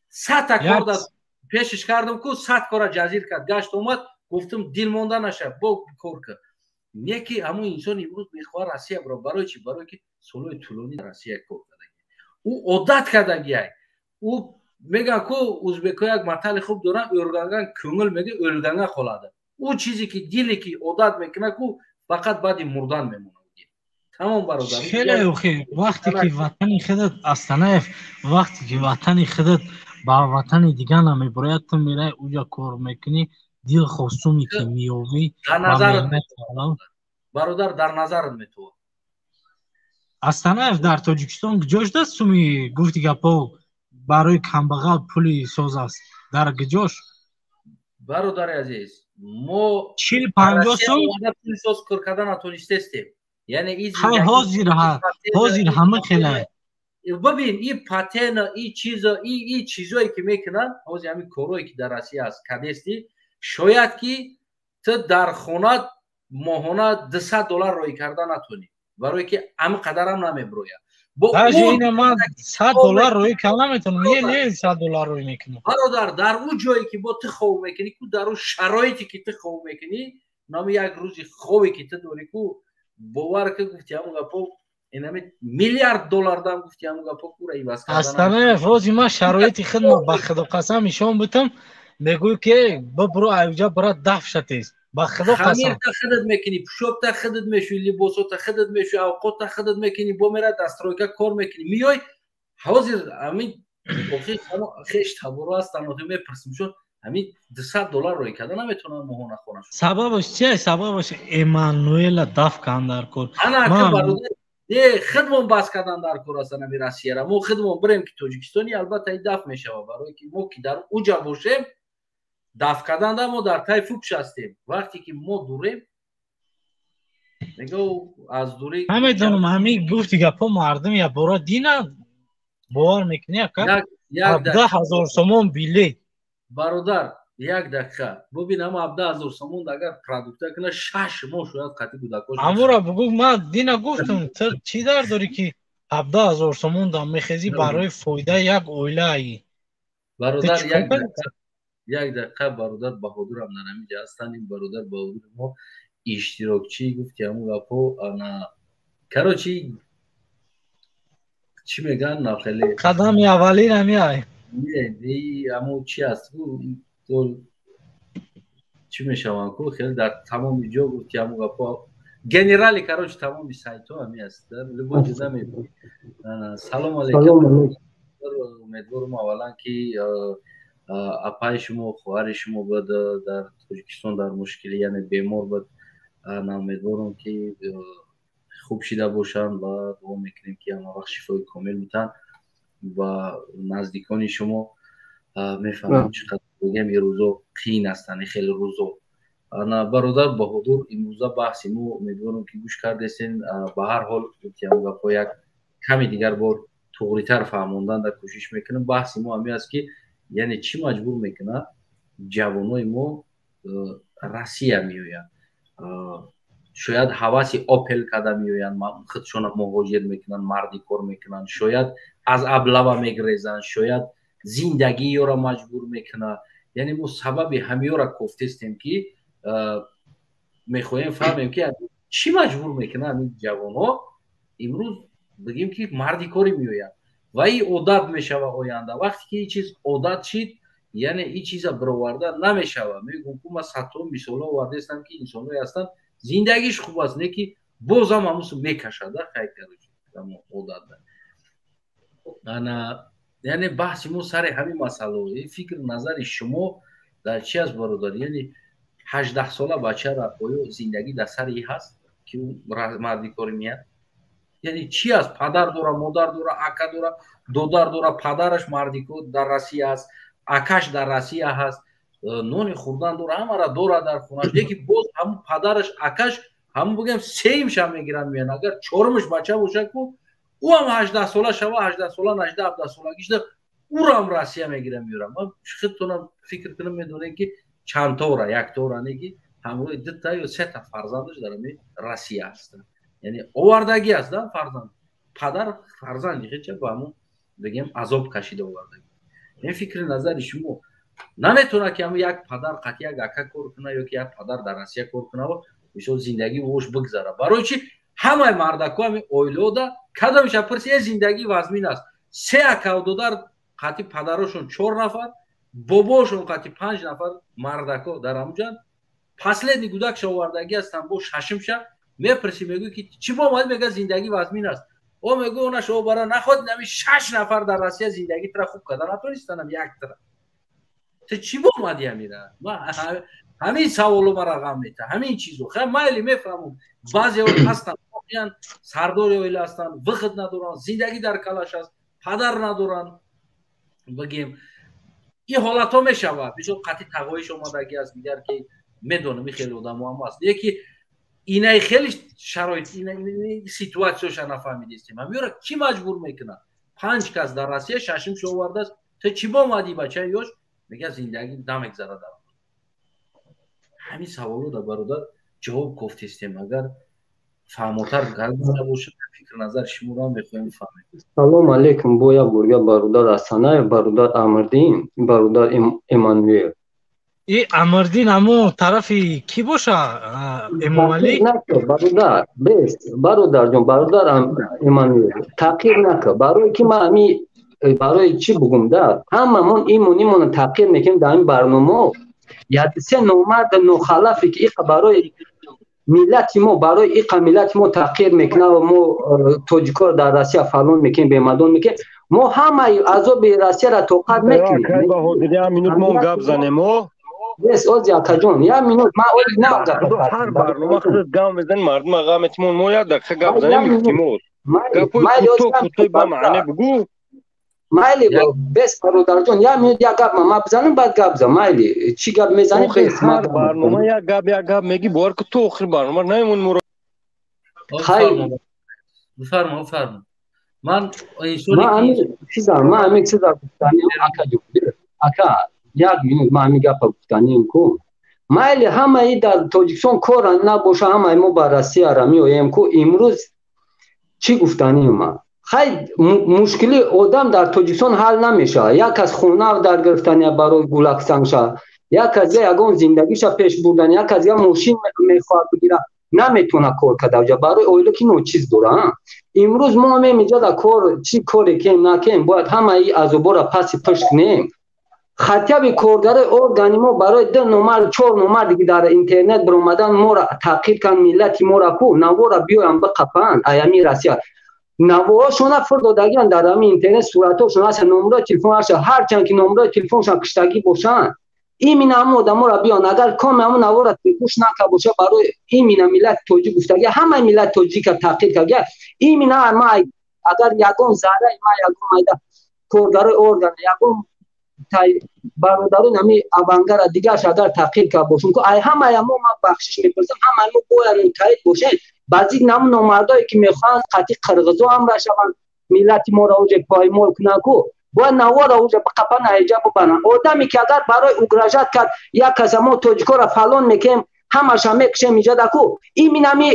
100-та кор да пешиш кардам ку, 100 кора ҷазир кард, гашт омад, гуфтам, дил монда наша, бо кор ки. Не ки ҳамон инсон имрӯз мехоҳад Россия бира. Барои чӣ? Барои ки солҳои тӯлонӣ Россия кор кардагӣ. Ӯ одат кардагиай. Ӯ мегӯянд ку, узбекҳо як матали хуб доранд: o'rgangan ko'ngil, мега, o'lganga qoladi. Ӯ чизе ки диле ки одат мекунад ку, фақат баъди мурдан мемонад. Тамом, бародар. Хеле охи, вақте ки ватани худат, Астанаев, вақте ки ватани худат ба ватани дига намебурояд, ту мерай уҷа кор мекунӣ, дилхоҳ суми ки меёвӣ. Дар назарат, бародар, дар назарат метавон. Астанаев, дар Тоҷикистон куҷош даст суми, гуфти гапо, барои камбағал пули соз аст, дар куҷош? Бародари азиз, мо 40-50 сум пули соз кор карда натонистестем. Яъне ҳозир, ҳозир ҳама хеле. Бибин, и патена, и чизо, и чизое ки мекунанд ҳозир, ҳамин корое ки дар Россия аст, кадести, шояд ки ту дар хона моҳона 200 доллар роӣ карда натонӣ, барое ки ҳамин қадарам намебирояд. Даже ина ман 100 доллар роӣ карда наметавонам, не, не, 100 доллар роӣ мекунам. Бародар, дар ӯ ҷое ки бо ту хов мекунӣ ку, дар ӯ шароите ки ту хов мекунӣ, нами як рӯзи хове ки ту дорӣ ку, бовар ки, гуфти ҳамон гапо, инами миллиард доллар дам, гуфти ҳамон гапо, кура иваз. Астанаев, ҳозир ман шароити хидмат, ба худо қасам, нишон бутам, мегӯй ки бибро айҷа, бира дафшатест, ба худо қасам. Хамирта худат мекунӣ, пӯшобта худат мешӯӣ, либосота худат мешӯӣ, авқотта худат мекунӣ, бо мера дар стройка кор мекунӣ, миёй. Ҳозир ҳамин хеш таборо ҳастанд, охи мепурсим, чун ҳамин 200 доллар роӣ карда наметавонам моҳона хона. Сабабаш чи? Сабабаш Эммануэла даф кан дар кор. Не, худмон бас кардан дар кор астан ҳами Россияра. Мо худмон бирем ки Тоҷикистони, албатта, и даф мешавад, барое ки мо ки дар уҷа бошем, даф карданда мо дар тай фукш ҳастем. Вақте ки мо дурем, мега, аз дурӣ. Намедонам, ҳамин гуфти гапҳо мардум як бора дина бовар мекунӣ, ака, 17 000 сомон билет. Бародар, як дақиқа бубин, ҳама 17 000 сомон агар продукта кунад, 6 моҳ шояд қати кӯдакош. Ҳамура бугӯ, ман дина гуфтам, ту чӣ дар дорӣ, ки 17 000 сомон дам мехезӣ барои фоидаи як оилаи? Бародар, як дақиқа, бародар Баҳодурам дар ҳамин ҷа ҳастанд. Ин бародар Баҳодури мо иштирокчӣ, гуфти ҳамун гапҳо, ана, короче, чӣ мегӯянд, нахеле. Қадами аввалин ҳамиай. Ҳамун чи аст, чӣ мешаванд ку, хеле дар тамоми ҷо, гуфти ҳамун гапҳо, генерали, короче, тамоми сайтҳо ҳами аст, любой ҷо намебинӣ. Салом алейкум. Умедворам, аввалан, ки апаи шумо, хоҳари шумо буд дар Тоҷикистон дар мушкилӣ, яъне бемор буд. Умедворам, ки хуб шида бошанд ва дуо мекунем, ки ҳама вақт шифои комил битанд ва наздикони шумо. Мефаҳмам, чӣ қадр бигем, ин рӯзо қиин ҳастанд, хеле рӯзо. Бародар Баҳодур, имрӯза баҳси мо, умедворам, ки гӯш кардесен. Ба ҳар ҳол, гапҳо як ками дигар бор туғритар фаҳмондан дар кӯшиш мекунам. Баҳси мо ҳамин аст, ки яъне чӣ маҷбур мекунад ҷавонои мо Россия меоянд? Шояд ҳаваси Опел карда меоянд, худшона муҳоҷир мекунанд, марди кор мекунанд, шояд аз облава мегрезанд, шояд зиндагии ёро маҷбур мекунад. Яъне мо сабаби ҳамиёра кофтестем, ки мехоҳем фаҳмем, ки чӣ маҷбур мекунад ҳамин ҷавонҳо имрӯз, бигем, ки марди корӣ меояд ва ин одат мешава оянда. Вақте ки ин чиз одат шид. Яъне ин чиза бироварда намешавад. Мегӯм, ку ман садҳо мисолҳо овардаистам, ки инсонҳое ҳастанд, зиндагиш хуб аст, не ки бозам ҳамусу мекашада одатда. Ана, яъне баҳси мо сари ҳамин масъалао. Фикр назари шумо дар чи аст, бародар? Яъне 18-сола бачара оё зиндагӣ дар сари и ҳаст, ки ӯ мардикорӣ меяд? Яъне чи аст? Падар дора, модар дора, ака дора, додар дора, падараш мардико дар Россия аст, акаш дар Россия ҳаст, нони хӯрдан дора, ҳамара дора дар хонаш, леки боз ҳамун падараш, акаш, ҳамун бигӯем, сеюмша мегиранд, меянд. Агар чорумаш бача бошад ку, ӯ ҳам 18-сола шава, 18-сола, 18, 17-солагишда ӯро ҳам Россия мегирам, меёрам. Ман худтонам фикр кунам, медонем, ки чандтора, яктора не ки ҳамроҳи дута ё сета фарзандаш дар ҳамин Россия ҳастанд. Яъне овардагӣ аст да фарзанд, падар фарзанди хеча ба ҳамун, бигем, азоб кашида овардагӣ. Ин фикри назари шумо наметавонад, ки ҳамун як падар қатъи як ака кор кунад ё ки як падар дар Россия кор кунад, мисол, зиндагӣ вош бигзара? Барои чи ҳамаи мардако ҳамин оилаода кадомиша пурси, е зиндагӣ вазмин аст. Се акаву додар қатъи падарошон чор нафар, бобошон қатъи панҷ нафар мардако дар ҳамуҷан. Последний гудакша овардагӣ ҳастанд, бо шашимша мепурсӣ, мегӯй, ки чӣ бо омадӣ? Мега, зиндагӣ вазмин аст. О, мегӯ, она шумо бара наход, нами шаш нафар дар Россия зиндагӣ тра хуб карда натонистанам, як тра ту чӣ бо омадӣ амира? Ҳамин саволу мара ғам мета, ҳамин чизо. Хай, майли, мефаҳмам, баъзеҳо ҳастанд, воқеан сардори оила ҳастанд, выход надоранд, зиндагӣ дар калаш аст, падар надоранд, бигем, ин ҳолатҳо мешавад. Бисёр қатъи тағоиш омадагӣ аст, дигар ки медонам, ин хеле одамо ҳам аст, леки инаи хеле шароит, ситуатсияша нафаҳмидистем. Ҳамёра кӣ маҷбур мекунад? Панҷ кас дар Россия, шашимшо овардааст. Ту чӣ бо омадӣ, бачаи ёш? Мега, зиндагӣ намегзарад. Дар ҳамин саволо да, бародар, ҷавоб кофтистем. Агар фаҳмотар карда бошад, фикр назари шуморо мехоҳем бифаҳмем. Салом алейкум бо як бурга, бародар Асанаев, бародар Амрдин, бародар Эммануэл. И Амрдин ҳамо тарафи кӣ боша, Эмомалӣ? Бародар, бес, бародарҷон, бародар Эммануэл, таъқир накар. Барое ки ман ҳами барои чӣ бугум да, ҳамамон имон имона таъқир мекунем дар ҳамин барномао. Як се номарда нохалафе ки иқа барои миллати мо, барои иқа миллати мо таъқир мекунад ва мо тоҷикоро дар Россия фалон мекунем, бемадон мекунем. Мо ҳамаи азоби Россияро тоқат мекунем. Як минут мо гап занем о. Бес, ози, акаҷон, як минут ман ози на. Ҳар барнома худат гап мезани, мардума ғам метимон. Мо як дақиқа гап занем, илтимос. Гапҳои кӯтоҳ, кӯтоҳи ба маъне бугӯ. Майли, бес, бародарҷон, як минут як гап ман бизанам, баъд гап зан. Майли, чӣ гап мезанӣ? Ҳар барнома як гап, як гап мегӣ, бовар ку, то охири барнома намемонӣ моро. Бифармо, бифармо. Ман ман ҳамин чиза гуфтанем, акаҷон, ака, як минут ман ҳамин гапа гуфтанем ку. Майли, ҳамаи дар Тоҷикистон кора набоша, ҳамаи мо ба Россияра меоем ку. Имрӯз чӣ гуфтанем ман? Хай, мушкили одам дар Тоҷикистон ҳал намешавад. Як кас хона дар гирифтания барои гулаксанша, як кас ягон зиндагиша пеш бурдан, як кас я мошин мехоҳад бигира, наметавона кор карда барои оила, ки ночиз дора. Имрӯз мо мемиҷа да кор, чӣ коре кем накем, бояд ҳамаи азобора паси пушт кунем. Хотя бы коргарои органи мо барои ду номар, чор номар диги дар интернет биромадан, моро таъқир кан, миллати мора ку навора биёян биқапанд. Аями Россия навоҳошона фур додагиан дар ҳамин интернет, суратҳошон ҳаст, номрои телефон ҳаст. Ҳарчанд ки номрои телефоншон киштагӣ бошанд, именно ҳамон одаморо биён, агар коми ҳамон навора гӯш нака боша, барои именно миллати тоҷик гуфтагия, ҳамаи миллати тоҷика таъқир кардагия. Именно ма агар ягон зарраи ма, ягон майда коргарои орган, ягон бародарон ҳами авангара дигарш агар таъқир кард бошем ку, ай ҳамая мо ман бахшиш мепурсам. Ҳамаи мо бояд муттаҳид бошем. Баъзи намун номардое ки мехоҳанд қатъи қирғизо ҳамра шаванд, миллати моро уҷа поймол кунанд ку, бояд навора уҷа биқапан, ҳайҷа бубаранд. Одаме ки агар барои угрожать кард як каса, мо тоҷикоро фалон мекунем, ҳамаша мекушем иҷода ку, именно ами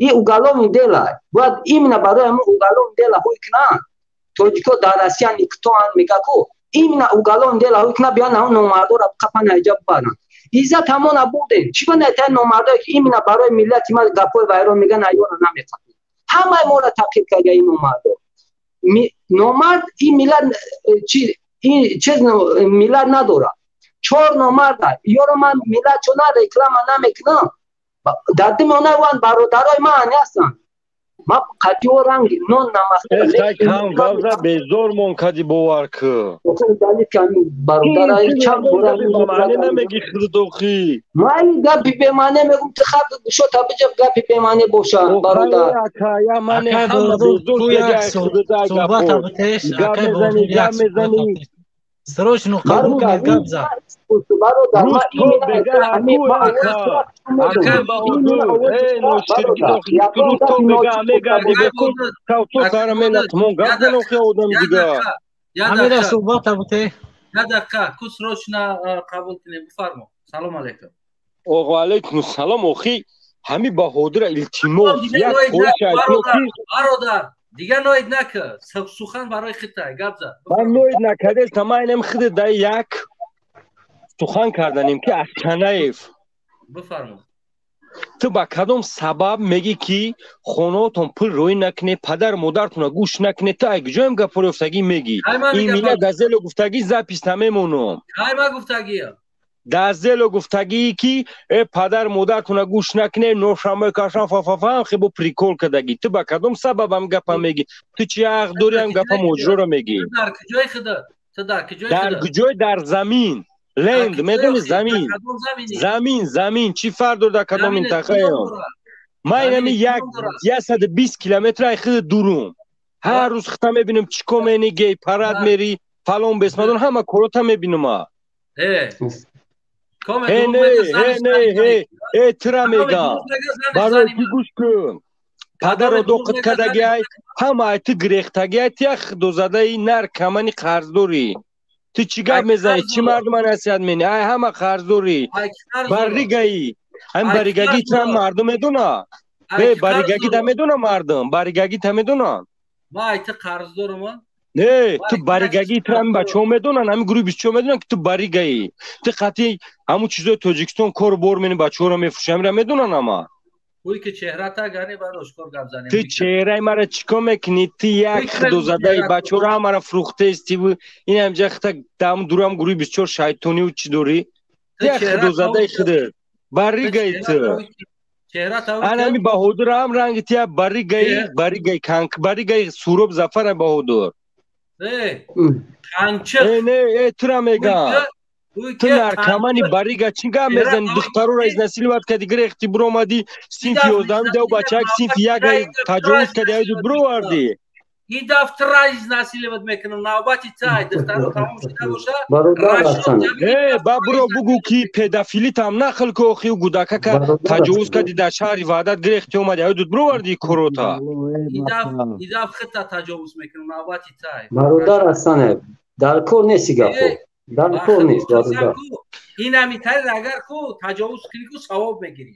и уголовный дело бояд именно барои ҳамун уголовный дело ҳуй кунанд. Тоҷико дар Россия никтоанд мега ку, именно уголовный дело ҳуй кунанд, биён ҳамун номардоро биқапан, ҳайҷа бубаранд. Иззат ҳамона бурдем. Чӣ ба найтаи номардое ки именно барои миллати ма гапҳои вайрон меган, аёра намеқапем? Ҳамаи моро таъқиб карда ин номардо. Номард ин миллат чи ин чиз миллат надорад. Чор номарда. Ёро ман миллат чона реклама намекунам. Дар дими она ван бародарои ман ҳастанд. Ма қатио ранг нон намахта. Кам гавза безор мон кади бовар ку. Бародарай чанд бора бемаъне намеги худохи. Ман гапи бемаъне мегум, ту хат шо табиҷаб гапи бемаъне боша, бародар. Ака, ман ҳама безор гап мезани, гап мезани. Срочно қабул кунед, гап зад. Бародар, ма ака баҳодур, э ноширги то бега мегарди бекун кавто сара менатмон гап зан охи одам дига. Ҳамира суҳбата буте. Як дақиқа, ку срочно қабул кунем, бифармо. Салом алейкум. Ва алейкум салом. Охи ҳами баҳодура илтимос як хоҳиш айтмо. Бародар, дигар ноид нака, сухан барои хитай, гап зад. Ман ноид накардестам, ман инам хиде дай як сухан карданем ки Астанаев. Бифармо. Ту ба кадом сабаб мегӣ ки хонаотон пул рӯй накунед, падар модаратонро гӯш накунед, ту ай куҷоям гапҳоро ёфтагӣ мегӣ? Ин мина газело гуфтагӣ запис намемонам. Кай ма гуфтагиям? Газело гуфтагӣ ки э падар модаратонро гӯш накунед, ношамои кашан фафафаам хебо прикол кардагӣ. Ту ба кадом сабаб ам гапа мегӣ? Ту чи ҳақ дорӣ ам гапа моҷроро мегӣ? Дар куҷои худат? Ту дар куҷои худат? Дар куҷои дар замин. Ленд, медони замин. Замин, замин, чӣ фарқ дорад дар кадом минтақаям? Ман инами 120 километр ай худ дурум. Ҳар рӯз хита мебинам чӣ кор мени, гей парад мери, фалон бесмадон, ҳама корота мебинам. Э. Э, не, э, не, э, э, тура мегам. Барои ту гӯш кун. Падаро доқит кардагиай, ҳама ай ту гирехтагиай, ту як худозадаи наркамани қарздорӣ. Ту чӣ гап мезанӣ? Чӣ мардума насиҳат менӣ? Ай ҳама қарздорӣ. Баригаӣ. Ҳамин баригагӣ ту ҳам мардум медона. Э, баригагӣ та медона мардум. Баригагӣ та медонанд. Ма ай ту қарздорум? Не, ту баригагӣ ту ҳамин бачаҳо медонанд, ҳамин гурӯҳи бисчаҳо медонанд ки ту баригаӣ. Ту қатъи ҳамун чизои Тоҷикистон кору бор менӣ, бачаҳоро мефурӯшӣ, ҳаминро медонанд ҳама. Ӯй ки чеҳрата гани баъд ошкор гап занем. Ту чеҳраи маро чӣ кор мекунӣ? Ту як худозадаи бачаҳоро ҳамаро фурӯхтаисти. Ин ҳамҷа хита дам дурам гурӯҳи бисчор шайтониву чӣ дорӣ? Ту як худозадаи худат. Баригаи ту. Ана ҳами Баҳодур ҳам ранги ту як баригаи, баригаи канк, баригаи Суроб Зафара Баҳодур. Э, қанчиқ. Э, не, э, тура мегам. Ту наркомани барига чӣ гап мезанӣ? Духтароро изнасиловать кардӣ, гирехтӣ биромадӣ, синфи ёздаҳами дав бачаак синфи яка таҷовуз кардӣ, айду бировардӣ. Ин даф тура изнасиловать мекунам, навбати тай, духтаро тамом шуда боша. Э, ба биро бугӯ ки педофилитам нақл ку охи гудака таҷовуз кардӣ дар шаҳри Ваҳдат, гирехтӣ омадӣ, айду бировардӣ корота. Ин даф хита таҷовуз мекунам, навбати тай. Бародар Ҳасанев, дар кор нести гапҳо. Дар кор нест, бародар. Ин ҳами тариқ агар ку таҷовуз кунӣ ку савоб мегирӣ.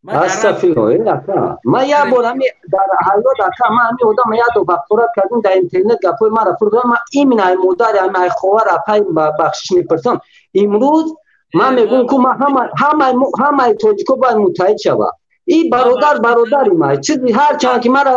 Астафирулло, э ака. Ман як бор ҳами дар ҳаёт ака, ман ҳами одам як дор вақторат кардем дар интернет гапҳои маро фурӯхтан, ман именно ай модар, ай ай ховар апай бахшиш мепурсам. Имрӯз ман мегӯям ку ман ҳама ҳамаи ҳамаи тоҷико бояд муттаҳид шавад. И бародар бародари ман. Чизи ҳар чанд ки маро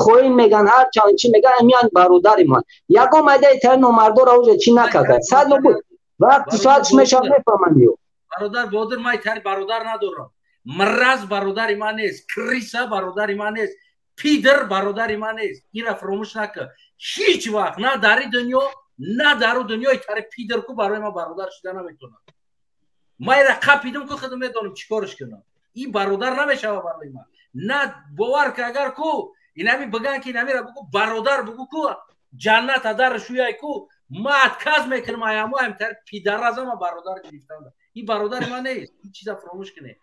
хоин меган, ҳар чанд чӣ меган, миён бародари ман. Ягон майдаи тари номардора уже чӣ накарда. Сад буд. Вақти соатш мешавад мефаҳманд ё. Бародар Бодир, ман тари бародар надорам. Мраз бародари ман нест, криса бародари ман нест, пидр бародари ман нест. Инра фаромӯш накун. Ҳеҷ вақт на дар ин дунё, на дар ӯ дунёи тари пидр ку барои ман бародар шуда наметавонад. Ман инра қапидам ку худам медонам чӣ корш кунам. Ин бародар намешава барои ман. На бовар ки агар ку инами биган ки инамира бугу бародар бугу ку ҷаннат адар шӯяй ку ман отказ мекунам аямо ам тари пидаразама бародар гирифтан. Ин бародари ман нест. Ин чиза фаромӯш кунед.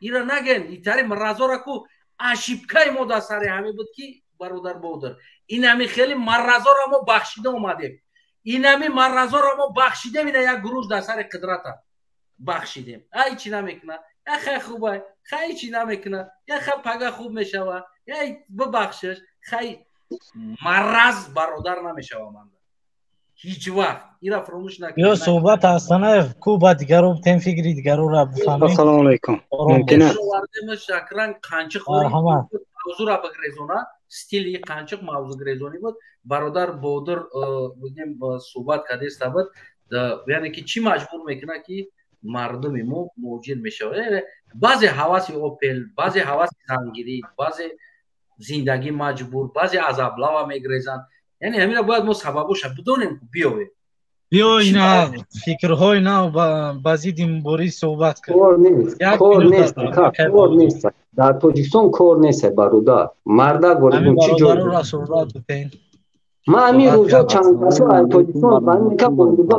Ира наген, итари мразора ку ошибкаи мо дар сари ҳамин буд ки бародар Бодир. Инами хеле маразора мо бахшида омадем. Инами маразора мо бахшидем, ина як гурӯҳ дар сари қудрата бахшидем. Ай чӣ намекуна? Я хай хубай, хай чӣ намекуна? Я хай пага хуб мешава. Я бибахшиш, хай мараз бародар намешава манда. Ҳеҷ вақт ира фаромӯш накунед. Ё суҳбат Ҳасанаев ку ба дигару тем фикри дигарура бифаҳмем. Ассалому алайкум. Мумкин аст? Шакранг қанчиқ мавзура бигрезона, стили қанчиқ мавзугрезонӣ буд. Бародар Бодир бигем суҳбат кардеста буд. Яъне ки чӣ маҷбур мекунад, ки мардуми мо муҳоҷир мешавад? Баъзе ҳаваси Опел, баъзе ҳаваси зангирӣ, баъзе зиндагӣ маҷбур, баъзе аз аблава мегрезанд. Яъне ҳамина бояд мо сабабоша бидонем, биёвем. Биё, ина фикрҳои нав ба зидди мубориз суҳбат кар. Кор нест, кор нест дар Тоҷикистон, кор нест, бародар, мардак. Чӣ ҷой суҳбат? Ман ҳамин рӯзо чанд касо аз Тоҷикистон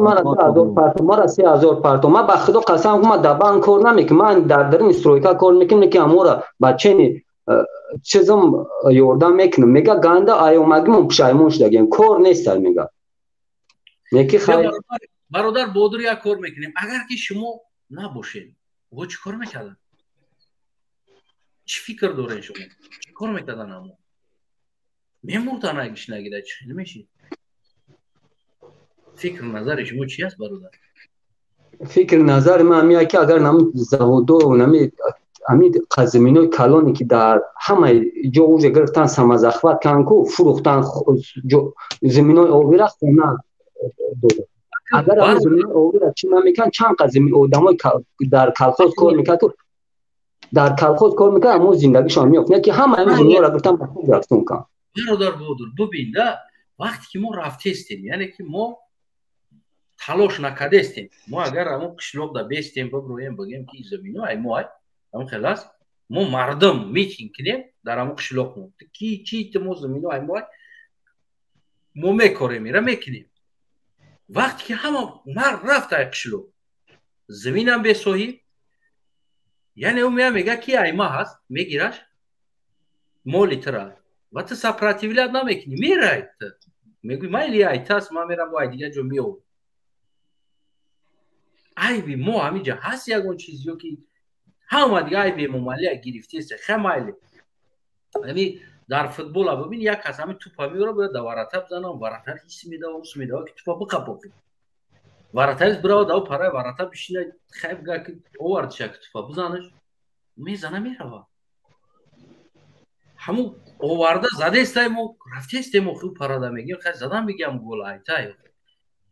мара 2000 парто, мара 3000 парто. Ман ба худо қасам, ман дар банк кор намекунам, ман дар дарини стройка кор мекунам, ки амора ба чени чизам ёрдам мекунам. Мега ганда аёмагимон пушаймон шудагем, кор нест, мега. Неки хай. Бародар Бодур, як кор мекунем. Агар ки шумо набошед, о чӣ кор мекарданд? Чӣ фикр доред шумо, чӣ кор мекардан? Амо мемурдан, агиш нагида чӣ хел мешид? Фикр назари шумо чи аст, бародар? Фикри назари ман ҳамия, ки агар нами заводо, нами ҳамин заминои калоне, ки дар ҳамаи ҷо уже гирифтан, самозахват кан ку, фурӯхтан заминои обира, хона дорад. Агар ҳамин заминои обира чӣ намекан, чанд қа одамои дар колхоз кор мекард, дар колхоз кор мекард, аммо зиндагишон меёфт. Не ки ҳама ҳамин заминҳоро гирифтан, ба худ рафтон кан. Бародар Бодур, бубин да, вақте ки мо рафтестем, яъне ки мо талош накардестем. Мо агар ҳамон қишлоқда бестем, биброем, бигем, ки замино ай мо ай, ҳамон хел аст, мо мардум митинг кунем дар ҳамон қишлоқмо, ки чи мо замино ай мо ай, мо мекорем, ира мекунем. Вақте ки ҳама мард рафт ай қишлоқ, заминам бесоҳиб, яъне ӯ мея, мега, ки ай ма ҳаст, мегираш, моли тира, ва ту сопротивлять намекунӣ, мерай, ту мегӯй, майли, ай тас, ман мерам, бо ай дигар ҷо меовам. Айби мо ҳаминҷа ҳаст ягон чиз ё ки ҳама дига айби Эмомалия гирифтест? Ха, майли, ами дар футбола бибин, як кас ҳамин тупа меёра, бояд да ворота бизанам, вратарь ҳис медава, ус медава, ки тупа биқапоқи. Вратарь бирава, дав параи ворота бишина, хай, бга, ки овардиша, ки тупа бизанаш, мезана, мерава. Ҳамун оварда задестай, мо рафтестем, охи парада мегем, хай, задан бигам, гол айтай.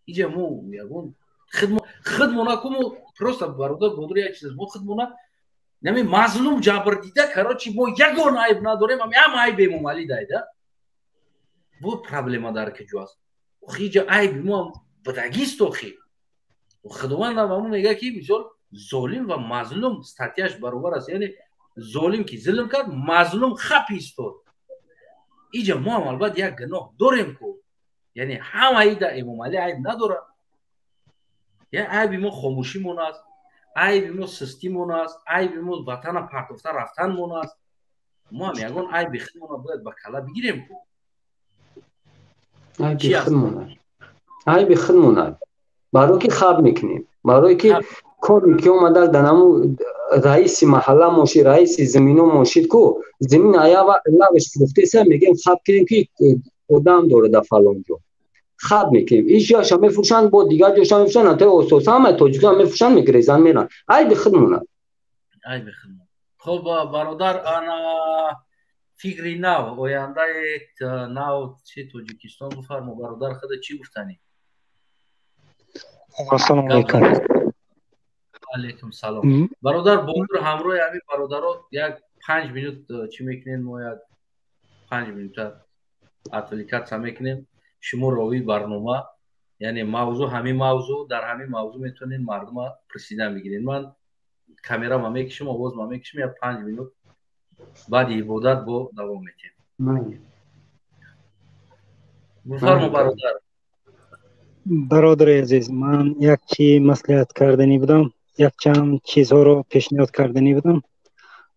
Иҷа мо ягон хидмона куму просто, бародар Бодур, як чиз, мо хидмона нами мазлум, ҷабрдида, короче, мо ягон айб надорем, ами ҳама айб Эмомалӣ дайда. Бо проблема дар киҷо аст? Охи, иҷа айби мо будагист. Охи, худовандам ҳамун мега, ки мисол золим ва мазлум статья ш баробар аст, яъне золим ки зулм кард, мазлум хап истод. Иҷа мо ҳам албатта як гуноҳ дорем ку, яъне ҳама ида Эмомалӣ айб надорад. Я айби мо хомӯшимон аст, айби мо систимон аст, айби мо ватана партофта рафтанмон аст. Мо ҳам ягон айби худмона бояд ба кала бигирем ку. Айби худмона, айби худмона, барое ки хаб мекунем, барое ки коре ки омада дар наму раиси маҳалла мошид, раиси замино мошид ку, замин аява лавш фурӯхтеса, мегем, хаб кунем, ки одам дорад дар фалон ҷо, хаб мекунем. Иш ҷоша мефурӯшанд, бо дигар ҷоша мефурӯшанд, ата ососа ҳама тоҷикон мефурӯшанд, мегирезанд, меранд. Айби худмона. Айби худмона. Хуб, бародар, ана фикри нав, ояндаи нав чи Тоҷикистон, бифармо, бародар, худа чӣ гуфтанӣ? Ассалому алайкум. Алайкум салом, бародар Бодур. Ҳамроҳи ҳамин бародаро як 5 минут чӣ мекунем? Мо як 5 минута отвлекаться мекунем. Шумо ровии барнома, яъне мавзӯъ ҳамин мавзӯъ, дар ҳамин мавзӯъ метавонед мардума присидан бигиред. Ман камерама мекишам, овозма мекишам, як 5 минут баъди ибодат бо давом метиҳем. Бифармо, бародар. Бародари азиз, ман як чи маслиҳат карданӣ будам, якчанд чизҳоро пешниҳод карданӣ будам.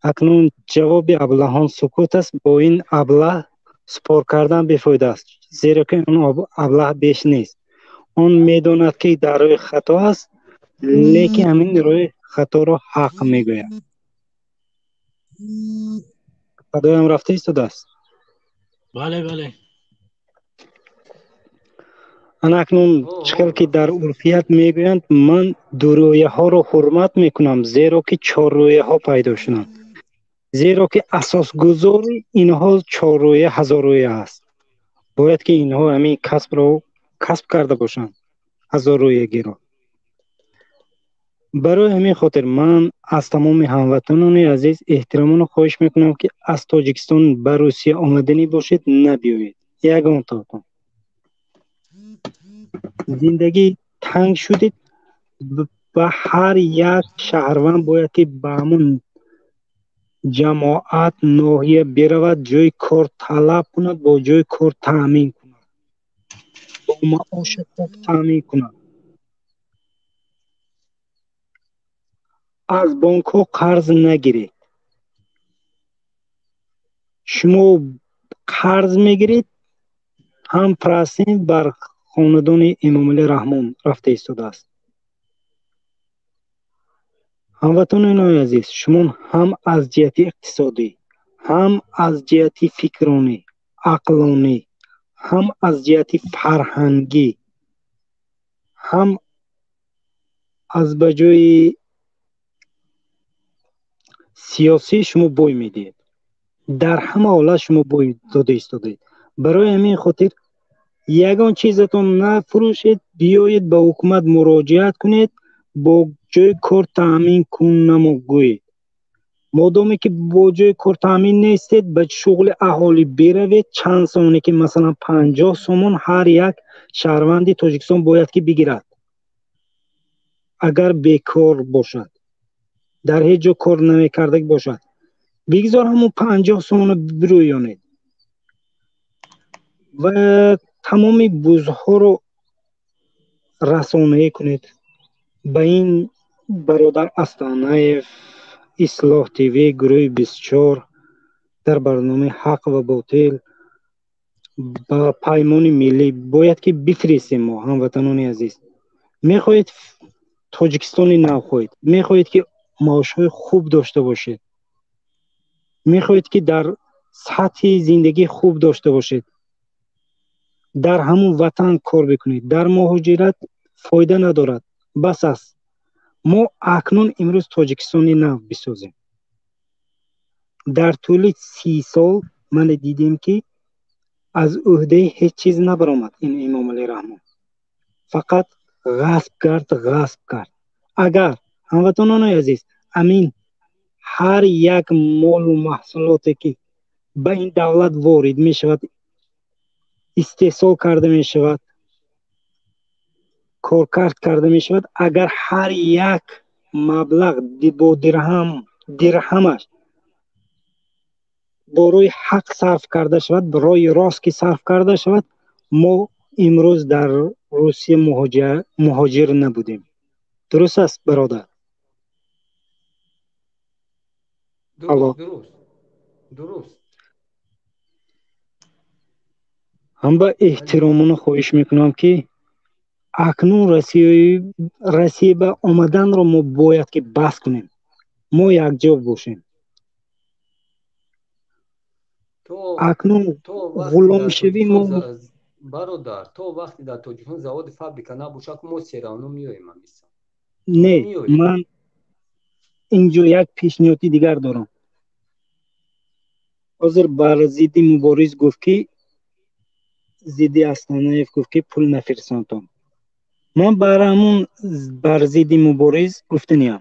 Акнун ҷавоби аблаҳон сукут аст. Бо ин аблаҳ спор кардан бефоида аст, зеро ки он аблаҳ беш нест. Он медонад, ки дар роҳи хато аст, лекин ҳамин роҳи хаторо ҳақ мегӯяд. Садоям рафта истодааст? Бале. Ана акнун чӣ хел ки дар урфият мегӯянд, ман дурӯяҳоро ҳурмат мекунам, зеро ки чоррӯяҳо пайдо шуданд, зеро ки асосгузори инҳо чоррӯя, ҳазоррӯя аст. Бояд ки инҳо ҳамин касбро касб карда бошанд. Ҳазоррӯягиро. Барои ҳамин хотир ман аз тамоми ҳамватанони азиз эҳтиромона хоҳиш мекунам, ки аз Тоҷикистон ба Русия омаданӣ бошед, набиёед. Ягонтотон. Зиндагӣ танг шудед, ба ҳар як шаҳрванд бояд ки ба ҳамон ҷамоат, ноҳия биравад, ҷои кор талаб кунад, бо ҷои кор таъмин кунад, бо маоши хуб таъмин кунад. Аз бонкҳо қарз нагиред. Шумо қарз мегиред, ҳам процент бар хонадони Эмомалӣ Раҳмон рафта истодааст. Ҳамватанони азиз, шумо ҳам аз ҷиҳати иқтисодӣ, ҳам аз ҷиҳати фикронӣ, ақлонӣ, ҳам аз ҷиҳати фарҳангӣ, ҳам аз ба ҷои сиёсӣ шумо бой медиҳед. Дар ҳама ҳолат шумо бой дода истодаед. Барои ҳамин хотир ягон чизатон нафурӯшед, биёед ба ҳукумат муроҷиат кунед, бо ҷои кор таъмин куннамо гӯед. Модоме ки бо ҷои кор таъмин нестед, ба шуғли аҳолӣ биравед. Чанд сомоне ки масалан 50 сомон ҳар як шаҳрванди Тоҷикистон бояд ки бигирад, агар бекор бошад, дар ҳеҷ ҷо кор намекарда бошад, бигзор ҳамон 50 сомонро бирӯёнед ва тамоми бузҳоро расонаӣ кунед. Ба ин бародар Астанаев, Ислоҳ ТВ, гурӯҳи 24 дар барномаи Ҳақ ва Ботил ба Паймони Миллӣ бояд ки бифиристем мо, ҳамватанони азиз. Мехоҳед Тоҷикистони нав хоҳед, мехоҳед ки маошҳои хуб дошта бошед, мехоҳед ки дар сатҳи зиндагӣ хуб дошта бошед, дар ҳамон ватан кор бикунед. Дар муҳоҷират фоида надорад. Бас аст. Мо акнун имрӯз Тоҷикистони нав бисозем. Дар тӯли 30 сол ман дидем, ки аз ӯҳдаи ҳеҷ чиз набаромад ин Эмомалӣ Раҳмон. Фақат ғасб кард, ғасб кард. Агар ҳамватанони азиз, амин ҳар як молу маҳсулоте ки ба ин давлат ворид мешавад, истеҳсол карда мешавад, коркард карда мешавад, агар ҳар як маблағ бо дирҳамаш бо рӯи ҳақ сарф карда шавад, роҳи рост ки сарф карда шавад, мо имрӯз дар Русия муҳоҷир набудем. Дуруст аст, бародар? Дуруст. Ҳам ба эҳтиромона хоҳиш мекунам, ки акнун Россия ба омаданро мо бояд ки бас кунем. Мо якҷо бошем. Акнун ғуломшавӣ мо бародар, то вақте дар Тоҷикистон заводи фабрика набошад, мо серавно меоем ҳамиса. Не, ман инҷо як пешниҳоди дигар дорам. Ҳозир бар зидди Мубориз гуфт, ки зидди Астанаев гуфт, ки пул нафирсонтон. Ман бар ҳамон бар зидди Мубориз гуфтаниям.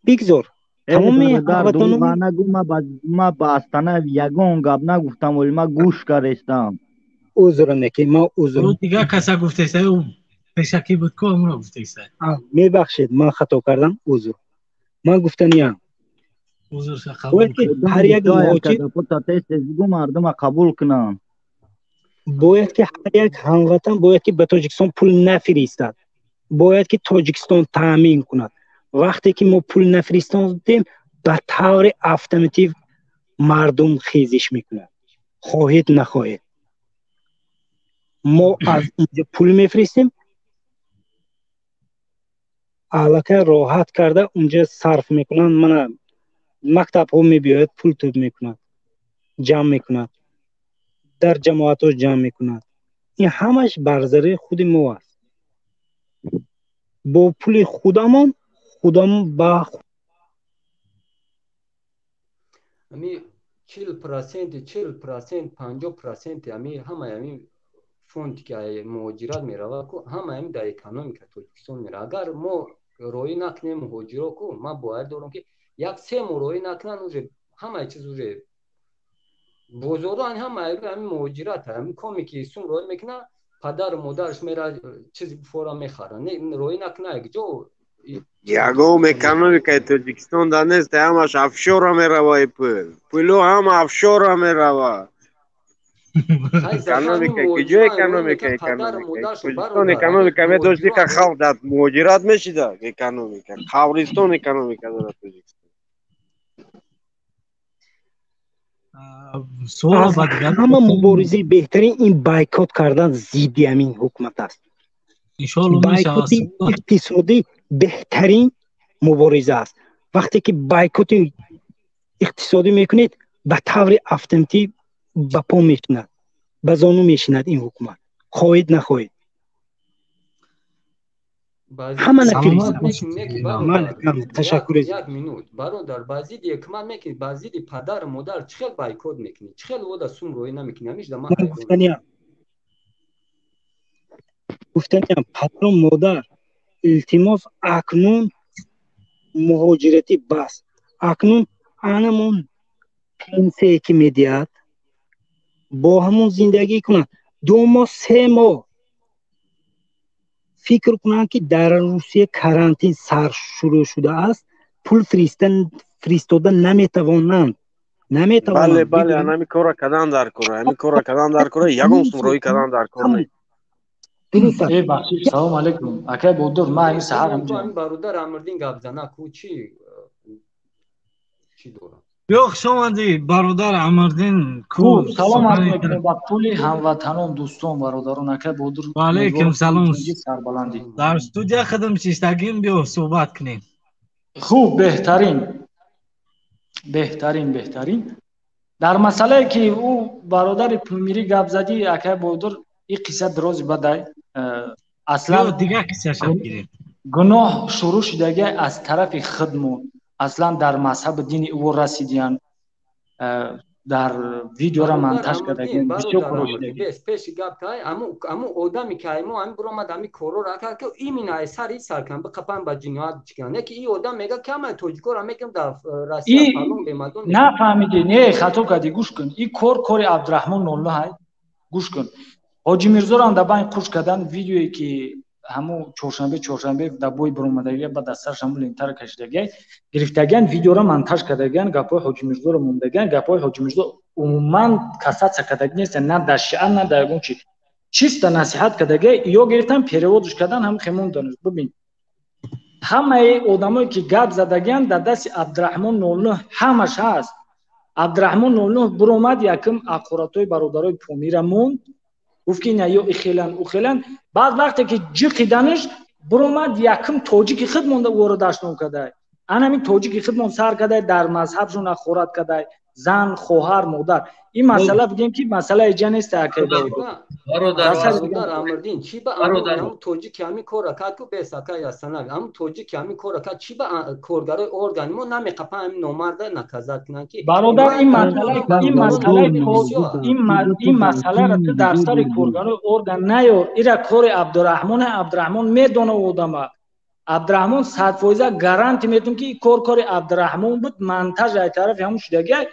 Бигзор тамоми ҳамватанон. Ман ба Астанаев ягон гап нагуфтам, вале ман гӯш кардастам. Узр неки, ман узр. Дигар каса гуфтеста, ӯ пешакӣ буд ку, ҳамонро гуфтеста. Мебахшед, ман хато кардам, узр. Ман гуфтаниям. Бояд ки ҳар як муҳоҷир мардума қабул кунанд. Бояд ки ҳар як ҳамватан бояд ки ба Тоҷикистон пул нафиристад. Бояд ки Тоҷикистон таъмин кунад. Вақте ки мо пул нафиристодем, ба таври автоматив мардум хезиш мекунад. Хоҳед нахоҳед. Мо аз инҷо пул мефиристем, аллакай роҳат карда унҷа сарф мекунанд. Мана мактабҳо мебиёяд, пул тӯб мекунад, ҷамъ мекунад, дар ҷамоатҳо ҷамъ мекунад. Ин ҳамаш бар зарари худи мо аст. Бо пули худамон худамон ба ами 40%, 40%, 50% ами ҳамаи ами Фонди ки муҳоҷират меравад ку, ҳама ҳами дар экономика Тоҷикистон меравад. Агар мо роӣ накунем муҳоҷиро ку, ман боварӣ дорам, ки як се моҳ роӣ накунанд, уже ҳамаи чиз, уже бозоро ҳама ҳами муҳоҷират, ҳами коме ки сум роӣ мекунад, падару модараш мера чизи фора мехарад. Не, роӣ накуна, якҷо. Ягон экономикаи Тоҷикистон да нест, ҳамаш офшора мерава. Пул, пуло ҳама офшора мерава. Экономика куҷо? Экономика, экономика Тоҷикистон экономика медошт, ика халқ дар муҳоҷират мешида? Экономика қабристон, экономика дорад Тоҷикистон. Ҳама муборизаи беҳтарин ин бойкот кардан зидди ҳамин ҳукумат аст. Бойкоти иқтисодӣ беҳтарин мубориза аст. Вақте ки бойкоти иқтисодӣ мекунед, ба таври автоматӣ ба по мешинад, ба зону мешинад ин ҳукумат, хоҳед нахоҳед. Ҳама. Ташаккур. Як минут, бародар. Ба зидди ҳукумат мекунӣ, ба зидди падару модар чӣ хел бойкот мекунӣ? Чӣ хел ода сум роӣ намекунӣ? Ҳамишда ман гуфтаниям, падару модар, илтимос, акнун муҳоҷиратӣ бас. Акнун анамон пенсие ки медиҳад, бо ҳамон зиндагӣ кунанд. 2 моҳ, 3 моҳ фикр кунанд, ки дар Русия карантин сар шурӯъ шудааст, пул фиристода наметавонанд. Наметавонанд. Бале, бале, ҳами кора кардан дар кора, ҳами кора кардан дар кора, ягон сум роӣ кардан дар кор не. Э, бахшиш, салом алейкум, акай Бодур, ман ин саҳар Бародар Амрдин гап зана ку, чӣ чӣ дорам? Биё, хуш омадӣ, бародар Амрдин. Ку, салом арз мекунем ба пули ҳамватанон, дӯстон, бародарон, акай Бодур. Ваалайкум салом. Сарбаландӣ. Дар студия худам шиштагим, биё суҳбат кунем. Хуб, беҳтарин, беҳтарин, беҳтарин. Дар масъалае ки ӯ бародари Пулмирӣ гап задӣ, акай Бодур, ин қисса дрози бадай. Аслан дигар қиссаша бигирем. Гуноҳ шурӯъ шудаги аз тарафи худмон. Аслан дар мазҳаби дини ӯ расидиян, дар видеора монтаж кардагиан, бисёр коро шудаги. Пеши гап тай, аму одами ки аймо ами буромад, ами корора кард, ки именно ай сари сар кан биқапан, ба ҷиноят чикан. Не ки и одам мега, ки ҳамаи тоҷикора мекунам дар Россия фалон бемадон. Нафаҳмидӣ, не, хато кардӣ. Гӯш кун, и кор кори Абдураҳмон ноллоҳай. Гӯш кун, Ҳоҷи Мирзорам дар байн қуш кардан. Видеое ки ҳамун чоршанбе дар бой баромадагия, ба дастарш ҳамун лентаро кашидагия, гирифтагиан, видеора монтаж кардагиан, гапҳои Ҳоҷи Мирзоро мондагиан. Гапҳои Ҳоҷи Мирзо умуман касаться кардаги нестан, на дар шиа, на дар ягон чи, чисто насиҳат кардагия. Ё гирифтан, перевод ш кардан, ҳам хемонданаш. Бибин, ҳамаи одамое ки гап задагиан, дар дасти Абдураҳмон нолнӯ ҳамаш ҳаст. Абдураҳмон нолнӯ буромад, якум ақоратҳои бародарои Помира монд, гуфт ки ина ё ихелан, ухелан. Баъд вақте ки ҷиқиданаш буромад, якум тоҷики худ монда, ӯро дашном кардай. Ана ҳамин тоҷики худмон сар кардай, дар мазҳабшон ахорат кардай, зан, хоҳар, модар. Ин масъала, бигем ки масъала иҷа нест. Бародар Амрдин, чӣ ба тоҷики ҳамин кора кард ку бес, акай Асанав, ҳамун тоҷики ҳамин кора кард, чӣ ба коргарои органи мо намеқапан, ҳамин номарда наказать кунанд ки? Бародар, ин масъаларо ту дар сари коргарои орган наёр. Ира кори Абдураҳмоне, Абдураҳмон медона одама. Абдураҳмон 100% гарантия метавон, ки ин кор кори Абдураҳмон буд, монтаж ай тарафи ҳамун шудагиай.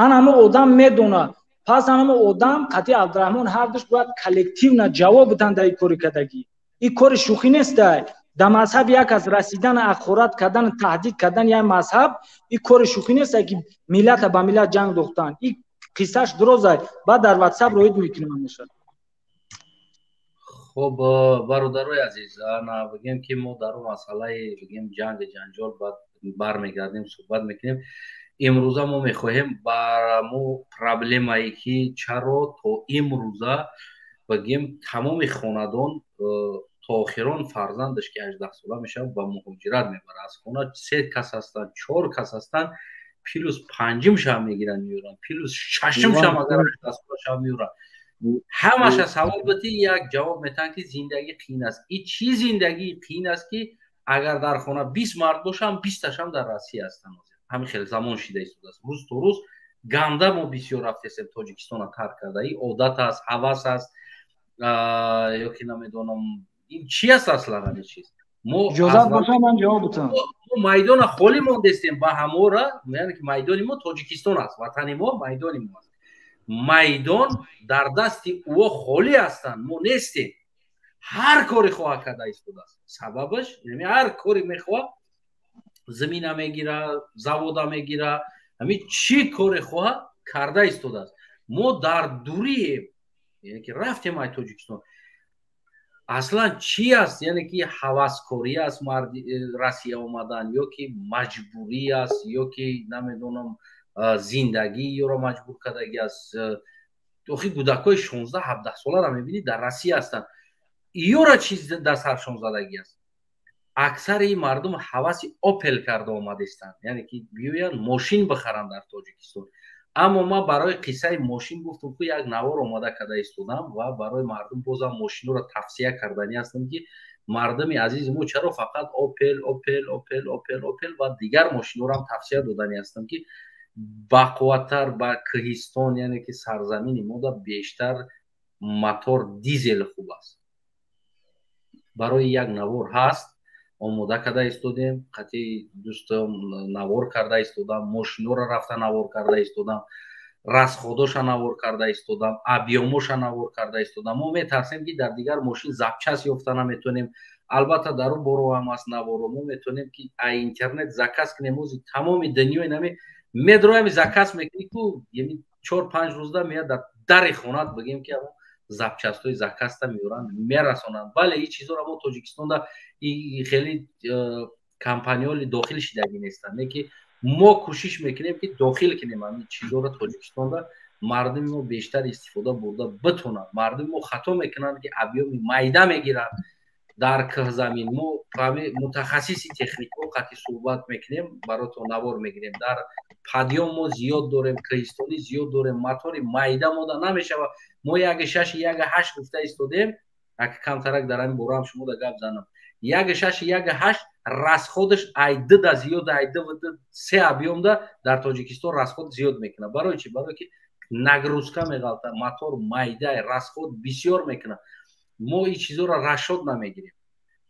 Ан ҳамун одам медона. Пас ҳамун одам қатъи Абдураҳмон ҳардуш бояд коллективно ҷавоб биданд дар ин кори кардагӣ. Ин кори шӯхӣ нестай. Дар мазҳаб як аз расидан, ақорат кардан, таҳдид кардан як мазҳаб, ин кори шӯхӣ нестай, ки миллата ба миллат ҷанг дохтан. Ин қиссаш дурозай, баъд дар Ватсап роид мекунем ҳамеша. Хуб, бародарои азиз, ана бигем ки мо дар он масъалаи, бигем, ҷанги ҷанҷол баъд бармегардем, суҳбат мекунем. Имрӯза мо мехоҳем бар мо проблемае, ки чаро то имрӯза, бигем, тамоми хонадон то охирон фарзандаш ки 18 сола мешавад, ба муҳоҷират мебарад аз хона. Се кас ҳастанд, чор кас ҳастанд, плюс панҷумшам мегиранд, меёранд, плюс шашумшам агар 18 сола шав, меёранд. Ҳамаша савол бити, як ҷавоб метаҳанд, ки зиндагӣ қиин аст. И чӣ зиндагии қиин аст, ки агар дар хона 20 мард бошам, 20-ташам дар Россия ҳастанд? Ҳамин хел замон шида истодааст. Рӯз то рӯз ганда мо бисёр рафтесем, Тоҷикистона тарк карда. И одат аст, ҳавас аст. Ё ки намедонам, ин чи аст аслан ҳамин чиз? Мо иҷозат боша, ман ҷавоб бутам. Мо майдона холӣ мондестем ба ҳамора, яъне ки майдони мо Тоҷикистон аст, ватани мо, майдони мо аст. Майдон дар дасти ӯо холӣ ҳастанд, мо нестем. Ҳар коре хоҳад карда истодааст. Сабабаш яъне ҳар коре мехоҳад, замина мегира, завода мегира, ҳамин чӣ коре хоҳад карда истодааст. Мо дар дурием, яъне ки рафтем ай Тоҷикистон. Аслан чӣ аст? Яъне ки ҳаваскорӣ аст марди Россия омадан, ё ки маҷбурӣ аст, ё ки намедонам, зиндагӣ ёро маҷбур кардагӣ аст. Охи кӯдакҳои 16-17 соларо мебинӣ, дар Россия ҳастанд. Ёра чиз дар саршон задагӣ аст? Аксари мардум ҳаваси Опел карда омадестанд, яъне ки биёянд мошин бихаранд дар Тоҷикистон. Аммо ман барои қиссаи мошин гуфтам, ку як навор омода карда истодам ва барои мардум бозам мошинҳоро тавсия карданӣ ҳастам, ки мардуми азизи мо чаро фақат Опел, Опел, Опел, Опел, Опел ва дигар мошинҳоро ҳам тавсия доданӣ ҳастам, ки бақувваттар ба кӯҳистон, яъне ки сарзамини мода бештар мотор дизел хуб аст. Барои як навор ҳаст, омода карда истодем, қатъи дӯстам навор карда истодам, мошинҳоро рафта навор карда истодам, расходоша навор карда истодам, объёмоша навор карда истодам. Мо метарсем, ки дар дигар мошин запчасть ёфта наметонем. Албатта, дар ӯ боро ҳам аст наворо, мо метонем, ки интернет заказ кунем. Ози тамоми дунёи нами медроями, заказ мекунӣ ку, яъне 4-5 рӯзда меяд дар дари хонат, бигем ки ҳамон запчастҳои заказта меоранд, мерасонанд. Бале, ин чизҳоро мо Тоҷикистонда хеле компанияҳои дохил шидагӣ нестанд, не ки мо кӯшиш мекунем, ки дохил кунем ҳамин чизҳоро Тоҷикистонда, мардуми мо бештар истифода бурда битонанд. Мардуми мо хато мекунанд, ки объёми майда мегиранд дар кӯҳзамин. Мо мутахассиси техникҳо қатъи суҳбат мекунем, баротон навор мегирем. Дар подъём мо зиёд дорем, кӯҳистонӣ зиёд дорем, мотори майда мода намешавад. Мо 1,6, 1,8 гуфта истодем, ака камтарак дар ҳамин бора ҳам шумо да гап занам. 1,6, 1,8 расходаш ай ду да зиёд, ай ду се объёмда дар Тоҷикистон расход зиёд мекунад. Барои чӣ? Барое ки нагрузка меғалта, мотор майда, расход бисёр мекунад. Мо ин чизҳоро расчёт намегирем.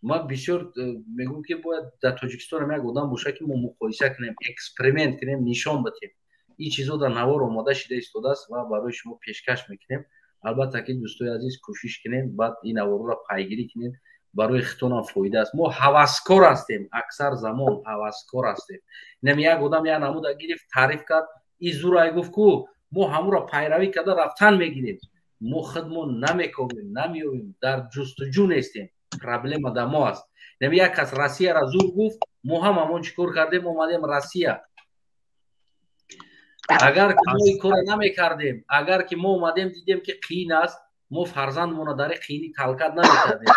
Ман бисёр мегӯм, ки бояд дар Тоҷикистон ҳам як одам боша, ки мо муқоиса кунем, эксперимент кунем, нишон бидиҳем. Ин чизҳо дар навор омода шида истодааст ва барои шумо пешкаш мекунем. Албатта ки, дӯстои азиз, кӯшиш кунем, баъд ин наворро пайгирӣ кунем, барои худтонам фоида аст. Мо ҳаваскор ҳастем, аксар замон ҳаваскор ҳастем. Инам як одам як намуда гирифт, таъриф кард, и зурай гуфт ку, мо ҳамуро пайравӣ карда рафтан мегирем. Мо худмон намекобем, намеёбем, дар ҷустуҷӯ нестем. Проблема дар мо аст. Инам як кас Россияра зур гуфт, мо ҳам ҳамон чӣ кор кардем? Омадем Россия. Агар ки мо ин корро намекардем, агар ки мо омадем, дидем, ки қиин аст, мо фарзандмонро дар ин қиинӣ талкат намекардем,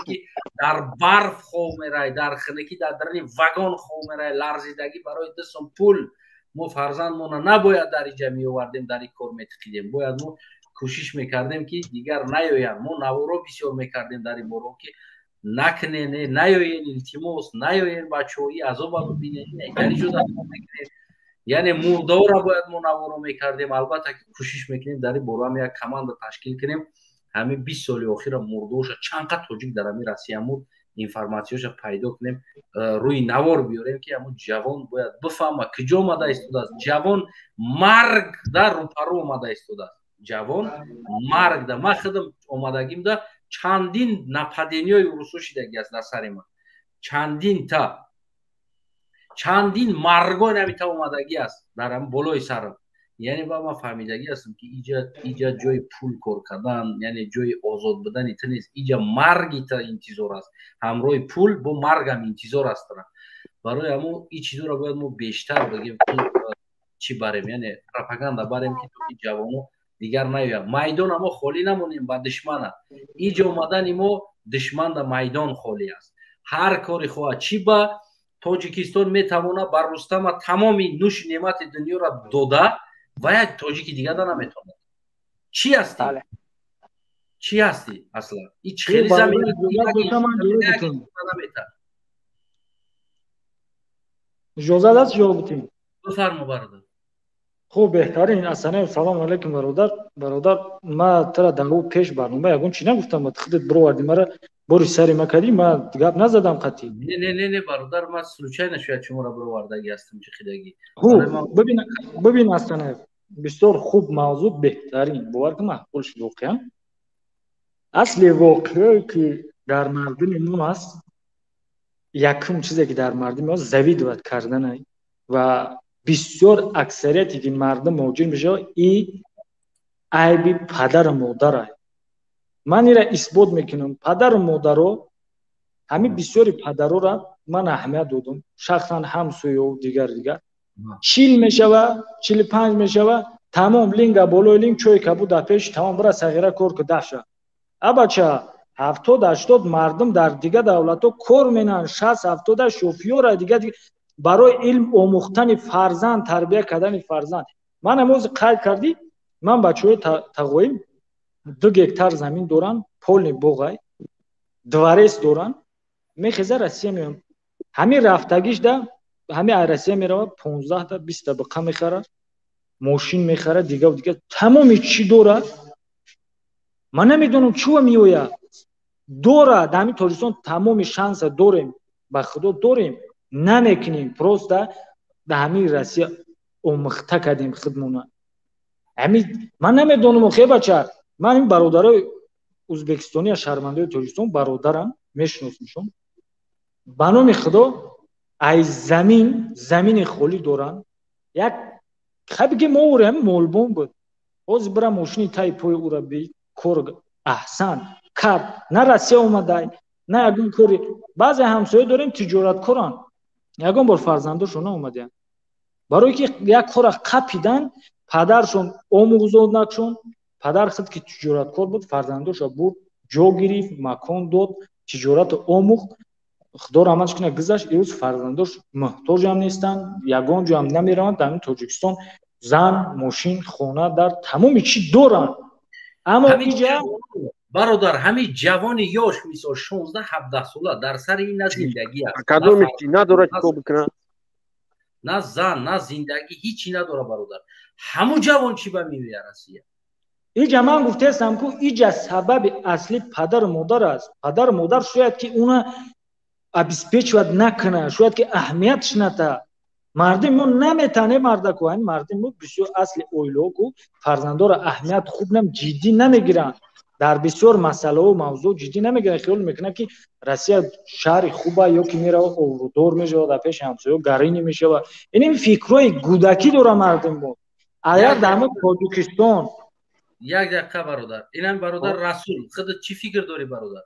ки дар барф хов мерай, дар хунукӣ, дар даруни вагон хов мерай, ларзидагӣ барои 2 сом пул. Мо фарзандмонро набояд дар инҷа меовардем, дар ин кор метиқидем. Бояд мо кӯшиш мекардем, ки дигар наёянд. Мо наворо бисёр мекардем дар ин боро, ки накунен, наёен, илтимос, наёен, бачаҳо, и азоба бибинед, дар инҷо мекунед. Яъне мурдаоро бояд мо наворо мекардем. Албатта ки кӯшиш мекунем, дар ин бора ҳам як команда ташкил кунем. Ҳамин 20 соли охира мурдаоша, чанд қад тоҷик дар ҳамин Россия мурд, информатсияша пайдо кунем, рӯи навор биёрем, ки ҳамун ҷавон бояд бифаҳма, куҷо омада истодааст. Ҷавон марг да рӯпарӯ омада истодааст, ҷавон марг да. Ман худам омадагим да чандин нападениёи урусо шидагӣ аст дар сари ман, чандин та чандин маргои намита омадагӣ аст дар ҳамин болои сарам. Яъне ба ман фаҳмидагӣ ҳастам, ки иҷа ҷои пул кор кардан, яъне ҷои озод будани ту нест. Иҷа марги та интизор аст, ҳамроҳи пул бо маргам интизор аст. Барои ҳамун ин чизоро бояд мо бештар бигем, ки чӣ барем, яъне пропаганда барем, ки то ки ҷавоно дигар наёяд. Майдона мо холӣ намонем ба душмана. Иҷа омадани мо душманда майдон холӣ аст, ҳар кори хоҳад. Чӣ ба Тоҷикистон метавонад ба Рустама тамоми нӯши неъмати дунёро дода ва як тоҷики дигар да наметавонад? Чӣ ҳастӣ, чӣ ҳастӣ аслан? И хеле замин намета. Иҷозат аст ҷавоб битем? Бифармо, бародар. Хуб, беҳтарин. Асанаев, салому алайкум, бародар. Бародар, ма тара дар ӯ пеш барнома ягон чӣ нагуфтам, худат бировардӣ мара, бори сари ма кардӣ, ма гап назадам қатъӣ. Не, не, не, не, бародар, ма случайно шояд шуморо бировардагӣ ҳастам, чихидагӣ. Хуб, бибин, бибин, Асанаев, бисёр хуб мавзӯъ, беҳтарин, бовар кун, маъқул шуд воқеан. Асли воқеае ки дар мардуми мо аст, якум чизе ки дар мардуми мо завидовать карданай ва бисёр аксарияте ки мардум муҳоҷир мешавад, и айби падару модарай. Ман ира исбот мекунам. Падару модаро, ҳамин бисёри падарора ман аҳамият додам, шахсан ҳамсӯё, дигар дигар, 40 мешава, 45 мешава, тамом, линга болои линг, чойи кабуд дар пеш, тамом, бира сағира кор ку, даша. А бача 70-80 мардум дар дигар давлатҳо кор менанд, 60-70 шофёра, дига барои илм омӯхтани фарзанд, тарбия кардани фарзанд. Ман амози қайд кардӣ, ман бачаҳои тағоим 2 гектар замин доранд, полный боғай, дворец доранд, мехеза Россия меоям. Ҳамин рафтагишда, ҳамин ай Россия мерава, 15-та, 20-та биқа мехарад, мошин мехарад, дигаву дигар, тамоми чӣ дорад. Ман намедонам, чӯва меояд, дорад. Ҳамин Тоҷикистон тамоми шанса дорем, ба худо дорем, намекунем. Просто дар ҳамин Россия омӯхта кардем худмона. Ҳамин ман намедонам, охе бача, ман ин бародарои ӯзбекистония, шаҳрвандои Тоҷикистон, бародарам, мешиносмшон, ба номи худо, ай замин, замини холӣ доранд. Як хабиги мо урем молбон буд, ҳозир бира мошини таи пои ура би кор аҳсан кард. На Россия омадай, на ягон кори. Баъзе ҳамсоя дорем, тиҷораткоранд, ягон бор фарзандошон наомадаянд, барое ки як кора қапидан, падаршон омӯзонакшон. Падар худ ки тиҷораткор буд, фарзандоша бурд, ҷо гирифт, макон дод, тиҷоратро омӯхт. Худо раҳматш кунад, гузашт. Ирӯз фарзандош муҳтоҷам нестанд, ягон ҷоам намераванд, дар ҳамин Тоҷикистон зан, мошин, хона, дар тамоми чӣ доранд. Аммо иҷа Бародар, ҳамин ҷавони ёш, мисол 16-17 сола, дар сари ин на зиндагӣ аст, кадоми чӣ надорад, чӣ кор бикунад? На зан, на зиндагӣ, ҳичи надора, бародар. Ҳамун ҷавон чӣ ба меояд Россия? Иҷа ман гуфтаестам, ку иҷа сабаби аслӣ падару модар аст. Падару модар шояд ки уна обеспечивать накунад, шояд ки аҳамиятш ната. Мардуми мо наметане, мардаку, ҳамин мардуми мо бисёр асли оилаҳо ку фарзандоро аҳамият хуб нам ҷиддӣ намегиранд, дар бисёр масъалаҳо, мавзӯъ ҷиддӣ намегиранд. Хиёл мекунад, ки Россия шаҳри хуба ё ки мерава, обрӯдор мешавад, дар пеши ҳамсоё гаринӣ мешавад. Ин фикрҳои гудакӣ дора мардуми мо. Агар дар ҳамин Тоҷикистон Як дақиқа, бародар. Инам бародар Расул, худат чӣ фикр дорӣ, бародар?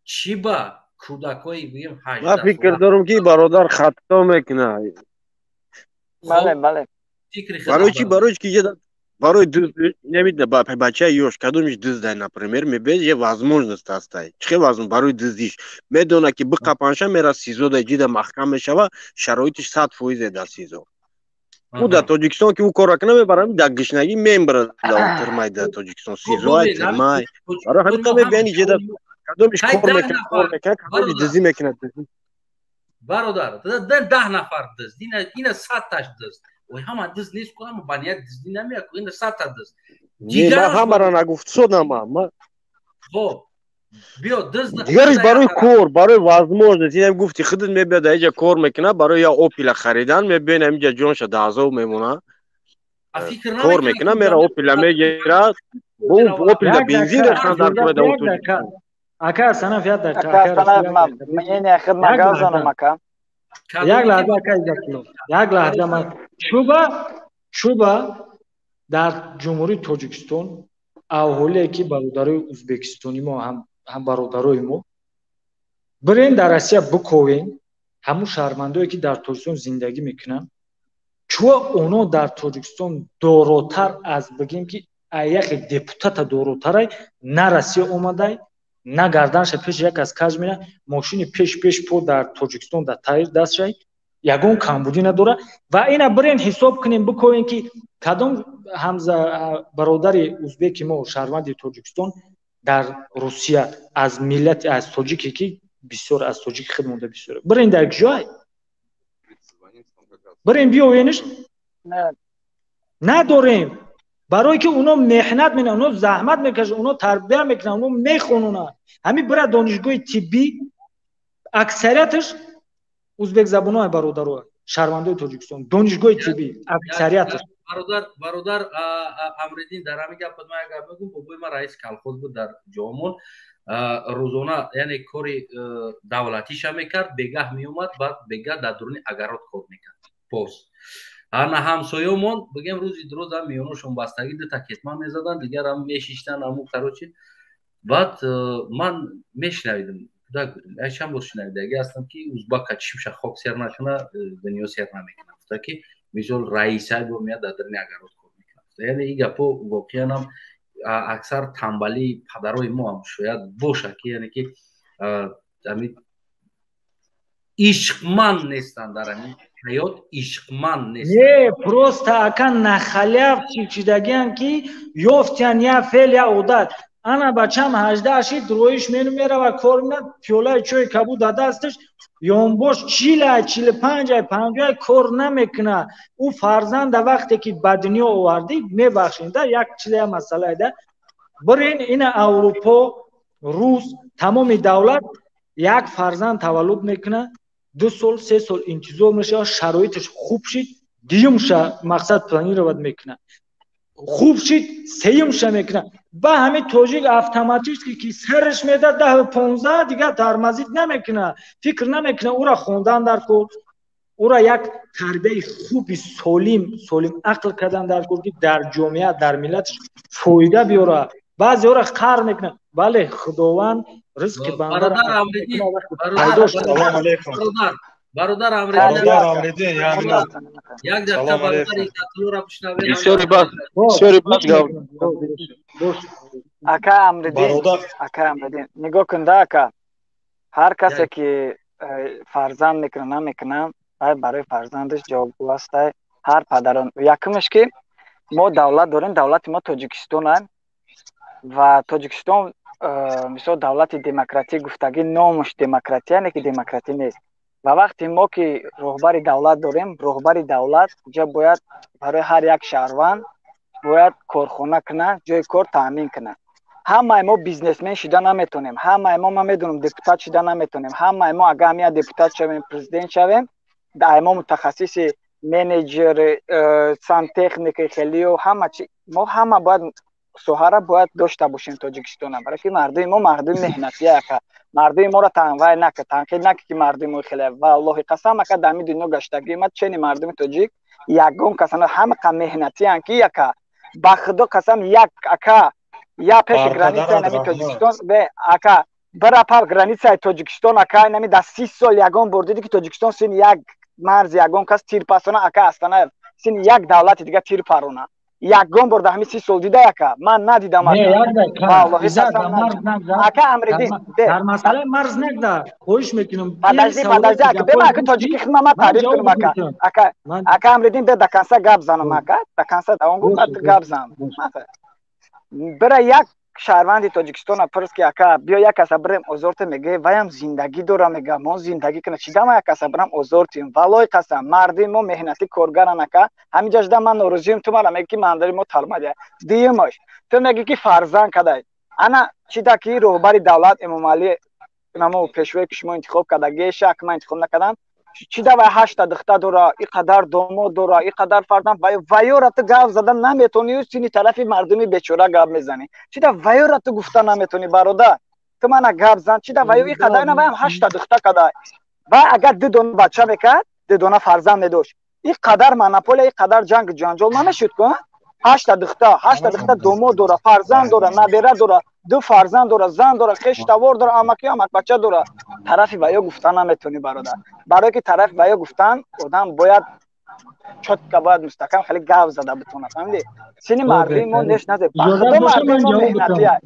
Чӣ ба кӯдакҳои бигем Ман фикр дорам, ки бародар хато мекунад. Бале, бале. Барои чӣ? Барои ки барои намедона бачаи ёш кадомиш дуздай, например, мебед, е возможность ҳастай, чӣ возможность барои дуздиш медона, ки биқапанша, мера СИЗО, да ҷида маҳкам мешава, шароитиш 100 фоизе дар СИЗО. Ӯ дар Тоҷикистон ки ӯ кора кунад, мебарам дар гишнагӣ, мембара дар тирмай. Дар Тоҷикистон СИЗО тирмай. Барои ҳамин қа мебиёни ҷида кадомиш кор мекунад, кор мекунад, кадомиш дуздӣ мекунад. Бародар, 10 нафар дузд, ина 100-таш дузд. Ой, ҳама дузд нест ку, ҳама ба ният дуздӣ намеяд ку, ина 100-та дузд. Ман ҳамаро нагуфтсодам. Хоб, биё, дузд. Дигараш барои кор, барои возможность, инам гуфти худат, мебиёд дар иҷа кор мекунад, барои я Опела харидан мебиён, ҳаминҷа ҷонша дар азоб мемонад, кор мекунад, мера Опела мегирад, Опела бензин рехтан дар кора дар. Ака Санаф, як дақиқа. Як лаҳза, ака Иззатулло, як лаҳза. Ман чуба дар Ҷумҳурии Тоҷикистон аҳолие ки бародарои ӯзбекистони мо ҳам бародарои мо, бирен дар Россия биковен, ҳамун шаҳрвандое ки дар Тоҷикистон зиндагӣ мекунанд, чуа оно дар Тоҷикистон доротар аз, бигем ки, яхе депутата доротарай, на Россия омадай, на гарданша пеши як аз каж мера, мошини пеш пеш по дар Тоҷикистон дар таир дастшай, ягон камбудӣ надора. Ва ина бирен ҳисоб кунем, биковем, ки кадом ҳамза бародари узбеки мо, шаҳрванди Тоҷикистон дар Русия, аз миллати аз тоҷике ки бисёр аз тоҷики худ монда бисёр. Бирен дар ҷой, бирен биёвениш. Надорем. Барое ки уно меҳнат мекунанд, уно заҳмат мекашанд, уно тарбия мекунанд, уно мехононанд. Ҳамин бира донишгоҳи тиббӣ аксарияташ узбекзабонои бародаро, шаҳрвандои Тоҷикистон, донишгоҳи тиббӣ аксарияташ. Бародар Амриддин, дар ҳамин гап ман як гап мегӯм. Бобои ман раиси колхоз буд дар ҷомон. Рӯзона яъне кори давлатиша мекард, бегаҳ меомад, баъд бегаҳ дар дуруни агарот кор мекард. Боз ана ҳамсоёмон бигем рӯзи дуроз ам миёношон бастагӣ дута кетман мезаданд, дигар ам мешиштанд аму короче. Баъд ман мешунавидам, кӯдак будем, як чанд бор шунавидаги ҳастам ки узбака чишмша хок сер накуна, дунё сер намекуна. Гуфта ки мисол раисай бо меяд дар даруни агарот кор мекунад. Яъне ин гапҳо воқеан ҳам аксар тамбалии падарои мо ҳам шояд бошад, ки яъне ки ҳамин ишқманд нестанд дар ҳамин ҳаёт, ишқманд нестанд. Не, просто ака нахаляв чидагиан ки ёфтян я феъл я одат. Ана бачам 18 шид, роиш мену мерава кор мекунад, пиёлаи чойи кабуд дар дасташ, ёнбош 40-ай, 45-ай, 50-ай кор намекунад. Ӯ фарзанда вақте ки ба дунё овардӣ, мебахшед, да, як чизе я масъалае да. Бирин ина Аврупо, Рус, тамоми давлат як фарзанд таваллуд мекунад, 2 сол, 3 сол интизор мешавад, шароиташ хуб шид, дуюмша мақсад планировать мекунад. Хуб шид, сеюмша мекунад. Ба ҳамин тоҷик автоматически ки сараш медад 10-15, дигар тормозит намекунад, фикр намекунад, ӯра хондан дар кор, ӯра як тарбияи хуби солим, солим ақл кардан дар кор, ки дар ҷомеа, дар миллаташ фоида биёрад. Баъзеҳоро қар мекунад. Бале, Худованд ризқи бандаро пайдо шуд. Бародар Амриддин, як дақиқа бародар Иззатуллоро бишнавем. Бисёри бас, бисёри бас гап. Ака Амриддин, ака Амриддин, нигоҳ кун да ака. Ҳар касе ки фарзанд мекунад, намекунад, вай барои фарзандаш ҷавобгӯ аст. Ҳар падарон. Якумаш ки мо давлат дорем, давлати мо Тоҷикистон аст ва Тоҷикистон мисол давлати демократӣ гуфтагӣ номаш демократия, не ки демократӣ нест. Ва вақте мо ки роҳбари давлат дорем, роҳбари давлат ҷа бояд барои ҳар як шаҳрванд бояд корхона кунад, ҷои кор таъмин кунад. Ҳамаи мо бизнесмен шида наметонем, ҳамаи мо, ман медонам, депутат шида наметонем, ҳамаи мо агар ҳамия депутат шавем, президент шавем, дар мо мутахассиси менеҷер, сантехника, хелио, ҳама чи мо ҳама бояд соҳара бояд дошта бошем Тоҷикистона, барои ки мардуми мо мардуми меҳнатия ака. Мардуми моро танвай нака, танқид нака ки мардуми мо хеле. Валлоҳи қасам ака, дар ҳамин дунё гаштагӣ ма чени мардуми тоҷик ягон касана ҳама қа меҳнатиян ки яка. Ба худо қасам як ака, я пеши границаи нами Тоҷикистон, бе ака, бира пар границаи Тоҷикистон ака, нами дар 30 сол ягон бор диди ки Тоҷикистон син як марзи ягон кас тир пасона ака, Астанаев син як давлати дига тир парона. Ягон бор дар ҳамин 30 сол дида ака, ман надидам ака. Ака Амриддин, дар масъалаи марз нагда, хоҳиш мекунам. Подожди, подожди, ака, бе ман ака тоҷики хидма ман таъриф кунам ака. Ака, ака Амриддин, бе до конца гап занам ака, до конца давом гуфт, баъд гап зан. Бира як шаҳрванди Тоҷикистона пурс ки ака, биё як каса бирем озорте, мега, ваям зиндагӣ дора, мега, мо зиндагӣ кунем. Чӣ дама як каса бирам озортим? Валлоҳи қасам, мардуми мо меҳнатӣ коргаран ака. Ҳаминҷа шуда ман норозием, ту мара мегӣ ки мандари мо талмадия. Дуюмаш, ту мегӣ ки фарзанд кадай. Ана чӣ да ки роҳбари давлат Эмомалӣ, намо пешвое ки шумо интихоб кардагӣ, шак ман интихоб накардам. Чӣ да вай 8 духта дора, и қадар домод дора, и қадар фарзанд, вайёра ту гап задан наметонӣ, сини тарафи мардуми бечора гап мезанӣ. Чӣ да вайёра ту гуфта наметонӣ, бародар? Ту мана гап зан, чӣ да вайё и қадар, ина ваям 8 духта кадай. Вай агар 2 дона бача мекард, 2 дона фарзанд медошт, и қадар монополия, и қадар ҷанг ҷанҷол намешуд ку? 8 духта, 8 духта домод дора, фарзанд дора, набера дора, 2 фарзанд дора, зан дора, хештавор дора, амаки амакбача дора. Тарафи ваё гуфта наметонӣ бародар. Барое ки тарафи ваё гуфтан одам бояд чётко, бояд мустаҳкам хеле гап зада битонад, фаҳмидӣ? Сини мардуми мо неш назе. Ба худо мардуми мо меҳнатия.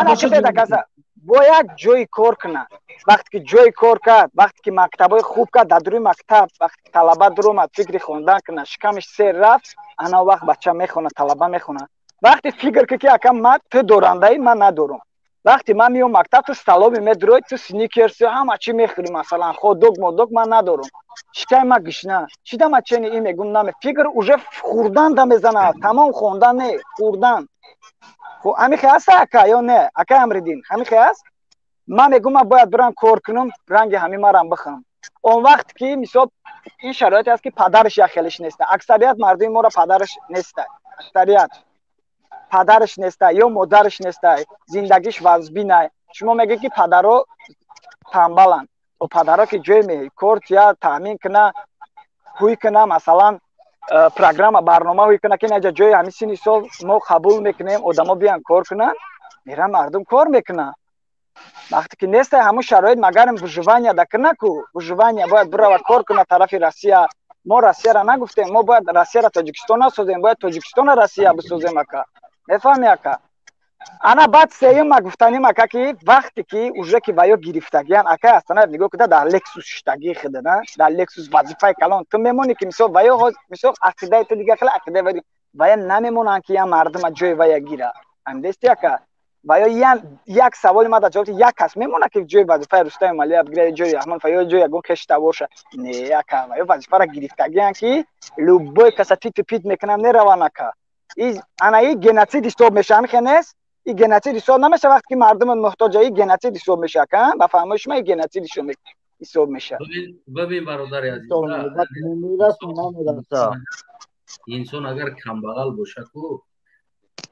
Ана ки беда каса бояд ҷои кор кунад. Вақте ки ҷои кор кард, вақте ки мактабҳои хуб кард, дар дуруни мактаб вақте ки талаба дуромад, фикри хондан кунад, шикамаш сер рафт, ана вақт бача мехонад, талаба мехонад. Вақте фикр ки ака ман ту дорандаи, ман надорам. Вақте ман меом мактаб, ту столовый медрои, ту сникерс ҳама чӣ мехӯри, масалан, хот-дог, модог ман надорум. Шикай ма гишна. Чида ма чени и мегум наме. Фикр уже хӯрдан да мезана, тамом хондан не, хӯрдан. Хо ҳамихе аст ака ё не? Ака Амриддин, ҳамихе аст? Ман мегум ман бояд бирам кор кунам, ранги ҳами марам бихам. Он вақт ки мисол ин шароите аст ки падараш як хелиш неста. Аксарият мардуми моро падараш неста. Аксарият падараш неста ё модараш неста, зиндагиш вазбина. Шумо мегӯед ки падаро тамбаланд. О падаро ки ҷои кор тия таъмин куна, ҳуй куна, масалан, программа, барнома ҳуй куна, ки наҷа ҷои ҳамин синни сол мо қабул мекунем, одамо биён кор кунанд, меран мардум кор мекунанд. Вақте ки неста ҳамун шароит, магарим выживание да куна ку, выживание бояд бирава кор куна тарафи Россия. Мо Россияро нагуфтем, мо бояд Россияро Тоҷикистон насозем, бояд Тоҷикистонро Россия бисозем, ака. Мефаҳми, ака? Ана баъд сеюм ма гуфтаним, ака, ки вақте ки уже ки ваё гирифтагиян, ака Астанаев, нигоҳ куда, дар Лексус шиштагии худа, на дар Лексус вазифаи калон ту мемонӣ, ки мисол ваё, мисол ақидаи ту дигар хеле ақидаи ваё, вая намемонанд ки ян мардума ҷои вая гира. Ҳамдести, ака? Ваё ян як саволи ма дар ҷавоб, як кас мемона ки ҷои вазифаи Рустами Малиев гира, ҷои Раҳмон ё ҷои ягон хешта боша? Не, ака, ваё вазифаро гирифтагиян, ки любой каса титу пит мекунанд, мераванд, ака. Ана и геноцид ҳисоб меша, ҳамихе нест? И геноцид ҳисоб намеша вақте ки мардуми муҳтоҷа, и геноцид ҳисоб меша, ака? Ба фаҳмои шумо и геноцид ҳисоб меша? Бибин, бародари азиз, инсон агар камбағал боша ку,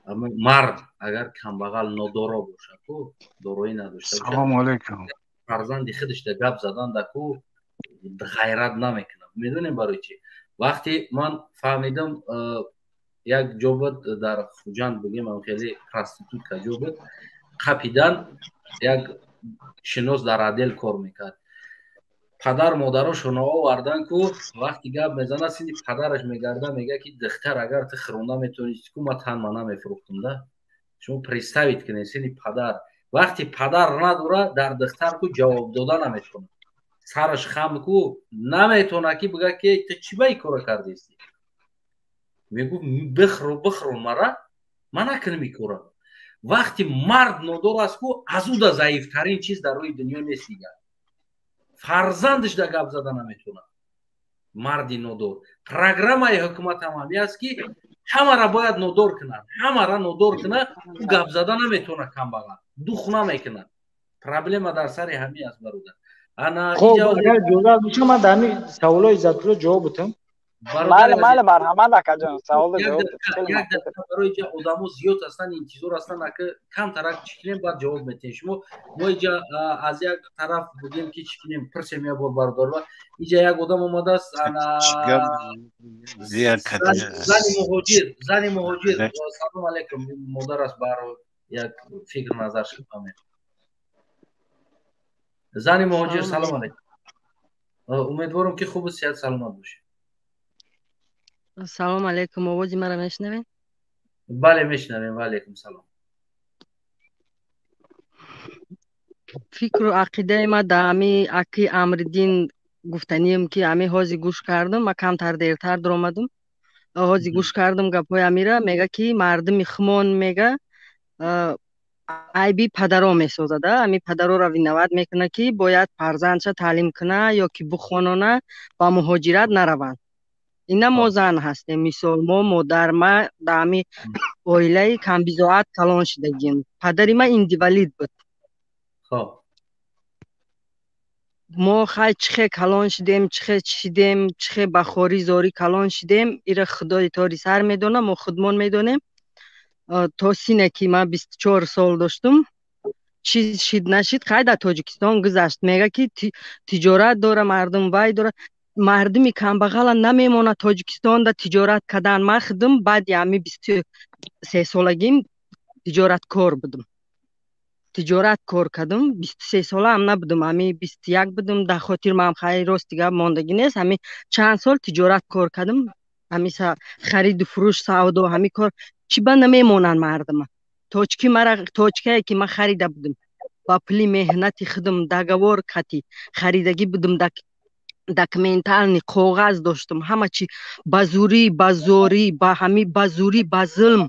мард агар камбағал, нодоро боша ку, дороӣ надошта боша, Салому алайкум. Фарзанди худашда гап задан да ку ғайрат намекунад. Медонем барои чӣ? Вақте ман фаҳмидам, як ҷо буд дар Хуҷанд, бигем, хеле проститутка ҷо буд, қапидан як шинос дар отдел кор мекард. Падар модарошонро овардан ку, вақти гап мезанад, сини падараш мегарда, мега ки духтар агар ту хӯронда метавонисти ку, ма тан ма намефурӯхтум да. Шумо представить кунед, сини падар, вақти падар надора, дар духтар ку ҷавоб дода наметавонад, сараш хам ку, наметавонад ки бига ки ту чӣ ба ин кора кардисти. Мегӯ бихӯро, бихӯрон мара, ман накунам ин кора. Вақти мард нодор аст ку, аз ӯ да заифтарин чиз дар рӯи дунё нест дигар. Фарзандаш да гап зада наметавонад марди нодор. Программаи ҳукумат ҳам ҳами аст, ки ҳамара бояд нодор кунад, ҳамара нодор кунад, ӯ гап зада наметавонад, камбағал дух намекунад. Проблема дар сари ҳами аст, бародар. Ана хоб, агар иҷозат бошад, ман дар ҳамин саволҳои Иззатулло ҷавоб бутам. Майли, майли, марҳамат, акаҷон, саволро як ҷавоб дақиқа, як дақиқа, барои ҷа одамо зиёд ҳастанд, интизор ҳастанд, ака, камтарак чӣ кунем, баъд ҷавоб метиҳем шумо. Мо иҷа аз як тараф бигем ки чӣ кунем, пурсем як бор бародарва. Иҷа як одам омадааст, ана зани муҳоҷир, зани муҳоҷир. Салом алейкум, модар аст, баҳро як фикр назар шуфаҳмем. Зани муҳоҷир, салом алейкум, умедворам ки хубу сиҳат саломат бошед. Салом алейкум, овози маро мешунавед? Бале, мешунавем, ва алейкум салом. Фикру ақидаи ма дар ҳами аки Амриддин гуфтанием, ки ҳами ҳози гӯш кардам, ма камтар дертар даромадам, ҳози гӯш кардам гапҳои амира, мега ки мардуми хумон, мега, айби падаро месозад, ҳами падароро виноват мекунад, ки бояд фарзандша таълим куна ё ки бухонона, ба муҳоҷират нараванд. Ина мо зан ҳастем, мисол, мо модар, ма дар ҳами оилаи камбизоат калон шудагим, падари ма индивалид буд. Мо хай чихе калон шудем, чихе чишидем, чихе ба хорӣ зорӣ калон шудем, ира худои тори сар медона, мо худмон медонем. То сине ки ман 24 сол доштум, чиз шид нашид, хай дар Тоҷикистон гузашт. Мега ки тиҷорат дора мардум, вай дора, мардуми камбағала намемонад Тоҷикистонда тиҷорат кардан. Ман худам баъди ҳами 23 солагим тиҷораткор будам, тиҷорат кор кардам. 23 солаам набудам, ҳами 21 будам, дар хотир ман хай рости гап мондагӣ нест. Ҳами чанд сол тиҷорат кор кардам, ҳами хариду фурӯш, савдо, ҳами кор. Чӣ ба намемонанд мардума? Точки мара, точкае ки ман харида будам ба пули меҳнати худам, договор кати харидагӣ будам, документальный коғаз доштам, ҳама чи ба зурӣ, ба зорӣ, ба ҳами ба зурӣ, ба зулм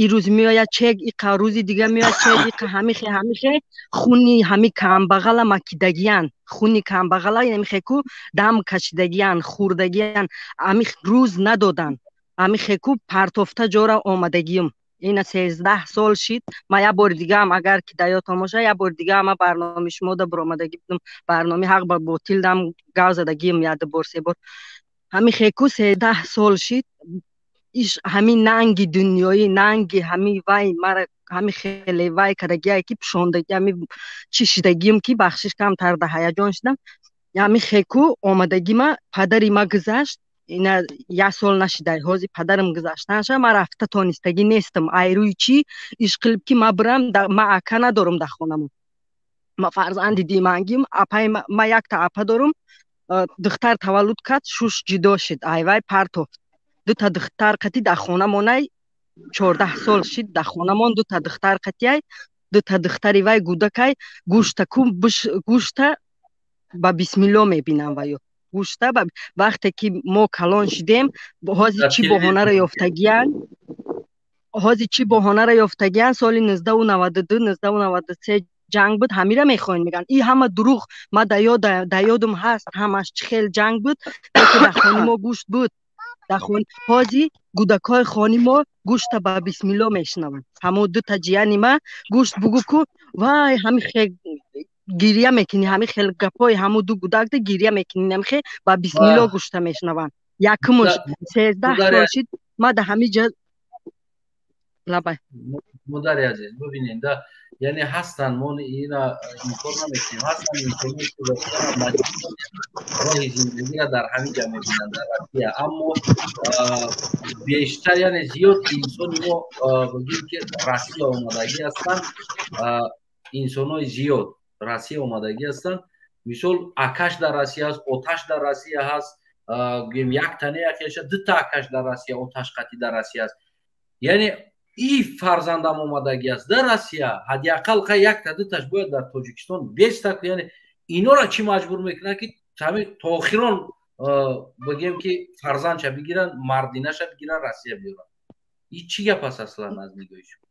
И рӯз меояд чек, иқа рӯзи дига меояд чек, иқа ҳамихе ҳамихе хуни ҳами камбағала макидагиян, хуни камбағала ҳамихе ку дам кашидагиян, хӯрдагиян, ҳами рӯз надодан, ҳамихе ку партофта ҷора омадагиюм. Ина 13 сол шид. Ма як бори дигаам, агар ки дар ёдтон бошад, як бори дигаам ма барномаи шумо да баромадагӣ будам, барномаи ҳақ ба ботил дам гав задагием як ду бор, се бор. Ҳами хеку 13 сол шид. Иш ҳами нанги дунёӣ, нанги ҳами вай мара ҳами хеле вай кардагие ки пушондагӣ, ҳами чӣ шидагием ки бахшиш, камтар да ҳаяҷон шидам. Ҳами хеку омадагима падари ма гузашт, ина як сол нашидай ҳозир падарам гузаштанша, ма рафта тонистагӣ нестам. Айрӯи чӣ ишқилиб ки ма бирам, ма ака надорам дар хонамон, ма фарзанди димангим. Апаи ма якта апа дорам, духтар таваллуд кард, шуш ҷудо шид, айвай партофт. Дута духтар қатӣ дар хонамонай, 14 сол шид дар хонамон, дута духтар қатиай, дута духтари вай гудакай. Гӯшта ку гӯшта ба бисмилло мебинам ваё гӯшта. Вақте ки мо калон шидем, ҳозир чӣ баҳонаро ёфтагиян, ҳозир чӣ баҳонаро ёфтагиян? Соли 1992, 1993 ҷанг буд, ҳамира мехоҳем мегӯянд. И ҳама дурӯғ. Ма дар ёдам ҳаст ҳамаш, чӣ хел ҷанг буд, леки дар хони мо гӯшт буд. Дар хон ҳозир гудакҳои хони мо гӯшта ба бисмилло мешунаванд. Ҳамо дута ҷияни ма гӯшт бугӯ ку, вай ҳами гиря мекунӣ, ҳами хел гапҳои ҳаму ду гудакда гиря мекунӣ, ҳамихе ба бисмилло гӯшта мешунаванд. Якумуш 13 сол шид, ма да ҳами ҷа лабай. Модари азиз, бибинед да, яъне ҳастанд, мо ина инкор намекунем, ҳастанд инсоне ки воқеан роҳи зиндагиро дар ҳамин ҷа мебинанд, дар Россия, аммо бештар, яъне зиёд инсони мо бигӯем ки Россия омадагӣ ҳастанд, инсонҳои зиёд Россия омадагӣ ҳастанд. Мисол, акаш дар Россия ҳаст, оташ дар Россия ҳаст, гӯем як тане якеша, дута акаш дар Россия, оташ қатӣ дар Россия аст. Яъне и фарзандам омадагӣ аст дар Россия, ҳадди ақал қа якта дуташ бояд дар Тоҷикистон беста. Яъне инора чӣ маҷбур мекунад ки ҳамин то охирон бигӯем ки фарзандша бигиранд, мардинаша бигиранд, Россия биёранд? И чӣ гап аст аслан аз нигоҳи шумо?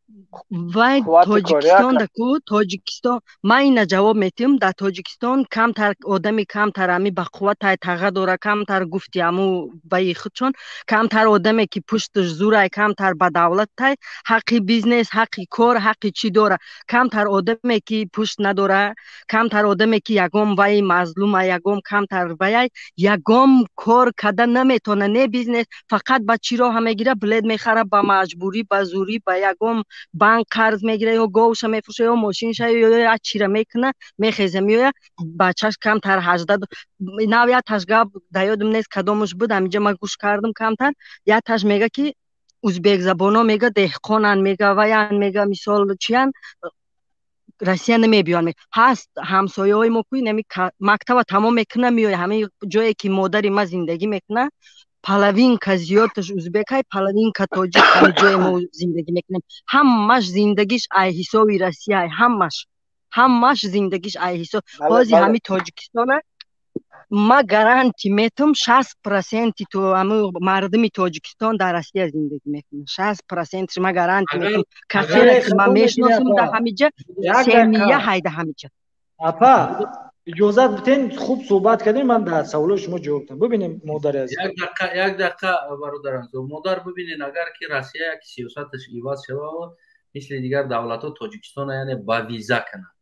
Вай Тоҷикистон да ку Тоҷикистон, ман ина ҷавоб метиҳам. Дар Тоҷикистон камтар одами камтар ами ба қувватай таға дора, камтар гуфти аму ваи худшон, камтар одаме ки пушташ зурай, камтар ба давлатай, ҳаққи бизнес, ҳаққи кор, ҳаққи чӣ дора. Камтар одаме ки пушт надора, камтар одаме ки ягон ваи мазлума, ягон камтар ваяй, ягон кор карда наметавона, не бизнес, фақат ба чӣ роҳа мегира? Билет мехара ба маҷбурӣ, ба зурӣ, ба ягон банк қарз мегира, ё говша мефурӯша, ё мошинша, ё як чира мекуна, мехеза, меоя. Бачаш камтар 18 нав, якташ гап дар ёдам нест кадомаш буд, ҳаминҷа ман гӯш кардам камтар, якташ мега ки узбекзабоно мега деҳқонанд, мега ваян, мега мисол чиян, Россия намебиён. Ҳаст ҳамсояҳои мо ку инами мактаба тамом мекуна, меоя ҳамин ҷое ки модари ма зиндагӣ мекуна, половинка зиёдаш узбекай, половинка тоҷик. Ҳамин ҷое мо зиндагӣ мекунем, ҳамаш зиндагиш ай ҳисоби Россияй, ҳамаш, ҳамаш зиндагиш ай ҳисоб. Ҳозир ҳамин Тоҷикистона ма гарантӣ метам, 60 проценти то ҳами мардуми Тоҷикистон дар Россия зиндагӣ мекунад. 60 процентш ма гарантӣ метам. Касере ки ма мешиносам дар ҳамиҷа семия ҳайда ҳамиҷа. Апа, иҷозат битен, хуб суҳбат кардем, ман дар саволои шумо ҷавоб дам. Бибинем, модари азиз. Як дақиқа, як дақиқа, бародарам. Модар, бибинен, агар ки Россия як сиёсаташ иваз шава, мисли дигар давлатҳо Тоҷикистона яъне ба виза кунад,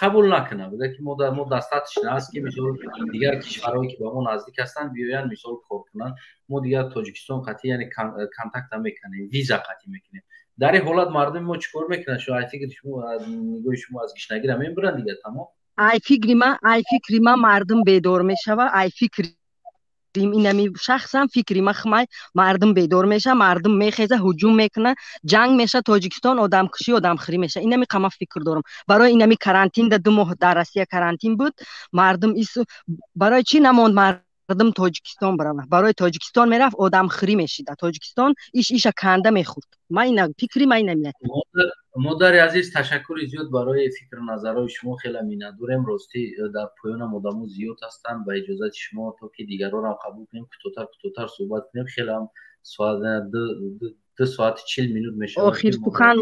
қабул накунад, бигӯяд ки мо достаточно аст ки мисол дигар кишварҳое ки ба мо наздик ҳастанд биёянд, мисол кор кунанд, мо дигар Тоҷикистон қатъи яъне контакта мекунем, виза қатъӣ мекунем. Дар ин ҳолат мардуми мо чӣ кор мекунанд? Шумо ай фикри шумо, аз нигоҳи шумо, аз гишнагира мебуранд дигар, тамом? Ай фикри ма мардум бедор мешава. Ай фикри инами шахсан фикри ма хмай, мардум бедор меша, мардум мехеза, ҳуҷум мекуна, ҷанг меша, Тоҷикистон одамкушӣ, одамхӯрӣ меша. Инами қама фикр дорам. Барои инами карантин да 2 моҳ дар Россия карантин буд, мардум барои чӣ намонд мардум Тоҷикистон барава? Барои Тоҷикистон мерафт, одамхӯрӣ мешида Тоҷикистон, иш иша канда мехӯрд. Ма ина фикри ма инамия. Модари азиз, ташаккури зиёд барои фикру назарҳои шумо, хеле миннатдорем. Ростӣ, дар поёнам одамо зиёд ҳастанд. Ба иҷозати шумо, то ки дигарорам қабул кунем, кӯтоҳтар, кӯтоҳтар суҳбат кунем. Хелеам соат 2 соати 40 минут мешавад. Охир сухан.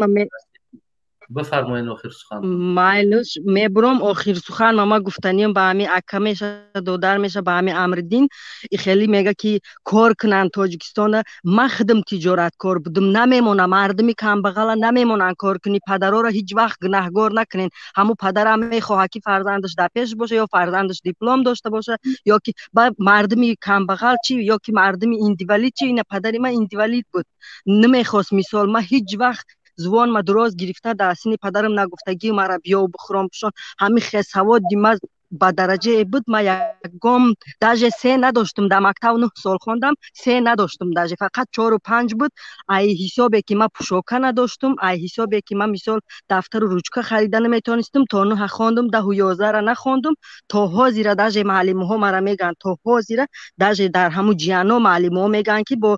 Бифармоед, охир сухан. Майлиш, мебурам. Охир сухан мама гуфтаниям ба ҳами ака меша, додар меша, ба ҳами Амриддин. И хеле мега ки кор кунанд Тоҷикистона. Ман худам тиҷораткор будум, намемонам. Мардуми камбағала намемонанд кор кунӣ. Падарора ҳеҷ вақт гунаҳгор накунен. Ҳамун падарам мехоҳад ки фарзандаш дар пеш боша ё фарзандаш диплом дошта боша, ё ки ба мардуми камбағал чӣ, ё ки мардуми инвалид чӣ. Ина падари ман инвалид буд, намехост. Мисол, ман ҳеҷ вақт зувон ма дуроз гирифта дар сини падарам нагуфтагӣ мара биёв, бихӯрон, пӯшон. Ҳамин хесаводи ма ба дараҷае буд, ма ягон даже се надоштум дар мактаб. 9 сол хондам, се надоштум, даже фақат чору панҷ буд. Ай ҳисобе ки ма пӯшока надоштум, ай ҳисобе ки ма, мисол, дафтару ручка харида наметонистум. То нӯҳа хондум, даҳу ёздаҳра нахондум. То ҳозира даже маълимҳо мара мегӯянд, то ҳозира даже дар ҳамун ҷияно маълимҳо мегӯянд ки бо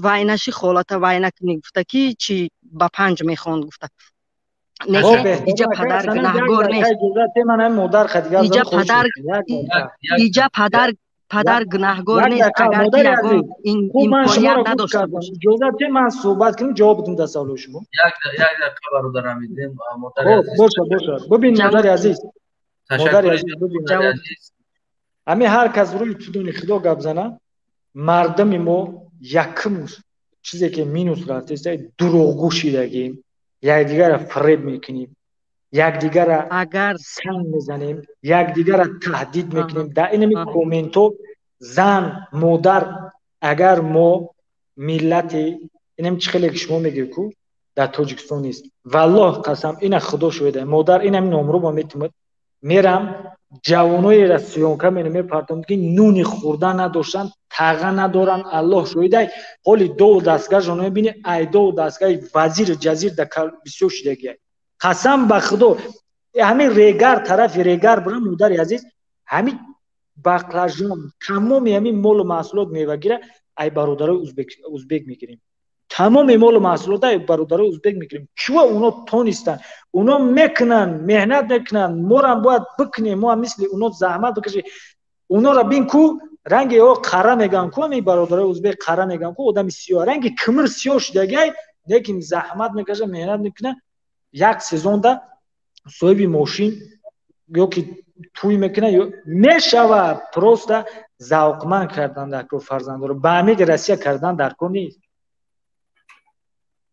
вайнаши холата вайна кунӣ, гуфта ки чи ба панҷ мехонд, гуфта. Иҷа падар гунаҳгор нест, иҷа падар гунаҳгор нест, агар ки ягон имконият надошта бошад. Иҷозат, ман суҳбат кунем, ҷавоб бидем дар саволои шумо. Як дақиқа, бародар Амиддин. Боша, боша. Бибин, модари азиз, модари азиз, бибин, ҳамин ҳар кас рӯи тудони худо гап зана. Мардуми мо якум чизе ки минус рафтеста, дурӯғгӯ шидагем, якдигарро фиреб мекунем, якдигарро санг мезанем, якдигарро таҳдид мекунем дар инами комментҳо. Зан, модар, агар мо миллати инам чӣ хеле ки шумо мегӯед ку дар Тоҷикистон нест, валлоҳ қасам, ина худо шоҳида, модар, инами номро ма метумад мерам, ҷавоноеро съёмка мепартом ки нуни хӯрдан надоштанд, таға надоранд. Аллоҳ шоҳидай, ҳоли дову дастгоҳашон мебини, ай дову дастгоҳи вазиру ҷазир да бисёр шидагиай. Қасам ба худо, ҳамин Регар, тарафи Регар бирам, модари азиз, ҳамин баклажон, тамоми ҳамин молу маҳсулот, мевагира ай бародарои узбек мегирем. Тамоми молу маҳсулот ай бародарои узбек мегирем. Чува уно тонистанд? Уно мекунанд, меҳнат мекунанд. Морам бояд бикунем, мо мисли уно заҳмат бикашем. Унора бин ку, ранги о қара мегӯянд ку, ҳамин бародарои узбек қара мегӯянд ку, одами сиёҳ, ранги кимир сиёҳ шудагиай, лекин заҳмат мекашад, меҳнат мекунад. Як сезонда соҳиби мошин ё ки тӯй мекунад ё мешавад. Просто завқманд кардан дар кор фарзандоро, ба амиди Россия кардан дар кор нест.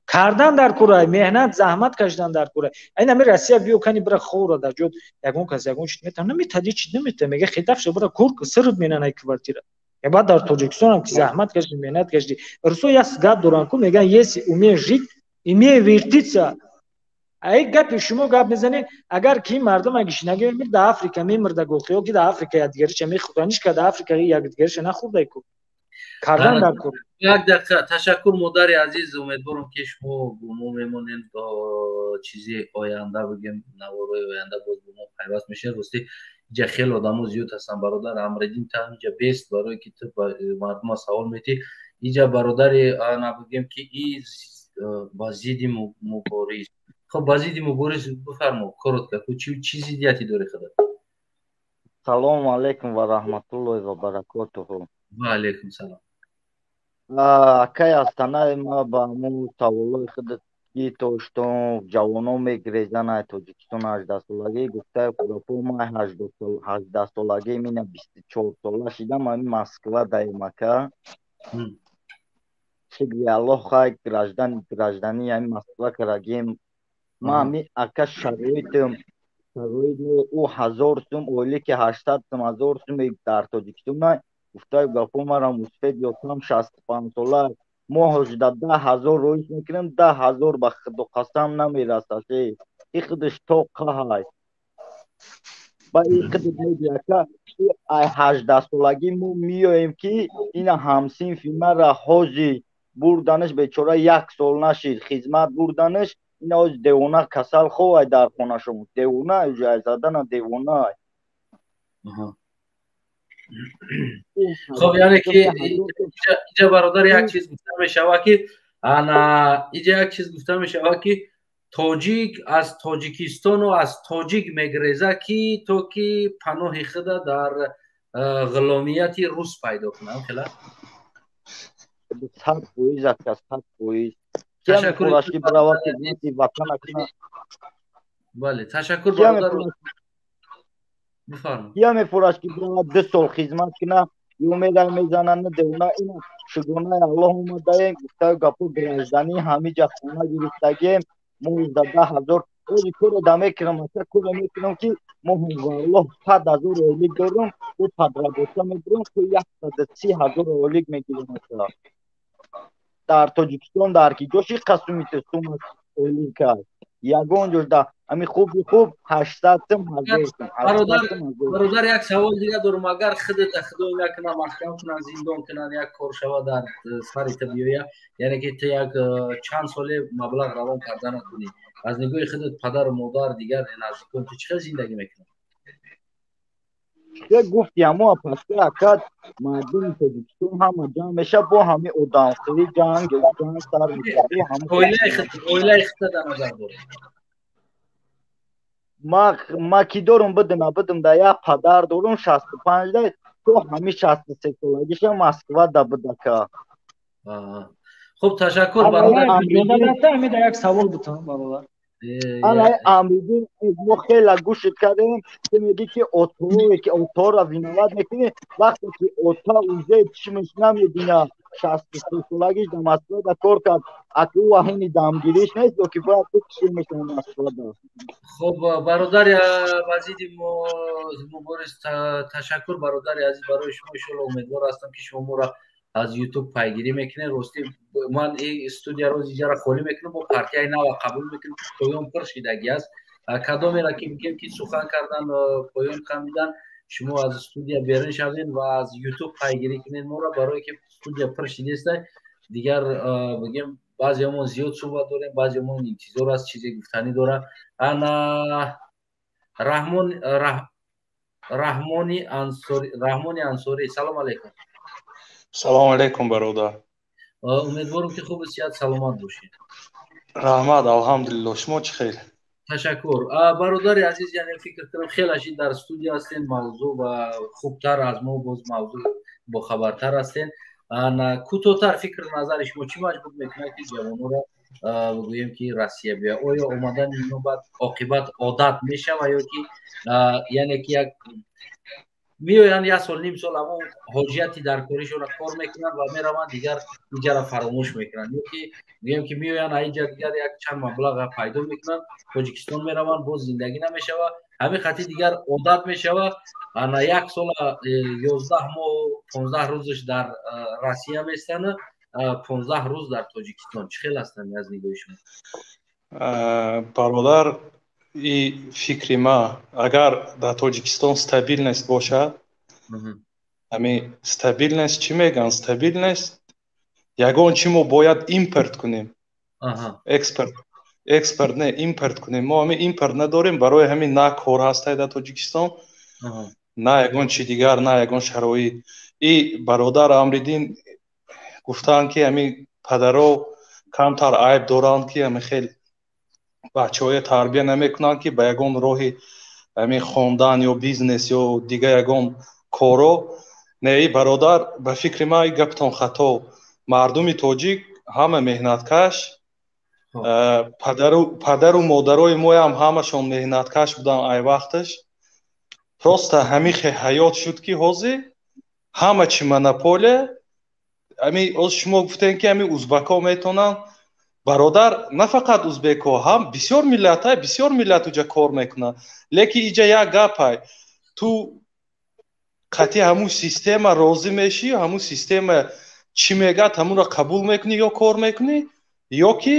Кардан дар кора, меҳнат, заҳмат кашидан дар кора. Айн ами Россия биё, кани бира, ховра дар ҷо ягон кас ягон чиз мета намета, ҳеч чиз намета, мега хитаф шо, бира, кор сирт менан ай квартира. Баъд дар Тоҷикистонам ки заҳмат кашидӣ, меҳнат кашидӣ. Русо як гап доранд ку, мегӯянд: «Если умеешь жить, умей вертиться». Ай гапи шумо гап мезанед, агар ки мардум агишинагӣ мемирд, дар Африка мемирда гӯхт, ё ки дар Африка якдигариша мехӯрда. Ҳеч дар Африка якдигариша нахӯрдай ку. Кардан дар кор. Як дақиқа. Ташаккур, модари азиз. Умедворам ки шумо бо мо мемонед то чизи оянда, бигем, наворои оянда боз бо мо пайваст мешавед. Рости, иҷа хеле одамо зиёд ҳастанд. Бародар Амриддин, та инҷа бест, барое ки ту мардума савол метӣ. Иҷа бародари, набигем ки и ба зидди мубориз. Хоб, ба зидди мубориз, бифармо, коротко, чӣ зиддияте дорӣ худат? Салому алайкум ва раҳматуллоҳи ва баракотуҳу. Ва алайкум салом. Акай Астанаи, ма ба ҳамун саволои худат ки то что ҷавонон мегирезан ай Тоҷикистон, 18-солагӣ гуфтаи гапо, ма 18-солагӣ, мина 24-сола шидам, ами Москва даем, ака. Шукри Аллоҳ, хай, гражданӣ ами Москва карагем. Ма ами, ака, шароитам шароит ӯ 1000 сум ойлики, 800 сум, 1000 сум дар Тоҷикистон. Гуфтаи гапо, мара мусфед ёфтам, 65-сола, мо ҳожда 10 000 роиш мекунем, 10 000 ба худо қасам намерасад. И худаш тоқа ҳай ба и худат меги, ака. Ай 18-солагӣ мо меоем ки ина ҳамсинфи мара ҳози бурданаш, бечора, як сол нашид хизмат бурданаш, ина ҳози девона, касал, ховай дар хонашон, девона задана, девона. Хоб, яъне ки иҷа, бародар, як чиз гуфта мешавад ки ана иҷа як чиз гуфта мешавад ки тоҷик аз Тоҷикистону аз тоҷик мегреза ки то ки паноҳи худа дар ғуломияти рус пайдо кунад, хела. 100%, ака, 100%. Кия мефураш ки бирава хизмати ватана куна? Бале, ташаккур, бародар, бифармоед. Кия мефураш ки бирава 2 сол хизмат куна? Ё медал мезананд, девона. Ина шукронаи Аллоҳ, омадаем, гуфтаю гапо, гражданӣ, ҳамиҷа хона гирифтагием, мо 10 000 ози коре да мекунам, ака, коре мекунам, ки мо, валлоҳ, 100 000 ойлик дорам, ӯ подработка мебурам, то 130 000 ойлик мегирам, ака. Дар Тоҷикистон дар ки ҷоши қасумите сума ойлик аст? Ягон ҷош да ами хуби хуб 800 сум, 1000 сум. Бародар, як савол дига дорам. Агар худата, худой накуна, маҳкам кунанд, зиндон кунанд, як кор шава, дар сари та биёя, яъне ки ту як чанд соле маблағ равон карда накунӣ, аз нигоҳи худат падару модар, дигар наздикон ту чӣ хел зиндагӣ мекунанд? Гуфти ҳамо паста, ака, мардуми Тоҷикистон ҳама ҷамъ меша, бо ҳами одамхӯрӣ, ҷанг, ҷанг сар. Оилаи худта дар назар дорем. Ма ки дорум, бидуна бидум, да як падар дорум, 65 да, то ҳами 63 солагиша Москва да будака. Хуб, ташаккур. Бародар, як савол бутам, бародар. Ана Амридин, мо хела гӯшит кардем, ту мегӣ ки отое ки отора виноват мекунӣ, вақте ки ота уже чишмаш намебина, 63 солагиш да Москва да кор кард, аки ӯ аҳини дамгириш нест ё ки бояд бикушимеш Москва да? Хуб, бародари вазиди мубориз, ташаккур, бародари азиз, барои шумо. Иншолло, умедвор ҳастам, ки шумо моро аз Ютуб пайгирӣ мекунед. Ростӣ, ман студияро иҷара холӣ мекунам, бо партияи нава қабул мекунем, поён пур шидагӣ аст. Кадомеро ки бигем, ки сухан кардан, поён хамидан, шумо аз студия берун шавед ва аз Ютуб пайгирӣ кунед моро, барое ки студия пур шидеста. Дигар бигем, баъзеамон зиёд суҳбат дорем, баъзеамон интизор аст, чизе гуфтанӣ дорад. Ана Раҳмон, Раҳмони Ансорӣ, Раҳмони Ансорӣ, салом алейкум. Салом алейкум, бародар. Умедворам, ки хуб, сиҳат, саломат бошед. Раҳмат, алҳамдулилло. Шумо чӣ хел? Ташаккур, бародари азиз. Яъне фикр кунам, хелаши дар студия ҳастен, мавзӯъ ва хубтар аз мо боз мавзӯъ бохабартар ҳастен. Кӯтоҳтар фикр, назари шумо: чӣ маҷбур мекунад, ки ҷавононро бигӯем, ки Россия бия? Оё омадани ино баъд оқибат одат мешава ё ки яъне ки як меоянд, як сол, ним сол ҳамон ҳоҷияти дар коришонро кор мекунанд ва мераванд, дигар иҷара фаромӯш мекунанд, ё ки мегӯем, ки меоянд аиҷа, дигар як чанд маблағ пайдо мекунанд, Тоҷикистон мераванд, боз зиндагӣ намешава, ҳамин хати дигар одат мешава, ана як сола 11 моҳ 15 рӯзаш дар Россия местана, 15 рӯз дар Тоҷикистон? Чӣ хел ҳастанд аз нигоҳи шумо? Бародар, и фикри ма, агар дар Тоҷикистон стабильность бошад, ҳамин стабильность, чӣ мегӯянд, стабильность, ягон чӣ мо бояд импорт кунем, экспорт, экспорт не, импорт кунем. Мо ҳамин импорт надорем, барои ҳамин на кор ҳастай дар Тоҷикистон, на ягон чи дигар, на ягон шароит. И бародар Амриддин гуфтанд, ки ҳамин падаро камтар айб доранд, ки ҳамин хел бачаҳоя тарбия намекунанд, ки ба ягон роҳи ҳамин хондан ё бизнес ё дигар ягон коро. Не, и бародар, ба фикри ман, и гаптон хато. Мардуми тоҷик ҳама меҳнаткаш, падару модарои моям ҳамашон меҳнаткаш буданд ай вақташ. Просто ҳамин хел ҳаёт шуд, ки ҳозир ҳама чи монополия. Ами оз шумо гуфтем, ки ами узбакҳо метавонанд. Бародар, на фақат узбекҳо, ҳам бисёр миллатҳай, бисёр миллат уҷа кор мекунанд, лекин иҷа як гапай: ту қатъи ҳамун система розӣ мешӣ, ҳамун система чӣ мегӯяд, ҳамунро қабул мекунӣ, ё кор мекунӣ, ё ки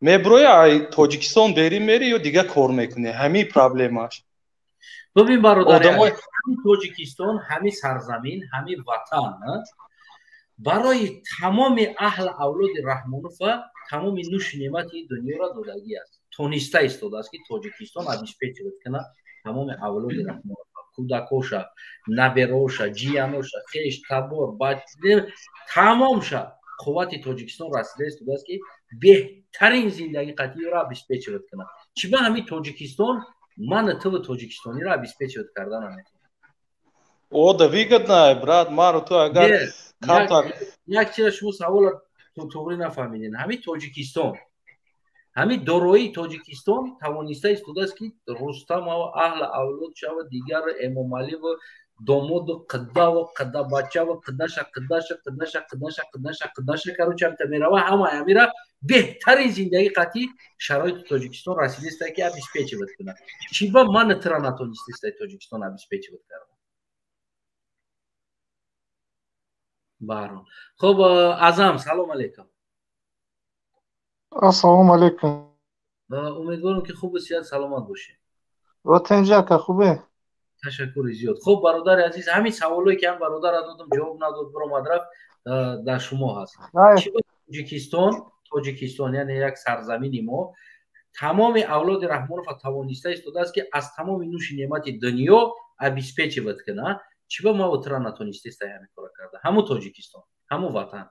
меброи ай Тоҷикистон берин мери, ё дигар кор мекунӣ. Ҳамин проблемаш. Бибин, бародар, ҳамин Тоҷикистон, ҳамин сарзамин, ҳамин ватан барои тамоми аҳл авлоди Раҳмонова тамоми нӯши неъмати дунёро додагӣ аст. Тониста истодааст, ки Тоҷикистон обеспечивать кунад тамоми авлоди Раҳмонова, кӯдакоша, набероша, ҷияноша, хеш табор, тамомша. Қуввати Тоҷикистон расида истодааст, ки беҳтарин зиндагӣ қатъиро обеспечивать кунад. Чӣ ба ҳамин Тоҷикистон мана туву тоҷикистониро обеспечивать карда наметавонад? О, да выгодно, брат, маро ту агар камтар Як чиза, шумо савола Туғри нафаҳмидин. Ҳамин Тоҷикистон, ҳамин дороии Тоҷикистон тавониста истодааст, ки Рустамова, аҳли авлод шава, дигар Эмомаливо, домоду қиддаву қиддабачаву қиддаша қиддаша қиддаша қиддаша қиддаша қиддаша, короче, ҳамта мерава, ҳама ҳамира беҳтарин зиндагӣ қатъи шароити Тоҷикистон расидиста, ки обеспечивать кунад. Чӣ ба ман тира натонистиста Тоҷикистон обеспечивать карда? Баҳром. Хуб, Азам, салом алейкум. Ассалому алейкум. Умедворам, ки хубу сиҳат, саломат бошед. Ватанҷи ака, хубе? Ташаккури зиёд. Хуб, бародари азиз, ҳамин саволое ки ҳам бародара додам, ҷавоб надод, биромад рафт, дар шумо ҳаст. Чӣ ба Тоҷикистон, яъне як сарзамини мо, тамоми авлоди Раҳмонова тавониста истодааст, ки аз тамоми нӯши неъмати дунё обеспечивать кунад? Чӣ ба ма тира натонистеста ҳамин кора карда? Ҳамун Тоҷикистон, ҳамун ватан.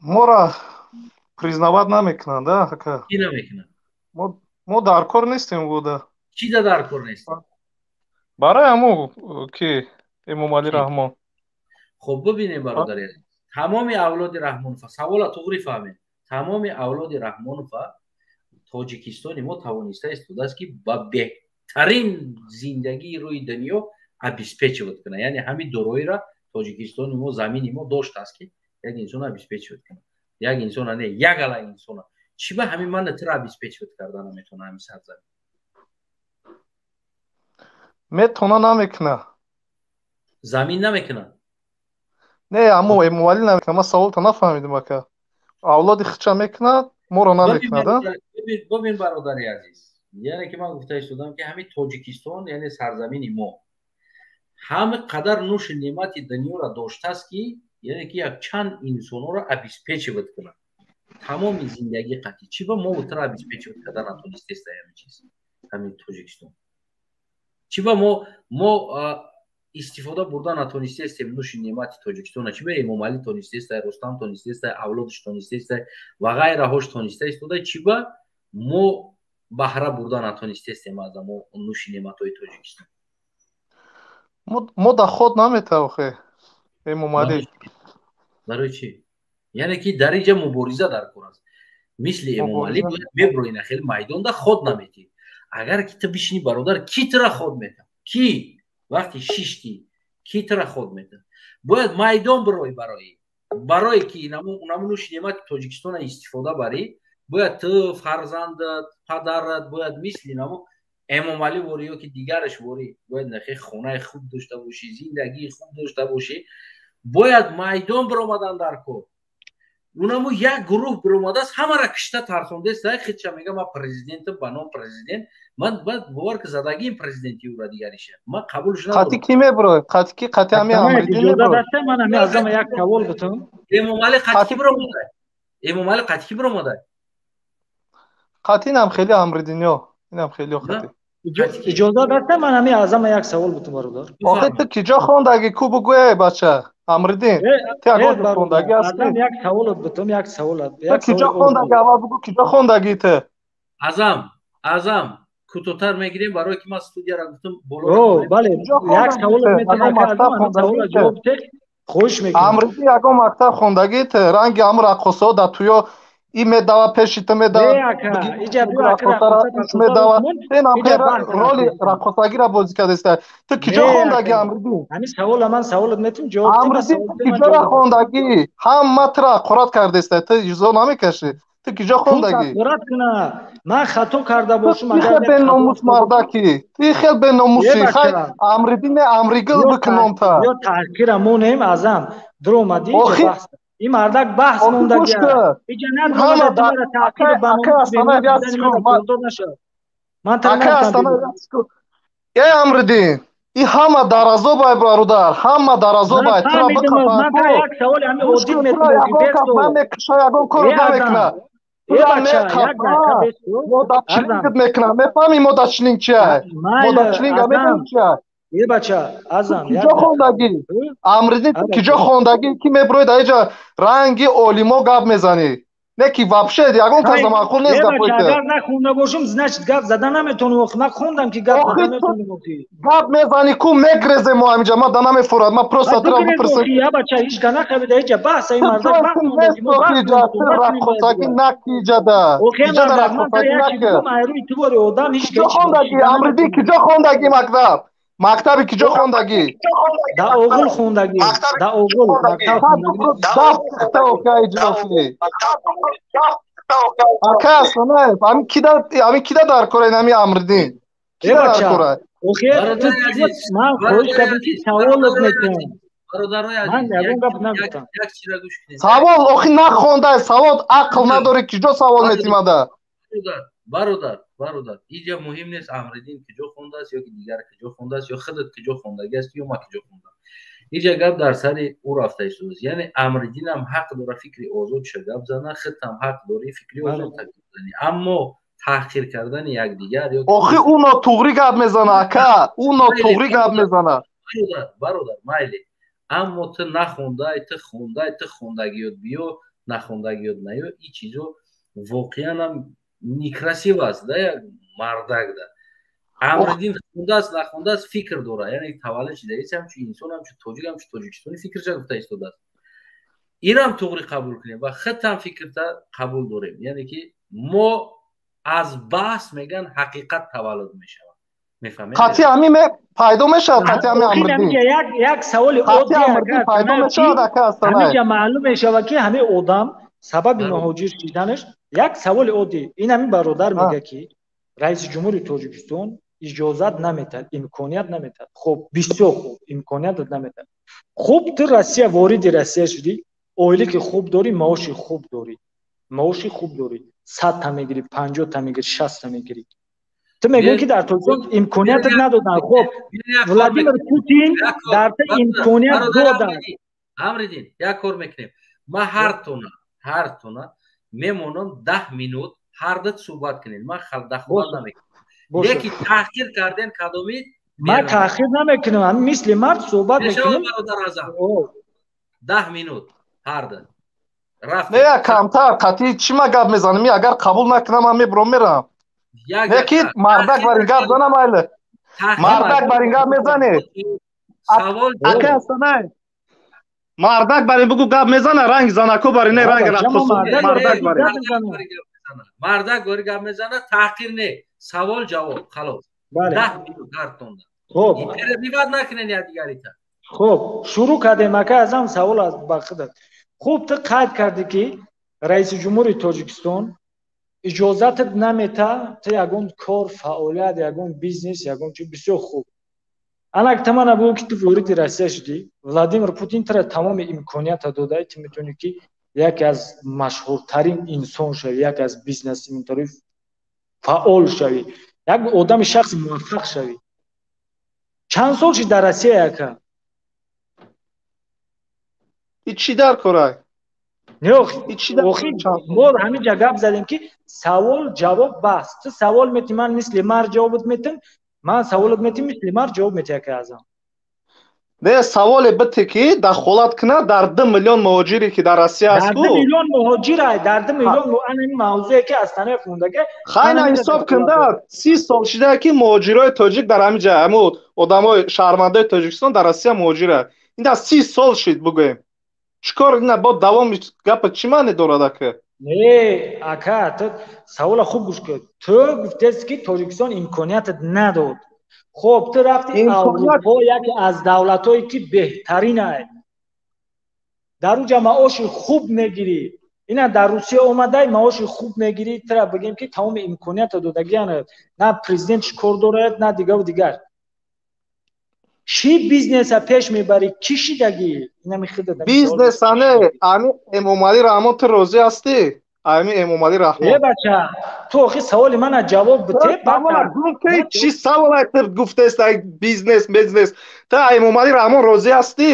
Мора признавать намекунанд, ака. Кӣ намекунад? Мо дар кор нестем буда. Чӣ да дар кор нестем? Барои ҳамун ки Эмомалӣ Раҳмон. Хуб, бибинем, бародари азиз. Тамоми авлоди Раҳмонова, савола туғри фаҳмед. Тамоми авлоди Раҳмонова Тоҷикистони мо тавониста истодааст, ки ба беҳтарин зиндагии рӯи дунё обеспечивать кунад. Яъне ҳамин дороиро Тоҷикистони мо, замини мо доштааст, ки як инсона обеспечивать кунад. Як инсона не, як ала инсона. Чӣ ба ҳамин ман тира обеспечивать карда наметавона ҳамин сарзамин? Метавона, намекуна. Замин намекуна? Не, аммо Эмомалӣ намекуна. Ман саволта нафаҳмидам, ака. Авлоди хича мекунад, моро намекунад, а? Бибин, бародари азиз. Яъне ки ман гуфта истодам, ки ҳамин Тоҷикистон, яъне сарзамини мо, ҳами қадар нӯши неъмати дунёро доштааст, ки яъне ки як чанд инсонҳоро обеспечивать кунад. Тамоми зиндагӣ қатъи. Чӣ ба мо тира обеспечивать карда натонистеста ҳамин чиз? Ҳамин Тоҷикистон. Чӣ ба мо истифода бурда натонистестем нӯши неъмати Тоҷикистона? Чӣ ба Эмомалӣ тонистеста, Рустам тонистеста, авлодаш тонистеста ва ғайраҳош тониста истода? Чӣ ба мо баҳра бурда натонистестем аз амо нӯши неъматҳои Тоҷикистон? Мо доход наметавохе Эмомалӣ. Барои чӣ? Яъне ки дар инҷа мубориза дар кор аст. Мисли Эмомалӣ бояд меброи на хеле майдонда ход наметӣ. Агар ки ту бишини, бародар, ки тура ход метам? Ки вақти шишти ки тура ход метам? Бояд майдон бирои, барои ки наму нӯши неъмати Тоҷикистона истифода барӣ, бояд ту, фарзандат, падарат бояд мисли наму Эмомалӣ ворӣ ё ки дигараш ворӣ, бояд нахе хонаи хуб дошта бошӣ, зиндагии хуб дошта бошӣ, бояд майдон биромадан дар кор. Унаму як гурӯҳ биромадааст, ҳамара кишта тарсондест, хича мега ман президентам, ба ном президент. Ман бовар ки задагиим президенти ӯра дигариша. Ман қабулш надорам. Қати ки меброи? Қати ки, қати ҳами Амридин меброи? Ман ҳами азама як савол бутум. Эмомалӣ қати ки биромада? Эмомалӣ қати ки биромада? Қати инам хеле Амридинё, инам хеле қати. Иҷоза даста, ман ҳами азама як савол бутум, бародар. Охи ту киҷо хондагӣ, ку бугӯ, эй бача? Амридин, ту ягон ҷо хондагӣ ҳастӣ? Азам, як саволот бутум, як саволот. Ту киҷо хондагӣ, аввал бугӯ, киҷо хондагӣ ту? Азам, Азам, кӯтоҳтар мегирем, барое ки ман студияро гуфтам боло. О, бале, як саволот метавонам, Азам, ҳамин саволро ҷавоб деҳ. Хоҳиш мекунам. Амридин, ягон мактаб хондагӣ ту? Ранги ҳамун раққосҳо дар туё и медава, пеши ту медава, медава, роли раққосагиро бозӣ кардааста. Ту киҷо хондагӣ, Амридин? Ҳамин савола ман саволот метум, ҷавоб. Амридин, ту киҷора хондагӣ? Ҳама туро ҳақорат кардааста, ту изо намекашӣ. Ту киҷо хондагӣ? Ҳақорат куна, ман хато карда бошам. Агар беномус мардакӣ, ту хел беномусӣ. Хай, Амридин, Амригил бикунон та. Ё таҳқира монем, Азам, дуромадӣ баҳс. Ин мардак баҳс мондагия. Иҷа надомада таъқир ба ман. Э, Амридин, и ҳама дар азобай, бародар, ҳама дар азобай. Тура бикафан, ягон корро намекунад. Модачилингт мекунад, мефаҳмӣ? Модачилинг чия? Модачилинга медонӣ чия? Е бача, Азам, киҷо хондагӣ, Амридин? Киҷо хондагӣ, ки меброи дар иҷа ранги олимо гап мезанӣ? Не ки вообще ягон кас маъқул нест гапои ту. Агар нахонда бошам, значит гап зада наметонам. Охи ман хондам ки гап зада наметонам охи. Гап мезани ку мегрезе мо ҳаминҷа, ма да намефурад. Ма просто туро бипурсам. Я бача ҳеч ка нахабида ҳеҷа баҳс ай мардак ман хондам ки мо баҳс раққосагӣ наки иҷада. Иҷада раққосагӣ наки. Айрӯи ту бори одам ҳеч киҷо хондагӣ? Амридин киҷо хондагӣ мактаб? Мактаби киҷо хондагӣ? Да оғул хондагӣ. Да оғул мактаб хондагӣ. Ака Асанаев, ами кида, ами кида дар кора ин ами Амридин? Кида дар кора? Охир ман хоҳиш кардам ки саволот метиҳам. Ман ягон гап нагуфтам. Савол охи нахонда, савод ақл надорӣ, киҷо савол метимада? Бародар, бародар, инҷа муҳим нест Амридин киҷо хондааст ё ки дигар киҷо хондааст ё худат киҷо хондагӣ аст ё ман киҷо хондам. Инҷа гап дар сари ӯ рафта истодааст. Яъне Амридинам ҳақ дора фикри озодша гап зана, худтам ҳақ дорӣ фикри озод гап зани. Аммо таҳқир кардани якдигар ё охи ӯ нотуғрӣ гап мезана, ака, ӯ нотуғрӣ гап мезана. Бародар, бародар, майли. Аммо ту нахондай, ту хондай, ту хондагиёт биё, нахондагиёт наё, ин чизо воқеан некрасиво аст, да, як мардак да. Амридин хондааст, нахондааст, фикр дора. Яъне таваллуд шудааст, ҳамчун инсон, ҳамчун тоҷик, ҳамчун тоҷикистони фикрша гуфта истодааст. Инам туғри қабул кунем ва худтам фикрта қабул дорем. Яъне ки мо аз баҳс меган ҳақиқат таваллуд мешавад. Мефаҳмед? Қатъи ҳамин пайдо мешавад, қатъи ҳамин Амридин. Як саволи оддӣ пайдо мешавад, ака Астанаев. Ҳаминҷа маълум мешавад ки ҳамин одам сабаби муҳоҷир шиданаш як саволи оддӣ. Ин ҳамин бародар мегӯяд ки раиси ҷумҳури Тоҷикистон иҷозат наметад, имконият наметад. Хуб, бисёр хуб, имконият наметад. Хуб, ту Россия вориди Россия шудӣ, оиле ки хуб дорӣ, маоши хуб дорӣ. Маоши хуб дорӣ. 100 та мегирӣ, 50 та мегирӣ, 60 та мегирӣ. Ту мегӯӣ ки дар Тоҷикистон имкониятат надоданд. Хуб, Владимир Путин дар ту имконият доданд. Амридин, як кор мекунем. Ман ҳар тона мемонам 10 минут ҳар дат суҳбат кунед. Ман дахолат намекунам. Лекин таҳқир карден кадомид? Ман таъхир намекунам, ҳамин мисли мард суҳбат мекунам. Бародар Азам. 10 минут ҳар дат. Не, камтар, қатъи чӣ ма гап мезанам? Агар қабул накунам, ман мебурам мерам. Не ки мардак бар ин гап занам айле. Мардак бар ин гап мезане. Ака Асанай. Мардак бар ин бугу гап мезана, ранг занако бар ин не ранг раққос. Мардак бар ин. Мардак бар гап мезана, таҳқир не. Савол ҷавоб, халос. 10 минут ҳар тонда. Хуб. Перебивать накунед якдигарита. Хуб, шурӯъ кардем ака Азам савол аз ба худат. Хуб, ту қайд кардӣ ки раиси ҷумҳури Тоҷикистон иҷозатат намета ту ягон кор, фаъолият, ягон бизнес, ягон чи. Бисёр хуб. Анак ту мана бигӯ ки ту вориди Россия шудӣ, Владимир Путин тура тамоми имконията дода, ту метавонӣ ки яке аз машҳуртарин инсон шавӣ, яке аз бизнесментари фаъол шавӣ, як одами шахси муваффақ шавӣ. Чанд сол шид дар Россия ака? И чӣ дар корай? Не, охи мо ҳаминҷа гап задем ки савол ҷавоб баҳс. Ту савол метӣ, ман мисли мард ҷавобат метам, ман саволат метӣ, мисли мард ҷавоб метӣ ака Азам. Не, саволе бите ки дахолат кунад дар 2 миллион муҳоҷире ки дар Россия аст. Дар 2 миллион муҳоҷир ай, дар 2 миллион ана ин мавзӯе ки Астанаев мондаги. Хайна ҳисоб кунда 30 сол шуда ки муҳоҷирои тоҷик дар ҳамин ҷа, ҳамун одамои шаҳрвандои Тоҷикистон дар Россия муҳоҷира. Ин дар 30 сол шид бугӯем. Чикор ина бо давоми гапа чӣ маъне дорад ака? Не, ака, ту савола хуб гӯш кун. Ту гуфтест ки Тоҷикистон имкониятат надод. Хуб, ту рафти Аврупо, яке аз давлатҳое ки беҳтарин ай. Дар уҷа маоши хуб мегирӣ. Ина дар Русия омадай маоши хуб мегирӣ, тура бигем ки тамоми имконията додагиан. На президент чӣ кор дорад, на дигару дигар. Чӣ бизнеса пеш мебарӣ? Кӣ шидагӣ? Инами худат. Бизнеса не, ами Эмомалӣ Раҳмон ту розӣ ҳастӣ? Ами Эмомалӣ Раҳмон. Э бача, ту охи саволи мана ҷавоб бите, чӣ савол ту гуфтест ай бизнес, бизнес. Ту Эмомалӣ Раҳмон розӣ ҳастӣ?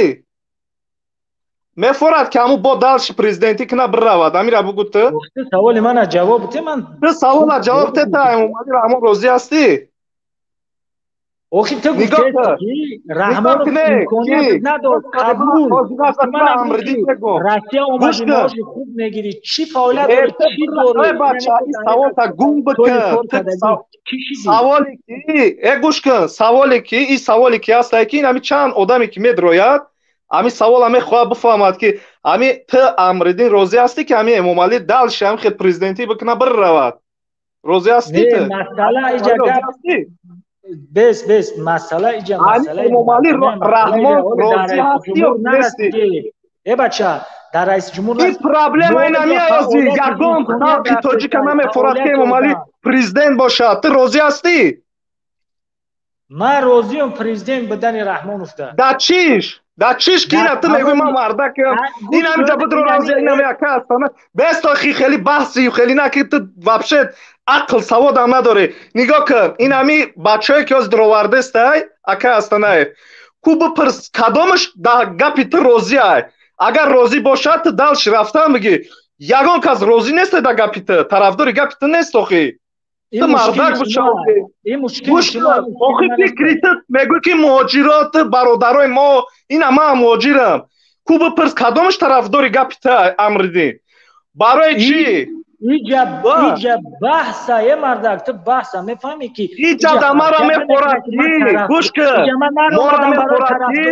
Мефорад ки ҳамун бо далши президентӣ кина биравад. Амира бугу ту. Ту саволи мана ҷавоб бите, ман ту савола ҷавоб те, ту Эмомалӣ Раҳмон розӣ ҳастӣ? Охи ту гуфтӣ ки Раҳмонов имконият надод, қабул. Россия омади, маоши хуб мегирӣ, чӣ фаъолият дорӣ, чӣ дорӣ? Бача, ин саволта гум бикун. Саволе ки, гӯш кун, саволе ки, ин саволе ки ҳастае ки ин ҳами чанд одаме ки медрояд, ҳами савола мехоҳад бифаҳмад ки ҳами ту Амриддин розӣ ҳастӣ ки ҳами Эмомалӣ дальше ҳам хел президентӣ бикуна бирравад? Розӣ ҳастӣ ту? Масъала иҷа гап бес бес масъала иҷа масъала Эмомалӣ Раҳмон розӣ ҳастӣ ё нестӣ? Э бача, дар раиси ҷумҳур ин проблема ин ҳами ҳаст, ягон халқи тоҷика намефорад ки Эмомалӣ президент бошад. Ту розӣ ҳастӣ? Ман розиам президент будани Раҳмоновда. Да чиш? Да чиш ки ина ту мегӯӣ ман мардакам, ин ҳамиҷа будро розӣ, ин ҳами яка ҳастана. Бес то хеле баҳси хеле на ки ту вообще ақл саводам надорӣ. Нигоҳ кун, ин ҳами бачаҳое ки ҳозир дуровардестай, ака Астанаев, ку бипурс кадомаш да гапи ту розӣ ай. Агар розӣ бошад, ту дальше рафтан бигӣ. Ягон кас розӣ нест да гапи ту, тарафдори гапи ту нест охи. Ту мардак бошад. Охи фикри ту мегӯӣ ки муҳоҷирот бародарои мо, ина ман муҳоҷирам. Ку бипурс кадомаш тарафдори гапи ту Амриддин? Барои чӣ? Иҷа баҳса, е мардак, ту баҳса мефаҳмӣ ки иҷа да мара мефорад ки гӯш кун, мара мефорад ки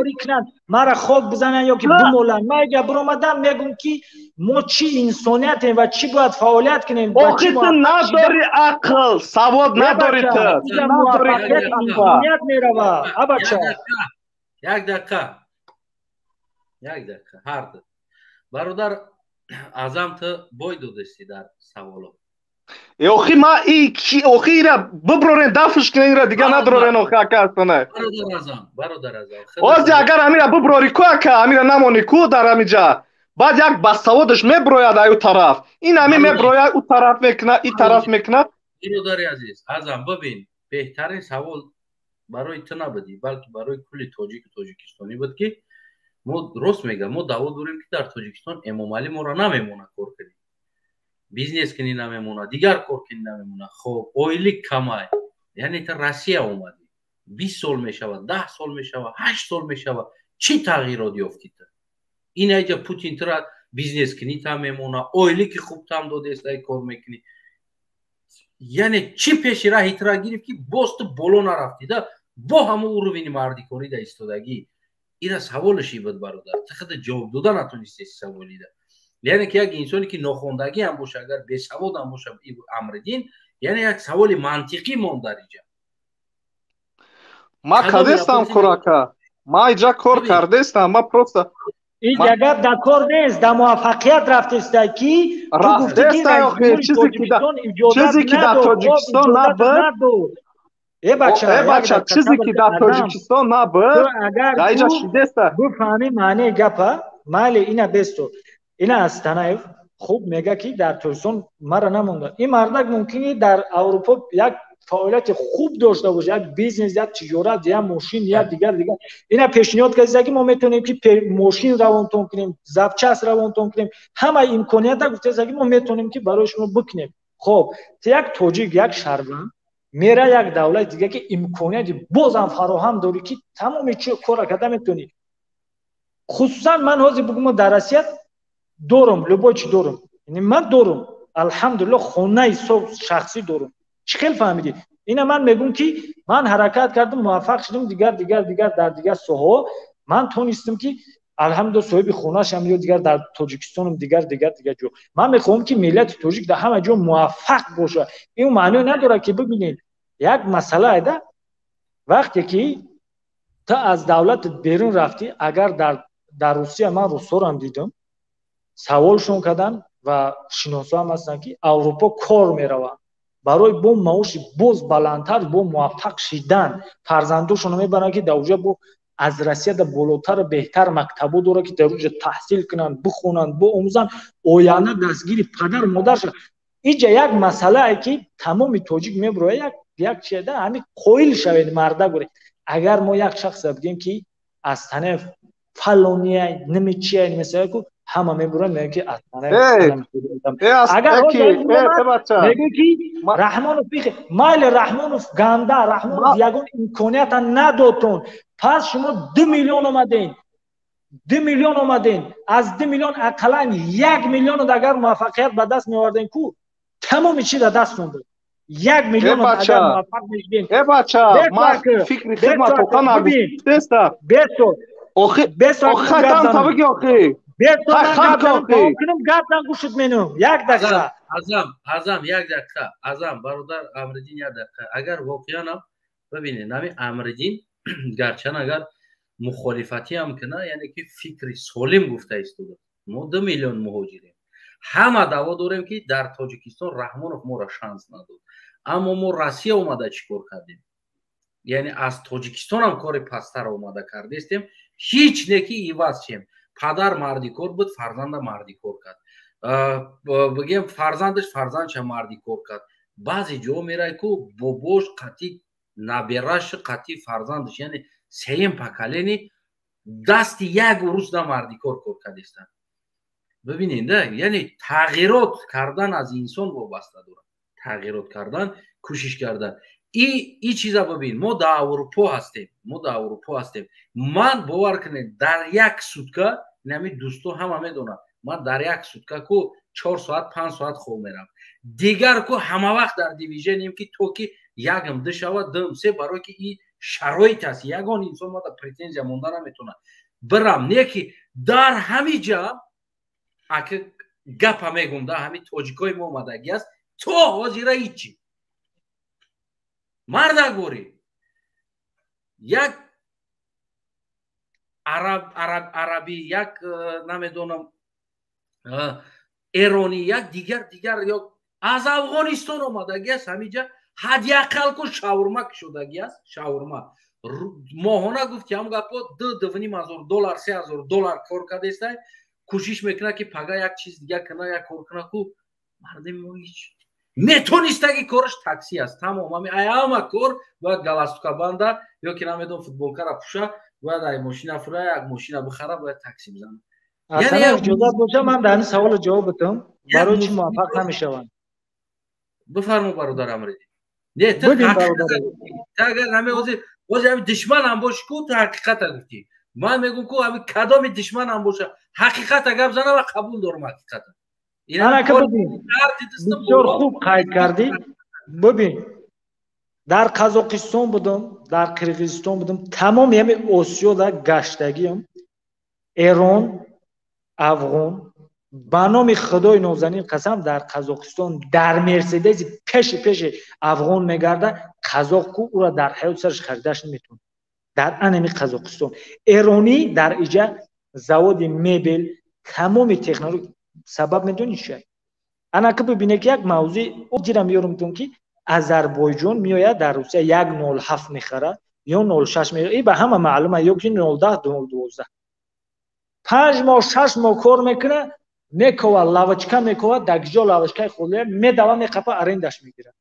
мара хок бизананд ё ки бимоланд. Ман иҷа биромадам мегӯм ки мо чӣ инсониятем ва чӣ бояд фаъолият кунем. Охи ту надори ақл, савод надори ту. Инсоният мерава, абача. Як дақиқа, як дақиқа, ҳар ду бародар Азам, ту бой додасти дар саволо. Охи ма охи ира биброрен, дафш кунен ира, дига надрорен охи ака Астана. Бародар Азам, бародар Азам. Ози агар амира биброри ку ака, амира намони ку дар амиҷа. Баъд як басаводаш меброяд аю тараф. Ин ами меброяд, у тараф мекунад, и тараф мекунад. Бародари азиз, Азам, бибин, беҳтарин савол барои ту набуди, балки барои кулли тоҷику тоҷикистонӣ буд ки мо рост мегӯям, мо даъво дорем ки дар Тоҷикистон Эмомалӣ моро намемонад кор кунӣ, бизнес кунӣ намемонад, дигар кор кунӣ намемонад. Хоб, ойлик камай, яъне та Россия омадӣ, 20 сол мешавад, 10 сол мешавад, 8 сол мешавад, чӣ тағйирот ёфтӣ ту? Ин айҷа Путин тура бизнес кунӣ та мемонад, ойлики хуб там додест, ай кор мекунӣ. Яъне чӣ пеши раҳи тура гирифт ки боз ту боло нарафтӣ да бо ҳамон уровени мардикорӣ да истодагӣ? Ира саволаш буд, бародар, ту худ ҷавоб дода натонистеси саволида. Яъне ки як инсоне ки нохондагӣ ҳам боша, агар бесавод ҳам боша Амриддин, яъне як саволи мантиқӣ монд дар иҷа. Ма кардестам кор ака, ма иҷа кор кардестам, ма просто иҷа гап дар кор нест, дар муваффақият рафтеста ки ту гуфтӣ ки чизе ки дар Тоҷикистон набуд. Э бача, чизе ки дар Тоҷикистон набуд, дар иҷа шидеста. Бифаҳмӣ маънии гапа, майли ина бесто. Ина Астанаев хуб мега ки дар Тоҷикистон мара намонда. Ин мардак мумкин дар Аврупо як фаъолияти хуб дошта бошад, як бизнес, як тиҷорат, як мошин, як дигар дигар. Ина пешниҳод кардиста ки мо метавонем ки мошин равонтон кунем, запчас равонтон кунем, ҳама имконията гуфтаиста ки мо метавонем ки барои шумо бикунем. Хоб, ту як тоҷик, як шаҳрванд мера як давлати дига ки имконияти бозам фароҳам дорӣ ки тамоми чи кора карда метавонӣ. Хусусан ман ҳозир бигӯм, дар Россия дорум, любой чи дорум, ман дорум, алҳамдулилло, хонаи шахсӣ дорум. Чӣ хел фаҳмидӣ? Ина ман мегӯм ки ман ҳаракат кардам, муваффақ шудам, дигар дигар дигар дар дигар соҳаҳо ман тонистам ки алҳамдулилло соҳиби хонашам ё дигар дар Тоҷикистонам, дигар дигар дигар ҷо. Ман мехоҳам ки миллати тоҷик дар ҳама ҷо муваффақ бошад. Ин маъно надорад ки бибинед як масъала айда, вақте ки ту аз давлатат берун рафтӣ, агар дар Русия, ман русҳоро дидам, саволшон карданд ва шиносо ҳам ҳастанд ки Аврупо кор мераванд барои бо маоши боз баландтар, бо муваффақ шидан, фарзандошонро мебаранд ки дар уҷа бо аз Россия да болотару беҳтар мактабо дорад ки дар уҷа таҳсил кунанд, бихонанд, биомӯзанд, оянда дастгири падару модарша. Иҷа як масъалае ки тамоми тоҷик мебирояд, як чида ҳамин қоил шавед марда гӯре. Агар мо як шахса бигем ки Астанаев фалония, намечия, масала ку Ҳама мебуранд, мегӯянд ки агар мегӯяд ки Раҳмонов майли, Раҳмонов ганда, Раҳмонов ягон имконията надодтон. Пас шумо 2 миллион омаден, 2 миллион омаден, аз 2 миллион ақаллан 1 миллион агар муваффақият ба даст меоварден ку, тамоми чи да дастон буд. 1 миллион агар муваффақ мешудем. Э бача, ман фикри хидмат тоқа нагуфтеста. Бесо. Охи, охи там табиги охи. Гапдан гӯшт менум. Як дақиқа. Азам, Азам, як дақиқа. Азам, бародар Амриддин, як дақиқа. Агар воқеан ҳам бибинед, ҳамин Амриддин гарчанд агар мухолифатӣ ҳам кина, яъне ки фикри солим гуфта истода. Мо 2 миллион муҳоҷирем. Ҳама даъво дорем, ки дар Тоҷикистон Раҳмонов моро шанс надод. Аммо мо Россия омада чӣ кор кардем? Яъне аз Тоҷикистон ҳам кори пасттар омада кардестем. Ҳеҷ не ки иваз шем. Падар мардикор буд, фарзанда мардикор кард. Бигем, фарзандаш фарзандша мардикор кард. Баъзе ҷо мерай ку бобош қатъи набераш, қатъи фарзандаш, яъне сеюм поколение дасти як урус да мардикор кор кардестанд. Бибинед, да, яъне тағйирот кардан аз инсон вобаста дорад. Тағйирот кардан, кӯшиш кардан. И чиза бибин, мо дар Аврупо ҳастем, мо дар Аврупо ҳастем. Ман бовар кунед, дар як сутка, инами дӯсто ҳама медонанд, ман дар як сутка ку 4 соат, 5 соат хоб мерам. Дигар ку ҳама вақт дар движением, ки то ки якм ду шавад, дум се, барое ки и шароит аст. Ягон инсон мада претензия монда наметавонад. Бирам, не ки дар ҳами ҷа аки гапа мегум, да ҳами тоҷикои мо омадагӣ аст, то ҳозира ҳичи. Мардагорӣ як араб, араб, арабӣ, як намедонам эронӣ, як дигар дигар ё аз Афғонистон омадагӣ аст, ҳамиҷа ҳадди ақал ку шаурма кушодагӣ аст, шаурма. Моҳона гуфти ҳам гапо 2-2,5 ҳазор доллар, 3 ҳазор доллар кор кардестай, кӯшиш мекунад ки пага як чиз дига кана, як кор куна ку. Мардами мо ҳеч метонистаги, кораш такси аст, тамом. Ами ай ҳама кор бояд галстука банда ё ки намедон футболкара пӯша, бояд ай мошина фура, як мошина бихара, бояд такси бизана. Асан, иҷозат боша, ман дар ин саволо ҷавоб бидам, барои чӣ муваффақ намешаванд. Бифармо, бародар Амридин. Не, ту агар ҳами ҳозир ҳозир ҳами душман ҳам боши ку, ту ҳақиқата гуфтӣ. Ман мегӯм ку, ҳами кадоми душман ҳам боша, ҳақиқата гап зана ва қабул дорам ҳақиқата. Бисёр хуб қайд кардӣ. Бибин, дар Қазоқистон будам, дар Қирғизистон будам, тамоми ҳами Осиёда гаштагиам, Эрон, афғон. Ба номи Худои нозанин қасам, дар Қазоқистон дар Мерседези пеши пеши афғон мегарда, қазоқ ку ӯра дар ҳаёт сараш харидаш наметавонад дар анами Қазоқистон. Эронӣ дар иҷа заводи мебел, тамоми технология. Сабаб медонӣ чи? Ана ки бибине, ки як мавзӯи ҷира меёрумтон, ки Азарбойҷон меояд, дар Русия 1,07 мехара ё 0,6, и ба ҳама маълума, ё ки 0,10, 0,12. 5 моҳ, 6 моҳ кор мекуна, мекова, лавочка мекова, дар ҷо лавочкаи холия медава, меқапа, арендаш мегирад,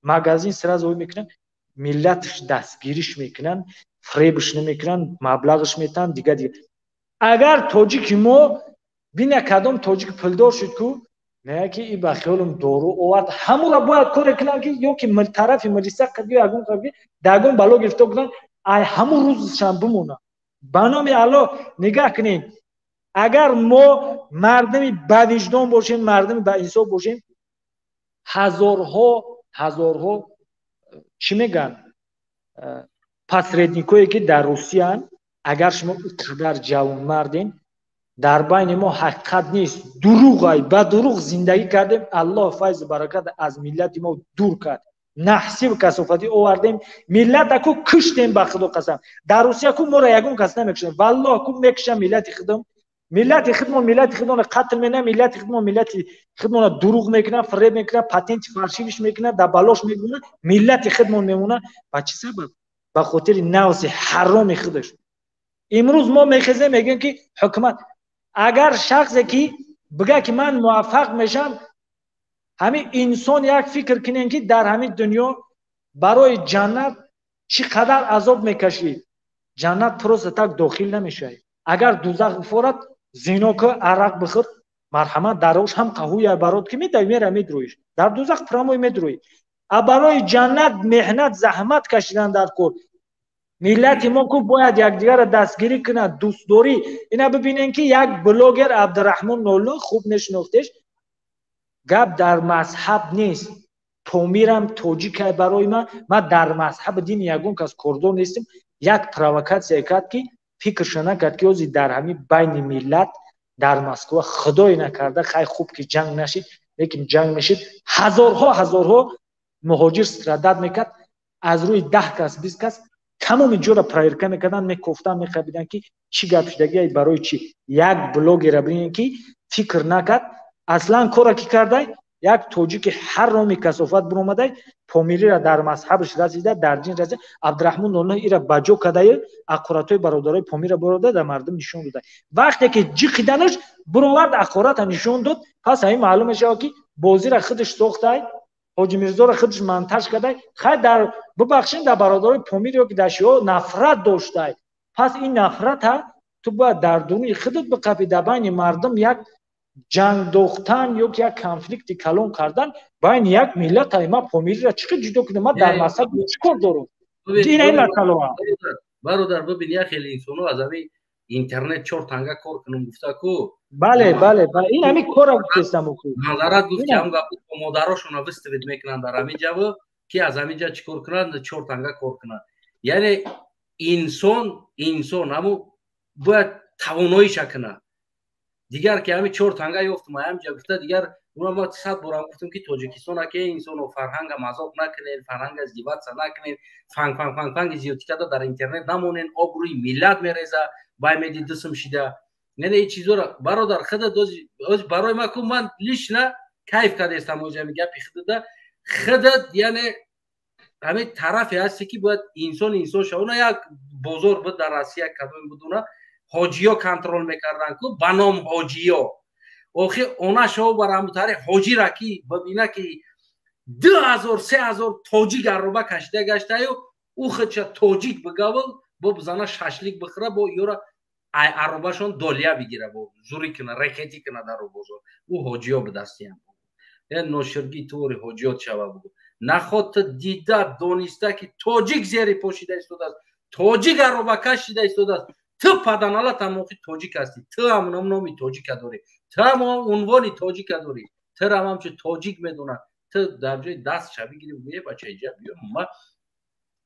магазин сразу мекунад. Миллатш дастгириш мекунанд, фребш намекунанд, маблағш метаҳанд, дига дига. Агар тоҷики мо бина, кадом тоҷик пулдор шуд ку, меяд ки и ба хиёлум дору овард. Ҳамура бояд коре кунанд, ки ё ки тарафи милиса ё ягон дагон бало гирифтор кунанд, ай ҳамун рӯзшам бимонад. Ба номи Аллоҳ, нигаҳ кунед, агар мо мардами бавиҷдон бошем, мардами баинсоф бошем, ҳазорҳо ҳазорҳо, чӣ мегӯянд, посредникое ки дар Русияанд. Агар шумо қадар ҷавонмарден, дар байни мо ҳақиқат нест, дурӯғай, ба дурӯғ зиндагӣ кардем. Аллоҳ файзу баракат аз миллати мо дур кард, наҳсиб касофатӣ овардем, миллата ку куштем. Ба Худо қасам, дар Русия ку моро ягон кас намекушем, валлоҳ ку мекушам миллати худам. Миллати худмон миллати худмонро қатл менам, миллати худмон миллати худмонро дурӯғ мекунад, фиреб мекунад, патенти фальшивыйш мекунад, дар балош мегӯнад, миллати худмон мемонад. Ба чӣ сабаб? Ба хотири нафси ҳароми худаш. Имрӯз мо мехезем, мегӯем ки ҳукумат. Агар шахсе ки бигӯяд ки ман муваффақ мешавам, ҳамин инсон як фикр кунем, ки дар ҳамин дунё барои ҷаннат чӣ қадар азоб мекашӣ. Ҷаннат просто так дохил намешавӣ. Агар дузах бифорад, Зино ку, арақ бихӯр, марҳамат, дарош ҳам қаҳуя барот ки медави, мера медроиш дар дузах, прямой медроӣ. А барои ҷаннат меҳнат, заҳмат кашидан дар кор. Миллати мо ку бояд якдигарро дастгирӣ кунад, дӯстдорӣ. Ина бибинем, ки як блогер Абдураҳмон Нолу, хуб мешинохтеш. Гап дар мазҳаб нест, Помирам тоҷикай барои ман, ман дар мазҳаби дини ягон кас кордор нестем. Як провокатсия кард, ки фикрша накард, ки ҳозир дар ҳамин байни миллат дар Москва, худое накарда, хай хуб ки ҷанг нашид, лекин ҷанг мешид, ҳазорҳо ҳазорҳо муҳоҷир страдать мекард. Аз рӯи 10 кас, 20 кас тамоми ҷоро проверка мекарданд, мекофтанд, мехабиданд, ки чӣ гап шудагия, барои чӣ. Як блогера бинем, ки фикр накард аслан кора ки кардай. Як тоҷики ҳароми касофат биромадай, Помирира дар мазҳабаш расида, дар дин расида. Абдураҳмон Ноллоҳ ира ба ҷо кардаю, ақоратҳои бародарои Помира борода дар мардум нишон дода. Вақте ки ҷиқиданаш буровард, ақората нишон дод, пас ҳамин маълум мешавад, ки бозира худаш сохтай, Ҳоҷи Мирзоро худаш монтаж кардай. Хай, дар бубахшин, дар бародарои Помир ё ки дар шиҳо нафрат доштай. Пас ин нафрата ту бояд дар дуруни худат биқапӣ. Дар байни мардум як ҷанг дохтан ё ки як конфликти калон кардан байни як миллат, ма Помириро чӣ қи ҷудо кунам? Ма дар мазҳаб чӣ кор дорам? Ина ин масъалаа. Бародар, бибин, як хеле инсоно аз ҳамин интернет чор танга кор кунам гуфта ку. Бале, бале, ин ҳамин кора гуфтестам. Назарат гуфт, ҳам гап модарошонро выставить мекунанд дар ҳамин ҷаво, ки аз ҳамин ҷа чӣ кор кунанд, чор танга кор кунанд. Яъне инсон ҳаму бояд тавоноиша кунад. Дигар ки ҳамин чор танга ёфтум ҳамин ҷа гуфта, дигар уна ма 100 борам гуфтум, ки Тоҷикистон аке инсоно фарҳанга мазоқ накунед, фарҳанга издеваться накунед, фанг фанг фанг фанги зиёдтӣ карда дар интернет намонен, обрӯи миллат мереза. Бай меди дусм шида. Яъне ин чизоро, бародар, худат барои ман ку, ман лично кайф кардестам ози ҳамин гапи худада. Худат, яъне ҳамин тарафе ҳасте, ки бояд инсон инсон шава. Уна як бозор буд дар Россия, кадоме будуна ҳоҷиё контроль мекарданд ку, ба ном ҳоҷиё. Охи она шо бар ҳамун тариқ ҳоҷира ки бибина, ки 2000, 3000 тоҷик арроба кашида гаштаю, ӯ худша тоҷик бигавл, бо бизана шашлик бихӯра, бо ёра ай арробашон долия бигира, бо зурӣ куна, рекетӣ куна дар бозор. Ӯ ҳоҷиё бидастиям ноширгӣ тури ҳоҷиёт шава. Бугу наход, ту дида дониста, ки тоҷик зери по шида истодааст, тоҷик арробакаш шида истодааст, ту паданалат ҳамохи тоҷик ҳастӣ, ту ҳамунам номи тоҷика дорӣ, ту ҳам унвони тоҷика дорӣ, тура ҳамчун тоҷик медонад, ту дар ҷои даст ша бигирӣ, гӯе: «Бача, иҷа биё, ма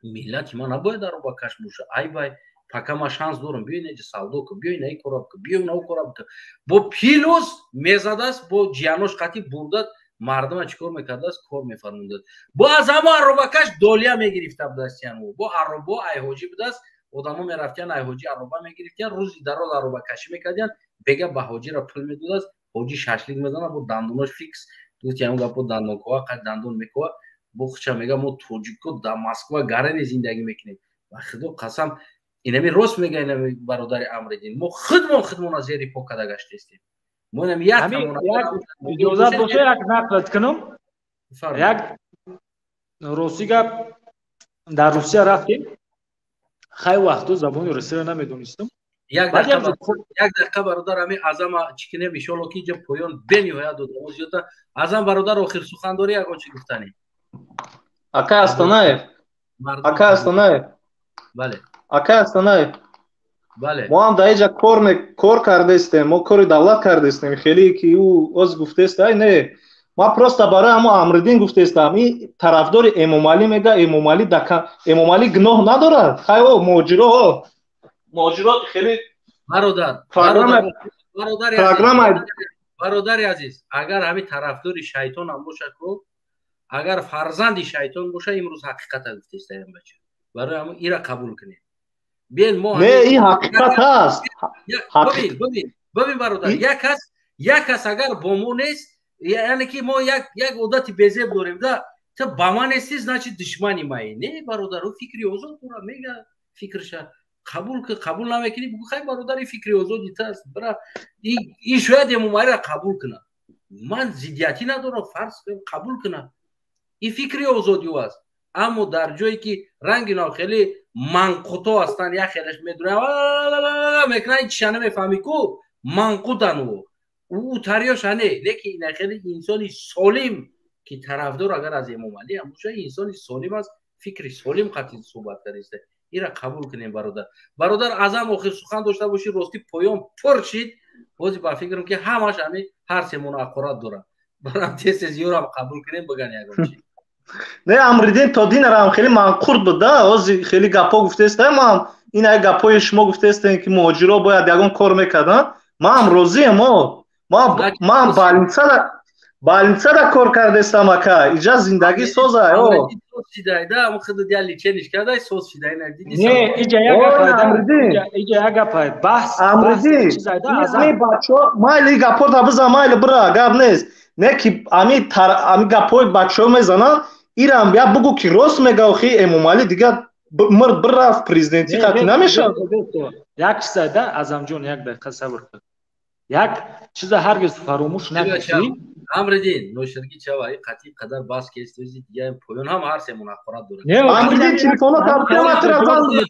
миллати ма набояд арробакаш боша. Ай вай, пока ма шанс дорам, биё инаҷа савдо кун, биё инаи кора бикун, биё инау кора бикун». Бо плюс мезадааст, бо ҷиянош қатӣ бурдад, мардума чӣ кор мекардааст, кор мефармудад. Бо аз ҳамо арробакаш долия мегирифта будастиян. Бо арробо ай ҳоҷӣ будааст, одамо мерафтиян, ай ҳоҷӣ арроба мегирифтиян, рӯзи дароз арробакашӣ мекардиян, бега ба ҳоҷира пул медодааст, ҳоҷӣ шашлик мезана, бо дандонош фикс гуфти ҳамон гапо, дандонкова қад дандон мекова, бо хуча мега: «Мо тоҷико дар Москва гарене зиндагӣ мекунем». Ба худо қасам, инами рост мега инами бародари Амриддин, мо худмон худмона зери по када гаштестем. Мо инами як Иҷозат боша, як нақлат кунам. Як рости гап, дар Русия рафтем, хай вақто забони русиро намедонистам. Як дақиқа, бародар, ҳами Азама чӣ кунем, иншоалло, ки инҷа поён бениҳоят одамо зиёда. Азам бародар, охир сухан дорӣ, ягон чӣ гуфтанӣ? Акай Астанаев, акай Астанаев. Бале. Акай Астанаев. Бале. Мо ҳам дар инҷа кор кардастем, мо кори давлат кардастем, хеле ки ӯ оз гуфтест, ай не, ман просто барои ҳамо Амриддин гуфтестам, ин тарафдори Эмомалӣ мега, Эмомалӣ, Эмомалӣ гуноҳ надорад. Хай, о муҳоҷиро, муҳоҷиро хеле Бародар, бародари азиз, агар ҳамин тарафдори шайтонам боша ку, агар фарзанди шайтон боша, имрӯз ҳақиқата гуфтестаям, бача. Барои ҳамон ира қабул кунем. Биен мо Не, ин ҳақиқат ҳаст. Бибин, бародар, як кас агар бо мо нест, яъне ки мо як одати безеб дорем да: ту ба ман нести, значит душмани маи. Не, бародар, ӯ фикри озод дора, мега фикрша, қабул ки қабул намекунӣ, бугӯ: «Хай, бародари, фикри озоди ту аст, бира». Ин шояд Эмомалиро қабул кунад, ман зиддиятӣ надорам, фарз қабул кунад, ин фикри озоди ӯ аст. Аммо дар ҷое ки ранги нав хеле манқуто ҳастанд, як хелеш медурам мекунанд, ин чиша намефаҳмӣ ку. Манқутан ӯ тариёша не, лекин ина хеле инсони солим ки тарафдор агар аз Эмомалӣ ҳам боша, инсони солим аст, фикри солим қатъи суҳбат кардааст. Ира қабул кунем, бародар. Бародар, азам охир сухан дошта бошӣ, ростӣ поён пур шид. Бози ба фикрам ки ҳамаш ҳамин ҳар семона ақорат дорад. Барам тез тез ёрам қабул кунем, биган ягон чи. Не, Амриддин то динарам хеле манқурт буд, да, ҳозир хеле гапҳо гуфтеста, ман ин ай гапҳои шумо гуфтестем, ки муҳоҷиро бояд ягон кор мекарданд, ман розием, о. Ман больницада кор кардестам, ака, иҷа зиндагӣ соза, о. Не, иҷа як иҷа як гап баҳс. Амриддин, бачаҳо майли гапҳота бизан, майли бира, гап нест. Не ки ами гапҳои бачаҳо мезананд, ирам я бугу ки рост мега, охи Эмомалӣ дига мирд бирафт, президентӣ қатъи намешавад. Як чиза да, Азамҷон, як дақиқа сабр кун. Як чиза ҳаргиз фаромӯш накунӣ. Амриддин, ноширгӣ чава, ин қатъи қадар бас кестози дига поён ҳам ҳар семон ақорат дорад. Амриддин, телефона табтиаматра занг.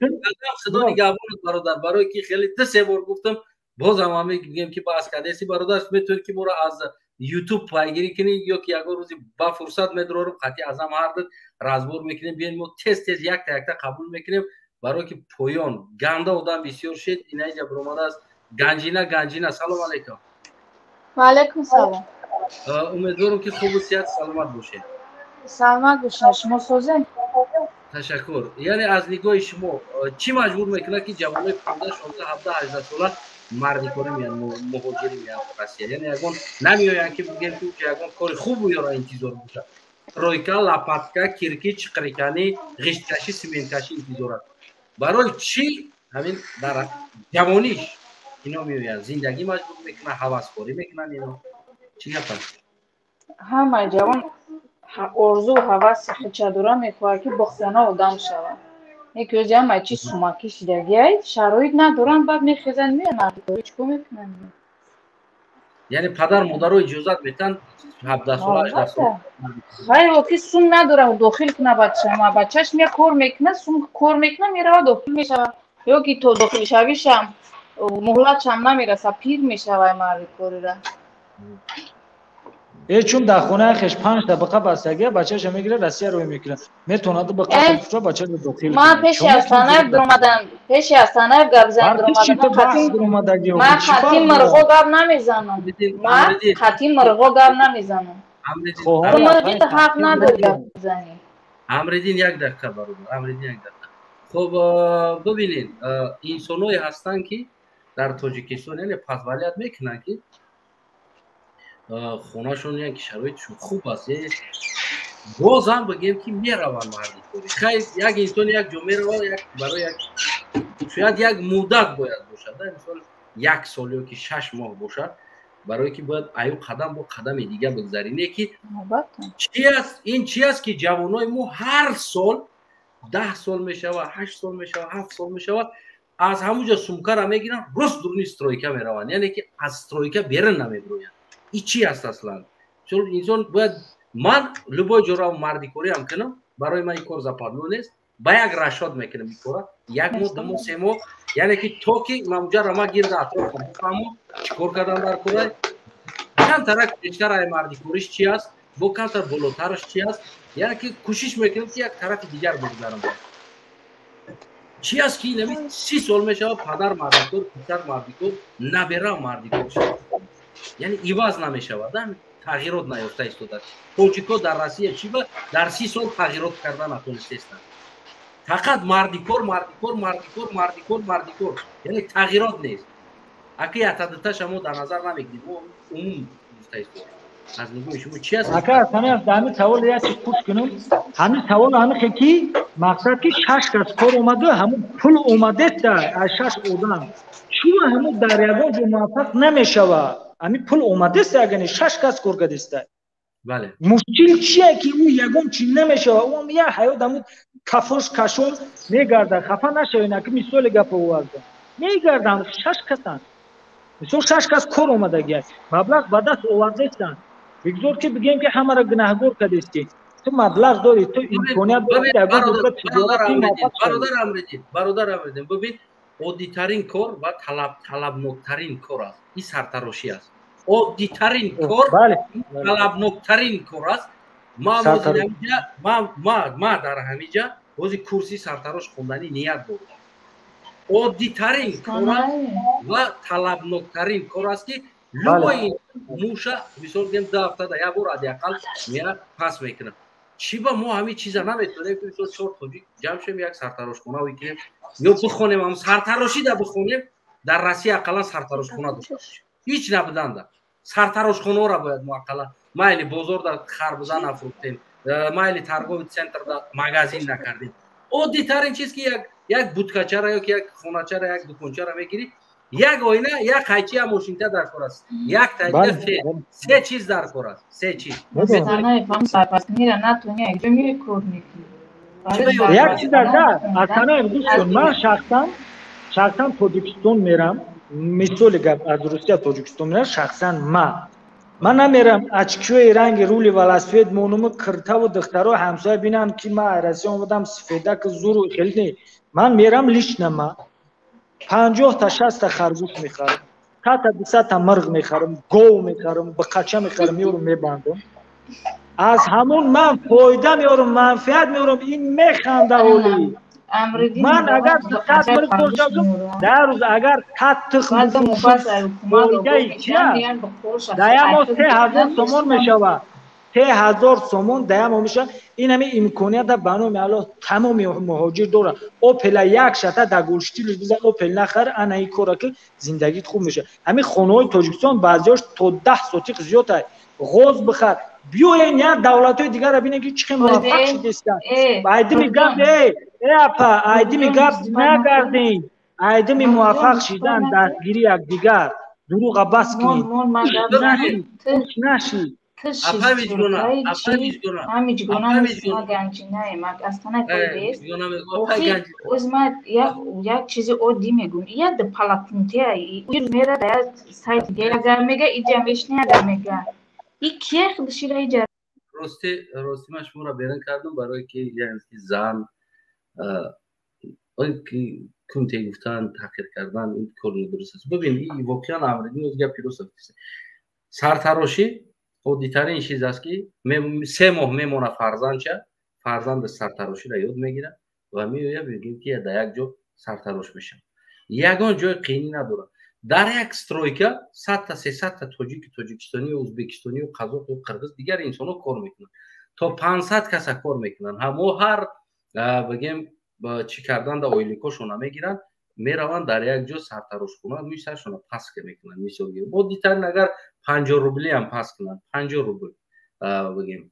Худо нигаҳбонат, бародар, барои ки хеле ду се бор гуфтам, бозам ҳам мегӯем ки бас кардеси, бародар, метавонед ки моро аз ютуб пайгирӣ кунӣ ё ки ягон рӯзи ба фурсат медорем, қатъи азам ҳар ду разбор мекунем, биёед мо тез тез якта якта қабул мекунем, барои ки поён ганда одам бисёр шид. Ина инҷа баромадааст Ганҷина. Ганҷина, салом алейкум. Ва алейкум салом. Умедворам ки хубу сиҳат саломат бошед. Саломат бошед, шумо созед? Ташаккур. Яъне аз нигоҳи шумо чӣ маҷбур мекунад ки ҷавонои 15, 16, 17, 18 сола мардикорӣ меянд, муҳоҷирӣ меянд Россия? Яъне ягон намеоянд ки бигем ки уҷа ягон кори хуб ёро интизор бошад. Тройка, лопатка, кирки, чиқриканӣ, ғишткашӣ, сименткашӣ интизор аст. Барои чӣ ҳамин дар ҷавониш ино меоянд? Зиндагӣ маҷбур мекунад, ҳаваскорӣ мекунанд ино. Чӣ гап аст? Ҳамаи ҷавон орзу ҳаваси хича дора, мехоҳад ки бо хона одам шавад. Яке ози ҳамаи чиз сумакӣ шидагиай, шароит надоранд, баъд мехезанд, меянд мардикорӣ, чӣ кор мекунанд? Яъне падар модаро иҷозат метаҳанд 17 сола, 18 сола? Хайр, ки сум надорад дохил кунад бачама, бачаш мея кор мекунад, сум кор мекунад, меравад дохил мешавад. Ё ки то дохилшавишам муҳлатшам намерасад, пир мешавад мардикорира. Чун дар хонаи хеш 5 табақа бастагия, бачаша мегирад, Россия рӯй мекунад. Метавонад ба қафа бачаро дохил. Ман пеши Астанаев дуромадам, пеши Астанаев гап зан дуромадам. Ман қатъи мирғо гап намезанам. Ман қатъи мирғо гап намезанам. Ту мирғи ҳақ надори гап бизанӣ. Амриддин, як дақиқа, бародар, Амриддин, як дақиқа. Хуб, бибинед, инсоное ҳастанд ки дар Тоҷикистон яъне позволят мекунанд ки хонашон яъне ки шароитшон хуб аст, бозам бигем ки мераванд мардикорӣ. Хайр, як инсон як ҷо меравад, як барои як шояд як муддат бояд бошад, мисол як сол ё ки 6 моҳ бошад, барое ки бояд аю қадам бо қадами дига бигзарӣ. Не ки чи аст ин, чи аст ки ҷавонои мо ҳар сол 10 сол мешавад, 8 сол мешавад, 7 сол мешавад, аз ҳамун ҷо сумкара мегиранд, рост дуруни стройка мераванд, яъне ки аз стройка берун намебироянд. И чи аст аслан? Чун инсон бояд, ман любой ҷо равам мардикорӣ ҳам кунам, барои ман ин кор западло нест, ба як рашод мекунам ин кора, 1 моҳ, 2 моҳ, 3 моҳ, яъне ки то ки мамуҷарра ман гирда атрофам бифаҳмам чӣ кор кардан дар кора, камтарак бештар ай мардикориш чи аст, бо камтар болотараш чи аст, яъне ки кӯшиш мекунам ки як тарафи дигар бигзарам. Чи аст ки инами 30 сол мешавад, падар мардикор, писар мардикор, набера мардикор шавад, яъне иваз намешавад, тағйирот наёфта истодааст. Тоҷико дар Россия чи ба дар 30 сол тағйирот карда натонистестанд. Фақат мардикор, мардикор, мардикор, мардикор, мардикор, яъне тағйирот нест. Аки ятадиташа мо дар назар намегирем, мо умум гуфта истодем. Аз нигоҳи шумо чи аст? Ака, ҳамин савол як чиз пурс кунам. Ҳамин савол ҳамин ки мақсад ки 6 кас кор омада, ҳамун пул омадеста аз 6 одам. Чун ҳамун дар ягон ҷо муваффақ намешавад. Ҳамин пул омадеста, агар 6 кас кор кардеста. Бале. Мушкил чие ки ӯ ягон чи намешавад? Ӯ ҳам як ҳаёт ҳамун кафош кашон мегардад. Хафа нашавед, аки мисоли гапо овардам. Мегарданд, 6 касанд. Мисол 6 кас кор омадагиаст. Маблағ ба даст овардестанд. Бигзор ки бигем ки ҳамаро гунаҳгор кардестӣ. Ту маблағ дорӣ, ту имконият дорӣ. Бародар Амриддин, бародар Амриддин, бибин, Оддитарин кор ва талабноктарин кор аст, ин сартарошӣ аст. Оддитарин кор, талабноктарин кор аст. Ман дар ҳамиҷа ҳози курси сартарош хонданӣ ният дорам. Оддитарин кор аст ва талабноктарин кор аст, ки любой муша, мисол гем, 2 ҳафтада як бор ҳадди ақал мера пас мекунад. Чӣ ба мо ҳамин чиза наметонем, ки мисол чор тоҷик ҷамъ шем, як сартарошхона бикунем ё бихонем, ҳам сартарошида бихонем? Дар Россия ақаллан сартарошхона дошта бошем, ҳеҷ набуданда сартарошхонаро бояд мо ақаллан, майли бозорда харбуза нафурӯхтем, майли торговый центрда магазин накардем. Оддитарин чиз, ки як будкачара ё ки як хоначара, як дукончара мегирӣ, як оина, як қайчи, як мошинка дар кор аст, як тайда, се чиз дар кор аст, се чиз. Як чиз Астанаев, гӯш кун, ман шахсан Тоҷикистон мерам, мисоли гап, аз Русия Тоҷикистон мерам, шахсан ман намерам очкиҳои ранги рули велосипед монуму киртаву духтаро ҳамсоя бинанд, ки ман Россия омадам, сифедаку зуру хеле не. Ман мерам лично, ман 50-та 60-та харгӯш мехарам, 100-та 200-та мирғ мехарам, гов мехарам, биқача мехарам, меорам, мебандам. Аз ҳамун ман фоида меорам, манфиат меорам, ин механда ҳоли. Ман агар 100 мирғ дошта бошам, дар рӯз агар 100 тухм фоидаи чия? Дар як моҳ 3000 сомон мешавад. 3000 сомон дар як моҳ мешавад. Ин ҳамин имконията ба номи Аллоҳ тамоми муҳоҷир дорад. Опела як шата дар гулштилш бизан, Опел нахар, ана ин кора ки зиндагит хуб мешавад. Ҳамин хонаҳои Тоҷикистон баъзеҳош то 10 сотиқ зиёд аст. Ғоз бихар. Биёен як давлатҳои дигарро бинем, ки чӣ хел муваффақ шудистанд. Айдими гап, апа, айдими гап нагардем. Айдими муваффақ шидан дастгирӣ якдигар. Дурӯға бас кунед. Наши. Як чизи оддӣ мегӯм, як палакунтия мера дар сайт агар мега иҷа мешни, агар мега и кия худшира иҷа. Рости ман шуморо берун кардам, барое ки зан кунте гуфтан, таҳқир кардан ин кор нодуруст аст. Бибин, ин воқеан Амридин оз гапи рост аст. Сартарошӣ оддитарин чиз аст, ки 3 моҳ мемонад фарзандча, фарзанди сартароширо ёд мегирад ва меояд, мегӯем, ки дар як ҷо сартарош мешавад. Ягон ҷои қиинӣ надорад. Дар як стройка 100-та 300-та тоҷики, тоҷикистонию, ӯзбекистонию, қазоқу, қирғиз, дигар инсонҳо кор мекунанд. То 500 каса кор мекунанд. Ҳамо ҳар бигем чӣ кардан да ойликошона мегиранд, мераванд дар як ҷо сартарошхона, мӯи саршона паст мекунанд. Мисол гирем, оддитарин агар 50 рубли ҳам паст кунанд, 50 рубл бигем,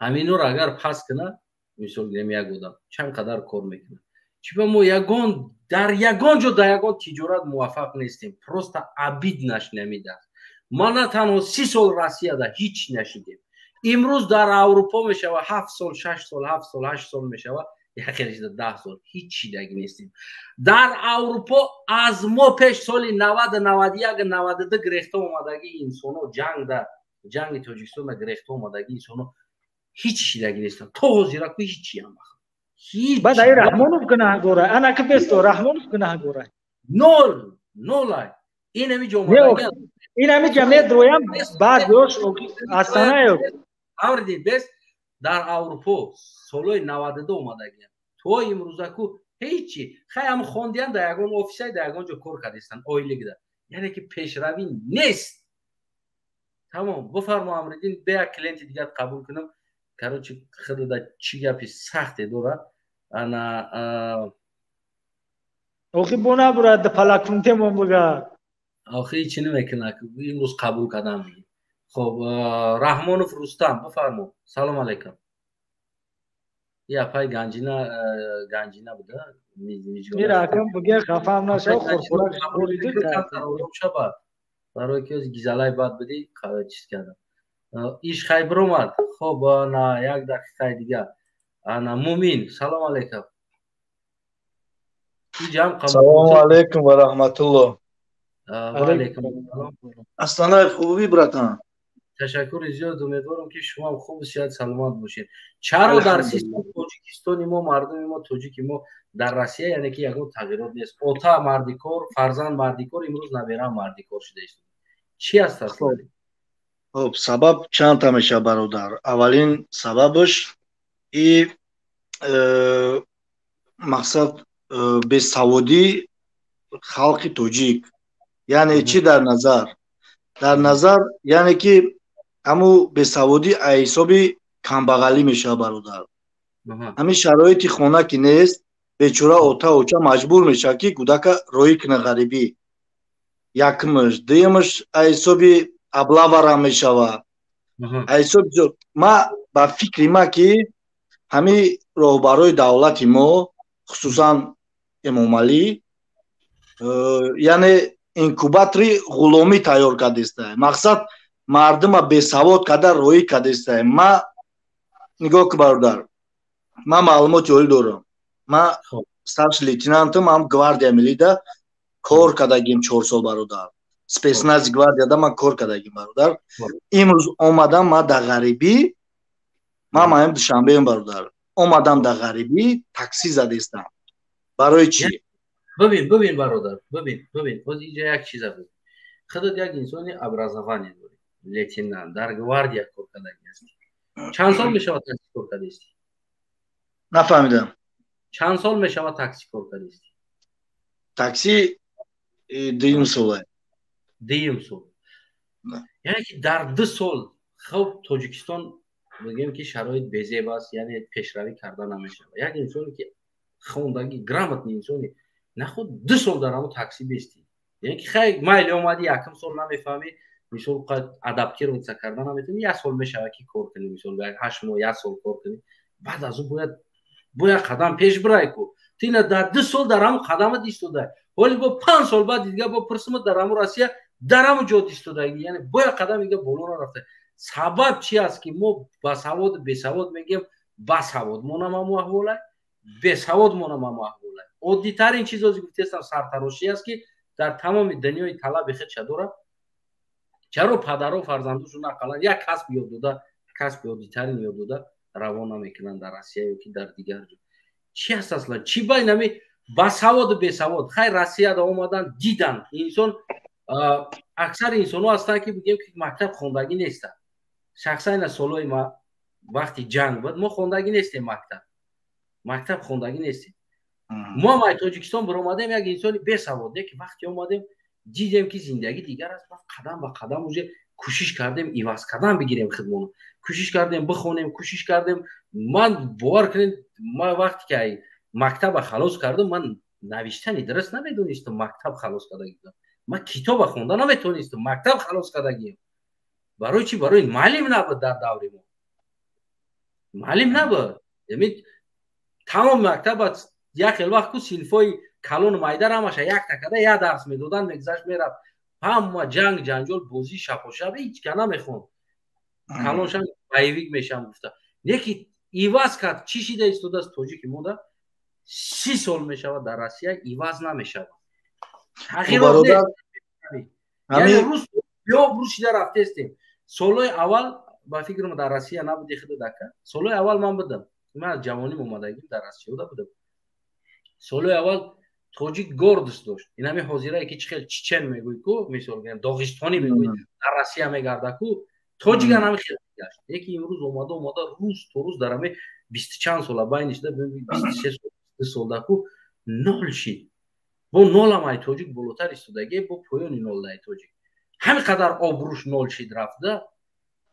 ҳаминро агар паст кунад, мисол гирем, як одам чанд қадар кор мекунад. Чӣ ба мо ягон дар ягон ҷо дар ягон тиҷорат муваффақ нестем? Просто обид нашнамидаст. Ма на танҳо 30 сол Россияда ҳеҷ нашидем, имрӯз дар Аврупо мешавад 7 сол, 6 сол, 7 сол, 8 сол мешавад, яхелшида 10 сол ҳеҷ шидаги нестем. Дар Аврупо аз мо пеш соли 90, 91, 92 гирехта омадаги инсонҳо, ҷангда, ҷанги Тоҷикистонда гирехта омадаги инсонҳо ҳеҷ шидаги нестанд. То ҳозира ку ҳеҷ чиам. Баъд ай Раҳмонов гунаҳгора, ана ки бесто Раҳмонов гунаҳгора. Нол, нолай. Ин ҳами ҷо омадаги. Ин ҳами ҷо медроям, баъд ёш Астанаев. Амридин бес дар Аврупо солҳои 92 омадагиам. То имрӯза ку ҳеҷи. Хай ҳам хондиан дар ягон офисай, дар ягон ҷо кор кардистанд, ойликда. Яъне ки пешравӣ нест. Тамом, бифармо Амридин, бе як клиенти дигар қабул кунам. Короче, худода чӣ гапи сахте дорад. Ана охи бо набурад палакунтемон буга. Охи чӣ намекунад, имрӯз қабул кардам. Хоб, Раҳмонов Рустам, бифармо. Салом алайкум. Я пай ганҷина, ганҷина буда. Мира акам буга хафам нашав, хурхурак хӯриди. Шабад. Барои ки гизалай бад будӣ, чиз кардам. Иш хай биромад. Хоб, ана як дақиқаи дигар. Ана Мумин, салом алайкум. Салому алайкум ва раҳматуллоҳ. Ва алайкум ассалом. Астанаев, хубӣ, братан? Ташаккури зиёд, умедворам ки шумо ҳам хубу сиҳат саломат бошед. Чаро дар системи Тоҷикистони мо, мардуми мо, тоҷики мо дар Россия, яъне ки ягон тағйирот нест? Ота мардикор, фарзанд мардикор, имрӯз набера мардикор шуда истода. Чӣ аст аслан? Хоб, сабаб чандта мешавад, бародар. Аввалин сабабаш и мақсад бесаводии халқи тоҷик. Яъне чӣ дар назар? Дар назар, яъне ки ҳамун бесаводӣ аз ҳисоби камбағалӣ мешавад, бародар. Ҳамин шароити хона ки нест, бечора ота оча маҷбур мешавад ки кӯдака роҳӣ кунад ғарибӣ. Якумаш. Дуюмаш, аз ҳисоби аблавара мешавад. Аз ҳисоби ма, ба фикри ма, ки ҳамин роҳбарои давлати мо, хусусан Эмомалӣ, яъне инкубатори ғуломӣ тайёр кардеста. Мақсад, мардума бесавод карда роҳӣ кардеста. Ма нигоҳ ку, бародар, ман маълумоти олӣ дорам, ман старший лейтенантам, ҳам гвардия миллида кор кардагим 4 сол, бародар. Спецнази гвардияда ман кор кардагим, бародар. Имрӯз омадам ман дар ғарибӣ, ман маем Душанбеем, бародар, омадам дар ғарибӣ такси задестам. Барои чӣ? Бибин, бибин, бародар, бибин, бибин, боз инҷа як чиза бибин. Худат як инсони образование дорӣ, лейтенант, дар гвардия кор кардагӣ ҳастӣ. Чанд сол мешавад такси кор кардастӣ? Нафаҳмидам. Чанд сол мешавад такси кор кардастӣ? Такси дуюм сола. Дуюм сол, яъне ки дар 2 сол. Хуб, Тоҷикистон бигем ки шароит безеб аст, яъне пешравӣ карда намешавад. Як инсоне ки хондагӣ, грамотный инсоне, нахуд 2 сол дар ҳамо такси бестӣ? Яъне ки хай, майли, омадӣ, якум сол намефаҳмӣ, мисол, адаптироваться карда наметавонӣ, як сол мешавад ки кор кунӣ, мисол, 8 моҳ, як сол кор кунӣ, баъд аз ӯ бояд бо як қадам пеш бирай ку. Ту ина дар 2 сол дар ҳамо қадамат истода, ҳоли бо 5 сол баъд дига бо пурсимат, дар ҳамо Россия, дар ҳамо ҷо истодаги, яъне бо як қадам дига боло нарафта. Сабаб чи аст ки мо ба саводу бесавод мегӯем? Басавод монам ҳамо аҳволай, бесавод монам ҳамо аҳволай. Оддитарин чиз ози гуфтестам, сартарошӣ аст ки дар тамоми дунёи талаби худша дорад. Чаро падаро фарзандошон ақаллан як касб ёд дода, касби оддитарин ёд дода равона мекунанд дар Россия ё ки дар дигар ҷо? Чи аст аслан? Чӣ байн ами басаводу бесавод? Хай, Россияда омадан, дидан, инсон, аксари инсонҳо ҳастанд ки бигем ки мактаб хондагӣ нестанд. Шахсан ина солҳои ма, вақти ҷанг буд, мо хондагӣ нестем, мактаб хондагӣ нестем. Мо ҳам ай Тоҷикистон биромадем як инсони бесавод, не ки вақте омадем, дидем ки зиндагӣ дигар аст, қадам ба қадам уже кӯшиш кардем иваз кардан бигирем худмоно, кӯшиш кардем бихонем, кӯшиш кардем. Ман, бовар кунед, ман вақте ки ай мактаба халос кардам, ман навиштани дуруст намедонистам. Мактаб халос кардагӣ будам, ман китоба хонда наметавонистам. Мактаб халос кардагием. Барои чӣ? Барои муаллим набуд. Дар даври мо муаллим набуд. Тамоми мактаба як хел вақт ку синфҳои калону майдар ҳамаша якта карда як дарс медоданд, мегузашт, мерафт. Ҳама ҷанг, ҷанҷол, бозӣ, шапошап, ҳеҷ ка намехонд. Калоншам боевик мешам гуфта. Леки иваз кард. Чӣ шида истодааст? Тоҷики мода 30 сол мешавад дар Россия, иваз намешавад. Яъне рус ё рус шида рафтестем. Солҳои аввал, ба фикрам, дар Россия набуди худодака. Солҳои аввал ман будам, ман аз ҷавоним омадагим, дар Россияда будам. Солҳои аввал тоҷик гордость дошт. Инами ҳозирае ки чӣ хел чечен мегӯй ку, мисол, доғистонӣ мегӯй, дар Россия мегарда ку, тоҷикан ҳами хел мегашт. Яки имрӯз омада омада, рӯз то рӯз дар ҳами бисту чанд сола байни шуда, 23 сол, 22 солда ку, нол шид. Бо нолам ай тоҷик болотар истодаги, бо поёни нолдаи тоҷик. Ҳами қадар обрӯш нол шид, рафта.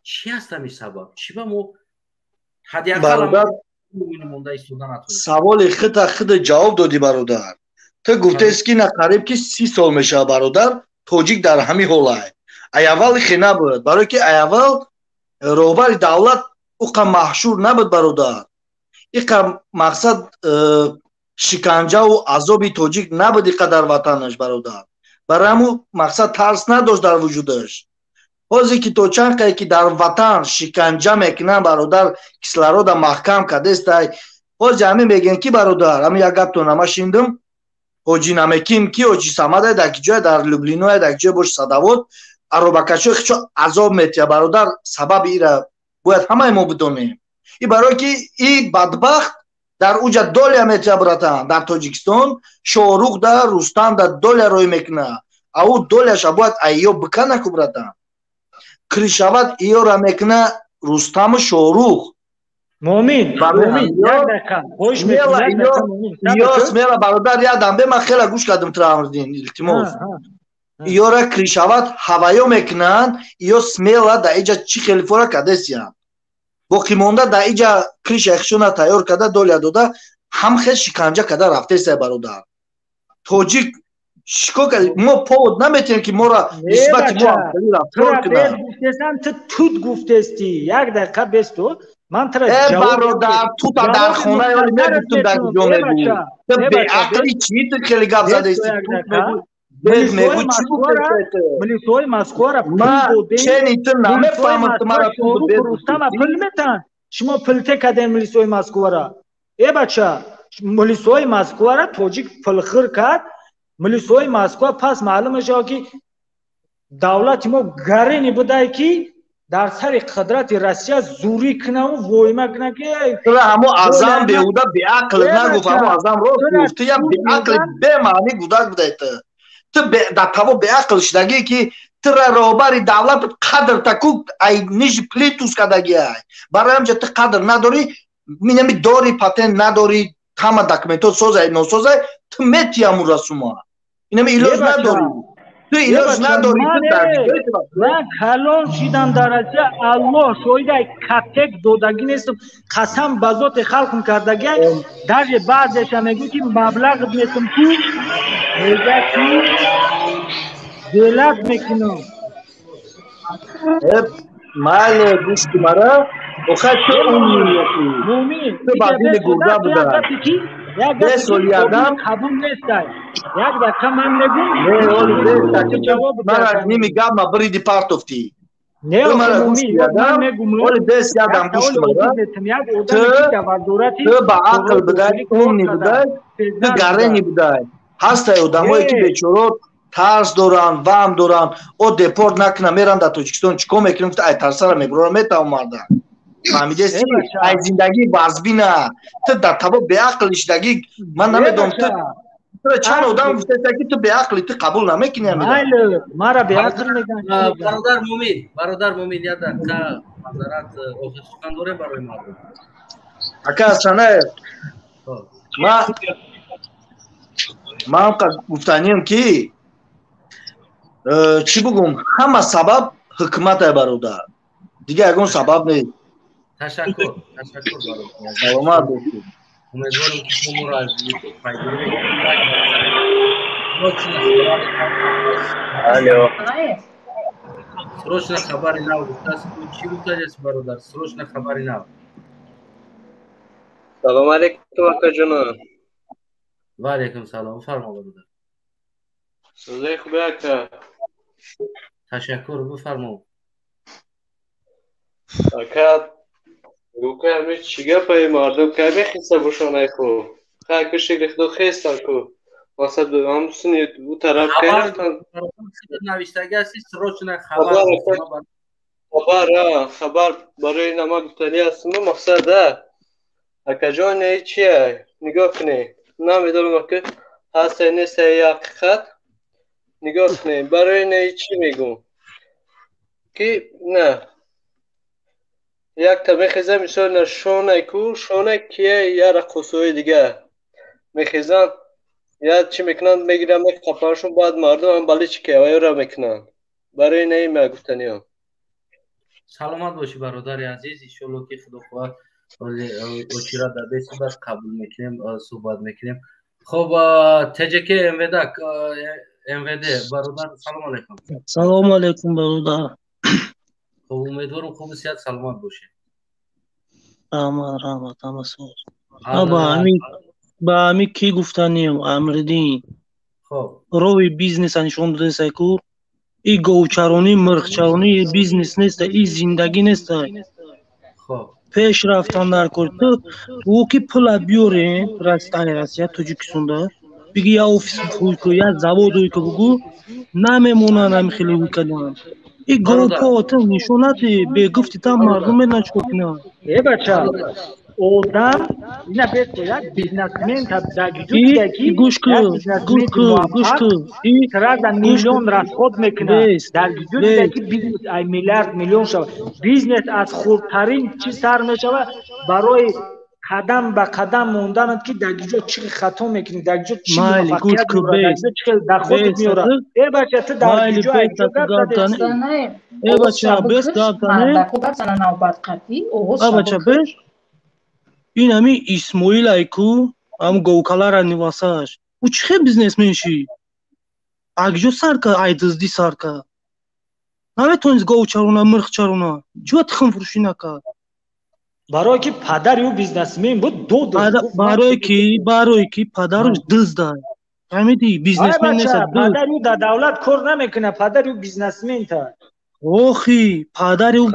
Чӣ аст ҳами сабаб? Чӣ ба мо ҳадди ақал монда истода натонем? Саволи хита хида ҷавоб додӣ, бародар. Ту гуфтест ки на қариб ки 30 сол мешавад, бародар, тоҷик дар ҳамин ҳолай. Ай аввал хе набуд, барое ки ай аввал роҳбари давлат уқа маҳшур набуд, бародар. Иқа мақсад шиканҷаву азоби тоҷик набуд иқа дар ватанаш, бародар. Барои ҳамун мақсад тарс надошт дар вуҷудаш. Ҳозир ки то чанд қае ки дар ватан шиканҷа мекунанд, бародар, кислорода маҳкам кардестай. Ҳозир ҳамин мегӯянд ки, бародар, ҳамин як гаптон ама шиндум, ҳоҷи намеким ки ҳоҷи Самадай дар ки ҷое, дар Люблиное, дар ки ҷое бош, садовод Аробакашои хичо азоб метия, бародар. Сабаби ира бояд ҳамаи мо бидонем. И барое ки и бадбахт дар уҷа доля метия, братан. Дар Тоҷикистон Шоҳрух да Рустам да доля рой мекуна, а ӯ доляша бояд айё биканаку, братан. Кришават иёра мекуна Рустаму Шоҳрух. Мумин, Мумин, як дақиқа хоҳиш мекунам. Ё смела, бародар, ядам бе, ман хела гӯш кардам тура, Амриддин, илтимос. Иёра кришават ҳаваё мекунанд, иё смела да иҷа чӣ хелифора кадесиянд. Боқимонда да иҷа криша хишона тайёр карда, доля дода, ҳам хел шиканҷа карда рафтесай, бародар. Тоҷик шико мо повод наметиҳем, ки мора нисбати мо рафтор кунанд. Гуфтесам, ту тут гуфтести, як дақиқа бесту. Ман тра бародар, тута дар хона ёли мегуфтум, дар куҷо мегӯ? Ту беақли чӣ, ту хеле гап задаисти, тут мегӯ, бед мегӯ, чӣ гуфтести? Милисои Москвара пул додем. Чени ту намефаҳмам, ту мара тут бед Рустама пул метан. Шумо пулте кардем милисои Москвара. Э бача, милисои Москвара тоҷик пулхӯр кард. Милисои Москва пас маълум мешавад, ки давлати мо гарени будай, ки дар сари қудрати Россия зурӣ кунаву воима куна, ки тура ҳамо азам беҳуда беақл нагуфт, ҳамо азам рост гуфт. Ту як беақли бемаъни гудак будай. Ту дар таво беақл шудагӣ, ки тура роҳбари давлат қадр таку ай нижи плитус кардагиай. Барои ҳамҷа ту қадр надорӣ, минами дори, патент надорӣ, ҳама документҳо созай носозай, ту мети ҳамура сума. Инами илоҷ надорӣ, ту илоҷ надорӣ. Ман калон шидам дар Россия, Аллоҳ шоҳидай, капек додагӣ нестам, қасам ба зоти халқм кардагӣ. Даже баъзеша мегӯ, ки маблағ нестам, ку мега, ки делат мекунам. Майли, гӯш ки мара, охай ту Мумин, ту ба дили гурда буда. Бесоли адам қабул нестай. Як дақиқа, ман мегӯм. Мара ними гап ма бириди партофтӣ. Не, оли бес ядам, гӯш ки мара, ту ба ақл будай, умни будай, ту гарени будай. Ҳастай одамое, ки бечоро тарс доранд, ваҳм доранд, о депорт накунам, мерам дар Тоҷикистон чӣ кор мекунем, гуфта, ай тарсара мебурора метавон марда. Фаҳмидеси? Ай зиндагӣ вазбина. Ту дар таво беақл шудагӣ, ман намедонам, ту чанд одам гуфтеста, ки ту беақлӣ, ту қабул намекунӣ ҳамира. Майли, мара беақл мегӯянд. Бародар Мумин, бародар Мумин, як дақиқа маъзарат, охир сухан дорем барои мардум. Ака Асанаев, ман гуфтанием, ки чӣ бугум, ҳама сабаб ҳукматай, бародар, дигар ягон сабаб нест. Ташаккур, ташаккур, бародар. Саломат бошед. Умедворем, ки шуморо аз Ютуб пайгирӣ мекунед. Алло. Срочно хабари нав гуфтааст. Чӣ гуфтааст, бародар? Срочно хабари нав. Салом алейкум, акаҷонон. Ва алейкум салом. Фармо, бародар. Сӯзаи хубе, ака. Ташаккур, бифармо. Ака, гӯка ҳами чӣ гапаи мардум кай мехеста бошонай хуб. Хай ку шикри худо хестан ку. Масад ҳамсуни ӯ тараф кай рафтан. Навиштагӣ ҳасти, срочно хабар. Хабар, хабар барои нама гуфтанӣ ҳастм, мақсад акаҷон чия нигоҳ кунед. Намедонам, ки ҳастай нестай ҳақиқат. Нигоҳ кунед, барои не чӣ мегӯм, ки на якта мехезам, мисол на шонай ку шонай кия я раққосҳои дигар мехезанд, я чӣ мекунанд, мегиранд, меқапаншон, баъд мардум ҳам бале чӣ кавайёра мекунанд. Барои не ма гуфтаниам. Саломат бошӣ, бародари азиз. Иншолло, ки худо хоҳад, очира дар бесибат қабул мекунем, суҳбат мекунем. Хоб, ТЖК МВД, МВД, бародар, салом алейкум. Салому алейкум, бародар. Хоб, умедворам, хубу сиҳат, саломат бошед. Раҳмат, раҳмат, ҳама соз. Ба ҳами кӣ гуфтанем, Амриддин. Хоб. Роҳи бизнеса нишон додесай ку. И говчаронӣ, мирғчаронӣ бизнес неста, и зиндагӣ неста. Хоб. Пеш рафтан дар кор. Ту ӯ ки пула биёрем, Россия, Россия, Тоҷикистонда. Биги я офис ҳуй ку, я завод ҳуй ку, бугу, намемонанд ҳами хеле ҳуй карданд. И говпо нишонати бегуфти там мардум медонад чикор кунад. Э бача, одам ина бес як бизнесмен ки гӯш кун, гӯш кун, гӯш кун, сразу миллион расход мекунад. Дар гиҷо дида ки бизнес ай миллиард миллион шавад. Бизнес аз хурдтарин чӣ сар мешавад, барои қадам ба қадам монданат ки дар гиҷо чӣ хато мекунӣ, дар гиҷо чӣ муваффақият дорад, дар гиҷо чӣ хел дарходат меорад. Э бача, ту дар гиҷо айҷо гап задӣ. Э бача, бес гап зане. Э бача, бес. Ин ҳами Исмоил айку, ҳам говкалара нивасаш. Ӯ чӣ хел бизнесмен шид? Агиҷо сар кард, ай дуздӣ сар кард. Наметавонист гов чарона, мирғ чарона. Чӣ ба тухм фурӯшӣ накард? Барое ки падари ӯ бизнесмен буд, дод. Барое ки падараш дузд ай. Фаҳмидӣ? Бизнесмен нест. Падари ӯ дар давлат кор намекунад, падари ӯ бизнесмента. Охи, падари ӯ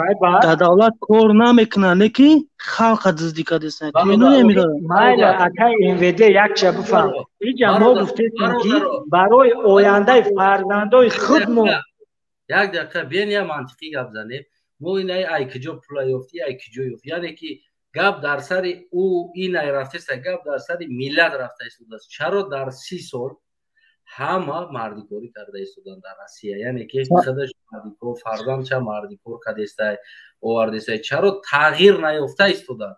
дар давлат кор намекунад, лекин халқа дуздӣ кардааст. Ту медонӣ амира? Майли, акай МВД як чиз бифаҳм. Иҷа мо гуфтем ки барои ояндаи фарзандои худмон. Як дақиқа биён, як мантиқӣ гап занем. Мо ин ай киҷо пула ёфтӣ, ай киҷо ёфт. Яъне ки гап дар сари ӯ ин ай рафтеста, гап дар сари миллат рафта истодааст. Чаро дар 30 сол ҳама мардикорӣ карда истоданд дар Россия? Яъне ки худаш мардикор, фарзандша мардикор кардестай, овардестай. Чаро тағйир наёфта истоданд?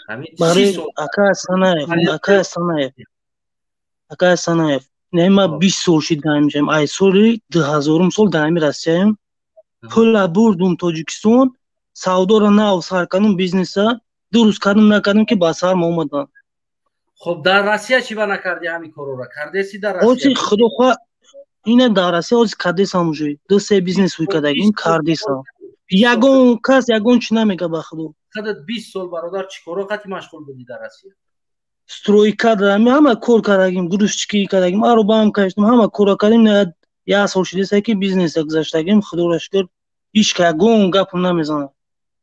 Ҳамин 30 сол. Ака Санаев, ака Санаев, ака Санаев, не, ма 20 сол шид дар ҳамин, ай соли 2000 сол дар ҳамин Россияем. Пула бурдум Тоҷикистон, савдоро нав сар кардум, бизнеса дуруст кардум, накардум ки ба сарм омаданд. Хоб, дар Россия чӣ ба накарди ҳамин корора? Кардеси дар Россия? Ози худо хоҳ, ина дар Россия ози кардесам уже. Ду се бизнес ҳуй кардагим, кардесам. Ягон кас ягон чӣ намега ба худо. Худат 20 сол бародар чӣ коро қати машғул будӣ дар Россия? Стройка дарами, ҳама кор кардагим, грузчикӣ кардагим, аробаам каштам, ҳама кора кардем, як сол шидеса ки бизнеса гузаштагим, худоро шукр, ҳеҷ ягон гапам намезанад.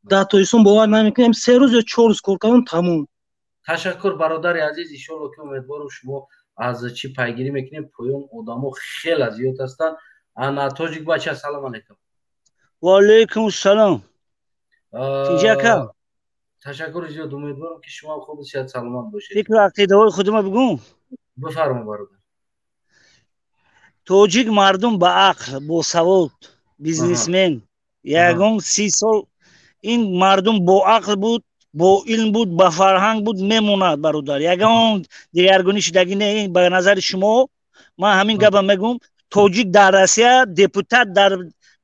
Дар Тоҷикистон бовар намекунем, 3 рӯз ё 4 рӯз кор кардам, тамом. Ташаккур бародари азиз, иншоалло ки умедворам шумо аз чӣ пайгирӣ мекунем, поён одамо хеле зиёд ҳастанд. Ана тоҷик бача, салом алейкум. Ва алейкум салом. Тинҷи ака? Ташаккури зиёд, умедворам ки шумо ҳам хубу сиҳат саломат бошед. Фикру ақидаҳои худама бигӯм. Бифармо бародар. Тоҷик мардум ба ақл, босавод, бизнесмен. Ягон 30 сол ин мардум бо ақл буд, бо илм буд, ба фарҳанг буд, мемонад бародар. Ягон дигаргунӣ шудагӣ не. Ин ба назари шумо, ман ҳамин гапа мегӯм, тоҷик дар Россия депутат дар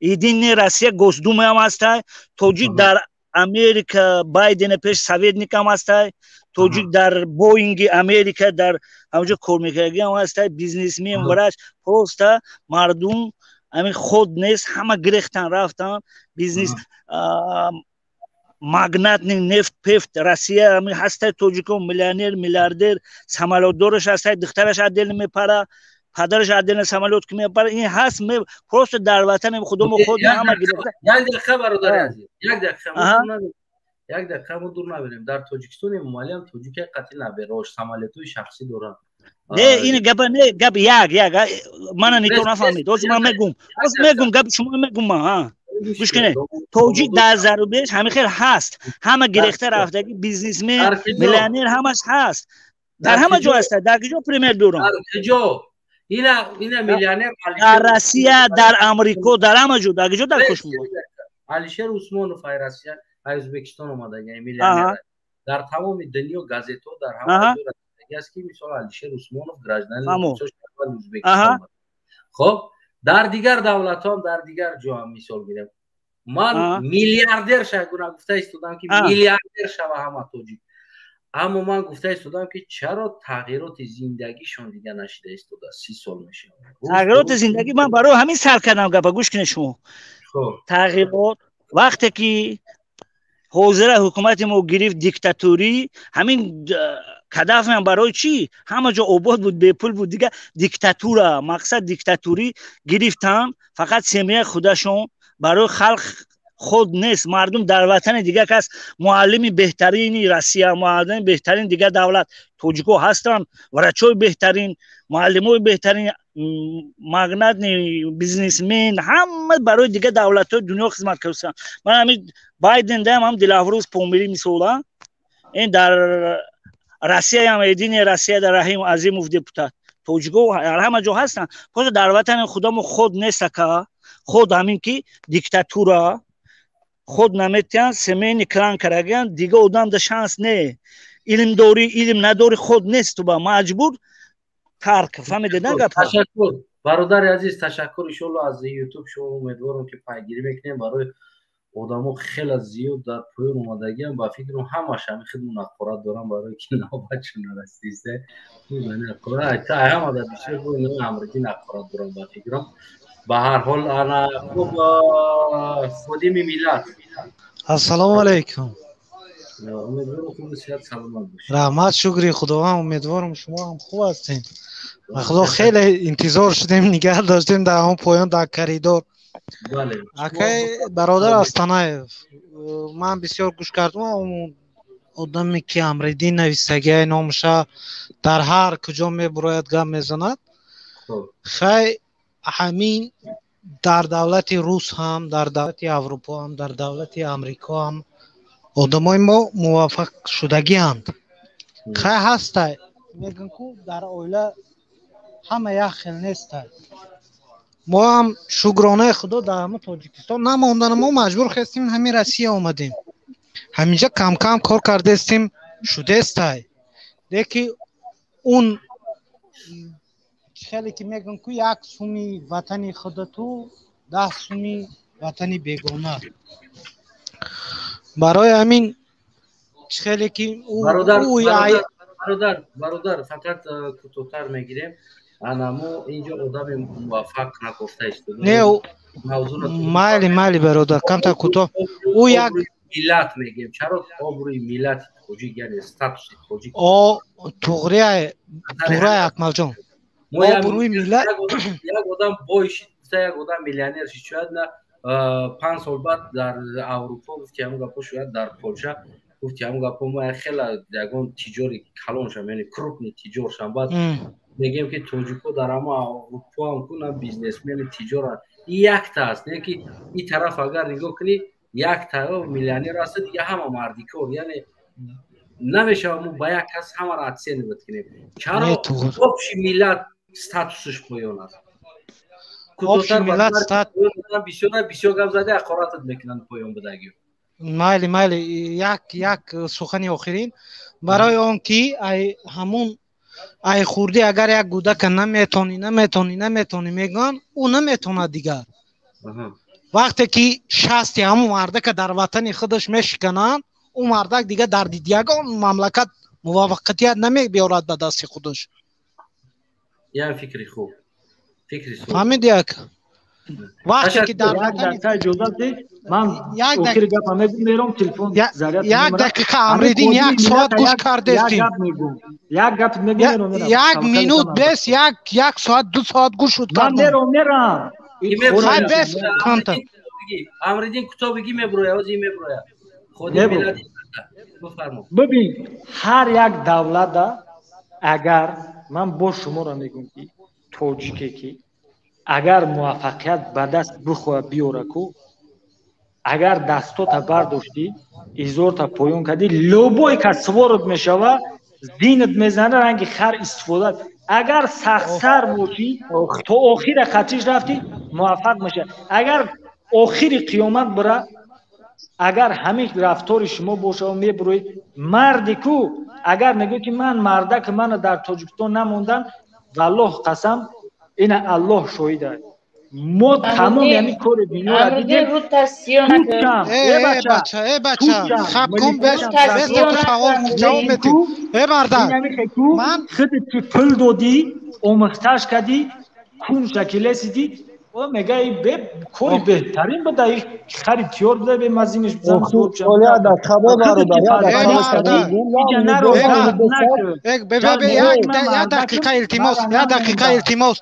Единая Россия Госдума ҳам ҳастай, тоҷик дар Америка Байдена пеш советник ҳам ҳастай, тоҷик дар Боинги Америка дар ҳамҷо кор мекардагӣ ҳам ҳастай, бизнесмен, врач. Просто мардум ҳамин худ нест, ҳама гирехтан рафтан, бизнес магнатни нефт пефт Россия ҳамин ҳастай, тоҷикон миллионер, миллиардер, самолётдораш ҳастай, духтараш отдельно мепара, падараш отдельно самолёт ки мепара. Ин ҳаст, просто дар ватани худомо худ ҳама гирифта. Як дақиқа бародари азиз, як дақиқа, як дақиқа мо дур наберем. Дар Тоҷикистон Эмомалӣ ҳам тоҷик қатъи наберош самолётҳои шахсӣ доранд. Не, ин гапа не, гап як як мана нито нафаҳмид. Ҳозир ман мегӯм, ҳозир мегӯм гапи шумо мегӯм ман, ҳа. Гӯш кунед, тоҷик дар зарубеж ҳамин хел ҳаст, ҳама гирехта рафтагӣ, бизнесмен, миллионер ҳамаш ҳаст. Дар ҳама ҷо ҳаст, дар куҷо пример дорам? Дар куҷо? Ина миллионер дар Россия, дар Амрико, дар ҳама ҷо, дар куҷо дар кушмо? Алишер Усмонов ай Россия, ай Ӯзбекистон омадаги, миллионер. Дар тамоми дунё газетҳо дар ҳама ҷо расидаги аст ки мисол Алишер Усмонов гражданин Ӯзбекистон. Хоб, дар дигар давлатҳо, дар дигар ҷо ҳам мисол гирем. Ман миллиардер шава гуфта истодам ки миллиардер шава ҳама тоҷик. Аммо ман гуфта истодам ки чаро тағйироти зиндагишон дига нашида истодааст, 30 сол мешавад. Тағйироти зиндагӣ ман барои ҳамин сар кардам гапа, гӯш кунед шумо. Тағйирот вақте ки ҳозира ҳукумати мо гирифт диктатурӣ, ҳамин Кадафиам барои чӣ? Ҳама ҷо обод буд, бепул буд, дига диктатура, мақсад диктатурӣ гирифтан, фақат семья худашон, барои халқ худ нест. Мардум дар ватани дигар кас муаллими беҳтарини Россия, муаллими беҳтарин дигар давлат тоҷико ҳастанд, врачои беҳтарин, муаллимои беҳтарин, Магнатни бизнесмен ҳама барои дигар давлатҳои дунё хизмат карданд. Ман ҳамин Байден даам ҳам Дилафрӯз Помирӣ мисола. Ин дар Россияам Единая Россия дар Раҳим Азимов депутат. Тоҷико дар ҳама ҷо ҳастанд. Просто дар ватани худамо худ нест ака. Худ ҳамин ки диктатура худ наметиҳанд, семейный клан карагиянд, дига одам да шанс не. Илм дорӣ, илм надорӣ, худ нест, ту ба маҷбур тарк. Фаҳмидед на гапа? Ташаккур, бародари азиз, ташаккур. Иншоалло аз ютуб шумо умедворам ки пайгирӣ мекунем. Барои одамо хеле зиёд дар поён омадагиам, ба фикрам ҳамаш ҳами хидму нақорат дорам, барои ки навбатшон нарасида. Ҳама дар бисёр Амридин нақорат дорам ба фикрам. Ба ҳар ҳол, ана хуб, ходими миллат. Ассалому алайкум. Умедворам хубу сиҳат саломат бошед. Раҳмат, шукри Худованд, умедворам шумо ҳам хуб ҳастед. Ба Худо хеле интизор шудем, нигаҳ доштем дар ҳамон поён дар коридор. Акай бародар Астанаев, ман бисёр гӯш кардам он одаме ки Амридин нависагиай номаша дар ҳар куҷо мебурояд гап мезанад. Хай ҳамин дар давлати рус ҳам, дар давлати Аврупо ҳам, дар давлати Амрико ҳам одамои мо муваффақ шудагианд. Хай ҳастай, мегӯям ку дар оила ҳама як хел нестай. Мо ҳам шукронаи Худо дар ҳама Тоҷикистон намондан, мо маҷбур хестем ҳамин Россия омадем. Ҳаминҷа кам-кам кор кардестем, шудестай. Леки он хеле ки мегӯям ку як суми ватани худату 10 суми ватани бегона. Барои ҳамин хеле ки бародар, фақат кӯтоҳтар мегирем. Ана мо инҷо одами муваффақ нагуфта истодаем. Не, майли, майли бародар, камтар кӯтоҳ. Ӯ як миллат мегӯем. Чаро обрӯи миллати тоҷик, яъне статуси тоҷик? О, туғрия, туғрия Акмалҷон. Обрӯи миллат як одам бой шид, як одам миллионер шид, шояд на 5 сол баъд дар Аврупо гуфти ҳамон гапо, шояд дар Полша гуфти ҳамон гапо, мо хеле ягон тиҷори калон шам, яъне крупный тиҷор шам. Баъд мегӯем ки тоҷико дар ҳама Аврупо ҳам кунам бизнесмени тиҷора якта аст. Не ки ин тараф агар нигоҳ кунӣ якта миллионер аст, дига ҳама мардикор, яъне намешавад мо ба як кас ҳамаро оценивать кунем. Чаро общий миллат статусаш поён аст? Общий миллат бисёр бисёр гап зада ҳақоратат мекунанд поён будагиё. Майли, майли, як сухани охирин барои он ки ай ҳамун ай хурдӣ агар як кӯдака наметонӣ, наметонӣ, наметонӣ мегӯянд, ӯ наметонад дигар. Вақте ки шасти ҳамун мардака дар ватани худаш мешикананд, ӯ мардак дигар дар ягон мамлакат муваффақият намебиёрад ба дасти худаш. Як фикри хуб. Фикри хуб. Фаҳмидӣ ака? Вақте ки дар ватани иҷозат диҳ, ман охири гапа мегӯм, мером телефон заряд. Як дақиқа Амридин, як соат гӯш кардестим. Як гап мегӯм, мером. Як минут бес, як соат, 2 соат гӯш шуд кардам. Ман мером, мерам. Хай бес, камтар. Амридин кӯтоҳ бигӣ мебуроя, ҳозир мебуроя. Худи миллат бифармо. Бибин, ҳар як давлата агар ман бо шуморо мегӯм ки тоҷике ки агар муваффақият ба даст бихоҳад биёра ку, агар дастота бардоштӣ, изорта поён кардӣ, любой кас сворот мешава, зинат мезана, ранги хар истифода. Агар сахтсар бошӣ, то охира хатиш рафтӣ, муваффақ мешавӣ. Агар охири қиёмат бира, агар ҳамин рафтори шумо боша ва мебуроед, марди ку, агар мегӯед ки ман мардак, мана дар Тоҷикистон намондам, валлоҳ қасам, ина Аллоҳ шоҳид аст. Мо тамоми ҳамин кори дунёро дидем. Э бача, э бача, хаб кун, бес ту савол ҷавоб медиҳ. Э мардак, ман худат ки пул додӣ, омӯхташ кардӣ, кун шакилесидӣ, о мега и бе кори беҳтарин буда, и хари тиёр буда, бе мазиниш бизан. Як дақиқа илтимос, як дақиқа илтимос.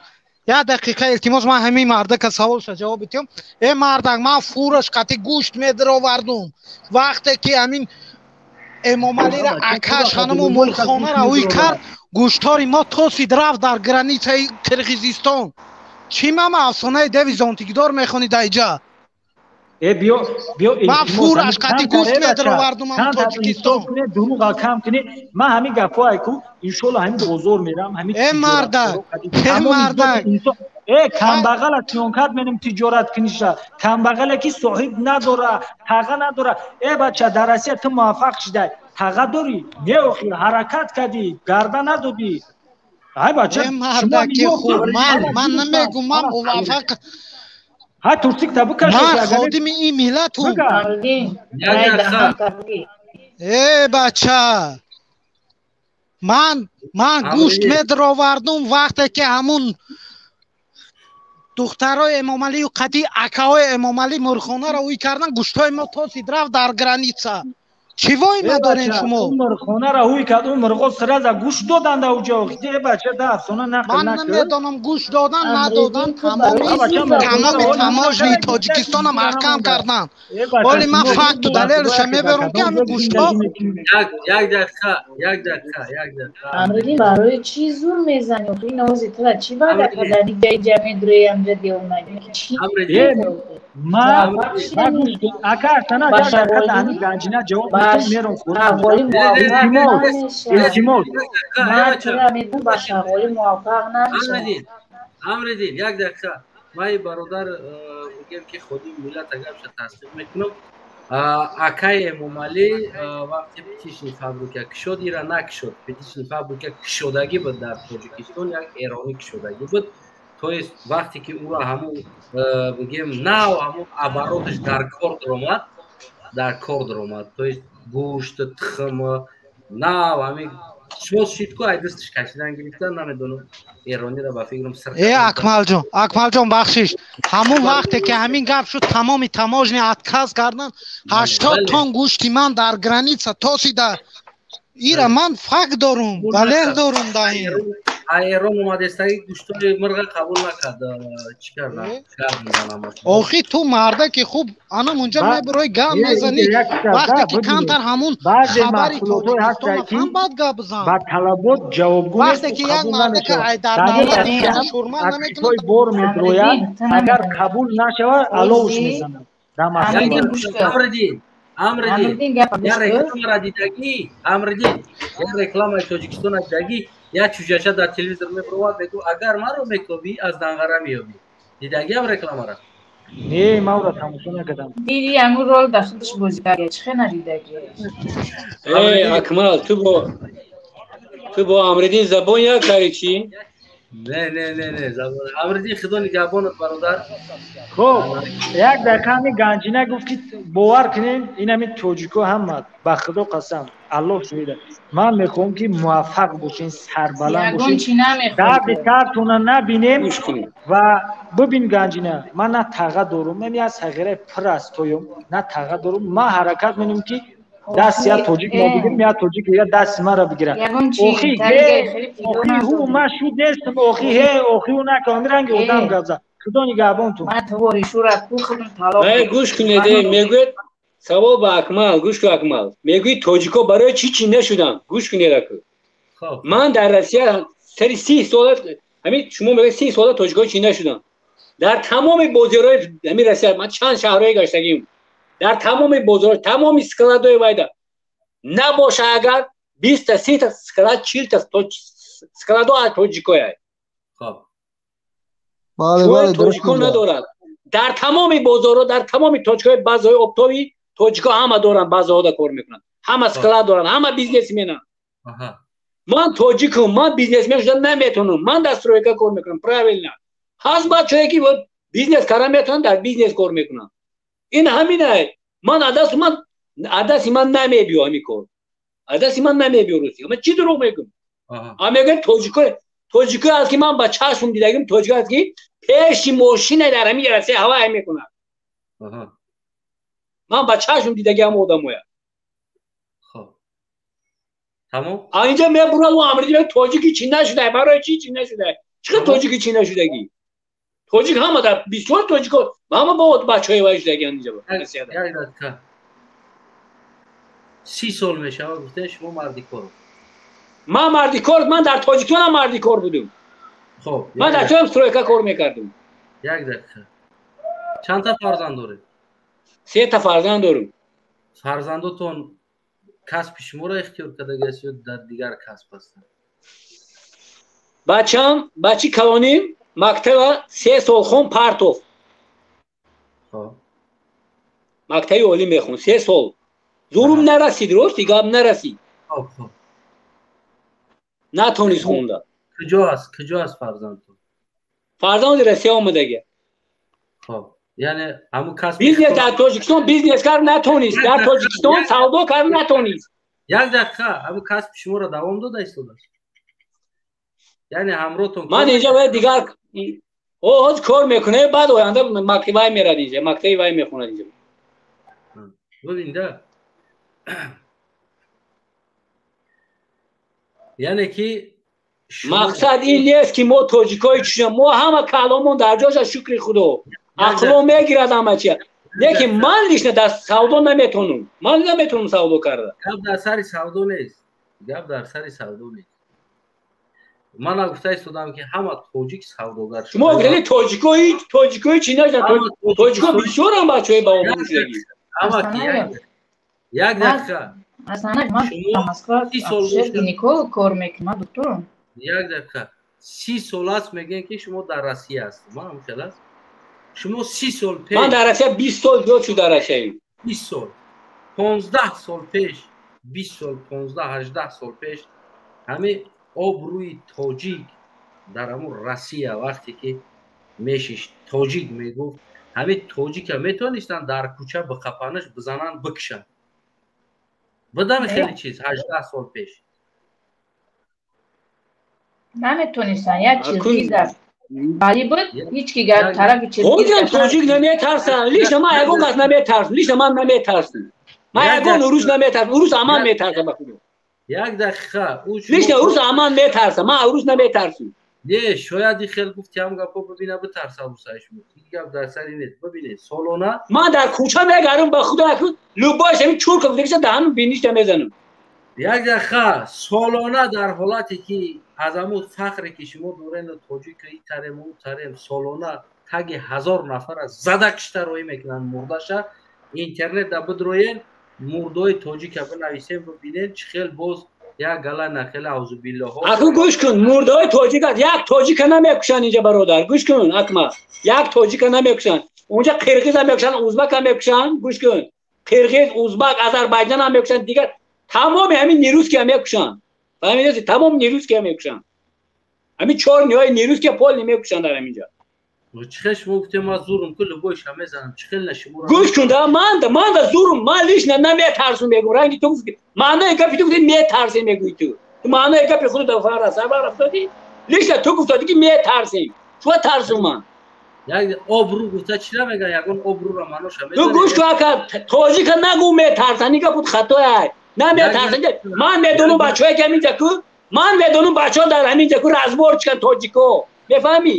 Як дақиқа илтимос, ман ҳамин мардака саволша ҷавоб медиҳам. Э мардак, ман фураш қати гӯшт медаровардум. Вақте ки ҳамин Эмомалиро акаш ҳануму мулхонара ӯй кард, гӯштори мо тосид рафт дар границаи Қирғизистон. Чӣ мама афсонаи деви зонтикдор мехонӣ дар иҷа? Э биё, биё. Ман фураш қати гӯшт медаровардум ам Тоҷикистон. Дурӯға кам кунӣ. Ман ҳамин гапҳо айку, иншолло ҳамин бозор мерам, ҳамин. Э мардак, э мардак. Э камбағала чиёнкат менем тиҷорат куниша. Камбағале ки соҳиб надора, таға надора. Э бача, дар Россия ту муваффақ шидай. Таға дорӣ? Не охир, ҳаракат кардӣ, гарда надодӣ. Ай бача, э мардаки хуб, ман намегум, ман муваффақ. Ҳа турсик та бикаш. Ман ходими ин миллатум. Э бача, ман гӯшт медаровардум вақте ки ҳамун духтарои Эмомалию қади акаҳои Эмомалӣ мурхонаро ӯй кардан, гӯштҳои мо тосид рафт дар граница. Чӣ вой надорен шумо? Мурхонаро ҳуй кард, ун мурғо сразу гӯшт доданд ауҷо. Э бача, да афсона нақл Ман намедонам гӯшт додан надодан, тамоми таможни Тоҷикистонам маҳкам карданд. Оли ман факту далелша мебарам ки ҳамин гӯштҳо. Як дақиқа, як дақиқа, як дақиқа. Амридин, барои чӣ зур мезанӣ? Охи нози тура чӣ ваъда кардани? Ҷаи ҷамъи дуреямҷа девона. Чӣ? Ма гӯш кун, ака Астана, як дақиқа дар ҳамин ганҷина ҷавоб медиҳам, мером. Шағғолӣ Илтимос, илтимос. Ба шағғолӣ муваффақ намешавад. Амридин, як дақиқа. Ман бародар мегӯям ки ходими миллат гапша тасдиқ мекунам. Акаи Эмомалӣ вақте птичный фабрика кушод, ира накушод. Птичный фабрика кушодагӣ буд дар Тоҷикистон, як эронӣ кушодагӣ буд. То есть вақте ки ӯро ҳамун бигем нав ҳамун обороташ дар кор даромад, дар кор даромад. То есть гӯшт, тухм, нав ҳамин шумо шид ку ай дасташ кашидан гирифтан, намедонам эрониро ба фикрам сир. Э Акмалҷон, Акмалҷон, бахшиш. Ҳамун вақте ки ҳамин гап шуд, тамоми таможни отказ кардан, 80 тонн гӯшти ман дар граница тосида. Ира ман факт дорум, далел дорум дар ин. Эрон омадестаги гӯштои мирға қабул накард, чӣ кардан? Охи ту мардаки хуб, анам унҷа мебирои гап мезанӣ, вақте ки камтар ҳамун хабари Тоҷикистон ҳам бад гап бизан. Ба талабот ҷавобгӯ вақте ки як мардака ай дар давлати худаш ҳурмат намекунад, бор медрояд, агар қабул нашавад, аловуш мезанад. Амридин, Амридин, я рекламара дидагӣ, Амридин, я рекламаи Тоҷикистона дидагӣ, як чӯҷаша дар телевизор мебуровад, мегӯ агар маро мекобӣ, аз Данғара меёбӣ. Дидагиам рекламара? Не, ман ӯро тамошо накардам. Диди, ҳамун рол дар худаш бозӣ кард, чӣ хел надидагӣ? Э Акмал, ту бо Амридин забон як кари чӣ? Не, не, не, не, забон. Амридин, худо нигаҳбонат, бародар. Хуб, як дақиқа ҳамин ганҷина гуфт ки бовар кунем, ин ҳамин тоҷико ҳама, ба худо қасам, Аллоҳ шоҳид, ман мехоҳам ки муваффақ бошен, сарбаланд бошен, дарди сартона набинем. Ва бибин ганҷина, ман на таға дорум, ман як сағираи пур аз тоём, на таға дорум, ман ҳаракат менам ки даст я тоҷик ма бигирам, я тоҷик я дасти маро бигирад. Охи охи ҳу ман шуд нестам, охи ҳе охи ҳу накун, ҳамин ранги одам гап зад. Худо нигаҳбонтун. Гӯш кунед, мегӯяд савол ба Акмал, гӯш кун Акмал. Мегӯи тоҷико барои чӣ чӣ нашуданд? Гӯш кунед аку. Ман дар Россия сари 30 сола, ҳамин шумо мегӯед 30 сола тоҷико чӣ нашуданд. Дар тамоми бозорҳои ҳамин Россия ман чанд шаҳрҳое гаштагим. Дар тамоми бозор, тамоми складҳои вайда набоша агар 20 та 30 та склад, 40 та складҳо аз тоҷикояй. Бале, бале, тоҷико надорад. Дар тамоми бозорҳо, дар тамоми точкаҳои базаҳои оптовӣ тоҷико ҳама доранд, базаҳода кор мекунанд, ҳама склад доранд, ҳама бизнесменанд. Ман тоҷикум, ман бизнесмен шуда наметавонам, ман дар стройка кор мекунам, правильно. Ҳаст бачаҳое ки бизнес карда метавонанд, дар бизнес кор мекунанд. Ин ҳаминай. Ман адасти ман намебиё ҳамин кор. Адасти ман намебиё русия. Ман чӣ дурӯғ мегӯям? А мегӯям тоҷико, тоҷико аст ки ман ба чашм дидагим, тоҷико аст ки пеши мошина дар ҳамин Россия ҳавай мекунад. Ман ба чашм дидагиам одамоя. Тамом. А инҷа мебурад ӯ Амридин мегӯяд тоҷики чӣ нашудай, барои чӣ чӣ нашудай? Чӣ қадр тоҷики чӣ нашудагӣ? Тоҷик ҳама дар бисёр тоҷико ҳама бо бачаҳои вай шудагианд инҷа Россияда. 30 сол мешавад, гуфтед шумо мардикор. Ман мардикор, ман дар Тоҷикистон ҳам мардикор будам. Хоб. Ман дар ҷоям стройка кор мекардам. Як дақиқа. Чанд та фарзанд доред? 3 та фарзанд дорам. Фарзандотон касби шуморо ихтиёр кардагиаст ё дар дигар касб ҳастанд? Бачам, бачи калоним мактаба 3 сол хон партов. Хоб. Мактаби олӣ мехонд 3 сол. Зурум нарасид, рости гап нарасид. Хоб, хоб. Натонист хонда. Куҷо аст? Куҷо аст фарзандтон? Фарзанди Россия омадаги. Хоб. Яъне ҳамун касб бизнес дар Тоҷикистон бизнес кард натонист, дар Тоҷикистон савдо кард натонист. Як дақиқа, ҳамун касби шуморо давом дода истодааст? Яъне ҳамроҳтон ман инҷа бояд дигар ҳоз кор мекунад, баъд оянда мактаби вай мерад инҷа, мактаби вай мехонад инҷа. Бибин да. Яъне ки мақсад ин нест ки мо тоҷикои чушем, мо ҳама каломон дар ҷоша, шукри Худо. Ақло мегирад ҳама чи. Лекин ман лично дар савдо наметонам. Ман наметонам савдо карда. Гап дар сари савдо нест. Гап дар сари савдо нест. Ман гуфта истодам ки ҳама тоҷик савдогар шуд. Шумо гуфтед тоҷикои чи нашад? Тоҷико бисёрам бачаҳои ба обрӯ шудагӣ. Ҳама як дақиқа. Аслан ман дар Москва гинеколог кор мекунам, ман докторам. Як дақиқа. 30 сол аст мегӯянд ки шумо дар Россия ҳастед. Ман ҳам хел аст. Шумо 30 сол пеш ман дар Россия 20 сол зиёд шуд дар Россия. 20 сол. 15 сол пеш, 20 сол, 15, 18 сол пеш ҳамин обрӯи тоҷик дар ҳамун Россия вақте ки мешишт тоҷик мегуфт, ҳамин тоҷика метавонистанд дар кӯча биқапанаш бизананд, бикушанд. Будам хеле чиз 18 сол пеш. Наметонистанд, як чиз валӣ буд, ҳеҷ ки тарафи чиз. Ҳоҷам тоҷик наметарсанд, лично ман ягон кас наметарсам, лично ман наметарсам. Ман ягон урус наметарсам, урус аман метарсам ба худо. Як дақиқа. Лично урус аман метарсам, ман урус наметарсам. Не, шояд ин хел гуфти ҳам гапо бибина битарса урусаи шумо. Ин гап дар сари нест. Бибинед, солона ман дар кӯча мегарам ба худо, любойш ҳамин чурка гуфтагиша даҳану биништа мезанам. Як дақиқа, солона дар ҳолате ки аз ҳамун фахре ки шумо дорен тоҷик и тарем у тарем, солона таги 1000 нафара зада кишта роӣ мекунанд мурдаша. Интернет да бидроен, мурдои тоҷика бинависем, бибинед чӣ хел боз як гала нахела аузубиллоҳо. Акун гӯш кун, мурдаҳои тоҷик як тоҷика намекушанд инҷа бародар, гӯш кун акма, як тоҷика намекушанд. Онҷа қирғиза мекушанд, узбака мекушанд, гӯш кун. Қирғиз, узбак, Озарбойҷон ҳам мекушанд, дигар тамоми ҳамин нерусския мекушанд. Фаҳмидед? Тамоми нерусския мекушанд. Ҳамин чор ниҳои нерусския пол мекушанд дар ҳаминҷа. Чӣ хел шумо гуфтед ман зурум ку любойша мезанам, чӣ хел на шуморо. Гӯш кун да, ман да зурум, ман лично наметарсум мегӯм. Ранги ту гуфти, маънои гапи ту гуфти метарсем мегӯӣ ту. Ту маънои гапи худро дар фара сабар рафтодӣ? Лично ту гуфтодӣ ки метарсем. Чӣ тарсум ман? Як обрӯ гуфта чӣ намегӯяд, ягон обрӯро маъноша медонед? Ту гӯш кун ака, тоҷика нагӯ метарсанд, ин гап буд хатоя. Наметарсанд. Ман медонам бачаҳое ки ҳаминҷа ку, ман медонам бачаҳо дар ҳаминҷа ку разборчикан тоҷико. Мефаҳмӣ?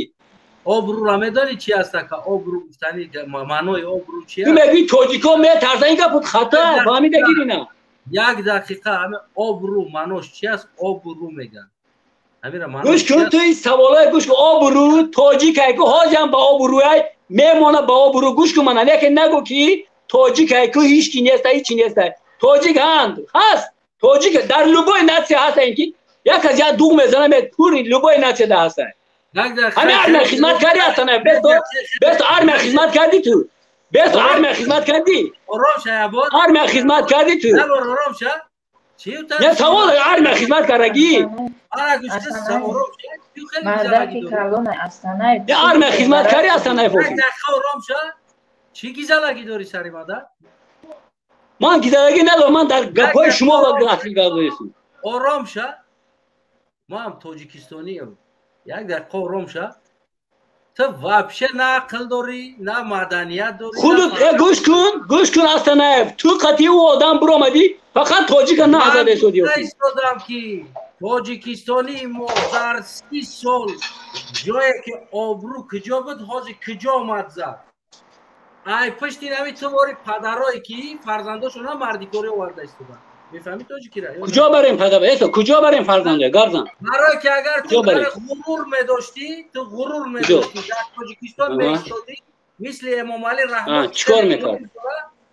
Обрӯро медонӣ чи аст ака? Обрӯ гуфтани маънои обрӯ чи аст? Ту мегӯӣ тоҷико метарсанд, ин гап буд хато, фаҳмида гирина. Як дақиқа, ҳамин обрӯ маънош чи аст? Обрӯ мегӯянд. Ҳаминро маънош. Гӯш кун ту ин саволҳои гӯш кун. Обрӯ тоҷикай ку ҳозирам ба обрӯяй мемонад ба обрӯ. Гӯш кун мана, лекин нагӯ ки тоҷикай ку ҳеҷ ки неста, ҳеҷ чи неста. Тоҷик ҳанд, ҳаст. Тоҷик дар любой нация ҳастанд ки як аз як дуғ мезанад, пури любой нация да ҳастанд. Ҳамин армия хизмат кардӣ Астанаев, бес армия хизмат кардӣ ту. Бес армия хизмат кардӣ. Ором ша ябор. Армия хизмат кардӣ ту. Ябор ором ша. Чӣ Не савол армия хизмат кардагӣ. Ара гӯш ором ша. Мардаки калона Астанаев. Не армия хизмат кардӣ Астанаев. Ором ша. Чӣ гизалагӣ дорӣ сари мада? Ман гизалагӣ надорам, ман дар гапҳои шумо гап дорам. Ором ша. Ман ҳам тоҷикистониям. Як дақиқа ором ша. Ту вообще на ақл дорӣ, на маданият дорӣ. Худут гӯш кун, гӯш кун Астанаев. Ту қатъи ӯ одам биромадӣ, фақат тоҷика назада истодӣ. Ман истодам ки тоҷикистонии мо дар 30 сол ҷое ки обрӯ куҷо буд, ҳозир куҷо омад зад. Ай пушти ин ҳамин ту бори падарое ки фарзандошона мардикорӣ оварда истоданд. Мефаҳмӣ тоҷикира? Куҷо барем падар? Эсо, куҷо барем фарзанда? Гап зан. Барое ки агар ту ғурур медоштӣ, ту ғурур медоштӣ, дар Тоҷикистон меистодӣ, мисли Эмомалӣ Раҳмон чӣ кор мекард?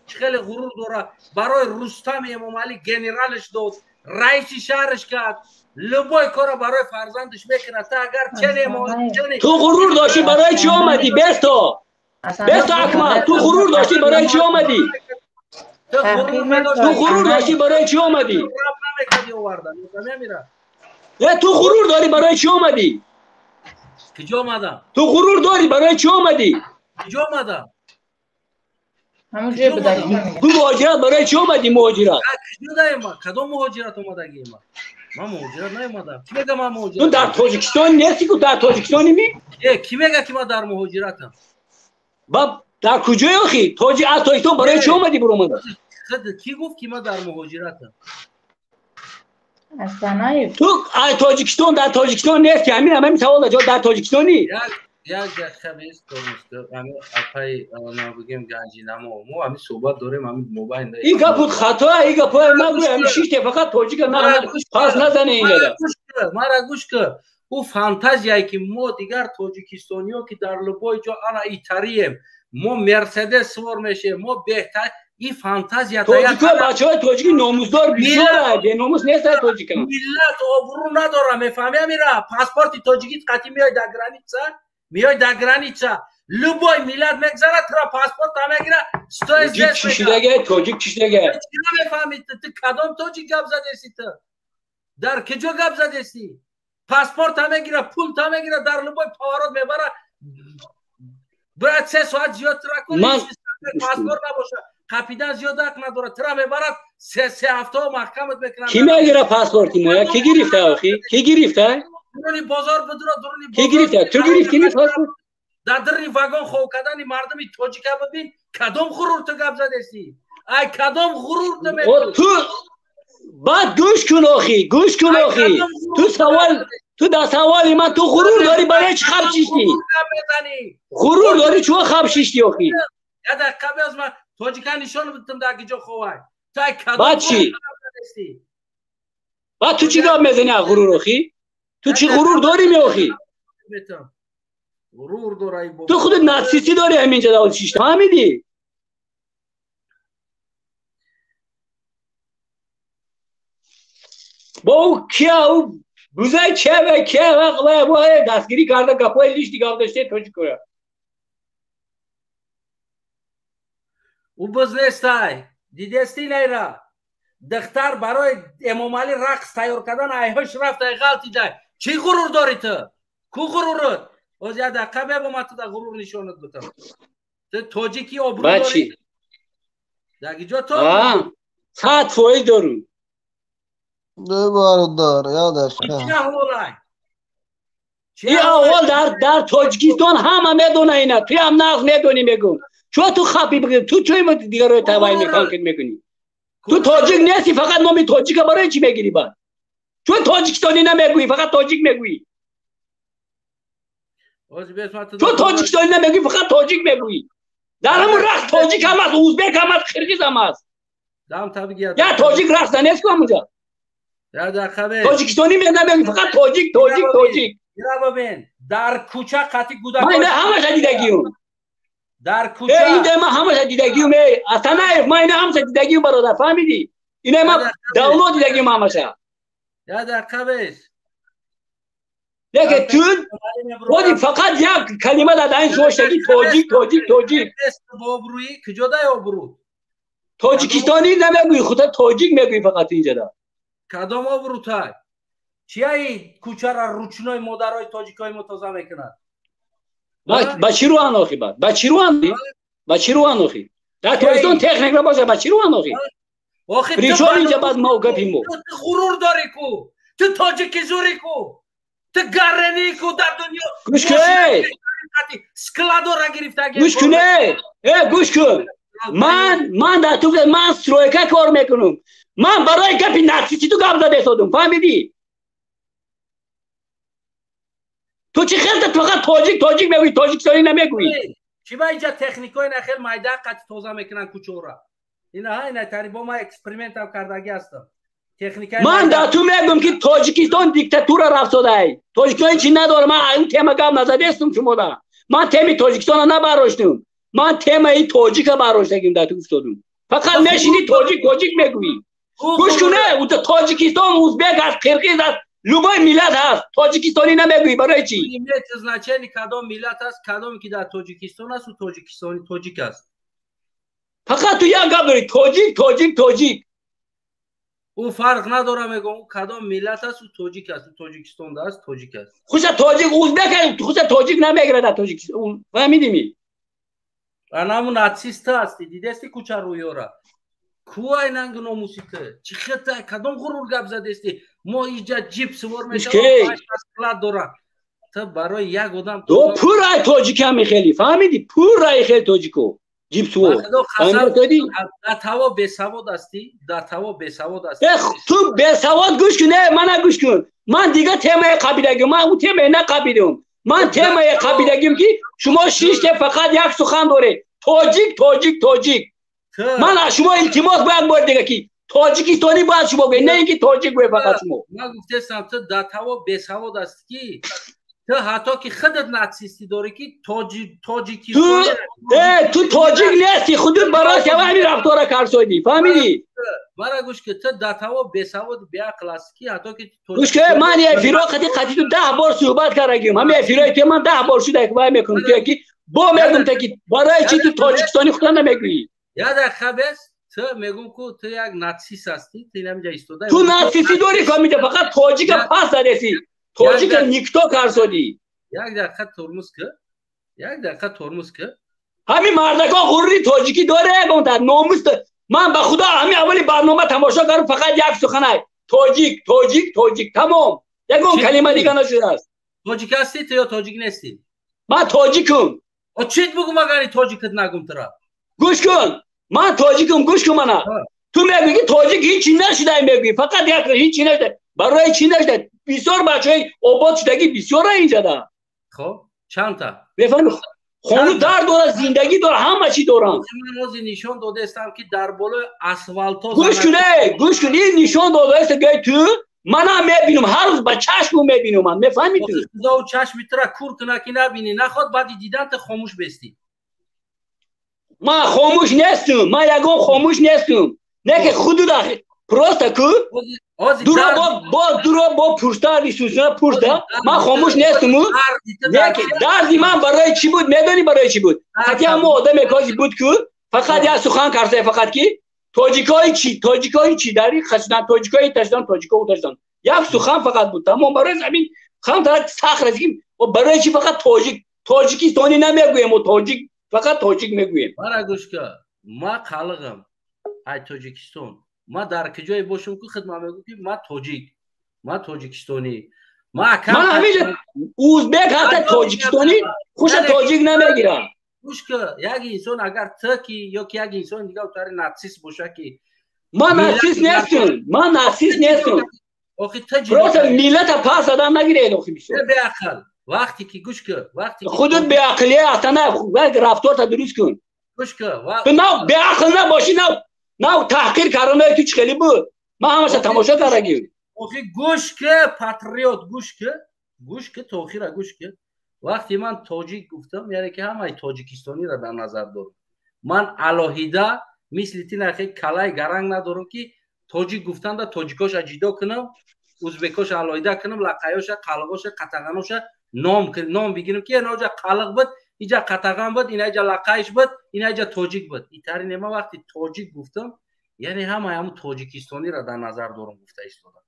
Чӣ хеле ғурур дорад. Барои Рустам Эмомалӣ генералш дод, раиси шаҳраш кард. Любой корро барои фарзандаш мекунад. Ту агар чене ту ғурур доштӣ барои чӣ омадӣ? Бесто. Бесто Акмал, ту ғурур доштӣ барои чӣ омадӣ? Ту ғурур доштӣ барои чӣ омадӣ? Ту ғурур дорӣ барои чӣ омадӣ? Куҷо омадам? Ту ғурур дорӣ барои чӣ омадӣ? Куҷо омадам? Ту муҳоҷират барои чӣ омадӣ муҳоҷират? Кадом муҳоҷират омадагӣ ман? Ман муҳоҷират наомадам. Кӣ мега ман муҳоҷират? Ту дар Тоҷикистон нестӣ ку, дар Тоҷикистони ми? Кӣ мега ки ман дар муҳоҷиратам? Ба дар куҷои охи? Тоҷи аз Тоҷикистон барои чӣ омадӣ буромада? Кӣ гуфт ки ман дар муҳоҷиратам? Ту аз Тоҷикистон дар Тоҷикистон нестӣ. Ҳамин ҳамин савол ҷо дар Тоҷикистонӣ? Як дақиқа бист ҳамин апай набигем ганҷинамо мо ҳамин суҳбат дорем ҳамин мобайн. Ин гап буд хато, ин гап нагӯй, ҳамин шиште фақат тоҷика на пас назане инҷода. Мара гӯш кун. Ӯ фантазияе ки мо дигар тоҷикистониё ки дар любой ҷо ана итарием, мо Мерседес сувор мешем, мо беҳтар, ин фантазия тоҷико бачаҳои тоҷики номусдор бисёра, беномус нестад тоҷика. Миллат обрӯ надора, мефаҳми амира? Паспорти тоҷикит қатъи меояд дар граница, меояд дар граница, любой миллат мегзарад, тура паспорт мегира, стой здесь. Чишидага тоҷик чишидага. Чӣ мефаҳмӣ ту? Кадом тоҷик гап задеси ту? Дар куҷо гап задеси? Паспорт мегира, пул мегира, дар любой поворот мебара. Бояд 3 соат зиёд тура кунӣ, паспорт набоша, қапидан зиёд ҳақ надорад, тура мебарад, се ҳафтао маҳкамат мекунад. Кӣ мегира паспорти моя? Кӣ гирифта охи? Кӣ гирифта? Дуруни бозор бидура, дуруни бозор. Кӣ гирифта? Ту гирифтӣ ми паспорт? Дар дуруни вагон хов кардани мардуми тоҷика бибин, кадом ғурур ту гап задеси? Ай кадом ғурур ту мегӯӣ? Ту баъд гӯш кун охи, гӯш кун охи. Ту савол, ту дар саволи ман ту ғурур дорӣ барои чӣ хаб шиштӣ? Ғурур дорӣ чӯ хаб шиштӣ охи? Я дақиқа биёз ман тоҷика нишон бидам дар куҷо ховай. Ту ай кадом баъд чӣ? Баъд ту чӣ гап мезанӣ аз ғурур охи? Ту чӣ ғурур дорӣ меохи? Ғурур дорай бобо. Ту худат нацистӣ дорӣ ҳаминҷа дар шишта, фаҳмидӣ? Бо ӯ кия ӯ бузай чия кия ва дастгирӣ карда гапҳои лишти гап доште тоҷикоя. Ӯ буз нестай. Дидести найра? Духтар барои Эмомалӣ рақс тайёр кардан айҳош рафт, ай ғалтидай. Чӣ ғурур дорӣ ту? Ку ғурурат? Оз як дақиқа бебо ман ту да ғурур нишонат битам. Ту тоҷики обрӯ дорӣ? Дар куҷо то? 100% дорум. Не бародар, як дақиқа. Чӣ аҳволай? Ин аҳвол дар Тоҷикистон ҳама медона ина. Ту ҳам нағз медонӣ мегӯм. Чо ту хапи бигир? Ту чӯй дигарро тавай мекунӣ? Ту тоҷик нести, фақат номи тоҷика барои чӣ мегирӣ баъд? Чун тоҷикистонӣ намегӯӣ, фақат тоҷик мегӯӣ. Чун тоҷикистонӣ намегӯӣ, фақат тоҷик мегӯӣ. Дар ҳамун рақс тоҷик ҳам аст, узбек ҳам аст, қирғиз ҳам аст. Я тоҷик рақс нест ку ҳамунҷа. Тоҷикистонӣ намегӯӣ, фақат тоҷик, тоҷик, тоҷик. Дар кӯча қатъи гудак. Ман ина ҳамаша дидагиюм. Дар кӯча. Ин ман ҳамаша дидагиюм, эй Асанаев, ман ина ҳамаша дидагиюм бародар, фаҳмидӣ? Ина ман давно дидагиюм ҳамаша. Я дақиқа бес. Лекин ту боди фақат як калима дар даҳани шумо шудаги тоҷик, тоҷик, тоҷик. Обрӯи куҷо дай обрӯ? Тоҷикистонӣ намегӯӣ, худат тоҷик мегӯӣ фақат инҷода. Кадом обрӯтай? Чияи кӯчара ручной модарои тоҷикои мо тоза мекунад? Ба чӣ рӯ охи баъд? Ба чӣ рӯ? Ба чӣ рӯ охи? Дар Тоҷикистон техника бошад, ба чӣ рӯ охи? Причём инҷа баъд мо гапи мо? Ту ғурур дорӣ ку? Ту тоҷики зурӣ ку? Ту гарренӣ ку дар дунё? Гӯш кун! Складора гирифтагӣ. Гӯш кун! Э, гӯш кун! Ман дар ту ман стройка кор мекунам. Ман барои гапи нацистӣ ту гап задесодум, фаҳмидӣ? Ту чӣ хел фақат тоҷик тоҷик мегӯӣ, тоҷикистонӣ намегӯӣ? Чӣ ба инҷа техникои нахел майда қати тоза мекунанд кӯчаҳоро? Ина ина тари бо ма экспериментам кардаги ҳастам. Техникаи ман дар ту мегӯм, ки Тоҷикистон диктатура рафтодай. Тоҷикистон чи надора. Ман ин тема гап назадестум шумода. Ман теми Тоҷикистона набароштум. Ман темаи тоҷика бароштагим дар ту гуфтодум. Фақат мешини, тоҷик, тоҷик мегӯӣ. Гӯш куне, Тоҷикистон узбек аст, қирғиз аст, любой миллат ҳаст. Тоҷикистонӣ намегӯӣ, барои чӣ? Имеет значение кадом миллат аст, кадоме ки дар Тоҷикистон аст, ӯ тоҷикистони тоҷик аст. Фақат ту як гап дорӣ: тоҷик, тоҷик, тоҷик. Ӯ фарқ надора, мегӯм, ӯ кадом миллат аст, ӯ тоҷик аст, ӯ Тоҷикистонда аст, тоҷик аст. Хуша тоҷик узбек, хуша тоҷик намегирад дар Тоҷикистон, фаҳмидими? Анаму нацист ҳасти, дидести кӯча рӯёра? Ку ай нангу номуси ту? Чӣ хета, кадом ғурур гап задести? Мо иҷа ҷип сувор мешавам, склад дорам. Ту барои як одам до пурай тоҷикам хеле, фаҳмиди? Пурай хеле тоҷико ҷипсувор. Дар таво бесавод ҳастӣ, дар таво бесавод ҳастӣ. Ту бесавод, гӯш кун, мана гӯш кун. Ман дига темаи қабидагим, ман ӯ темае нақабидам. Ман темаи қабидагим, ки шумо шиште, фақат як сухан доред: тоҷик, тоҷик, тоҷик. Ман аз шумо илтимос бо як бори дига, ки тоҷикистонӣ бояд шумо гӯед, на ин ки тоҷик гӯед фақат шумо. Ман гуфтестам, ту дар таво бесавод ҳастӣ, ки ту ҳатто ки худат нацистӣ дорӣ, ки тоҷикистон. Ту тоҷик нести, худут барои сава ҳамин рафтора карсодӣ, фаҳмидӣ? Мара гӯш ки, ту дар таво бесаводи беақл ҳастӣ, ки ҳатто ки гӯш ки, ман эфиро қати қати ту 10 бор суҳбат кардагим. Ҳамин эфирои ту ман 10 бор шуда вай мекунам, ту ки бо мегум, та ки барои чӣ ту тоҷикистони худро намегӯӣ? Як дақиқа бес, ту мегум ку, ту як нацист ҳастӣ, ту инамиҷа истода. Ту нацистӣ дорӣ, фаҳмида? Фақат тоҷика пас задеси, тоҷика никто карсодӣ. Як дақиқа тормуз ки, як дақиқа тормуз ки. Ҳамин мардакон ғурури тоҷикӣ доре, ягонта номус. Ман ба худо ҳамин аввали барнома тамошо кардам, фақат як суханай: тоҷик, тоҷик, тоҷик, тамом, ягон калима дига нашудааст. Тоҷик ҳастӣ ту ё тоҷик нестӣ? Ман тоҷикум. Чит бугум, агари тоҷикат нагум тура? Гӯш кун, ман тоҷикум, гӯш кун мана. Ту мегӯӣ, ки тоҷик ҳичи нашудай, мегӯӣ, фақат як ҳичи нашуда. Барои чӣ нашуда? Бисёр бачаҳои обод шудагӣ бисёра инҷада. Хоб, чандта? Мефаҳми, хону дар дорад, зиндагӣ дорад, ҳама чӣ доранд. Ман ҳозир нишон додаистам, ки дар болои асфалто. Гӯш кун, гӯш кун, ин нишон додаист, гӯй ту, манам мебинам, ҳар рӯз ба чашму мебинам ман, мефаҳми ту? Худо чашми тура кур куна, ки набинӣ, наход баъди дидан ту хомӯш бестӣ. Ман хомӯш нестум, ман ягон хомӯш нестум, не ки худу просто ку дуро бо дуро бо пурста рисусна пурста. Ман хомӯш нестуму, не ки дарди ман барои чӣ буд, медонӣ барои чӣ буд? Ҳати ҳамо одаме кози буд ку, фақат як сухан карса, фақат ки тоҷикои чӣ, тоҷикои чӣ дари хашдан, тоҷикои ташдан, тоҷико ташдан, як сухан фақат буд, тамом. Барои ҳамин хамтара сахт расид. Барои чӣ фақат тоҷик, тоҷикистонӣ намегӯем, мо тоҷик, фақат тоҷик мегӯем? Мара гӯш ка, ма қалиғам ай Тоҷикистон. Ма дар куҷое бошам ку, худ ма мегӯм, ки ма тоҷик, ма тоҷикистонӣ. Ман ҳамеша узбек ҳатта тоҷикистонӣ хуша тоҷик намегирам. Гӯш ка, як инсон агар ту ки ё ки як инсони дига тари нацист боша ки. Ман нацист нестум, ман нацист нестум. Охи ту просто миллата пас задан нагиред, охи бисёр беақл. Вақте ки, гӯш ка, вақте худут беақлие астана, рафторта дуруст кун. Гӯш ка, ту нав беақл набошӣ, нав нав таҳқир карданои ту чӣ хеле буд, ман ҳамаша тамошо кардагим. Охи гӯш ка, патриот, гӯш ка, гӯш ка, то охира гӯш ка. Вақте ман тоҷик гуфтам, яъне ки ҳамаи тоҷикистониро дар назар дорам. Ман алоҳида мисли ти нахе калаи гаранг надорам, ки тоҷик гуфтанда тоҷикоша ҷидо кунам, узбекоша алоҳида кунам, лақаёша, қалғоша, қатағаноша ном бигирам, ки иноҷа қалиқ буд, иҷа қатаған буд, инаҷа лақайш буд, инаҷа тоҷик буд. Итари нема. Вақти тоҷик гуфтам, яъне ҳамаи ҳамун тоҷикистониро дар назар дорам гуфта истодам.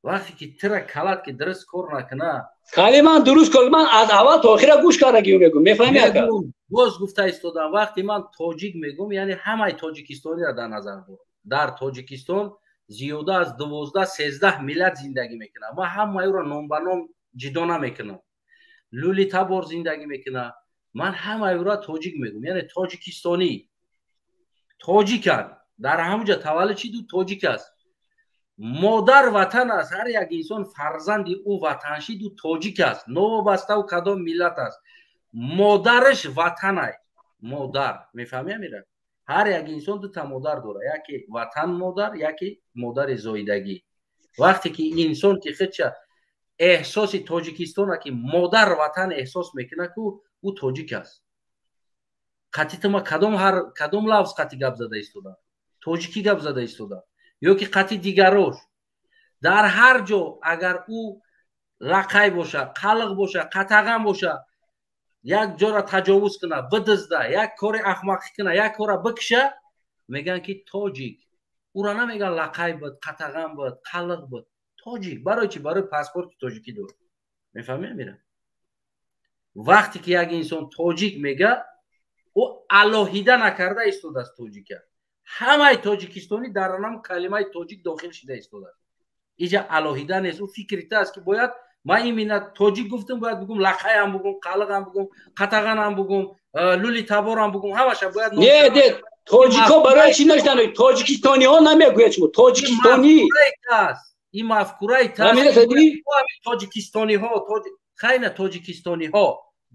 Вақте ки тира калат ки дуруст кор накуна. Кали ман дуруст кор, ман аз аввал то охира гӯш кардагим, мегӯм, мефаҳми ака? Боз гуфта истодам, вақте ман тоҷик мегӯм, яъне ҳамаи тоҷикистониро дар назар дорам. Дар Тоҷикистон зиёда аз 12-13 миллат зиндагӣ мекунад. Ман ҳамаи ӯро ном ба ном ҷидо намекунам. Лули табор зиндагӣ мекунад. Ман ҳамаи ӯро тоҷик мегӯм, яъне тоҷикистонӣ, тоҷиканд, дар ҳамуҷа таваллуд шиду тоҷик аст. Модар ватан аст, ҳар як инсон фарзанди ӯ ватаншиду тоҷик аст, новобаставу кадом миллат аст, модараш ватанай, модар, мефаҳми, Амира? Ҳар як инсон дута модар дорад, яке ватан модар, яке модари зоидагӣ. Вақте ки инсон ки худша эҳсоси тоҷикистона ки модар ватан эҳсос мекунад, ку ӯ тоҷик аст. Қатитима кадом ҳар кадом лафз қати гап зада истода, тоҷикӣ гап зада истода ё ки қати дигарош. Дар ҳар ҷо агар ӯ лақай боша, қалиқ боша, қатаған боша, як ҷора таҷовуз куна, бидизда, як кори ахмақӣ куна, як кора бикша, мегӯянд ки тоҷик. Ӯра намегӯянд лақай буд, қатаған буд, қалиқ буд, тоҷик. Барои чӣ? Барои паспорти тоҷикӣ дорад. Мефаҳмӣ, Амира? Вақте ки як инсон тоҷик мега, ӯ алоҳида накарда истодааст тоҷика. Ҳамаи тоҷикистонӣ дар анам калимаи тоҷик дохил шида истодааст. Иҷа алоҳида нест. Ӯ фикри та аст ки бояд ман имина тоҷик гуфтам, бояд бугум лақаям бугум, қалиқам бугум, қатағанам бугум, лули таборам бугум, ҳамаша бояд. Не, не, тоҷико барои чӣ нашнавед? Тоҷикистониҳо намегӯяд шумо тоҷикистонӣ. Ин мафкураи тоҷикистониҳо, хайна тоҷикистониҳо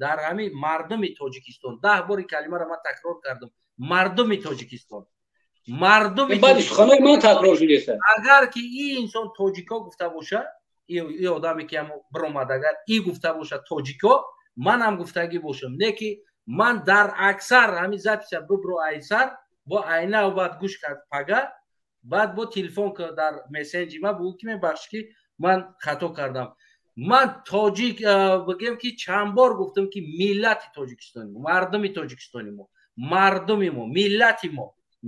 дар ҳамин мардуми тоҷикистон. 10 бори калимаро ман такрор кардам. Мардуми тоҷикистон, мардуми баъди суханои ман такрор шудеста. Агар ки ин инсон тоҷико гуфта боша, и одаме ки ҳамо биромад, агар и гуфта боша тоҷико, манам гуфтагӣ бошам. Не ки ман дар аксар ҳамин записа бибро айсар бо айна баъд гӯш кард пага, баъд бо телефон дар мессенҷи ма бугӯ ки мебахшӣ ки ман хато кардам. Ман тоҷик бигем ки чанд бор гуфтам ки миллати тоҷикистони мо, мардуми тоҷикистони мо, мардуми мо, миллати мо,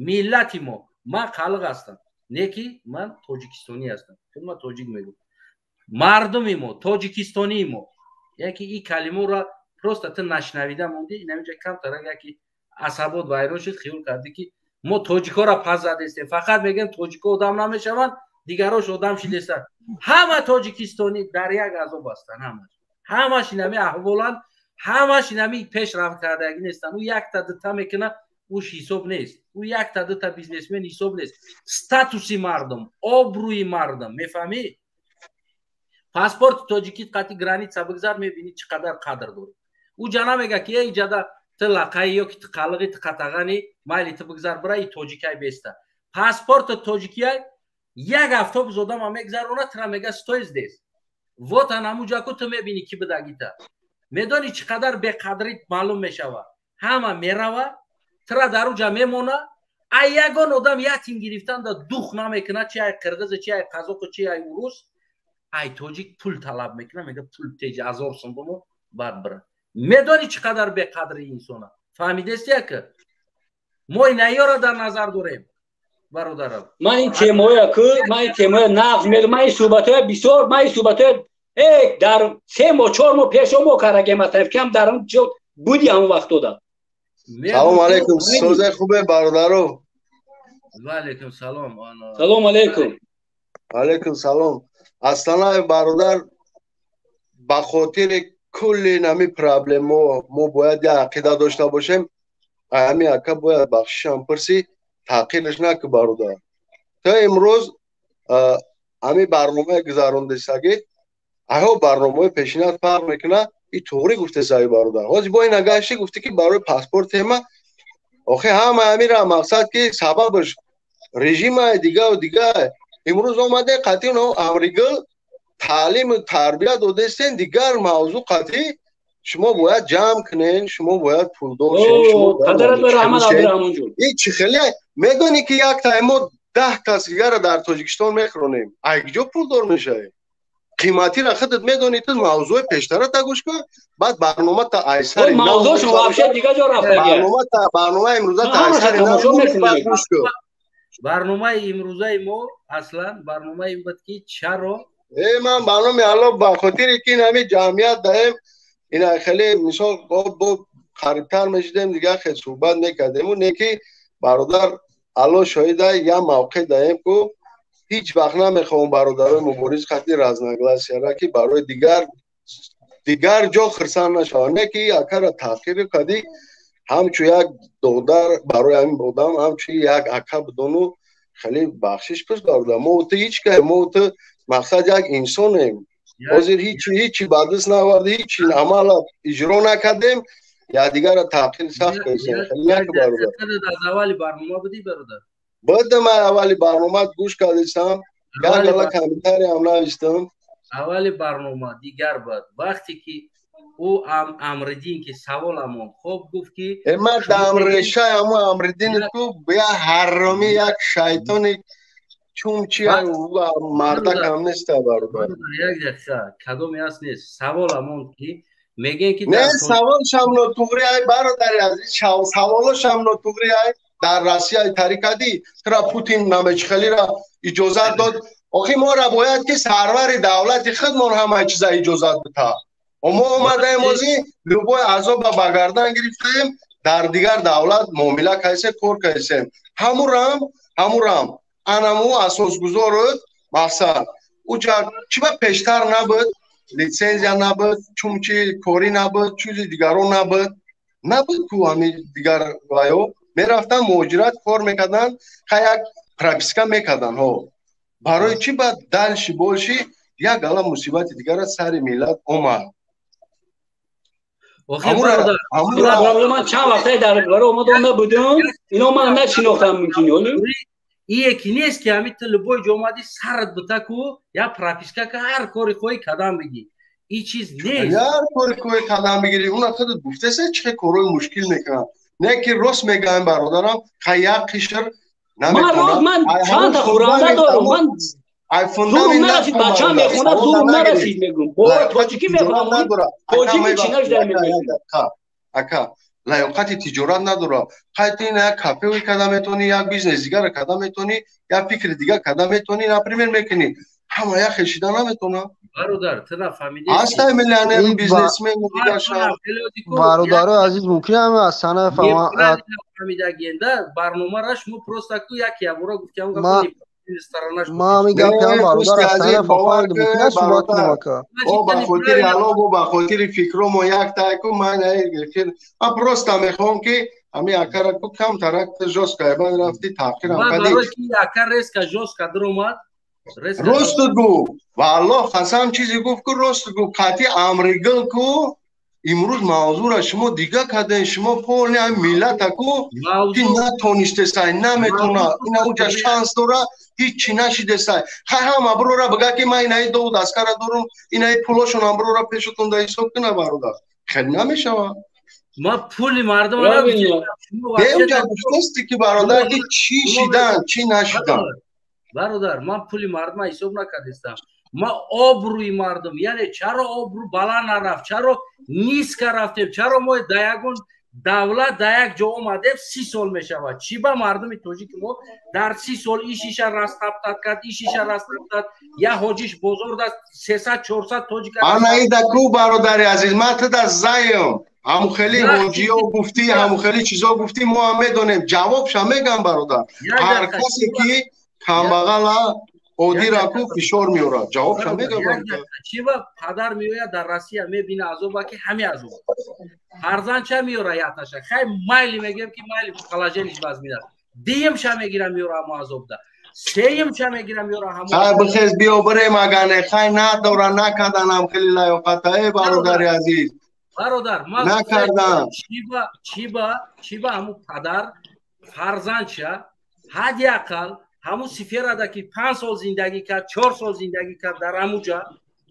миллати мо. Ман қалиқ ҳастам, не ки ман тоҷикистонӣ ҳастам. Худ ман тоҷик мегӯм. Мардуми мо, тоҷикистонии мо. Яке ин калимаро просто ту нашнавида мондӣ, инаминҷа камтарак яки асабот вайрон шуд, хиёл кардӣ ки мо тоҷикҳоро пас задестем. Фақат мегӯем тоҷикҳо одам намешаванд, дигарош одам шидестанд. Ҳама тоҷикистонӣ дар як азоб ҳастанд, ҳамаш. Ҳамаш инами аҳволанд, ҳамаш инами пешрафт кардагӣ нестанд. Ӯ якта дута мекунад, ӯш ҳисоб нест. Ӯ якта дута бизнесмен ҳисоб нест. Статуси мардум, обрӯи мардум, мефаҳмӣ? Паспорти тоҷикӣ қати граница бигзар, мебинӣ чӣ қадар қадр дорӣ. Ӯ ҷа намега ки эй ҷада ту лақаи ё ки ту қалиқи, ту қатағани, майли ту бигзар бира, и тоҷикай беста. Паспорти тоҷикияй як автобус одама мегзарона, тура мега стой здесь. Вот анамуҷа ку ту мебинӣ ки бидагита. Медонӣ чӣ қадар беқадрӣ маълум мешава. Ҳама мерава, тура дар уҷа мемона, а ягон одам ятим гирифтан да дух намекунад, чи ай қирғиз, чи ай қазоқу, чи ай урус, ай тоҷик пул талаб мекунад, мега пул теҷ 1000 сом бомо, баъд бира. Медонӣ чӣ қадар беқадри инсона? Фаҳмидести яка? Мо инаёро дар назар дорем, бародарам. Ман ин темоя ку, ман ин темоя нағз медонам, ман ин суҳбатҳоя бисёр, ман ин суҳбатҳоя дар 3 моҳ, 4 моҳ пешо мо карагем ҳастам, ки ҳам дар он ҷо буди ҳамон вақтода. Салом алейкум, сӯзе хубе бародаро. Ва алейкум салом. Салом алейкум. Алейкум салом. Аслан бародар, ба хотири кулли нами проблемо мо бояд як ақида дошта бошем. Ҳами ака бояд бахшишам пурсӣ, таъқираш наку бародар. То имрӯз ҳами барномаи гузарондесагӣ, аҳо барномаи пешинат фарқ мекунад, и туғри гуфтесаги бародар. Ҳозир бо ина гашти гуфтӣ ки барои паспорт тема, охи ҳама ҳамира мақсад ки сабабаш режимай дигаву дига. Имрӯз омаде қатъи амригил таълиму тарбия додестен, дигар мавзӯъ қатъи шумо бояд ҷамъ кунен, шумо бояд пулдор шен, шумо ин чӣ хеле медонӣ ки як таймо 10 кас дигара дар Тоҷикистон мехӯронем. Ай куҷо пулдор мешавӣ? Қиматиро худат медонӣ, ту мавзӯи пештара та гӯш кун, баъд барнома та айсари мавзӯъшон вообще дигар ҷо рафтагӣ. Барномаи имрӯза та айсари гӯш кун. Барномаи имрӯзаи мо аслан барномаи ин буд ки чаро ман ба номи Аллоҳ ба хотире ки ин ҳамин ҷамъият даем, ина хеле мисол бо қарибтар мешидем, дигар хел суҳбат мекардему, не ки бародар Аллоҳ шоҳида як мавқеъ даем ку ҳеҷ вақт намехоҳам бародарои мубориз хати разногласияра ки барои дигар ҷо хирсанд нашаванд, не ки акара таъхир кардӣ ҳамчун як додар барои ҳамин одам, ҳамчун як ака будону хеле бахшиш пурс бародар. Мо ту ҳеҷ кай, мо ту мақсад як инсонем. Ҳозир ҳеҷи ба даст наоварди, ҳеҷи амала иҷро накардем. Якдигарро таъқир сахт кардем. Як бародар. Аз аввали барнома будӣ, бародар? Будам, ман аввали барнома гӯш кардистам. Як гала комментариям навистам. Аввали барнома дигар бад. Вақте ки ӯ Амриддин ки саволамон хоб гуфт ки ман дам решаи ҳамо Амриддин ку я ҳаромӣ, як шайтони чумчи, мардакам неста, бародар. Як дақиқа, кадоме аст нест. Саволамон ки мегӯем ки не, савол шам нотуғри ай, бародари азиз, саволо шам нотуғри ай. Дар Россия тарикадӣ тура Путин намечхелира иҷозат дод. Охи моро бояд ки сарвари давлати худмон ҳамаи чиза иҷозат бита. Мо омадаем озӣ любой азоба ба гардан гирифтаем, дар дигар давлат муомила кайсем, кор кайсем. Ҳамурам анаму асосгузорут мақсад. Уҷа чиба пештар набуд, литсензия набуд, чумчи корӣ набуд, чизи дигаро набуд. Набуд ку ҳами дигар ваё мерафтан муҳоҷират кор мекарданд, ха як прописка мекарданд ҳо. Барои чӣ баъд дальше больше як гала мусибати дигара сари миллат омад? Ман чанд вақтае дар баро омадам набудам, ино ман нашинохтам мумкин. Ие ки нест ки ҳами ту любой ҷо омадӣ сарат бита ку я прописка ка ҳар кори хоҳӣ кадам бигӣ. И чиз нест. Ҳар кори хоҳӣ кадам бигирӣ. Уна худат гуфтеса чӣ корҳои мушкил мекунанд. Не ки рост мегӯям, бародарам, ха як қишр наметавонад. Ман чанд та хӯранда дорам, ман зурм нарасид, бачаам мехонад, зурм нарасид мегӯм. Бо тоҷикӣ мефаҳмам, тоҷикӣ чӣ нашуда мегӯм. Ака, лаёқати тиҷорат надорад. Хай ту ина як кафеи када метавонӣ, як бизнес дигара када метавонӣ, як фикри дигар када метавонӣ, например, мекунӣ. Ҳама як хел шида наметавонад. Бародар, ту нафаҳмидӣ. Ҳастай миллионер, бизнесмен дигар шав. Бародарои азиз, мумкин ҳама аз санаи фаҳма фаҳмидагиенда барномара шумо просто ку як ябора гуфтиам. Ма ҳамин гап кардам, бародар, аз санаи фаҳмидам, мумкин аст суҳбат кунам, ака? О, ба хотири Аллоҳ, бо ба хотири фикромо як тай ку ман ман просто мехоҳам ки ҳамин акара ку камтарак жёстко баъд рафти таъхирам кардӣ. Барои ки ака резко жёстко даромад. Рост гуфт, ва Аллоҳ қасам чизе гуфт ку рост гуфт. Қатъи амригил ку имрӯз мавзӯра шумо дига кардем, шумо полни ҳами миллата ку ки натонистесай, наметона, ина уҷа шанс дора, ҳиччи нашидесай. Хай ҳама бирора бига ки ман инаи довуд аскара дорум, инаи пулошонам бирора пешатон да ҳисоб куна, бародар. Хеле намешавад. Ма пули мардум уҷа гуфтасти ки бародар ки чӣ шидан, чӣ нашидан. Бародар, ман пули мардума ҳисоб накардистам. Ма обрӯи мардум, яъне чаро обрӯ баланд нарафт, чаро низко рафтем, чаро мо дар ягон давлат дар як ҷо омадем 30 сол мешавад. Чӣ ба мардуми тоҷики мо дар 30 сол ишиша растаптад кард, ишиша растаптад, я ҳоҷиш бозор да 300-400 тоҷик. Ана ида ку, бародари азиз, ман туда заем. Ҳамун хели ҳоҷиё гуфтӣ, ҳамун хели чизо гуфтӣ, мо ҳам медонем. Ҷавобша мегам, бародар. Ҳар касе ки камбағала одира ку фишор меорад, ҷавобша мегам. Чӣ ба падар меояд дар Россия мебина азоба ки ҳами азоб. Фарзанд ча меора яташа. Хай майли мегӯем ки майли положениш вазмин аст. Дуюмша мегира меора ҳамо азобда. Сеюмша мегира меора ҳамо. Хай бихез биё бирем агане, хай надора накарданам хеле лаёқата, э бародари азиз. Бародар, ман накардам. Чӣ ба ҳамун падар фарзандша ҳадди ақал ҳамун сиферада ки 5 сол зиндагӣ кард, 4 сол зиндагӣ кард дар ҳамуҷа,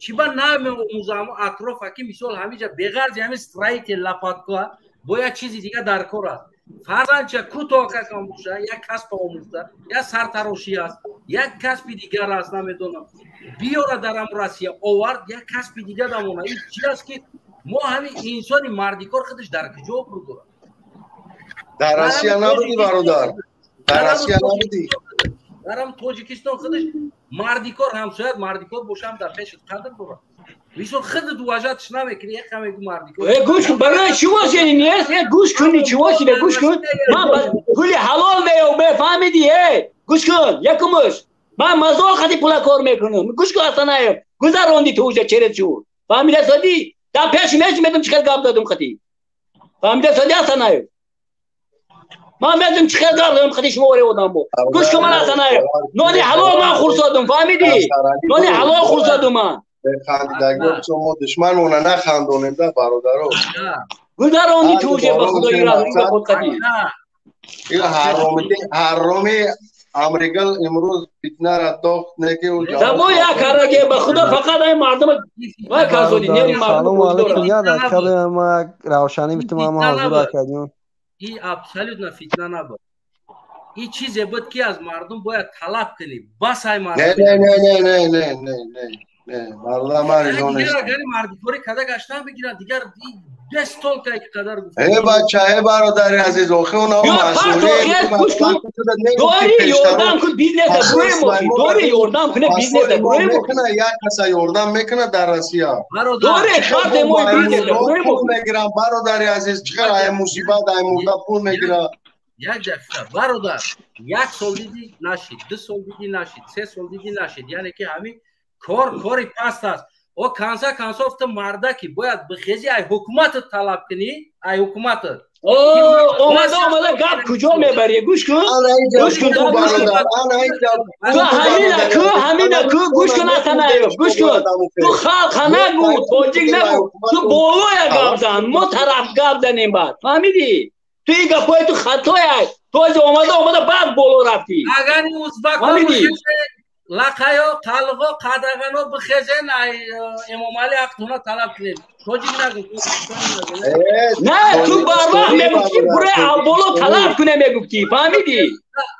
чӣ ба намеомӯза ҳамун атрофа ки мисол ҳамиҷа беғарзи ҳамин строитель лопатка бо як чизи дига дар кор аст. Фарзандча кӯтоҳ какам боша, як касба омӯхта, як сартарошӣ аст, як касби дигар аст, намедонам. Биёра дар ҳамун Россия овард, як касби дига дамона. Ин чи аст ки мо ҳамин инсони мардикор худаш дар куҷо обрӯ дорад? Дар Россия набудӣ, бародар. Дар Россия набудӣ. Дар ҳам Тоҷикистон худаш мардикор ҳамсояд мардикор бошам дар пешат қадр дорад. Мисол худат уважатш намекунӣ, як ҳам мегӯ мардикор. Э гӯш кун, барои чиво сени нест? Э гӯш кун, ничего себе, гӯш кун. Ман пули ҳалол меёб, фаҳмидӣ? Э гӯш кун, якумуш. Ман мазол қади пула кор мекунам. Гӯш кун, Асанаев, гузаронди ту уже через чур. Фаҳмида содӣ? Дар пеш медонам чӣ хел гап додум қати. Фаҳмида содӣ, Асанаев? Ман медонам чӣ хел гап додум қати шумо оре одам бо. Гӯш кун ман, Асанаев. Нони ҳалол ман хӯрсодум, фаҳмидӣ? Нони ҳалол хӯрсодум ман. Хандидагиҳо мо душманона нахандонем да, бародаро. Гузаронди ту уже ба худои худ қадӣ. Ин ҳаромӣ Амрикал имрӯз фитнара дохт неки Забо як ҳараге ба худо фақат ай мардум ва казоди нери мардум. Салом алейкум, я дакабе ма равшанӣ битум ама ҳозир академ. И абсолютно фитна набуд. И чизе буд ки аз мардум бояд талаб кунӣ. Бас ай мардум. Не не не не не не не не бародар ман ризо нестам. Агар мардикорӣ када гаштан бигиранд дигар бестолка ки қадар гуфт. Э бача, э бародари азиз, охи онҳо масъулият дори ёрдам кун бизнеса буре мохи, дори ёрдам куне бизнеса буре мохи. Як каса ёрдам мекунад дар Россия. Дори карте мои бизнеса буре мохи. Мегирам бародари азиз, чӣ қадар ай мусибат, ай мурда пул мегирад. Як дақиқа бародар, як сол дидӣ нашид, ду сол дидӣ нашид, се сол дидӣ нашид, яъне ки ҳамин кор кори паст аст. О конца концов ту мардаки бояд бихези ай ҳукуматат талаб кунӣ, ай ҳукуматат. О, омада омада гап куҷо мебарӣ? Гӯш кун, гӯш кун, гӯш кун. Ту ҳамина ку, ҳамина ку, гӯш кун Асанаев, гӯш кун. Ту халқа нагӯ, тоҷик нагӯ. Ту болоя гап зан, мо тараф гап занем баъд. Фаҳмидӣ? Ту ин гапҳои ту хатоя. Ту аз омада омада баъд боло рафтӣ. Агар узбакҳо лақаё, қалғо, қадағано бихезен, ай Эмомалӣ ҳақтона талаб кунед. Тоҷик нагӯ. Не, ту барвақт мегуфтӣ, буре боло талаб куне мегуфтӣ, фаҳмидӣ?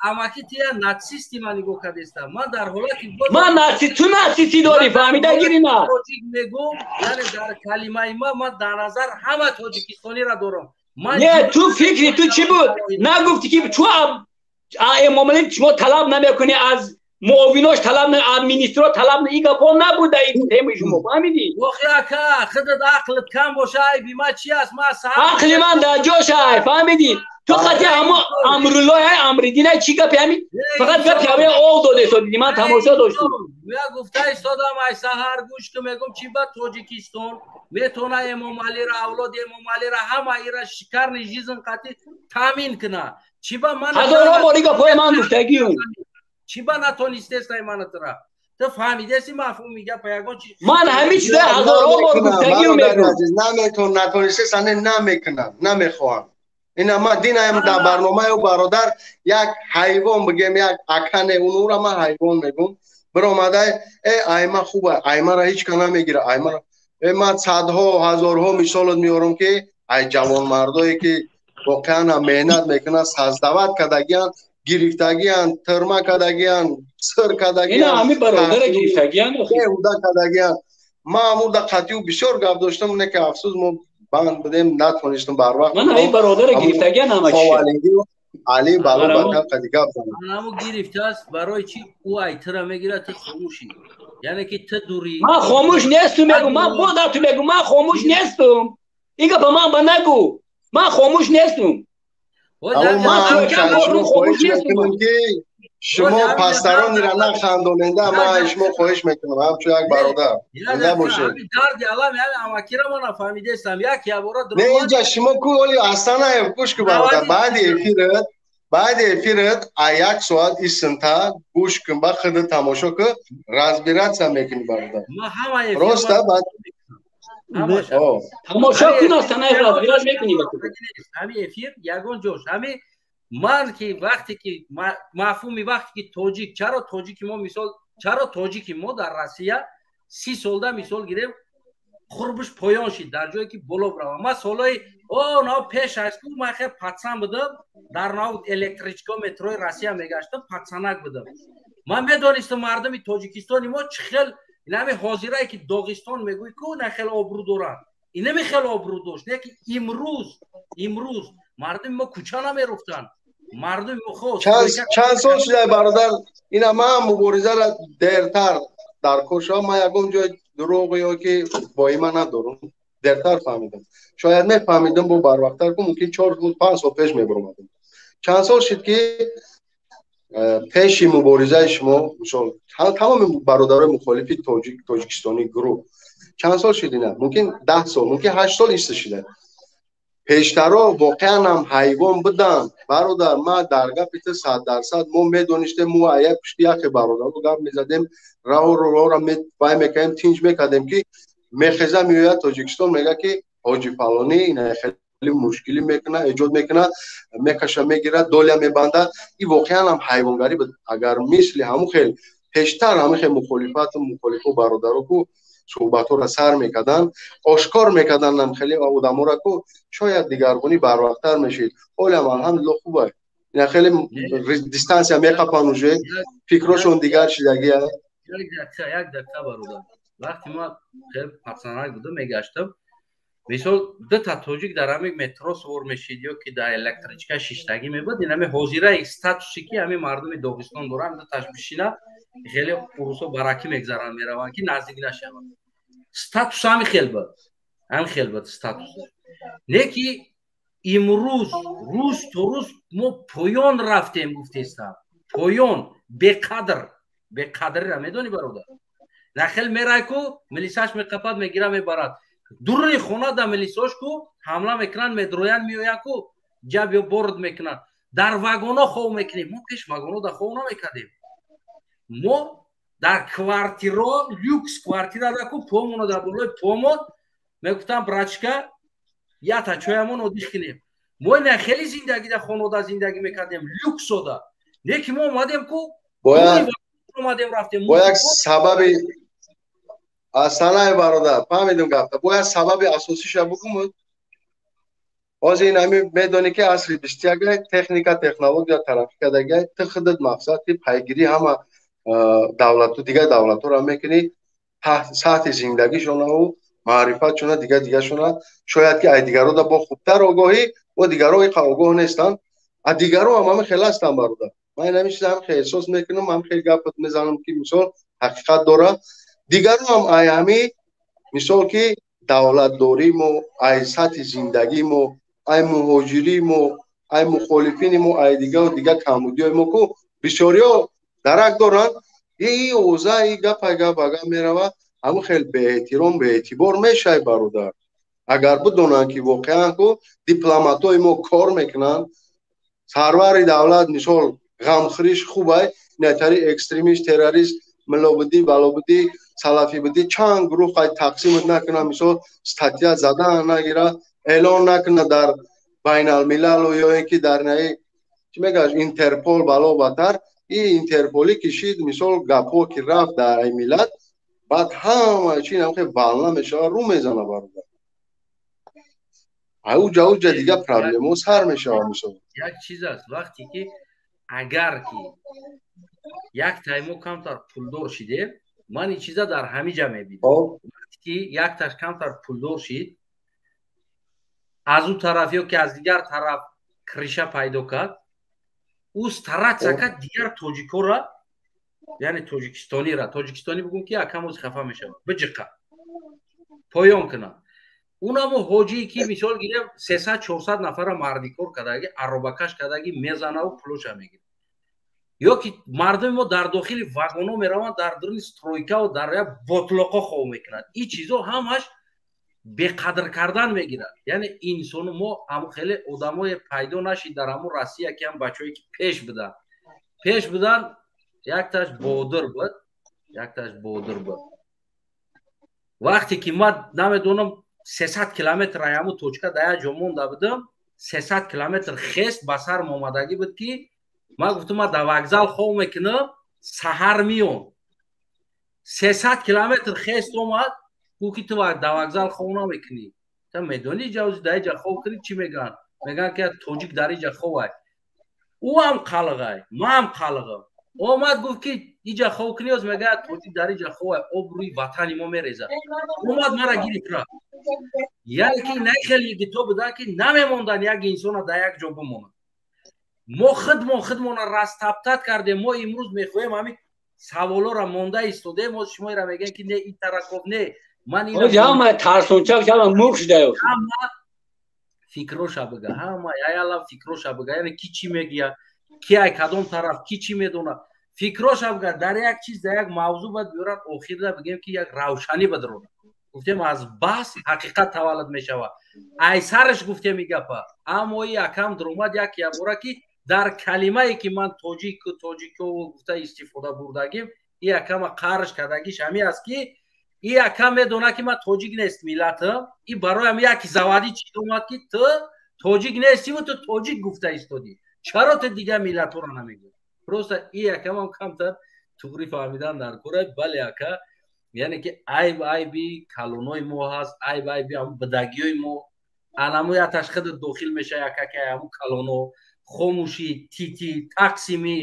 Амаки тия нацисти ман нигоҳ кардестам. Ман дар ҳолати ман наци, ту нацисти дорӣ, фаҳмида гирӣ на. Тоҷик мегӯм, яъне дар калимаи ман дар назар ҳама тоҷикистониро дорам. Не, ту фикри ту чӣ буд? Нагуфтӣ ки чу Эмомалӣ шумо талаб намекунӣ аз муовинош талаб на, аз министрро талаб на, ин гапҳо набуд дар ин темаи шумо, фаҳмидӣ? Охи ака, худат ақлат кам боша, айби ман чи аст? Ман ақли ман дар ҷош ай, фаҳмидӣ? Ту қати ҳамо Амруллоҳ ай, Амриддин ай, чӣ гапи ҳамин? Фақат гапи ҳамин оғ дода истодидӣ, ман тамошо доштам. Я гуфта истодам, ай саҳар гӯш ку, мегӯм чи ба Тоҷикистон метавона Эмомалиро, авлоди Эмомалиро, ҳама ира шикарни жизн қати таъмин куна. Чи ба ман ҳазорҳо бори гапҳои ман гуфтагиюм. Чи ба натонистестай манатра? Ту фаҳмидеси мафҳуми гапа ягон чи? Ман ҳамин чизои ҳазорҳо бор гуфтагиюм мегӯм. Наметон натонистеса, не намекунам, намехоҳам. Ина ман динаям дар барномаи ӯ бародар як ҳайвон бигем, як акане унура ман ҳайвон мегӯм. Биромадай, э айма хуба, аймара ҳеҷ ка намегира, аймара. Э ман садҳо, ҳазорҳо мисолот меорам ки ай ҷавонмардое ки воқеан ҳам меҳнат мекунанд, саздават кардагианд, гирифтагианд, тирма кардагианд, сир кардагианд. Ина ҳамин бародара гирифтагианд охи. Беҳуда кардагианд. Ман ҳамурда қатъию бисёр гап доштам, не ки афсӯс мо банд будем, натонистем барвақт. Ман ҳамин бародара гирифтагианд ҳама чӣ. Али бало бакар қади гап занам. Ҳаму гирифтааст барои чӣ ӯ ай тира мегирад, ту хомӯшӣ. Яъне ки ту дурӣ. Ман хомӯш нестум мегӯм, ман боз ту мегӯм, ман хомӯш нестум. Ин гапа ман ба нагӯ. Ман хомӯш нестум. Шумо пастаронро нахандоненда, ман аз шумо хоҳиш мекунам, ҳамчун як бародар. Зинда бошед. Дарди алам ҳамин амакира ман нафаҳмидестам. Як ябора Не, инҷа шумо ку оли Асанаев гӯш ку бародар, баъди эфират а як соат истинта гӯш кун, ба худат тамошо кун, разбираться мекунӣ бародар. Просто баъд тамошо кун Асанаев, разбирать мекунӣ ба худ. Ҳамин эфир ягон ҷош ҳамин ман ки вақте ки мафҳуми вақте ки тоҷик, чаро тоҷики мо мисол, чаро тоҷики мо дар Россия 30 солда мисол гирем қурбиш поён шид дар ҷое ки боло бирава. Ман солҳои о нав пеш аст ку ман хеле патсан будам, дар нав электричка метрои Россия мегаштам, патсанак будам. Ман медонистам мардуми Тоҷикистони мо чӣ хел инами ҳозирае ки Доғистон мегӯй ку на хеле обрӯ доранд. Инами хеле обрӯ дошт, не ки имрӯз мардуми мо кӯча намеруфтанд. Мардуми мо хос. Чанд сол шуда бародар, ина ман муборизаро дертар дар кор шудам, ман ягон ҷой дурӯғ ё ки воима надорам, дертар фаҳмидам. Шояд мефаҳмидам бо барвақттар ку мумкин 4-5 сол пеш мебаромадам. Чанд сол шуд ки пеши муборизаи шумо, мисол тамоми бародарои мухолифи тоҷикистонӣ гурӯҳ чанд сол шуд ина? Мумкин 10 сол, мумкин 8 сол иста шуда. Пештаро воқеан ҳам ҳайвон буданд. Бародар, ман дар гапи ту 100% мо медонистем, мо ая пушти яхе бародаро гап мезадем, раҳоро роҳро вай мекардем, тинҷ мекардем ки мехеза меояд Тоҷикистон, мега ки ҳоҷи фалонӣ ина Мушкилӣ мекуна, эҷод мекуна, мекаша, мегирад, доля мебандад. И воқеан ҳам ҳайвонгарӣ буд. Агар мисли ҳамун хел пештар ҳамин хел мухолифату мухолифо бародаро ку суҳбатҳоро сар мекарданд, ошкор мекарданд ам хеле одаморо ку, шояд дигаргунӣ барвақттар мешид. Ҳолиам, алҳамдулилло, хубай. Ина хеле дистанция меқапанд, уже фикрошон дигар шидагия. Як дақиқа, бародар. Вақте ма хеле пацанак будам, мегаштам, мисол, дута тоҷик дар ҳамин метро сувор мешид ё ки дар электричка шиштагӣ мебуд, ин ҳами ҳозираи статусе ки ҳамин мардуми Доғистон доранд, дуташ бишина, хеле урусо баракӣ мегзаранд, мераванд, ки наздик нашаванд. Статус ҳамин хел буд, ҳамин хел буд статус. Не ки имрӯз рӯз то рӯз мо поён рафтем, гуфтестам, поён, беқадр. Беқадрира медонӣ, бародар? Нахел мерай ку, милисаш меқапад, мегира, мебарад дуруни хона. Да милисош ку ҳамла мекунанд, медроянд, меоянд ку, ҷаб ё борд мекунанд. Дар вагоно хов мекунем. Мо пеш вагоно да хов намекардем. Мо дар квартиро, люкс квартира да ку, помоно дар болои помон мегуфтам: «Братишка, ята чоямон одих кунем». Мо ина хеле зиндагӣ дар хонода зиндагӣ мекардем, люксода. Не ки мо омадем ку, омадем, рафтем. Бо як сабаби Асалай, бародар, фаҳмидум гапта. Бояд сабаби асосиша бугум. Ҳозир ин ҳами медонӣ, ки асри 21, техника, технология тараққӣ кардагиай. Ту худат мақсади пайгирӣ ҳама давлату дигар давлатҳоро мекунӣ, сатҳи зиндагишонаву маърифатшона, дигар дигаршона. Шояд ки ай дигарода бо хубтар огоҳӣ, бо дигаро иқа огоҳ нестанд. А дигаро ҳам ҳами хел ҳастанд, бародар. Ман ин ҳами чиза ҳам хел эҳсос мекунам, ҳам хел гап мезанам, ки мисол ҳақиқат дорад. Дигаро ҳам ай ҳами мисол ки давлатдории мо, ай сатҳи зиндагии мо, ай муҳоҷирии мо, ай мухолифини мо, ай дигару дигар камбудиҳои мо ку бисёриҳо дарак доранд. И овоза, и гапа гап агар мерава, ҳамун хел беэҳтиром, беэътибор мешавӣ, бародар. Агар бидонанд, ки воқеан ку дипломатҳои мо кор мекунанд, сарвари давлат мисол ғамхӯриш хубай, натари экстремист, террорист, милобудӣ, балобудӣ, салафӣ будӣ, чанд гурӯҳ қай тақсимат накунад, мисол статья задан нагира, эълон накунад дар байналмилалу ё ин ки дар наи чӣ мегӯяш, Интерпол, бало батар и Интерполӣ кишид. Мисол, гапҳо ки рафт дар ай миллат, баъд ҳама чи намхе волна мешава, рӯ мезана, бародар. Ауҷа, уҷа дигар проблемао сар мешава, мисол. Як чиз аст: вақте ки агар ки як таймо камтар пулдор шидем, ман ин чиза дар ҳамин ҷа мебинам, вақте ки якташ камтар пулдор шид, аз ӯ тараф ё ки аз дигар тараф крыша пайдо кард, ӯ стараться кард дигар тоҷикора, яъне тоҷикистонира, тоҷикистонӣ бигӯм, ки акамоз хафа мешавад, биҷиқа, поён кунад. Унамо ҳоҷие ки мисол гирем, 300-400 нафара мардикор кардаги, аробакаш кардаги, мезанаву пулоша мегирад. Ё ки мардуми мо дар дохили вагоно мераванд, дар дуруни стройкаву дар як ботлоқо хов мекунанд. Ин чизо ҳамаш беқадр кардан мегирад. Яъне инсону мо ҳамн хеле одамое пайдо нашид дар ҳамун Россия, ки ҳам бачаҳое ки пеш буданд. Якташ Бодир буд, якташ Бодир буд. Вақте ки ман намедонам, 300 километр ҳамун точка дар як ҷо монда будам, 300 километр хест ба сарм омадагӣ буд, ки ман гуфтам: «Ман дар вокзал хов мекунам, саҳар миём». 300 километр хест омад, гуфт, ки ту дар вокзал хов намекунӣ. Та медонӣ, ҷавзи дар иҷа хов кунӣ, чӣ мегӯянд? Мегӯянд, ки тоҷик дар иҷа ховай. Ӯ ҳам қалғай, ман ҳам қалғам. Омад, гуфт, ки иҷа хов кунӣ, оз мегӯяд тоҷик дар иҷа ховай, обрӯи ватани мо мерезад. Омад, мара гирифт, рафт. Яъне ки на хеле гито будан, ки намемондан як инсона дар як ҷо бимонад. Мо худмон худмона растоптать кардем. Мо имрӯз мехоҳем, ҳамин саволоро монда истодем. Оз шумоира мегӯем, ки не, ин тараков не, ман ҳама тарсончак, ҳама мурғ шудаё. Ҳама фикроша бига, ҳама яяла фикроша бига. Яъне ки чӣ мегӯяд, ки ай кадом тараф, ки чӣ медонад, фикроша бига. Дар як чиз, дар як мавзӯъ бояд биёрад, охирда бигем, ки як равшанӣ бидорад. Гуфтем, аз баҳс ҳақиқат таваллуд мешавад. Ай сараш гуфтем и гапа, аммо и акам дуромад як ябора, ки дар калимае ки ман тоҷику тоҷикову гуфта истифода бурдагим, и акама қарш кардагиш ҳамин аст, ки И ака медона, ки ман тоҷик нест миллатам. И бароям яки завадӣ чӣ омад, ки ту тоҷик нестиву ту тоҷик гуфта истодӣ, чаро ту дигар миллатҳоро намегӯӣ? Просто и акамам камтар туғри фаҳмидан дар кора. Бале, ака, яъне ки айб айби калонои мо ҳаст, айб айби ҳамун бидагиҳои мо, анаму яташ худат дохил мешавӣ, ака, ки ҳамун калоно хомӯшӣ, тити, тақсимӣ.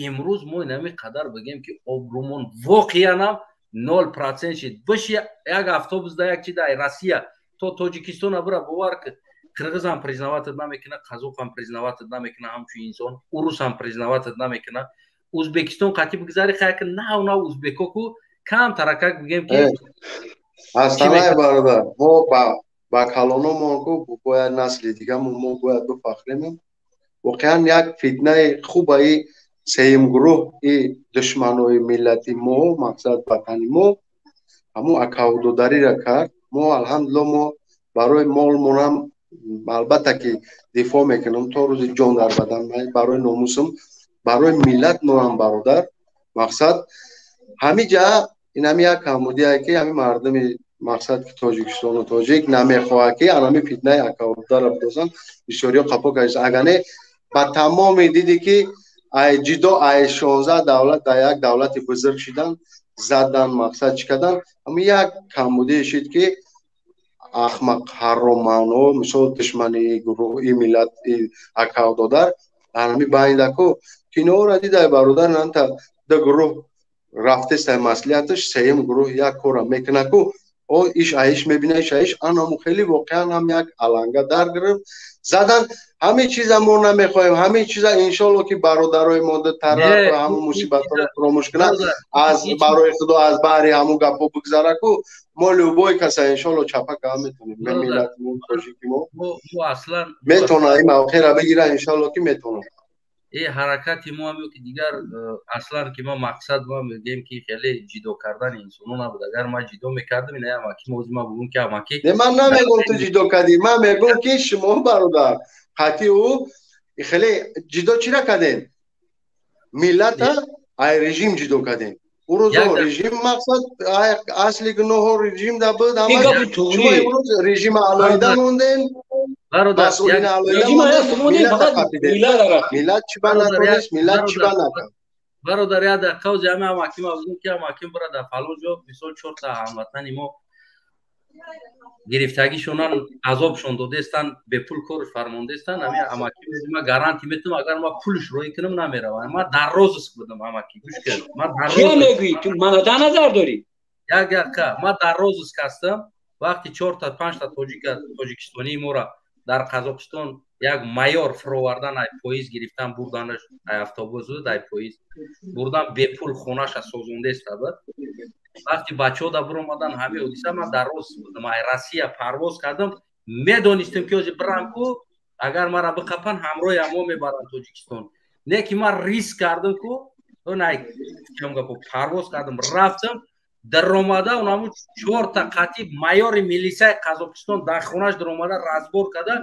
Имрӯз мо инами қадар бигем, ки обрӯмон воқеанам 0% шид. Биши як автобус да, як чи да, Россия то Тоҷикистона бура, бовар ки, қирғизам признавать намекуна, қазоқам признавать намекуна ҳамчун инсон, урусам признавать намекуна. Узбекистон қатӣ бигзари, хаяки нав нав узбеко ку кам таракак бигем, ки Астанаи бародар, мо ба калономон ку бояд, насли дигамон мо бояд бифахремем. Воқеан як фитнаи хубаи сеюм гурӯҳ и душманои миллати мо, мақсад ватани мо, ҳамун акавдодариро кард. Мо, алҳамдулилло, мо барои молмонам албатта ки дифоъ мекунам то рӯзи ҷон дар бадан, барои номусам, барои миллат моам, бародар. Мақсад ҳамиҷа инами як камбудие, ки ҳами мардуми, мақсад ки тоҷикистону тоҷик намехоҳад, ки анами фитнаи акавдодарро бидозанд. Бисёриҳо қапо кардист, агар не ба тамоми диди, ки ай ҷидо ай 16 давлат дар як давлати бузург шидан, задан, мақсад чӣ кардан. Ами як камбудие шид, ки ахмақ ҳароммаъно, мисол душмани гурӯҳи миллат акавдодар дар ҳами байндаку киноро дидай, бародар, нанта ду гурӯҳ рафтестай маслиҳаташ, сеюм гурӯҳ як кора мекуна ку, о иш аиш мебина, иш аиш анаму хеле воқеан ҳам як аланга дар гирифт, задан. Ҳамин чиза мо намехоҳем, ҳамин чиза иншолло, ки бародарои мо ду тараф ҳамун мусибатҳоро фуромӯш кунанд, аз барои худо, аз баҳри ҳамун гапҳо бигзара ку, мо любой каса иншолло чапа кава метонем. Миллати мо, тоҷики мо метона ин мавқеъро бигира, иншолло ки метонам. Э, ҳаракати мо ҳам ё ки дигар аслан ки ма мақсад ма мегӯем, ки хеле ҷидо кардани инсоно набуд. Агар ман ҷидо мекардам, ина амаки мози ма бугум, ки амаки Не, ман намегӯм ту ҷидо кардӣ, ман мегӯм, ки шумо, бародар, қатъи ӯ хеле ҷидо чира кардем, миллата ай режим ҷидо кардем. Урӯзо режим, мақсад асли гуноҳо режим да буд. Шумо имрӯз режима алоҳида мондем, масъулина алоҳида мондем, миллат чӣ ба натонист, миллат чӣ ба накард? Бародар, як дақиқа, ози ҳами амаким бигум, ки амаким бира дар фалон ҷо, мисол, чорта ҳамватани мо гирифтагишонан, азобшон додестан, бепул кор фармондестан. Ами амаки ма гарантӣ метавам, агар ма пулш роӣ кунам, намеравам. Ма дар розыск будам, амаки, гӯш кун, ма дар Кия мегӯӣ ту? Мана дар назар дорӣ? Як дақиқа, ма дар розыск ҳастам. Вақти чорта панҷта тоҷика тоҷикистонии моро дар Қазоқистон як майор фуровардан, ай поезд гирифтан бурданаш, ай автобус, ай поезд бурдан, бепул хонаша созондеста буд. Вақти бачаҳо да биромадан ҳамин ҳодиса, ман дар розыск будам, ай Россия парвоз кардам. Медонистем, ки ҳозир бирам ку, агар мара биқапан, ҳамроҳи ҳамо мебаранд Тоҷикистон. Не ки ман риск кардам ку, парвоз кардам, рафтам, даромада онаму чорта қатъи майори милисаи Қазоқистон дар хонаш даромада, разбор карда,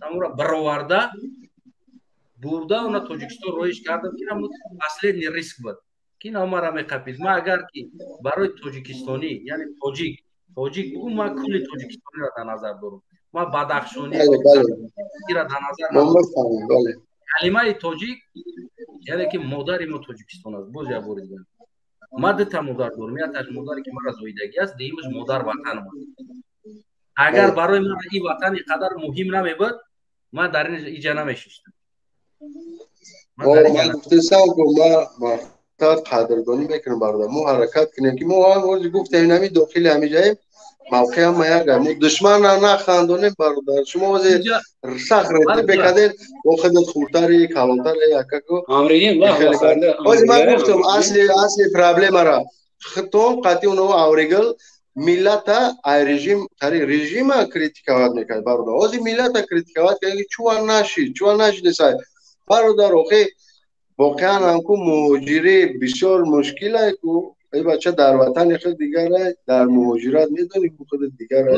амура бароварда бурда, она Тоҷикистон роиш кардам, ки наму последний риск буд, ки на мара меқапид. Ма агар ки барои тоҷикистонӣ, яъне тоҷик, тоҷик бугум, ман кулли тоҷикистониро дар назар дорам, ман бадахшониро дар назар. Калимаи тоҷик, яъне ки модари мо Тоҷикистон аст. Боз як бори дигар, ман дута модар дорам: якташ модаре, ки мара зоидагӣ аст, дуюмаш модар ватанам аст. Агар барои ман ин ватан ин қадар муҳим намебуд, ман дар ин иҷа намешиштам. Ман гуфтесам, ма қадрдонӣ мекунам, бародар. Мо ҳаракат кунем, ки мо ҳам ҳозир гуфтем, ҳами дохили ҳамиҷаем, мавқеъ ҳама як. Мо душманро нахандонем, бародар. Шумо ҳозир сахт ретипе кардем, бо худат хурдтари, калонтари, якаку. Ҳозир ман гуфтам асли проблемара худтон қатъи оно авригил миллата ай режим тари режима критиковать мекард, бародар. Ҳозир миллата критиковать кард, ки чува нашид, чува нашидесай, бародар. Охи воқеан ҳам ку муҳоҷирӣ бисёр мушкилай ку. Эй бача, дар ватани худ дигарай, дар муҳоҷират медонӣ ку худат дигарай.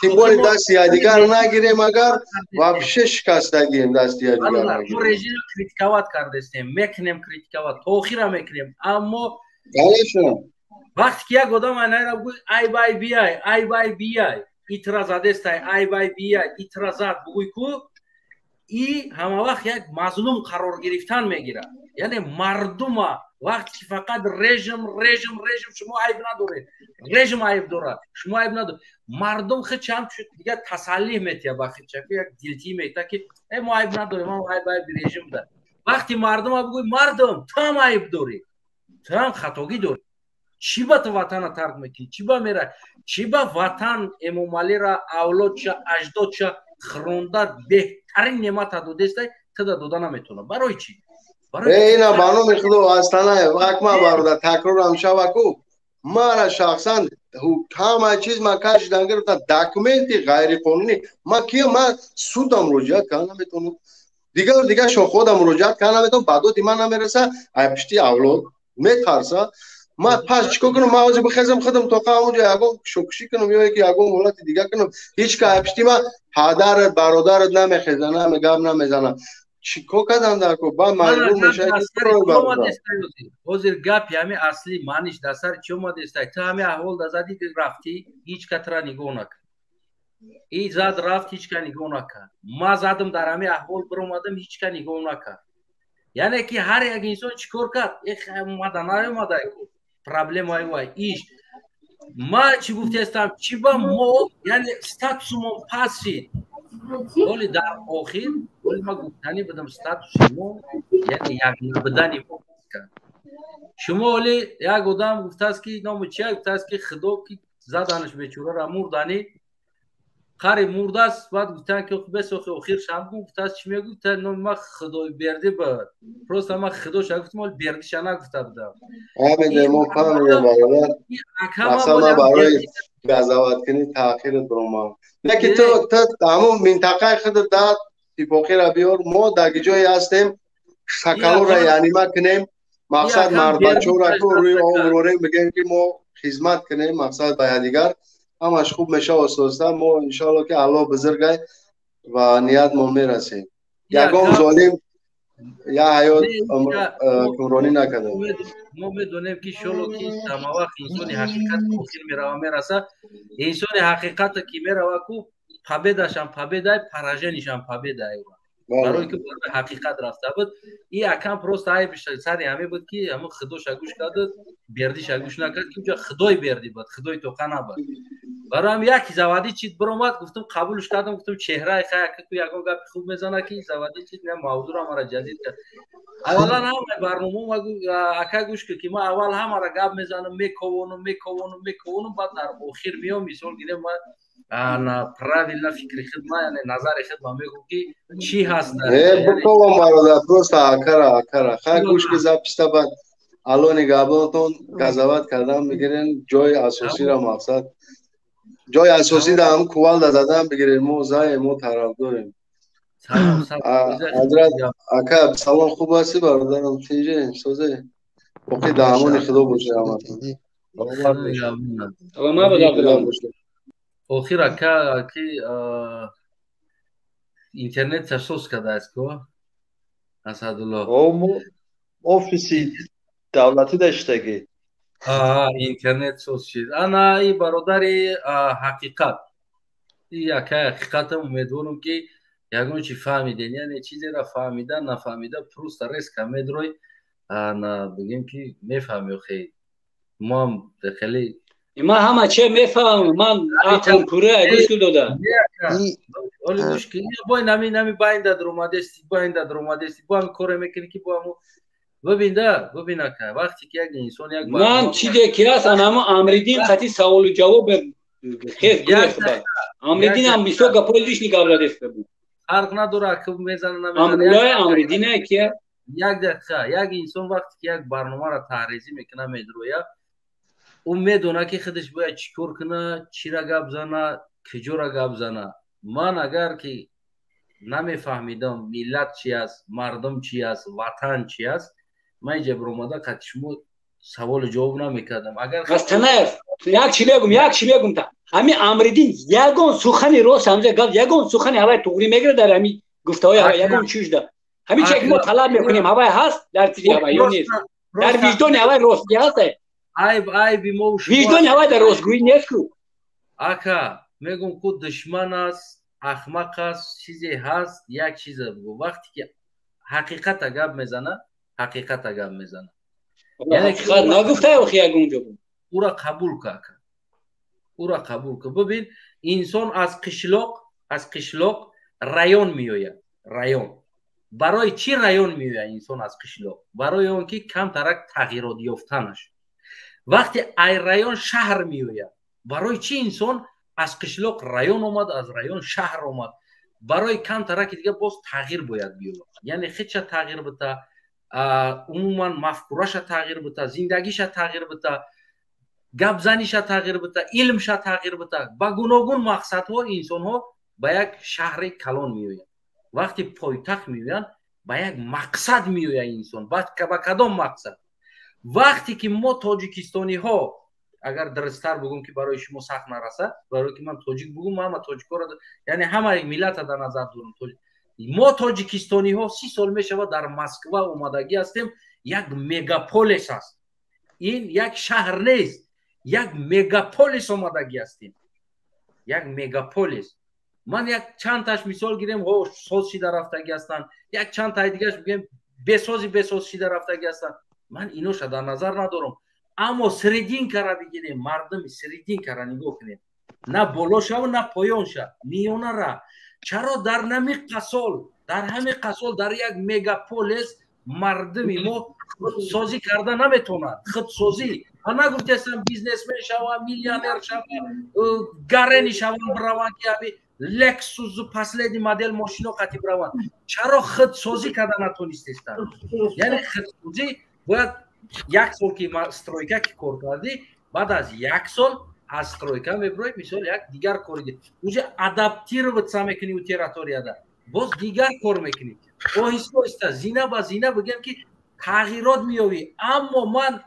Тем более дасти якдигар нагирем, агар вообще шикастагием, дасти якдигар нагирем. Мо режимро критиковать кардестем, мекунем критиковать, то охира мекунем, аммо конечно. Вақте ки як одам айнайра бугӯй, ай бай биай, ай бай биай, итра задестай, ай бай биай, итра зад бугӯй ку, и ҳама вақт як мазлум қарор гирифтан мегирад. Яъне мардума вақте ки фақат режим, режим, режим, шумо айб надоред, режим айб дорад, шумо айб надоред, мардум хичам дигар тасаллӣ метиҳад ба хича, як дилтӣ метиҳад, ки э, мо айб надорем, мо айб айби режим да. Вақти мардума бугӯй, мардум, ту ҳам айб дорӣ, ту ҳам хатогӣ дорӣ, чӣ ба ту ватана тарк мекунӣ, чӣ ба мера, чӣ ба ватан Эмомалира, авлодша, аҷдодша хӯронда беҳтарин неъмата додестай, туда дода наметавонам, барои чӣ? Ина ба номи Худо, Астанаев акма бародар, такрорам шава ку, мара шахсан ҳамаи чиз ма кашидан гирифтан, документи ғайриқонунӣ. Ма кия? Ма судам муроҷиат карда наметавонам, дигар дигар шохода муроҷиат карда наметавонам, ба доди ман намереса, ай пишти авлод метарса. Ма пас чӣ кор кунам? Ма ҳозир бихезам, худам тоқа ҳамонҷо ягон шокушӣ кунам ё ки ягон ҳолати дигар кунам? Ҳеҷ ка ай пишти ма падарат, бародарат намехеза, гап намезана. Чӣ кор кардан дар ко? Ба маҷбур мешавӣ. Ҳозир гапи ҳами аслӣ маъниш дар сари чӣ омадестай? Ту ҳами аҳвол да задӣ, рафтӣ, ҳеҷ ка тура нигоҳ накард. И зад, рафт, ҳеҷ ка нигоҳ накард. Ма задам, дар ҳами аҳвол биромадам, ҳеҷ ка нигоҳ накард. Яъне ки ҳар як инсон чӣ кор кард? Омада наомада, проблемаи вай иш. Ма чӣ гуфтаестам? Чӣ ба мо, яъне, статусумон паст шид? Оли дар охир, оли ма гуфтанӣ будам, статуси мо, яъне як набудани мо кард. Шумо оли як одам гуфтааст, ки номи чия гуфтааст, ки худо ки заданаш бечораро, мурдани қариб мурдааст. Баъд гуфтанд, ки бесохи охиршам гуфтааст, чӣ мегуфт? Номи ма Худои Бердӣ буд, просто ма Худоша гуфтам, оли Бердиша нагуфта будам. Фаҳмидем, мо фаҳмидем, бародар. Мақсад ма барои газаваткунӣ таъхират биромам. Не ки ту ҳамун минтақаи худат дар типоқира биёр, мо дар ҷое ҳастем, шакалора яънима кунем, мақсад мардбачора ку рӯи об рорем, бигем, ки мо хизмат кунем, мақсад ба якдигар, ҳамаш хуб мешава оста-оста. Мо иншоалло, ки Аллоҳ бузургай ва ниятмон мерасем. Ягон золим я ҳаёт ҳукмронӣ накардам. Мо медонем, ки иншоалло, ки ҳамавақт инсони ҳақиқат охир мерава, мераса. Инсони ҳақиқата ки мерава ку, победашам победай, пораженишам победай, барои ки барои ҳақиқат рафта буд. И акам просто айбиш сари ҳаме буд, ки ҳамун Худоша гӯш карду Бердиша гӯш накард, ки уҷа Худои Бердӣ буд, Худои тоқа набуд. Барои ҳам яки заводӣ чид биромад, гуфтам, қабулш кардам, гуфтам, чеҳраи хаяку ягон гапи хуб мезана, ки заводӣ чид, на мавзӯро мара ҷадид кард. Аввалан ҳамаи барномао, ака, гӯш кун, ки ман аввал ҳамаро гап мезанам, мекованам, мекованам, мекованам, баъд дар охир меом, мисол гирем, ман правильно фикри худ ма, яъне назари худ ма мегӯм, ки чӣ ҳаст. Бикова, бародар, просто акара хай гӯш ки записта, баъд аллони гапотон газават кардан бигирен. Ҷои асосиро, мақсад ҷои асосӣ да ҳам кувалда задан бигирен. Мо заем, мо тарафдорем. Ҳазрат ака, салом, хуб ҳастӣ, бародарам? Тинҷе, созе, боқӣ дар амони Худо бошед ҳаматон. Охир, ака, ки интернет соз кардааст ко, Асадулло. Офиси давлатӣ даштагӣ. Интернет соз шид. Ана и бародари ҳақиқат, и акаи ҳақиқатам, умедворам, ки ягон чи фаҳмиден. Яъне чизеро фаҳмида нафаҳмида, просто резко медрой, бигем, ки мефаҳми. Охе, моам хеле Ман ҳама че мефаҳмам, ман ақлм пурра, гӯш кун, дода. Оли гӯш кун, бой нами байнда даромадести, байнда даромадести, бо ҳами коре мекунӣ, ки бо ҳаму бибин да, бибин, ака, вақте ки як инсон як Ман чизе ки ҳаст, анамо Амриддин қати саволу ҷавоб хез гурехт. Амриддин ҳам бисёр гапҳои лишний гап задеста буд. Фарқ надорад, ки мезана, намезана. Амруллои Амриддин ки Як дақиқа. Як инсон вақте ки як барномаро таҳризӣ мекунад, медрояд, ӯ медонад, ки худаш бояд чӣ кор кунад, чира гап зана, куҷора гап зана. Ман агар ки намефаҳмидам, миллат чи аст, мардум чи аст, ватан чи аст, ман инҷа биромада қати шумо саволу ҷавоб намекардам. Агар Астанаев, як чи мегум, як чи мегум та. Ҳами Амриддин ягон сухани рост ҳамҷа гап, ягон сухани ҳавай туғрӣ мегирад дар ҳами гуфтаҳои ҳавай, ягон чиз да. Ҳами чизе ки мо талаб мекунем, ҳавай ҳаст дар тири ҳавай ё нест? Дар виҷдони ҳавай ростӣ ҳаст? Айб, айби мо. Виҷдони ҳавай дар ростгӯӣ нест ку. Ака, мегум ку, душман аст, ахмақ аст, чизе ҳаст. Як чиза бугу: вақте ки ҳақиқата гап мезана, ҳақиқата гап мезана. Нагуфтай охи ягон ҷо. Ура қабул ка, ака, ура қабул ка. Бибин, инсон аз қишлоқ район меояд. Район барои чӣ район меояд инсон аз қишлоқ? Барои он ки камтарак тағйирот ёфтанаш. Вақте ай район шаҳр меояд, барои чӣ инсон аз қишлоқ район омад, аз район шаҳр омад? Барои камтараки дига боз тағйир бояд биёбад, яъне хеча тағйир бита, умуман мафкураша тағйир бита, зиндагиша тағйир бита, гапзаниша тағйир бита, илмша тағйир бита. Ба гуногун мақсадҳо инсонҳо ба як шаҳри калон меоянд. Вақте пойтахт меоянд, ба як мақсад меояд инсон. Ба кадом мақсад? Вақте ки мо тоҷикистониҳо, агар дурусттар бугум, ки барои шумо сахт нарасад, барое ки ман тоҷик бугум, ҳама тоҷикоро, яъне ҳама миллата дар назар дорам. Мо тоҷикистониҳо 30 сол мешавад дар Москва омадагӣ ҳастем. Як мегаполис аст, ин як шаҳр нест, як мегаполис омадагӣ ҳастем, як мегаполис. Ман як чандташ мисол гирем: ҳо, соз шида рафтагӣ ҳастанд, як чанд таи дигараш бигем, бесози бесоз шида рафтагӣ ҳастанд. Ман иноша дар назар надорам, аммо серединкара бигирем, мардуми серединкара нигоҳ кунем, на боло шаву, на поён ша, миёнара. Чаро дар нами қасол, дар ҳами қасол, дар як мегаполис мардуми мо худсозӣ карда наметавонад? Худсозӣ, ман нагуфтаистам бизнесмен шава, миллионер шава, гарени шаванд, бираванд, ки ами Лексусу последний модель мошино қати бираванд. Чаро худсозӣ карда натонистестанд? Яъне худсозӣ бояд як сол ки стройка ки кор кардӣ, баъд аз як сол аз стройка мебирои, мисол, як дигар кори, уже адаптироваться мекунӣ, у территорияда боз дигар кор мекунӣ, оҳиста оҳиста, зина ба зина, бигем ки тағйирот меёбӣ. Аммо ман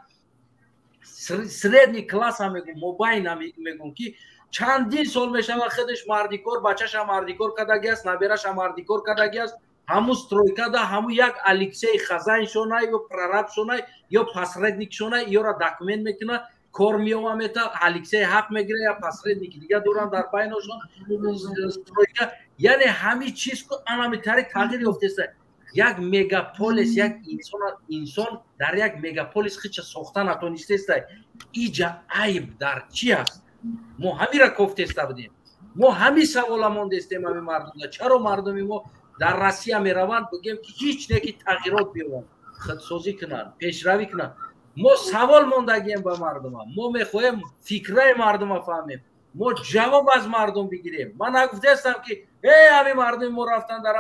средний класса мегум, мобайна мегум, ки чандин сол мешавад, худаш мардикор, бачаша мардикор кардаги аст, набераша мардикор кардаги аст. Ҳаму стройкада ҳаму як Алексей хозяиншонай ё прорабшонай ё посредникшонай, ёра документ мекунад, кор меова мета, Алексей ҳақ мегира, я посредники дига доранд дар байношон стройка. Яъне ҳами чиз ку анами тари тағйир ёфтеста. Як мегаполис, як инсон дар як мегаполис хича сохта натонистеста. Иҷа айб дар чи аст? Мо ҳамира кофтеста будем, мо ҳами савола мондестем ҳами мардумда: чаро мардуми мо дар Россия мераванд, бигем ки ҳеҷ не ки тағйирот биёванд, худсозӣ кунанд, пешравӣ кунанд? Мо савол мондагием ба мардума. Мо мехоҳем фикраи мардума фаҳмем, мо ҷавоб аз мардум бигирем. Ман нагуфтаестам, ки э ҳами мардуми мо рафтан дар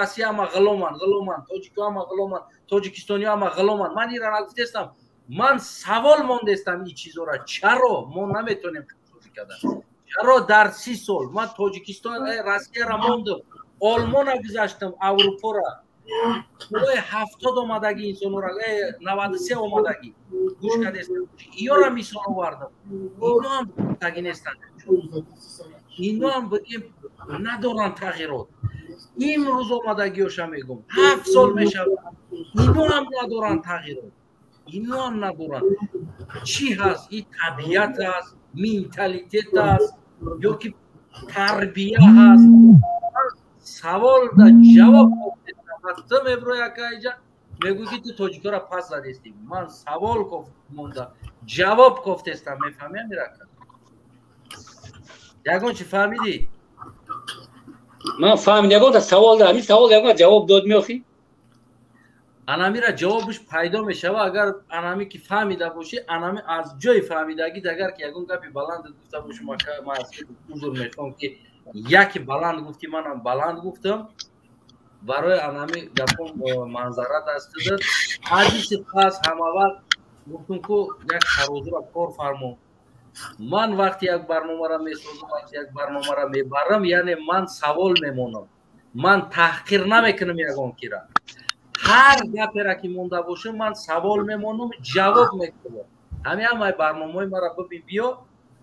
Россия ҳама ғуломанд, ғуломанд, тоҷико ҳама ғуломанд, тоҷикистониҳо ҳама ғуломанд. Ман ира нагуфтаестам. Ман савол мондестам ин чизора: чаро мо наметонем худсозӣ кардан? Чаро дар 30 сол ман Тоҷикистон, Россияра мондам, Олмона гузаштам, Аврупора, солҳои 70 омадагӣ инсонора, 93 омадагӣ, гӯш кардестам, иёра мисол овардам. Ино ҳам таги нестанд, ино ҳам, бигем, надоранд тағйирот. Имрӯз омадагиёша мегум, 7 сол мешавад, ино ҳам надоранд тағйирот, ино ҳам надоранд. Чӣ ҳаст? И табиат аст, менталитет аст ё ки тарбия ҳаст? Савол да ҷавоб. Ту меброи, акаиҷа мегӯй, ки ту тоҷикора пас задестӣ. Ман савол монда, ҷавоб кофтестам. Мефаҳми, амирака? Ягон чи фаҳмидӣ? Ман фаҳмид. Ягонта савол дорам. Ин савол ягон ҷавоб дод меохӣ? Анамира ҷавобаш пайдо мешава, агар анами ки фаҳмида бошӣ, анами аз ҷои фаҳмидагит. Агар ки ягон гапи баланд гуфта бошам, ман аз узр мехоҳам, ки яке баланд гуфти, манам баланд гуфтам. Барои анами гапом манзарат аст. Ҳадиси пас ҳама вақт гуфтум ку, як тарозура кор фармо. Ман вақти як барномара месозам, вақти як барномара мебарам, яъне ман савол мемонам, ман таҳқир намекунам ягон кира. Ҳар гапера ки монда бошам, ман савол мемонам, ҷавоб мекунам. Ҳами ҳамаи барномаҳои мара бибин, биё,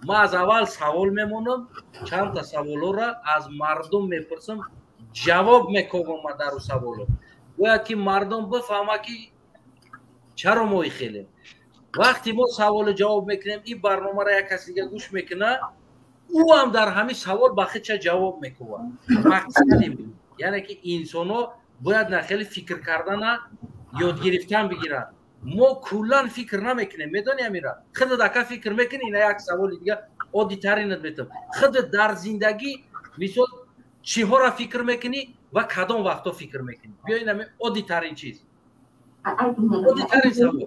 ман аз аввал савол мемонам, чандта саволҳоро аз мардум мепурсам, ҷавоб мековам. Ман дару саволо бояд ки мардум бифаҳма, ки чаро мо ихелем. Вақте мо саволу ҷавоб мекунем, ин барномаро як каси дига гӯш мекунад, ӯ ҳам дар ҳамин савол ба худша ҷавоб мекунад. Мақсади яъне ки инсонҳо бояд на хеле фикр кардана ёд гирифтан бигиранд. Мо куллан фикр намекунем, медонӣ Амира? Худат ака фикр мекунӣ, ина як саволи дига оддитаринат метавон. Худат дар зиндагӣ мисол чиҳоро фикр мекунӣ ва кадом вақтҳо фикр мекунӣ? Биё ин ҳамин оддитарин чиз. Оддитарин савол.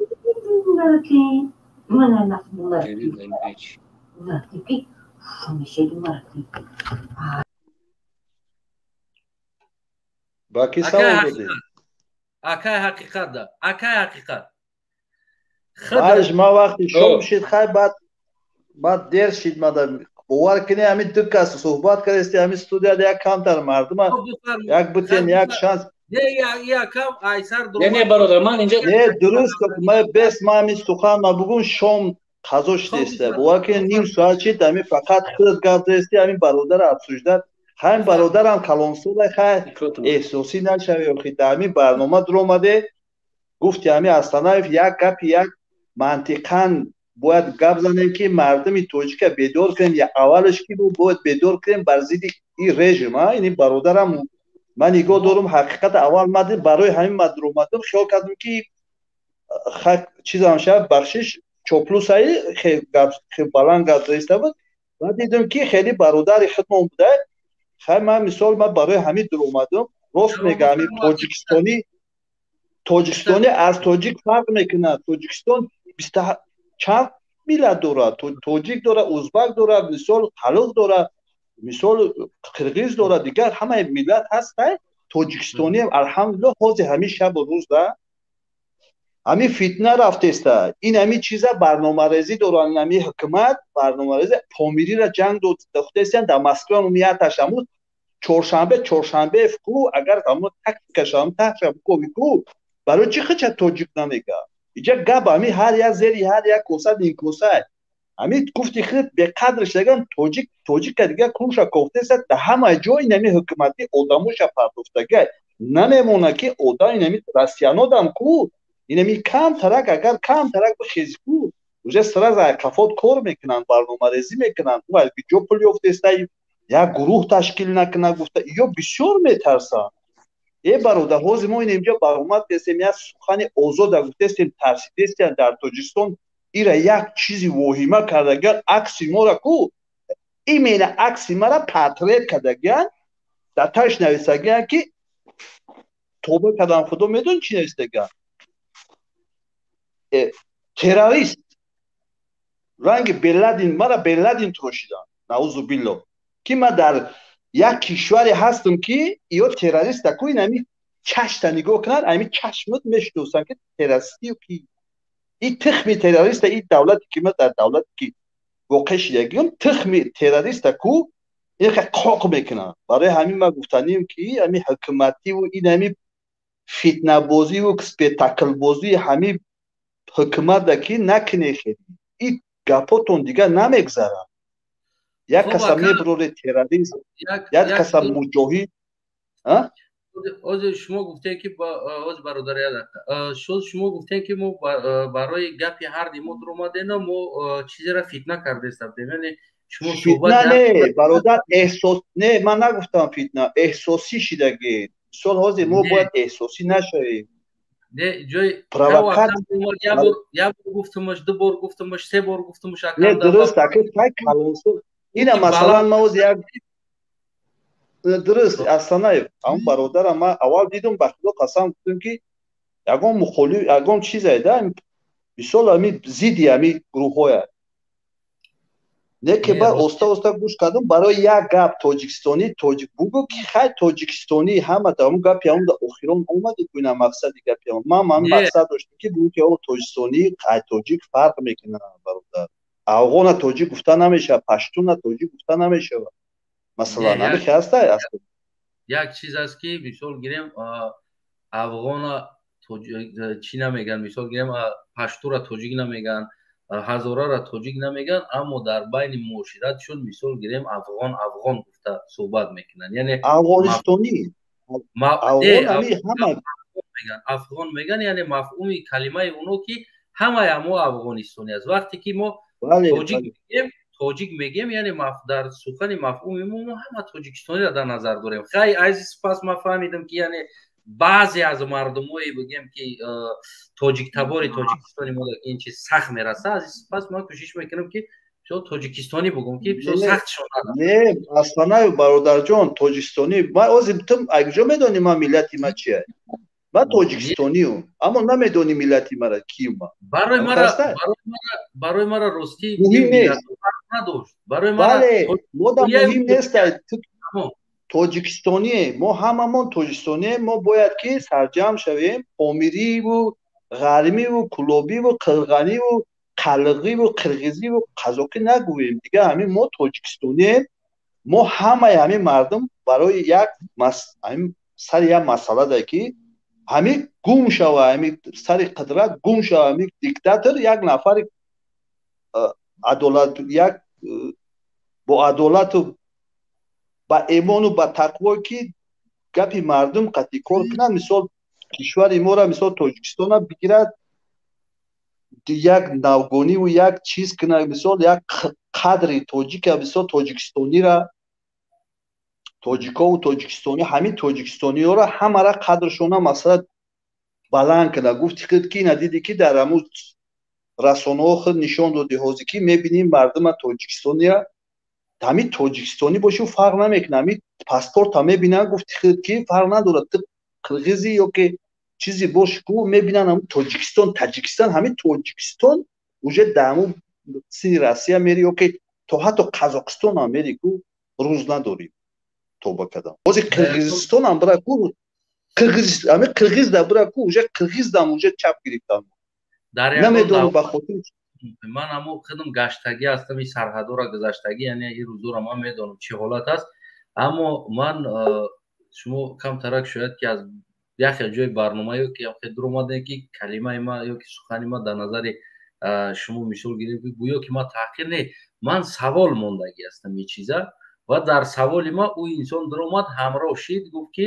Ба ки савол додед? Акай ҳақиқат да, акай ҳақиқат. Баъдаш ман вақти шом шид, хай баъд дер шид, мада бовар кунӣ, ҳамин ду кас суҳбат кардасти, ҳамин студияда як камтар мардума як бутен як шанс. Не, якам айсар Не, не, бародар, ман инҷа Не, дуруст, ман бес ман ҳамин сухан ма бугун шом қазо шидеста. Бовар кунӣ, ним соат шид, ҳамин фақат худат гап задасти, ҳамин бародарро обсуждат. Ҳамин бародарам калонсола, хай эҳсосӣ нашавӣ, охи дар ҳамин барнома дуромаде, гуфти ҳамин Астанаев як гапи як мантиқан бояд гап занем, ки мардуми тоҷика бедор кунем, я аввалаш ки бояд бедор кунем бар зидди ин режим. Ини бародарам ман нигоҳ дорум, ҳақиқата аввал мадим, барои ҳамин ман дуромадам, хиёл кардам ки чизам шавад, бахшиш чоплусаи баланд гап заиста буд, баъд дидам ки хеле бародари худмон буда. Хай ман мисол ман барои ҳамин дуромадам, рост мегӯям, ҳамин тоҷикистонӣ аз тоҷик фарқ мекунад. Тоҷикистон чанд миллат дорад, тоҷик дорад, узбак дорад, мисол халқ дорад, мисол қирғиз дорад, дигар ҳамаи миллат ҳаст. Тоҷикистониам алҳамдулиллоҳ ҳозир ҳамин шабу рӯзда ҳамин фитна рафтеста. Ин ҳамин чиза барномарезӣ доранд, ҳамин ҳукумат барномарезӣ помириро ҷанг дохтестиян дар Москва мияташ ҳамун чоршанбе ку агар ҳамун тактикаш ҳам тахшам ку барои чӣ хича тоҷик намега? Иҷа гап ҳамин ҳар як зери ҳар як коса ним коса. Ҳамин гуфти худ беқадр шудаган тоҷик, тоҷика дига кунша кофтеста дар ҳама ҷой ин ҳамин ҳукумати одамоша партофтага намемонад ки одам ин ҳамин россиянодам ку ин ҳамин камтарак агар камтарак бихези ку уже сразу қафот кор мекунанд, барномарезӣ мекунанд, ӯ аз ҷо пул ёфтеста, як гурӯҳ ташкил накунад гуфта, ё бисёр метарсанд. Э бародар, ҳозир мо ин инҷо баромад кардем, як сухани озода гуфтестем, тарсидестем дар Тоҷикистон ира як чизи воҳима кардагиан, акси мора ку именно акси мара портрет кардагиан, дар таш нависагиан ки тоба кардам, худо медон чӣ нависагиан, террорист ранги Бенладин, мара Бенладин трошидан, наузу билло, ки ман дар як кишваре ҳастам ки ё террориста ку ин ҳами чашта нигоҳ кунанд, ҳами чашмот мешиносанд ки террористию ки ин тухми террориста, ин давлате ки ман дар давлате ки воқеъ шидагиам, тухми террориста ку ин қоқ мекунанд. Барои ҳамин ман гуфтанем ки ҳамин ҳукумативу ин ҳамин фитнабозиву спектаклбозии ҳамин ҳукумата ки накунед, хеле ин гапотон дигар намегзарад. Як каса мебуроре террорист, як каса муҷоҳид. Ҳозир шумо гуфтем ки ҳозир бародар шумо гуфтем ки мо барои гапи ҳарди мо дуромадена, мо чизеро фитна кардеста будем. Яъне шумо фитна не бародар, эҳсос не, ман нагуфтам фитна, эҳсосӣ шидагӣ. Мисол ҳозир мо бояд эҳсосӣ нашавем. Не, ҷои як бор гуфтумаш, ду бор гуфтумаш, се бор гуфтумаш. Не, дуруст, аки тай калонсол. Ина масалан ман ҳозир як дуруст Астанаев, ҳамон бародарам ман аввал дидум, ба худо қасам гуфтум ки ягон мухолиф, ягон чизе да, мисол ҳамин зидди ҳамин гурӯҳҳоя. Не ки баъд оста оста гӯш кардум, барои як гап тоҷикистонӣ тоҷик бугӯ ки хай тоҷикистонӣ ҳама дар ҳамон гапи ҳамон охирон омади ку ина мақсади гапи ҳамон. Ман ҳамин мақсад доштам ки бугӯ ки тоҷикистонӣ қай тоҷик фарқ мекунад бародар. Афғона тоҷик гуфта намешавад, паштуна тоҷик гуфта намешавад. Масалан, ҳамин хел аст. Як чиз аст ки мисол гирем афғона чӣ намеган, мисол гирем паштура тоҷик намеган, ҳазорара тоҷик намеган, аммо дар байни муоширатшон мисол гирем афғон афғон гуфта суҳбат мекунанд. Яъне афғонистонӣ афғон меган, яъне мафҳуми калимаи оно ки Ҳамаи мо афғонистони аст. Вақте ки мо тоҷик мегем, тоҷик мегем, яъне дар сухани мафҳуми мо ҳама тоҷикистониро дар назар дорем. Хай, аз сипас ман фаҳмидам, ки яъне баъзе аз мардумое бигем, ки тоҷиктабори тоҷикистони мо ин чиз сахт мераса. Аз сипас ман кӯшиш мекунам, ки тоҷикистонӣ бугум, ки бисёр сахтшон. Не, Астанаев бародарҷон, тоҷикистонӣ ман ҳозир ту куҷо медонӣ ман миллати ма чия? Ман тоҷикистониюм, аммо намедонӣ миллати мара киюм. Барои мара ростӣ муҳим нест. Надошт барои. Бале, мода муҳим нест, тоҷикистоние мо, ҳамамон тоҷикистоние. Мо бояд ки сарҷамъ шавем, помириву ғармиву кулобиву қирғаниву қалғиву қирғизиву қазоқӣ нагӯем дигар. Ҳамин мо тоҷикистонием. Мо ҳамаи ҳамин мардум барои як сари як масъала, ки ҳамин гум шава, ҳамин сари қудрат гум шава, ҳамин диктатор, як нафари адолат, як бо адолату ба эмону ба тақво, ки гапи мардум қатъи кор кунад. Мисол, кишвари мора, мисол, Тоҷикистона бигирад, як навгониву як чиз кунад, мисол, як қадри тоҷика, мисол, тоҷикистонира, тоҷикову тоҷикистони, ҳамин тоҷикистониёро ҳамара қадршона, масалан, баланд кунад. Гуфти худ ки ина диди, ки дар ҳамун расонаҳо худ нишон доди, ҳозир ки мебинем мардума тоҷикистония, ҳамин тоҷикистонӣ боши, фарқ намекунад. Ҳамин паспорта мебинанд, гуфти худ ки фарқ надорад, ту қирғизӣ ё ки чизе боши ку, мебинанд ҳамун Тоҷикистон, Таҷикистон, ҳамин Тоҷикистон уже дар ҳамун сини Россия мери ё ки то ҳатто Қазоқистон ҳам мери ку, рӯз надорӣ, тоба кардам. Ҳозир Қирғизистонам бира ку, ҳамин қирғизда бира ку, уже қирғиздам уже чап гирифтам, намедонам ба хотир. Ман ҳамо худам гаштагӣ ҳастам, ин сарҳадора гузаштагӣ, яъне ин рӯзора ман медонам, чӣ ҳолат аст. Аммо ман шумо камтарак шояд ки аз як хел ҷои барнома ё ки хел дуромадем, ки калимаи ма ё ки сухани ма дар назари шумо мисол гирем, ки гӯё ки ман таҳқир. Не, ман савол мондагӣ ҳастам ин чиза, ва дар саволи ма ӯ инсон дуромад, ҳамроҳ шид, гуфт ки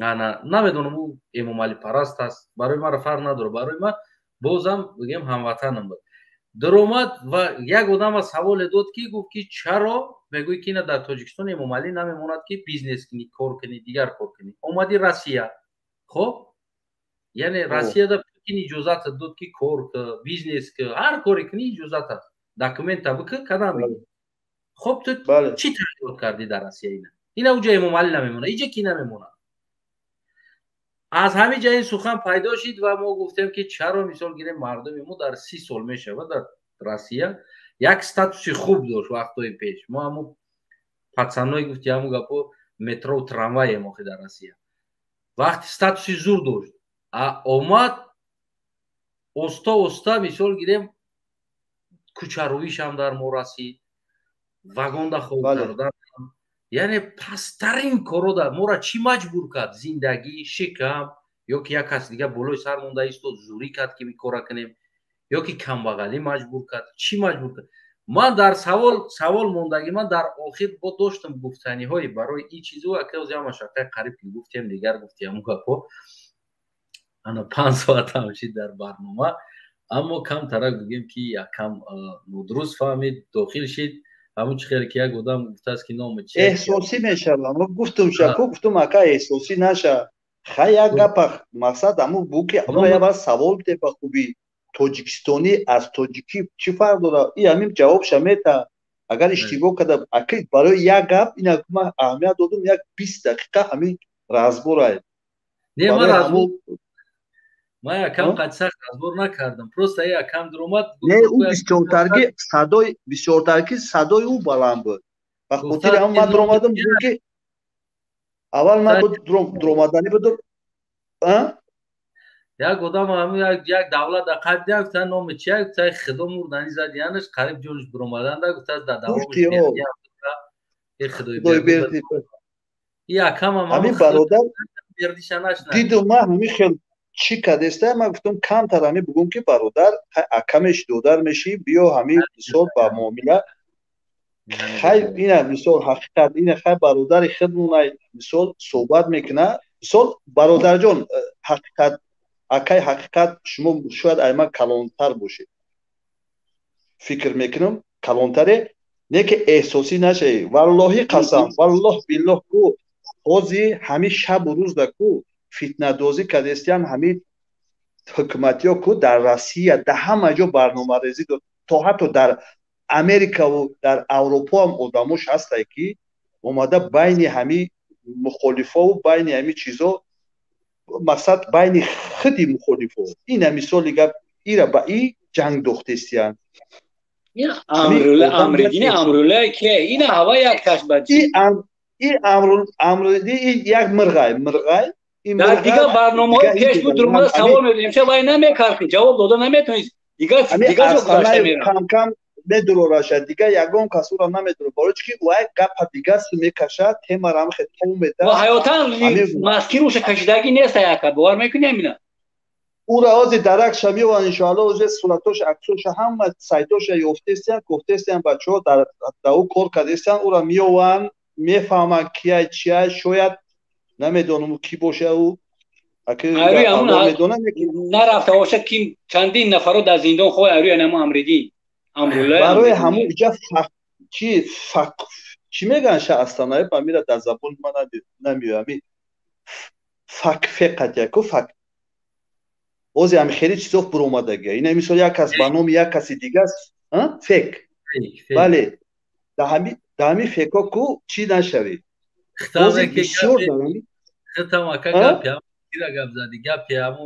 ана намедонам, ӯ эмомалипараст аст, барои мара фарқ надорад, барои ма бозам бигем ҳамватанам буд. Дуромад ва як одама саволе дод, ки гуфт, ки чаро мегӯӣ, ки ина дар Тоҷикистон Эмомалӣ намемонад, ки бизнес кунӣ, кор кунӣ, дигар кор кунӣ, омадӣ Россия. Хоб, яъне Россияда Путин иҷозат дод, ки кор, бизнес, ҳар коре кунӣ, иҷозат аст, документа бикӣ, кадам бигӣ. Хоб, ту чӣ тағйирот кардӣ дар Россия? Ина уҷа Эмомалӣ намемонад, иҷа ки намемонад? Аз ҳамин ҷа ин сухан пайдо шид ва мо гуфтем, ки чаро, мисол гирем, мардуми мо дар 30 сол мешавад дар Россия як статуси хуб дошт вақтҳои пеш. Мо ҳамо пацаное, гуфти ҳамо гапо, метро, трамваем охи дар Россия вақти статуси зур дошт, а омад оста оста, мисол гирем, кӯчаровишам дар мо расид, вагонда хоб кардан, яъне пасттарин коро дар моро чӣ маҷбур кард? Зиндагӣ, шикам, ё ки як кас дига болои сар монда истод, зурӣ кард, ки кора кунем, ё ки камбағалӣ маҷбур кард? Чӣ маҷбур кард? Ман дар савол мондагӣ, ман дар охир бо доштам гуфтаниҳое барои ин чизу акҳамашақай қариб ки гуфтем, дигар гуфти ҳамун гапҳо. Ана 5 соатам шид дар барнома, аммо камтарак бигем, ки якам нодуруст фаҳмид, дохил шид. Ҳамун чӣ хеле ки як одам гуфтааст, ки номи чи эҳсосӣ мешавам. Гуфтум шаку, гуфтум, ака, эҳсосӣ наша. Хай, як гапа, мақсад ҳамун бу, ки я бар савол биде ба хубӣ: тоҷикистонӣ аз тоҷикӣ чӣ фарқ дорад? И ҳамин ҷавобша мета. Агар иштибоҳ карда, ака, барои як гап ина ман аҳамият додум, як 20 дақиқа ҳамин разбор ай. Не, ман якам қад сахт разбор накардам, просто якам дуромад. Не, ӯ бисёртарки садои, бисёртарки садои ӯ баланд буд. Ба хотири ҳам ман дуромадам, ки аввал ман дуромаданӣ будам. Як одам як давлат да қайб дия, гуфта, номи чия? Гуфта, худо мурдани зад, янаш қариб ҷонаш буромаданда, гуфта, дар давомаш худои берди. Якамам ҳамин бародар дидум, ман ҳамин хел чӣ кардеста, ман гуфтам, камтар ҳамин бугум, ки бародар, ака меши, додар мешӣ, биё ҳамин мисол ба муомила. Хай, ина мисол ҳақиқат ина, хай, бародари худмонай, мисол, суҳбат мекуна. Мисол, бародарҷон, ҳақиқат. Акай ҳақиқат, шумо шояд ай ман калонтар бошед, фикр мекунам калонтаре, не ки эҳсосӣ нашавӣ. Валлоҳи қасам, валлоҳ биллоҳ, ку ҳози ҳамин шабу рӯзда ку фитнадозӣ кардестиян ҳамин ҳукуматиё ку дар Россия, дар ҳама ҷо барномарезӣ, то ҳатто дар Америкаву дар Аврупоам одамош ҳастае, ки омада байни ҳамин мухолифову байни ҳамин чизо, мақсад байни худи мухолифо, ина мисоли гап, ира ба и ҷанг дохтестиян. Амридини Амрулла ки ина ҳава як таш бачи. И Амридин як мирғай, мирғай. Дар дигар барномаҳои пеш буд, румада савол медодем, ча вай намекард, ҷавоб дода наметавонист. Дигар дигар ҷо гузашта меравад. Кам-кам медурорашад, дигар ягон кас ӯро намедурад, барои чи ки вай гапа дигар су мекашад, темара ҳам хел том медад. Ва ҳаётан маскируша кашидагӣ нест, яка бовар мекунӣ амина? Ура ҳозир даракша меованд, иншоалло, уже суратоша, аксоша, ҳама сайтоша ёфтестиян, гуфтестиян, бачаҳо дар ӯ кор кардестиян, ура меованд, мефаҳманд кияй, чияй, шояд намедонам ки боша ӯ. Нарафта бошад, ки чандин нафаро дар зиндон хоҳ арӯи намо Амридин. Барои ҳамун иҷа чи фак чӣ мегӯянд ша Астанаев, амира дар забони ман намеояд, ами факфеқат яку фак ози ами хеле чизо буромадагия. Ина мисол як кас ба номи як каси дигар фек, бале, дар ҳами феко ку чӣ нашавӣ. Гап зади, гапи ҳаму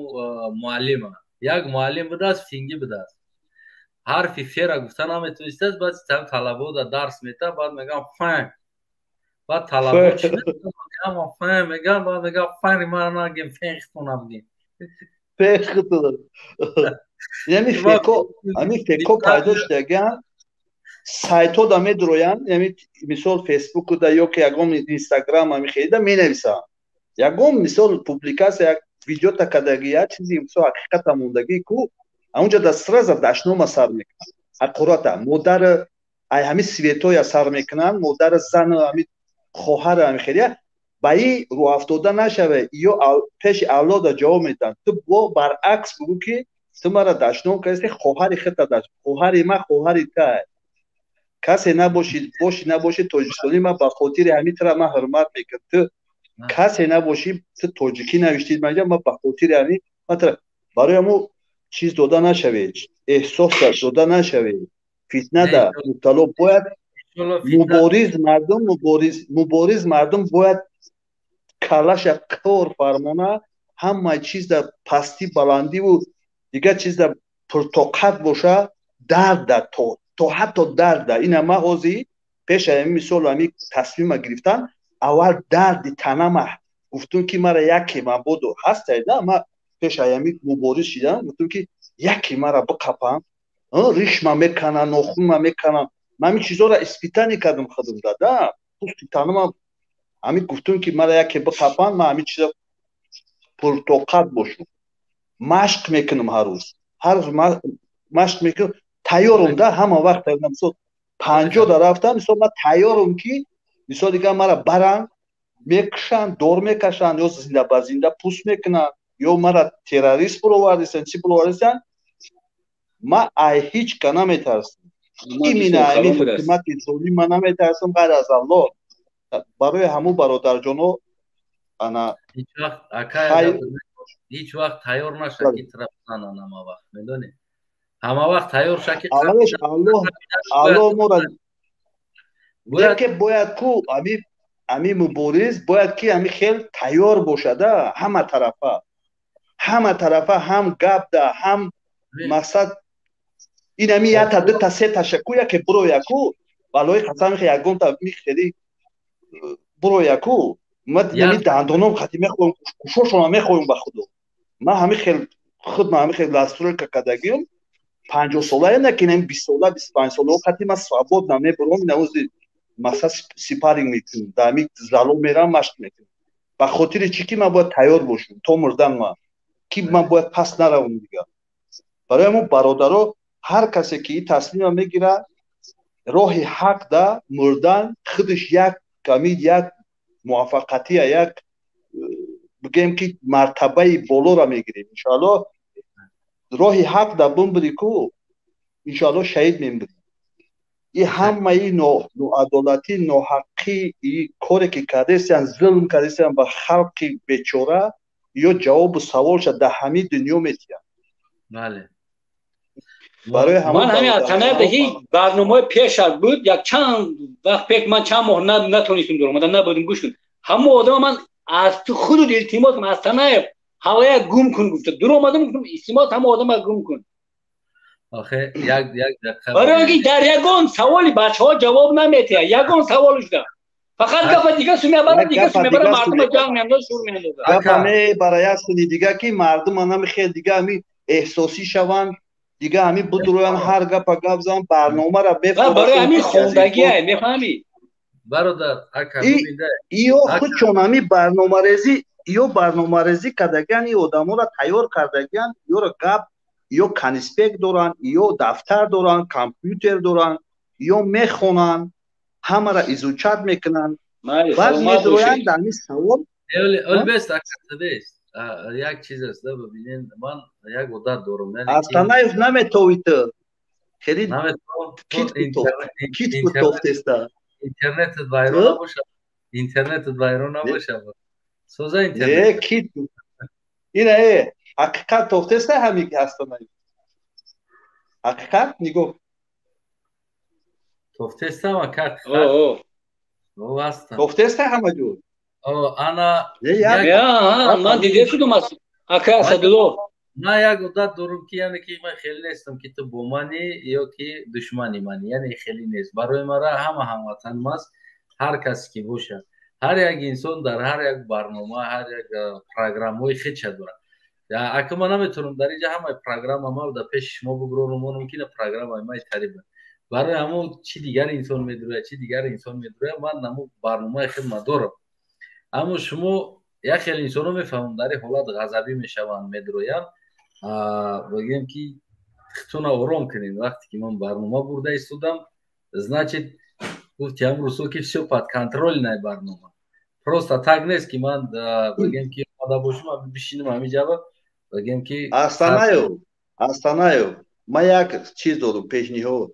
муаллима. Як муаллим будааст, фингӣ будааст, ҳарфи фера гуфта наметонистааст. Баъд талабо да дарс мета, баъд мегӯям фан, баъд талабо фан мегӯям, баъд мегӯям фани мара нагем, фен хитона бигем. Фен хитона. Яъне феко, ҳамин феко пайдо шудагиан, сайтҳо да медуроянд, яъне мисол Фейсбуку да ё ки ягон Инстаграм ҳами хелида менависанд, ягон мисол публикатсия, як видеота кадаги, як чизи мисол ҳақиқата мондагӣ ку, онҷа да сразу дашнома сар мекунанд, ҳақората, модари ай ҳами светоя сар мекунанд, модари, зану, ҳами хоҳари, ҳами хелия. Ба и рӯафтода нашаве, ё пеши авлода ҷавоб медиҳанд. Ту бо баръакс бугӯ, ки ту мара дашном кардисти, хоҳари худта даш, хоҳари ман хоҳари та, касе набоши, боши набоши тоҷикистонӣ, ман ба хотири ҳамин тура ман ҳурмат мекунам. Ту касе набошӣ, ту тоҷикӣ навиштӣ манҷа, ман ба хотири ҳамин ман тура. Барои ҳамо чиз дода нашавед, эҳсос дода нашавед, фитна да мубтало. Бояд мубориз мардум, мубориз мардум бояд калаша кор фармона, ҳама чиз дар пастӣ, баландиву дигар чиз дар пуртоқат боша, дарда то ҳатто дарда. Ина ман ҳозир пеш ҳамин мисол ҳамин тасмима гирифтан, аввал дарди танама гуфтум, ки мара яке мабодо ҳастай да, ман пеш ҳамин мубориз шидам, гуфтум, ки яке мара биқапам, ришма меканам, нохунма меканам. Ман ҳамин чизоро испитание кардам худамда да пусти танама. Ҳамин гуфтум, ки мара яке биқапам, ман ҳамин чизо пуртоқат бошам. Машқ мекунам ҳар рӯз, ҳар рӯз машқ мекунам, тайёрам да ҳама вақт. Мисол 50 да рафтам, мисол ман тайёрам, ки мисол дигар мара баранд, мекушанд, дор мекашанд, ё зинда ба зинда пӯст мекунанд, ё мара террорист буровардисанд, чӣ буровардисанд, ман ай ҳеҷ ка наметарсам. Именно ҳамин ҳукумати золим ман наметарсам, ғайр аз Аллоҳ. Барои ҳамун бародарҷоно ана ҳеҷ вақт тайёр наша, ки тра бизананд ҳама вақт, медонӣ, ҳама вақт тайёр ша, ки аввалаш Аллоҳ, Аллоҳ мора ки бояд ку ами мубориз бояд ки ами хел тайёр бошада, ҳама тарафа, ҳама тарафа, ҳам гап да, ҳам мақсад ин ами якта, дута, сета шаку, яке бурояку, валлоҳи қасам, ягонта ми хели бурояку, ман ами дандоном хати мехоҳам, кушошона мехоҳам ба худо. Ман ҳами хел худ ман ҳами хел настройка кардагиам, 50 солае на, ки ин 20 сола, 25 сола хати ман свободно мебуром, инаузи мақсад спарринг мекунам, дар ҳами зало мерам, машқ мекунам. Ба хотири чӣ ки ман бояд тайёр бошам то мурдан, ман ки ман бояд паст наравам дигар. Барои ҳамон бародаро, ҳар касе ки ин тасмима мегирад, роҳи ҳақ да мурдан худаш як камид, як муваффақатия, як бигем ки мартабаи болоро мегирем иншоалло. Роҳи ҳақ да бимбири ку, иншоалло шаҳид мембирӣ. И ҳамаи ноадолатӣ, ноҳаққӣ, и коре ки кардесиян, зулм кардесиян ба халқи бечора, ё ҷавобу саволша дар ҳамин дунё метиҳанд. Бале. Ман ҳамин Астанаев ҳеҷ барномаи пешаш буд, як чанд вақт пеш, ман чанд моҳ натонистем дуромада набудем, гӯш кун. Ҳамон одама ман аз худу илтимос кунам, Астанаев ҳавая гум кун гуфта. Дуромадам, гуфтам илтимос, ҳамон одама гум кун. Охе, як дақиқа. Барои ки дар ягон саволи бачаҳо ҷавоб наметиҳад, ягон саволш да. Фақат гапа дига су мебарад, дига су мебарад, мардума ҷанг меандозад, шур меандозад. Гапа мебарад як суни дига, ки мардума намехел дига ҳами эҳсосӣ шаванд, дига ҳами будуроян, ҳар гапа гап зан, барномаро бефорад. Барои ҳамин хондагиа, мефаҳмӣ? Бародар, ака, иё худшон ҳами барномарезӣ, ё барномарезӣ кардагиан, и одаморо тайёр кардагиан, ёро гап, ё конспект доранд, ё дафтар доранд, компютер доранд, ё мехонанд, ҳамаро изучать мекунанд, баъд медроянд дар ҳамин савол. Олбест, ака, бест. Як чиз аст, бибинед, ман як одат дорам. Астанаев наметовӣ ту. Хеле кит кутофтеста. Интернетат вайрон набошад. Интернетат вайрон набошад. Соза интернет. Э, кит. Ина ҳақиқат тофтеста ҳами ки Астанаев. Ҳақиқат нигоҳ. Тофтестам, ака. Тофтеста ҳама ҷо. Ана ман дида шудам, ака Асадулло. Ман як одат дорам, ки яъне ки ман хеле нестам, ки ту бо мани ё ки душмани мани, яъне хеле нест. Барои мара ҳама ҳамватанам аст, ҳар касе ки бошад. Ҳар як инсон дар ҳар як барнома, ҳар як программаҳои худша дорад. Ака, ман наметавонам дар инҷа ҳамаи программа ма дар пеши шумо бигӯронам, онам ки на программаи май тариба. Барои ҳамон чи дигар инсон медурояд, чи дигар инсон медурояд, ман ҳамон барномаи худма дорам. Аммо шумо як хеле инсонҳо мефаҳмам, дар ин ҳолат ғазабӣ мешаванд, медуроянд. Бигӯем ки худтонро ором кунед. Вақте ки ман барнома бурда истодам, значит, гуфти ҳам рӯзҳо ки всё под контрольная барнома. Просто так нест, ки ман бигӯем ки омада бошам, бишинам ҳамин ҷаба, бигӯем ки Астанаев, Астанаев, ман як чиз дорам пешниҳод.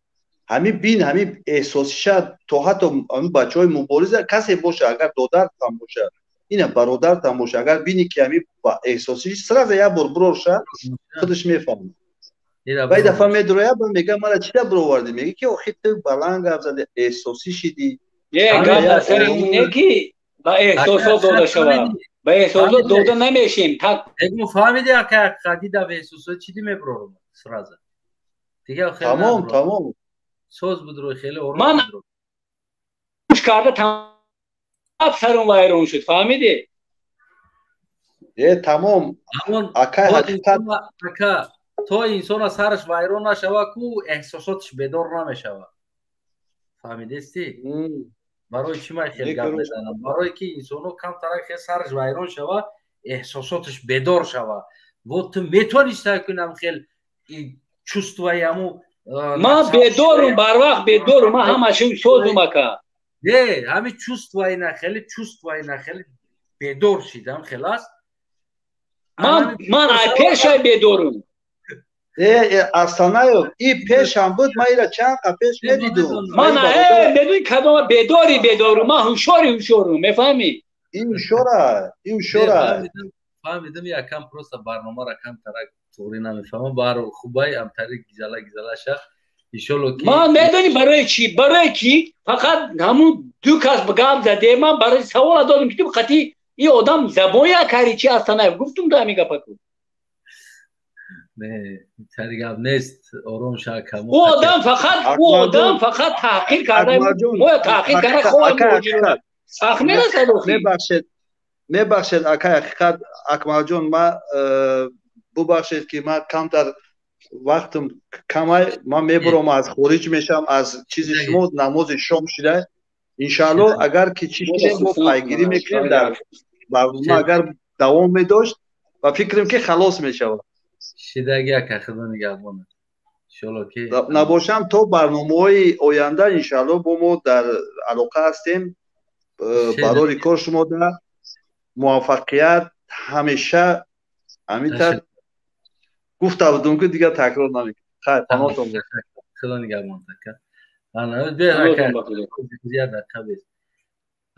Ҳамин бин, ҳамин эҳсосиша то ҳатто ҳамин бачаҳои мубориза касе боша, агар додартам боша, ина бародартам боша, агар бини ки ҳамин эҳсосиш, сразу як бор бурорша, худаш мефаҳмад. Ва дафъа медуроя, ба мега мара чида буровардӣ? Мега ки охи ту баланд гап зади, эҳсосӣ шидӣ. Не, гап дар сари он не, ки ба эҳсосот дода шавад. Ба эҳсосот дода намешем. Так фаҳмиди, ака, дида ба эҳсосот чиди мебурорам сразу. Дига тамом, тамом. Соз буд, рӯй хеле ором. Ман гӯш карда тамом сарум вайрон шуд, фаҳмидӣ? Э, тамом. Акай, ҳақиқат. Ака, то инсона сараш вайрон нашава ку, эҳсосоташ бедор намешавад. Фаҳмидестӣ? Барои чӣ ман хел гап мезанам? Барое ки инсоно камтарак хел сараш вайрон шава, эҳсосоташ бедор шава. Вот ту метавонистай кунам хел чувствои ҳаму. Ман бедорум, барвақт бедорум, ман ҳамаши созум, ака. Не, ҳами чувствои на хеле, чувствои на хеле бедор шидам хел аст. Ман ай пешай бедорум. Астанаев, и пешам буд, ман ира чанд қа пеш медидум. Ман медони кадома бедори бедорум, ман ҳушёри ҳушёрум, мефаҳмӣ? И ҳушёра, и ҳушёра. Фаҳмидам, якам просто барномаро камтарак туғри намефаҳмам. Баҳро хубай, амтари гизала гизалаша. Иншолло ки ман медонӣ барои чӣ? Барои ки фақат ҳамун ду кас гап задем, ман барои савола додам, ки ту қатъи ин одам забон якари чи Астанаев гуфтум, да ҳамин гапа ку. Не, тари гап нест, ором ша. Ӯ одам фақат, ӯ одам фақат таҳқир карда, моя таҳқир карда, хоҳам сахт мерасад охи. Мебахшед, мебахшед, акай ҳақиқат, Акмалҷон, ман бубахшед, ки ман камтар вақтам камай, ман мебурам, аз хориҷ мешавам аз чизи шумо, намози шом шида. Иншаалло, агар ки чӣ шудем, мо пайгирӣ мекунем дар барнома, агар давом медошт, ва фикрам ки халос мешавад. Шидаги, ака, худо нигаҳбонат. Иншоалло ки набошам, то барномаҳои оянда, иншаалло, бо мо дар алоқа ҳастем. Барори кор шумо да муваффақият. Ҳамеша ҳамин гуфта будум, ки дигар такрор намекунам. Хайр, паноҳтон. Худо нигаҳбон, ака.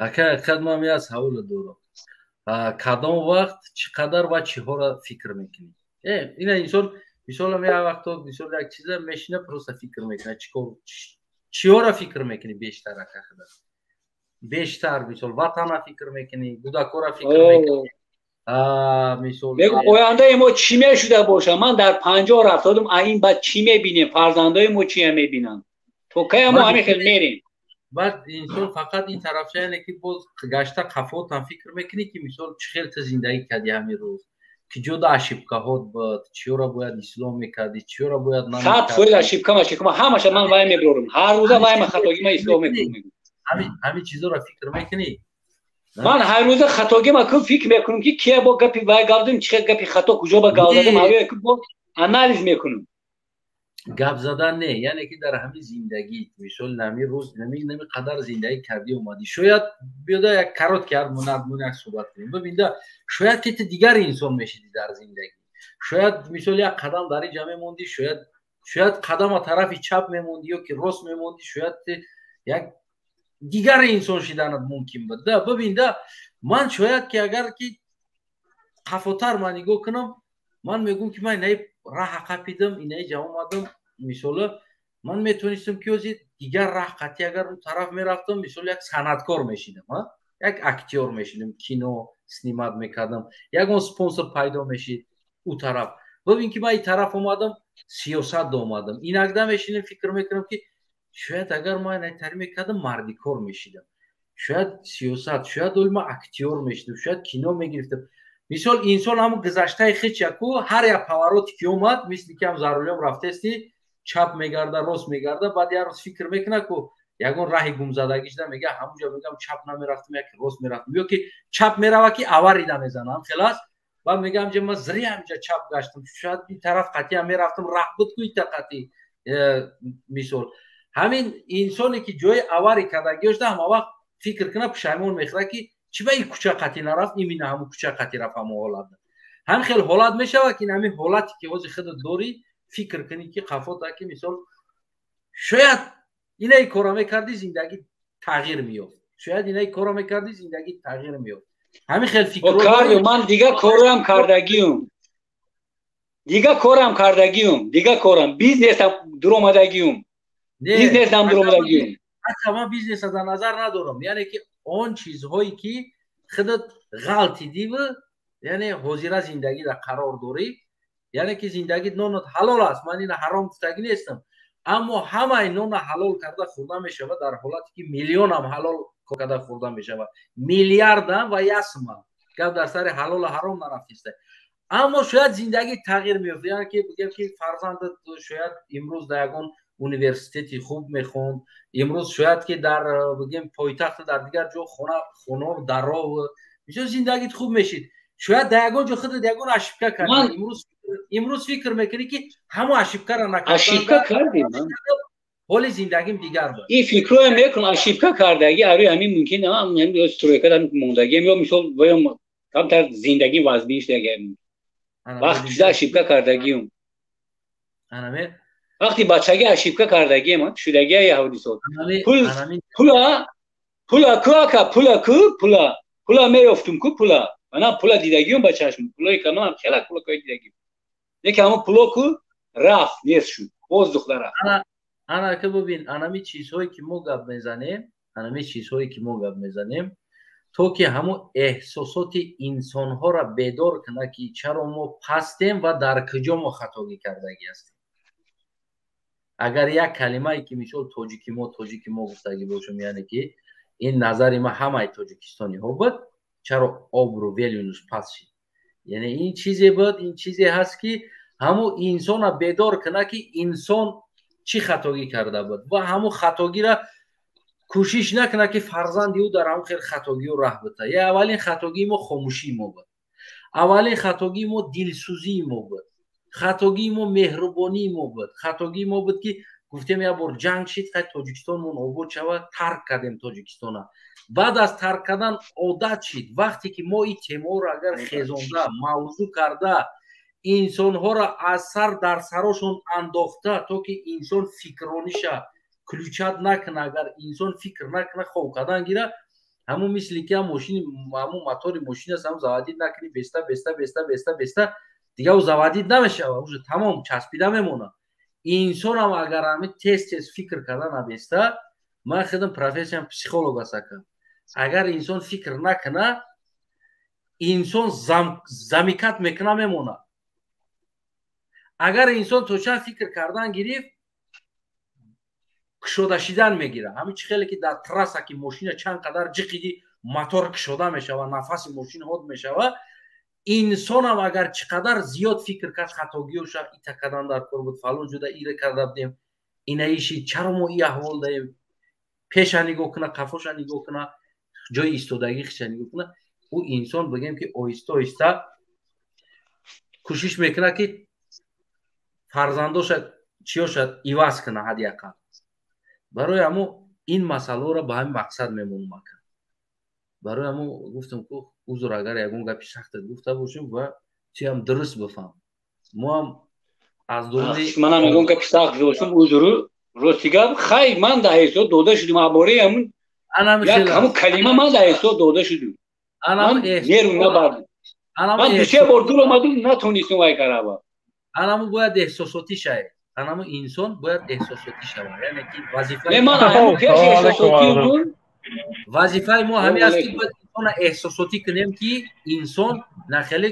Ака, ҳақиқат ман як саволе дорам: кадом вақт, чӣ қадар ва чиҳоро фикр мекунӣ? Ина инсон, мисолам, як вақто, мисол, як чиза мешина, просто фикр мекунад, чикор, чиҳоро фикр мекунӣ бештар, ака, худа бештар? Мисол, ватана фикр мекунӣ, кӯдакора фикр мекунӣ, мисол? Ояндаи мо чӣ мешуда боша? Ман дар 50 рафтодум, а ин баъд чӣ мебинем? Фарзандои мо чия мебинанд? То кая мо ҳамин хел мерем? Баъд инсон фақат ин тарафша, яъне ки боз гашта қафотам фикр мекунӣ, ки мисол, чӣ хел ту зиндагӣ кардӣ ҳамин рӯз, ки ҷода ошибкаҳот буд, чиёро бояд ислоҳ мекардӣ, чиёро бояд 100% ошибка ошибка ҳамаша ман вай мебирорам, ҳар рӯза вай ма хатогӣ ма ислоҳ мекунам. Ҳамин чизоро фикр мекунӣ? Ман ҳар рӯза хатогима ку фикр мекунам, ки кия бо гапи вай гап задам, чӣ гапи хато куҷо ба гап задам, ҳавое ки бо анализ мекунам. Гап задан не, яъне ки дар ҳамин зиндагӣ, мисол, нами рӯз, нами қадар зиндагӣ кардӣ, омадӣ, шояд биёда як короткий ҳар як суҳбат кунем. Бибинда, шояд ки ту дигар инсон мешидӣ дар зиндагӣ, шояд, мисол, як қадам дар инҷа мемондӣ, шояд қадама тарафи чап мемондӣ ё ки рост мемондӣ, шояд як дигар инсон шиданат мумкин буд да. Бибинда, ман шояд ки агар ки қафотар ман нигоҳ кунам, ман мегӯм, ки ман инаи раҳа қапидам, инаи ҷа омадам. Мисола, ман метавонистам, ки ози дигар раҳ қатъи агар он тараф мерафтам, мисол, як санъаткор мешидам, як актёр мешидам, кино снимать мекардам, ягон спонсор пайдо мешид ӯ тараф. Бибин, ки ман ин тараф омадам, сиёсат омадам. Инакда мешинем, фикр мекунам, ки шояд агар ман инайтари мекардам, мардикор мешидам, шояд сиёсат, шояд оли ман актёр мешидам, шояд кино мегирифтам. Мисол, инсон ҳамун гузаштаи хичаку ҳар як повороте ки омад, мисли ки ҳам за рулём рафтести, чап мегарда, рост мегарда, баъд як рӯз фикр мекунад, ку ягон раҳи гумзадагӣ шуда, мега, ҳамунҷа мегам, чап намерафтам, яки рост мерафтам, ё ки чап мерава, ки авария мезанам, хел аст. Баъд мега, ҳамҷа ман зря ҳамҷа чап гаштам, шояд ин тараф қатъиам мерафтам, раҳ буд ку ита қатъи. Мисол, ҳамин инсоне ки ҷои авария кардагиёшда, ҳама вақт фикр кунад, пушаймон мехӯрад, ки чӣ ба ин кӯча қатъӣ нарафт, имина ҳамун кӯча қатъӣ рафт. Ҳамон ҳолат, ҳамин хел ҳолат мешавад, ки ҳамин ҳолате ки ҳозир худат дорӣ, фикр кунӣ, ки қафота, ки мисол, шояд инаи кора мекардӣ, зиндагӣ тағйир меёфт, шояд инаи кора мекардӣ, зиндагӣ тағйир меёфт. Ҳамин хел фикр. Ман дигар корам кардагиюм, дигар корам кардагиюм, дигар корам, бизнесам дуромадагиюм, бизнесам дуромадагиюм. Ҳатто ман бизнеса дар назар надорам, яъне ки он чизҳое ки худат ғалтидиву, яъне ҳозира зиндагӣ дар қарор дорӣ, яъне ки зиндагӣ нонат ҳалол аст, ман ина ҳаром гуфтагӣ нестам, аммо ҳамаи нона ҳалол карда хӯрда мешавад, дар ҳолате ки миллионам ҳалол карда хӯрда мешавад, миллиардам ва ясмам. Гап дар сари ҳалолу ҳаром нарафтиста, аммо шояд зиндагӣ тағйир меёфт, яъне ки бигем, ки фарзандат шояд имрӯз дар ягон университети хуб мехонд, имрӯз шояд ки дар, бигем, пойтахт, дар дигар ҷо хона даров, мисол, зиндагит хуб мешид. Шояд дар ягон ҷо худат ягон ошибка кардӣ, имрӯз фикр мекунӣ, ки ҳамон ошибкаро накардам, ошибка кардем, ҳоли зиндагим дигар буд. Ин фикрое мекунам, ошибка кардагӣ, ари ҳамин мумкин стройка мондагием ё мисол воям камтар зиндагӣ вазбин шудагӣ, вақт шуда ошибка кардагиюм, вақти бачагӣ ошибка кардагием, шудагия ҳодисот. Пула, пула ку, ака, пула ку, пула, пула меёфтум ку, пула манам пула дидагиюм ба чашм, пулои камам, хела пулакои дидагиюм, лекин ҳамон пуло ку рафт, нест шуд, воздух дарафт. Ана ки бубин, анами чизҳое ки мо гап мезанем, анами чизҳое ки мо гап мезанем, то ки ҳамон эҳсосоти инсонҳоро бедор кунад, ки чаро мо пастем ва дар куҷо мо хатогӣ кардагӣ ҳастем. Агар як калимае ки, мисол, тоҷики мо, тоҷики мо гуфтагӣ бошам, яъне ки ин назари ма ҳамаи тоҷикистониҳо буд, чаро обрӯ велюнус паст шид? Яъне ин чизе буд, ин чизе ҳаст, ки ҳамун инсона бедор кунад, ки инсон чӣ хатогӣ карда буд ва ҳамун хатогиро кӯшиш накунад, ки фарзанди ӯ дар ҳамун хел хатогиҳо раҳ бита. Я аввалин хатогии мо хомӯшии мо буд, аввалин хатогии мо дилсӯзии мо буд, хатогии мо меҳрубонии мо буд, хатогии мо буд, ки Гуфтем, як бор ҷанг шид, хай, Тоҷикистонмон обод шава, тарк кардем Тоҷикистона. Баъд аз тарк кардан одат шид. Вақте ки мо ин темаоро агар хезонда, мавзӯъ карда, инсонҳоро аз сар дар сарошон андохта, то ки инсон фикрониша ключат накуна, агар инсон фикр накуна, хоб кардан гира, ҳамун мисли ки мошини, ҳамун мотори мошин аст, ҳамун заводить накунӣ, беста беста беста беста беста, дига ӯ заводить намешава, уже тамом часпида мемонад. Инсонам агар ҳамин тез тез фикр карда набеста, ман худам профессиям психолог аст, ака, агар инсон фикр накуна, инсон замыкать мекуна, мемонад. Агар инсон то чанд фикр кардан гирифт, кушода шидан мегирад. Ҳамин чӣ хеле ки дар трасса ки мошина чанд қадар ҷиқиди, мотор кушода мешава, нафаси мошин ҳод мешава. Инсонам агар чӣ қадар зиёд фикр кард, хатогиёша, ита кардан дар кор буд, фалон ҷуда ира карда будем, инаиши, чаро мо и аҳвол даем, пеша нигоҳ куна, қафоша нигоҳ куна, ҷои истодагӣ хиша нигоҳ куна, ӯ инсон, бигем ки, оҳиста оҳиста кӯшиш мекунад, ки фарзандоша чиёша иваз куна ҳадди ақал. Барои ҳамо ин масъаларо ба ҳамин мақсад мемонам, ака. Барои ҳамо гуфтам, ку узр, агар ягон гапи сахтат гуфта бошем, ва туям дуруст бифаҳм, мо ҳам аз дуруни Манам ягон гапи сахт бошам, узру. Рости гап, хай, ман да ҳисоб дода шудим абораи ҳамун як ҳамун калима, ман да ҳисоб дода шудим, ман нерӯ набардам, ман дусе бор дур омадум, натонистум вай карава. Анаму бояд эҳсосотӣ шавед, анаму инсон бояд эҳсосотӣ шавад, яъне ки вазифаи ман пеш эҳсосотӣ буд. Вазифаи мо ҳамин аст, ки бояд инсона эҳсосотӣ кунем, ки инсон нахеле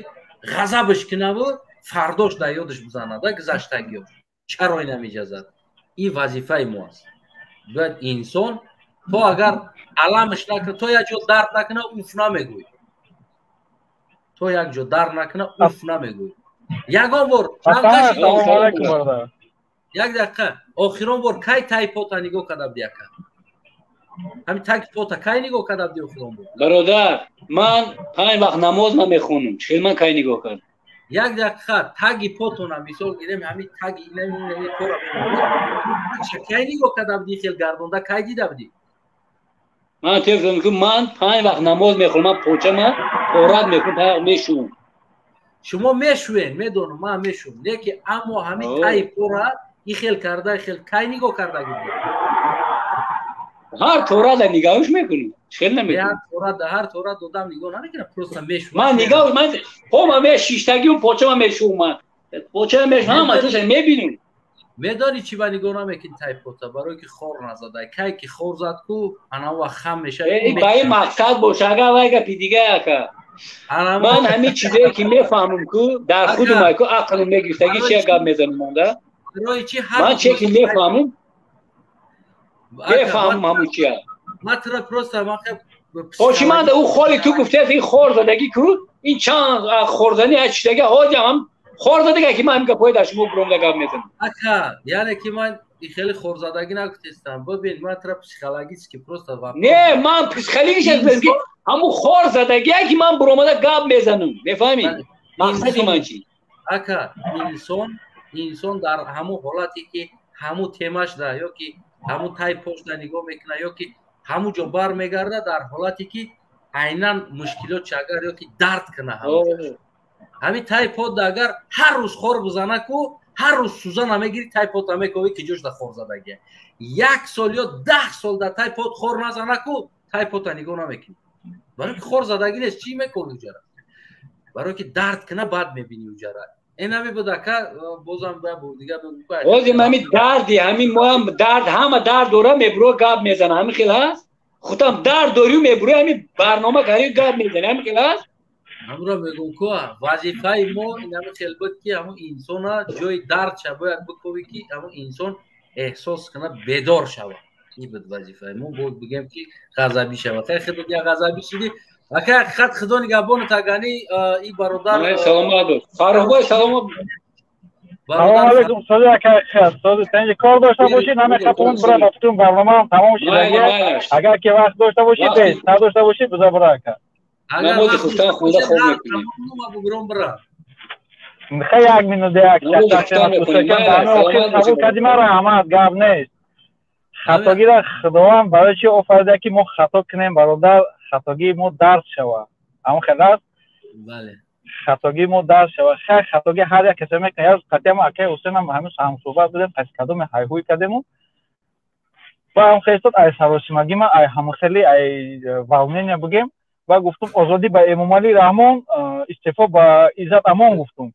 ғазабш кунаву фардош дар ёдаш бизанада гузаштагиёш, чаро ина меҷазад. Ин вазифаи мо аст. Бояд инсон то агар аламаш накуна, то як ҷо дард накуна, уф намегӯй, то як ҷо дард накуна, уф намегӯй. Ягон бор, як дақиқа, охирон бор кай таи пота нигоҳ карда буди, ака? Ҳамин таги пота кай нигоҳ карда буди охирон бор? Бародар, ман панҷ вақт намоз намехонам, чӣ ман кай нигоҳ кардам? Як дақиқа, таги потона мисол гирем, ҳамин таги инами пора кай нигоҳ карда буди, хел гардонда кай дида будӣ? Ман телефон ки ман панҷ вақт намоз мехонам, ман почама порат мекунам, панҷ вақт мешӯм. Шумо мешӯен, медонам, ман мешӯм, лекин аммо ҳамин таи пора и хел карда, хел кай нигоҳ карда будӣ? Ҳар тора да нигоҳш мекунем, хел намекунем. Ҳар тора, ҳар тора додам нигоҳ намекунам, просто мешӯм. Ман нигоҳ, ман пома мешиштагим, почама мешӯм, ман почама мешӯм, ҳама чиза мебинем. Медонӣ чӣ ба нигоҳ намекунӣ таи пота? Барое ки хор назадай. Кай ки хор зад ку, ана вақт хам мешавад. Ба ин мақсад боша, агар вай гапи дига, ака. Ман ҳамин чизое ки мефаҳмам ку, дар худум ку ақлм мегирифтагӣ, чи гап мезанам монда? Ман че ки мефаҳмам, мефаҳмам ҳамун чия. Ман тура просто Оши ман ӯ холи ту гуфтааст, ин хор задагӣ ку, ин чанд хорзанӣ ҳар чизага ҳозир ҳам хор задага ки ман ҳамин гапҳои дар шумо буромда гап мезанам. Ака, яъне ки ман хеле хорзадагӣ нагуфтестам. Бибин, ман тура психологически просто Не, ман психологически ки ҳамун хор задагия ки ман буромада гап мезанам. Мефаҳмӣ? Мақсади ман чи? Ака, инсон дар ҳамун ҳолате ки ҳамун темашда ё ки ҳамун тай пошда нигоҳ мекунад, ё ки ҳамун ҷо бармегардад, дар ҳолате ки айнан мушкилот чи агар ё ки дард куна, ҳамин тай подда агар ҳар рӯз хор бизана ку, ҳар рӯз сӯзана мегири, тай пота мековӣ, ки ҷошда хор задагия. Як сол ё 10 сол дар тай под хор назана ку, тай пота нигоҳ намекунӣ, барое ки хор задагӣ нест. Чӣ мекови уҷара? Барое ки дард куна, баъд мебинӣ уҷара. Инами буд, ака, бозам дига. Ҳозир ҳамин дарди ҳамин моам дард, ҳама дард дора, мебуро гап мезана, ҳамин хел ҳаст. Худам дард дорию, мебуро ҳамин барнома карию гап мезани, ҳамин хел ҳаст. Ҳамуро мегӯм ку, вазифаи мо инами хел буд, ки ҳамун инсона ҷои дардша бояд биковӣ, ки ҳамун инсон эҳсос кунад, бедор шавад. Ин буд вазифаи мо. Боз бигем ки ғазабӣ шавад, хай худо я ғазабӣ шудӣ, ака. Ҳақиқат, худо нигаҳбону тагани и бародар. Саломат бош, Фаррухбой, саломат. Салом алейкум, сози ака, сози тенҷи кор дошта бошед, ҳама хатун бира ба фитун барномаам тамом шуда. Агар ки вақт дошта бошед, бес, надошта бошед, биза бира, ака. Намози хуфтан хонда хоб мекунем. Хай, як минут, як қабул кардӣ, ман раҳмат, гап нест. Хатогиро Худованд барои чи офарида, ки мо хато кунем, бародар, хатогии мо дарс шава. Ҳамон хел аст? Хатогии мо дарс шава. Хай, хатоги ҳар як касе мекунад. Як қатъиам акай Ҳусейнам ҳамин ҳамсӯҳбат будем, қаси кадоме ҳайҳуй кардему ба ҳам хестод, ай саросимагӣ ма, ай ҳамхели, ай волнения бигем, ва гуфтум: «Озодӣ ба Эмомалӣ Раҳмон, истеъфо ба Иззат Амон», гуфтум.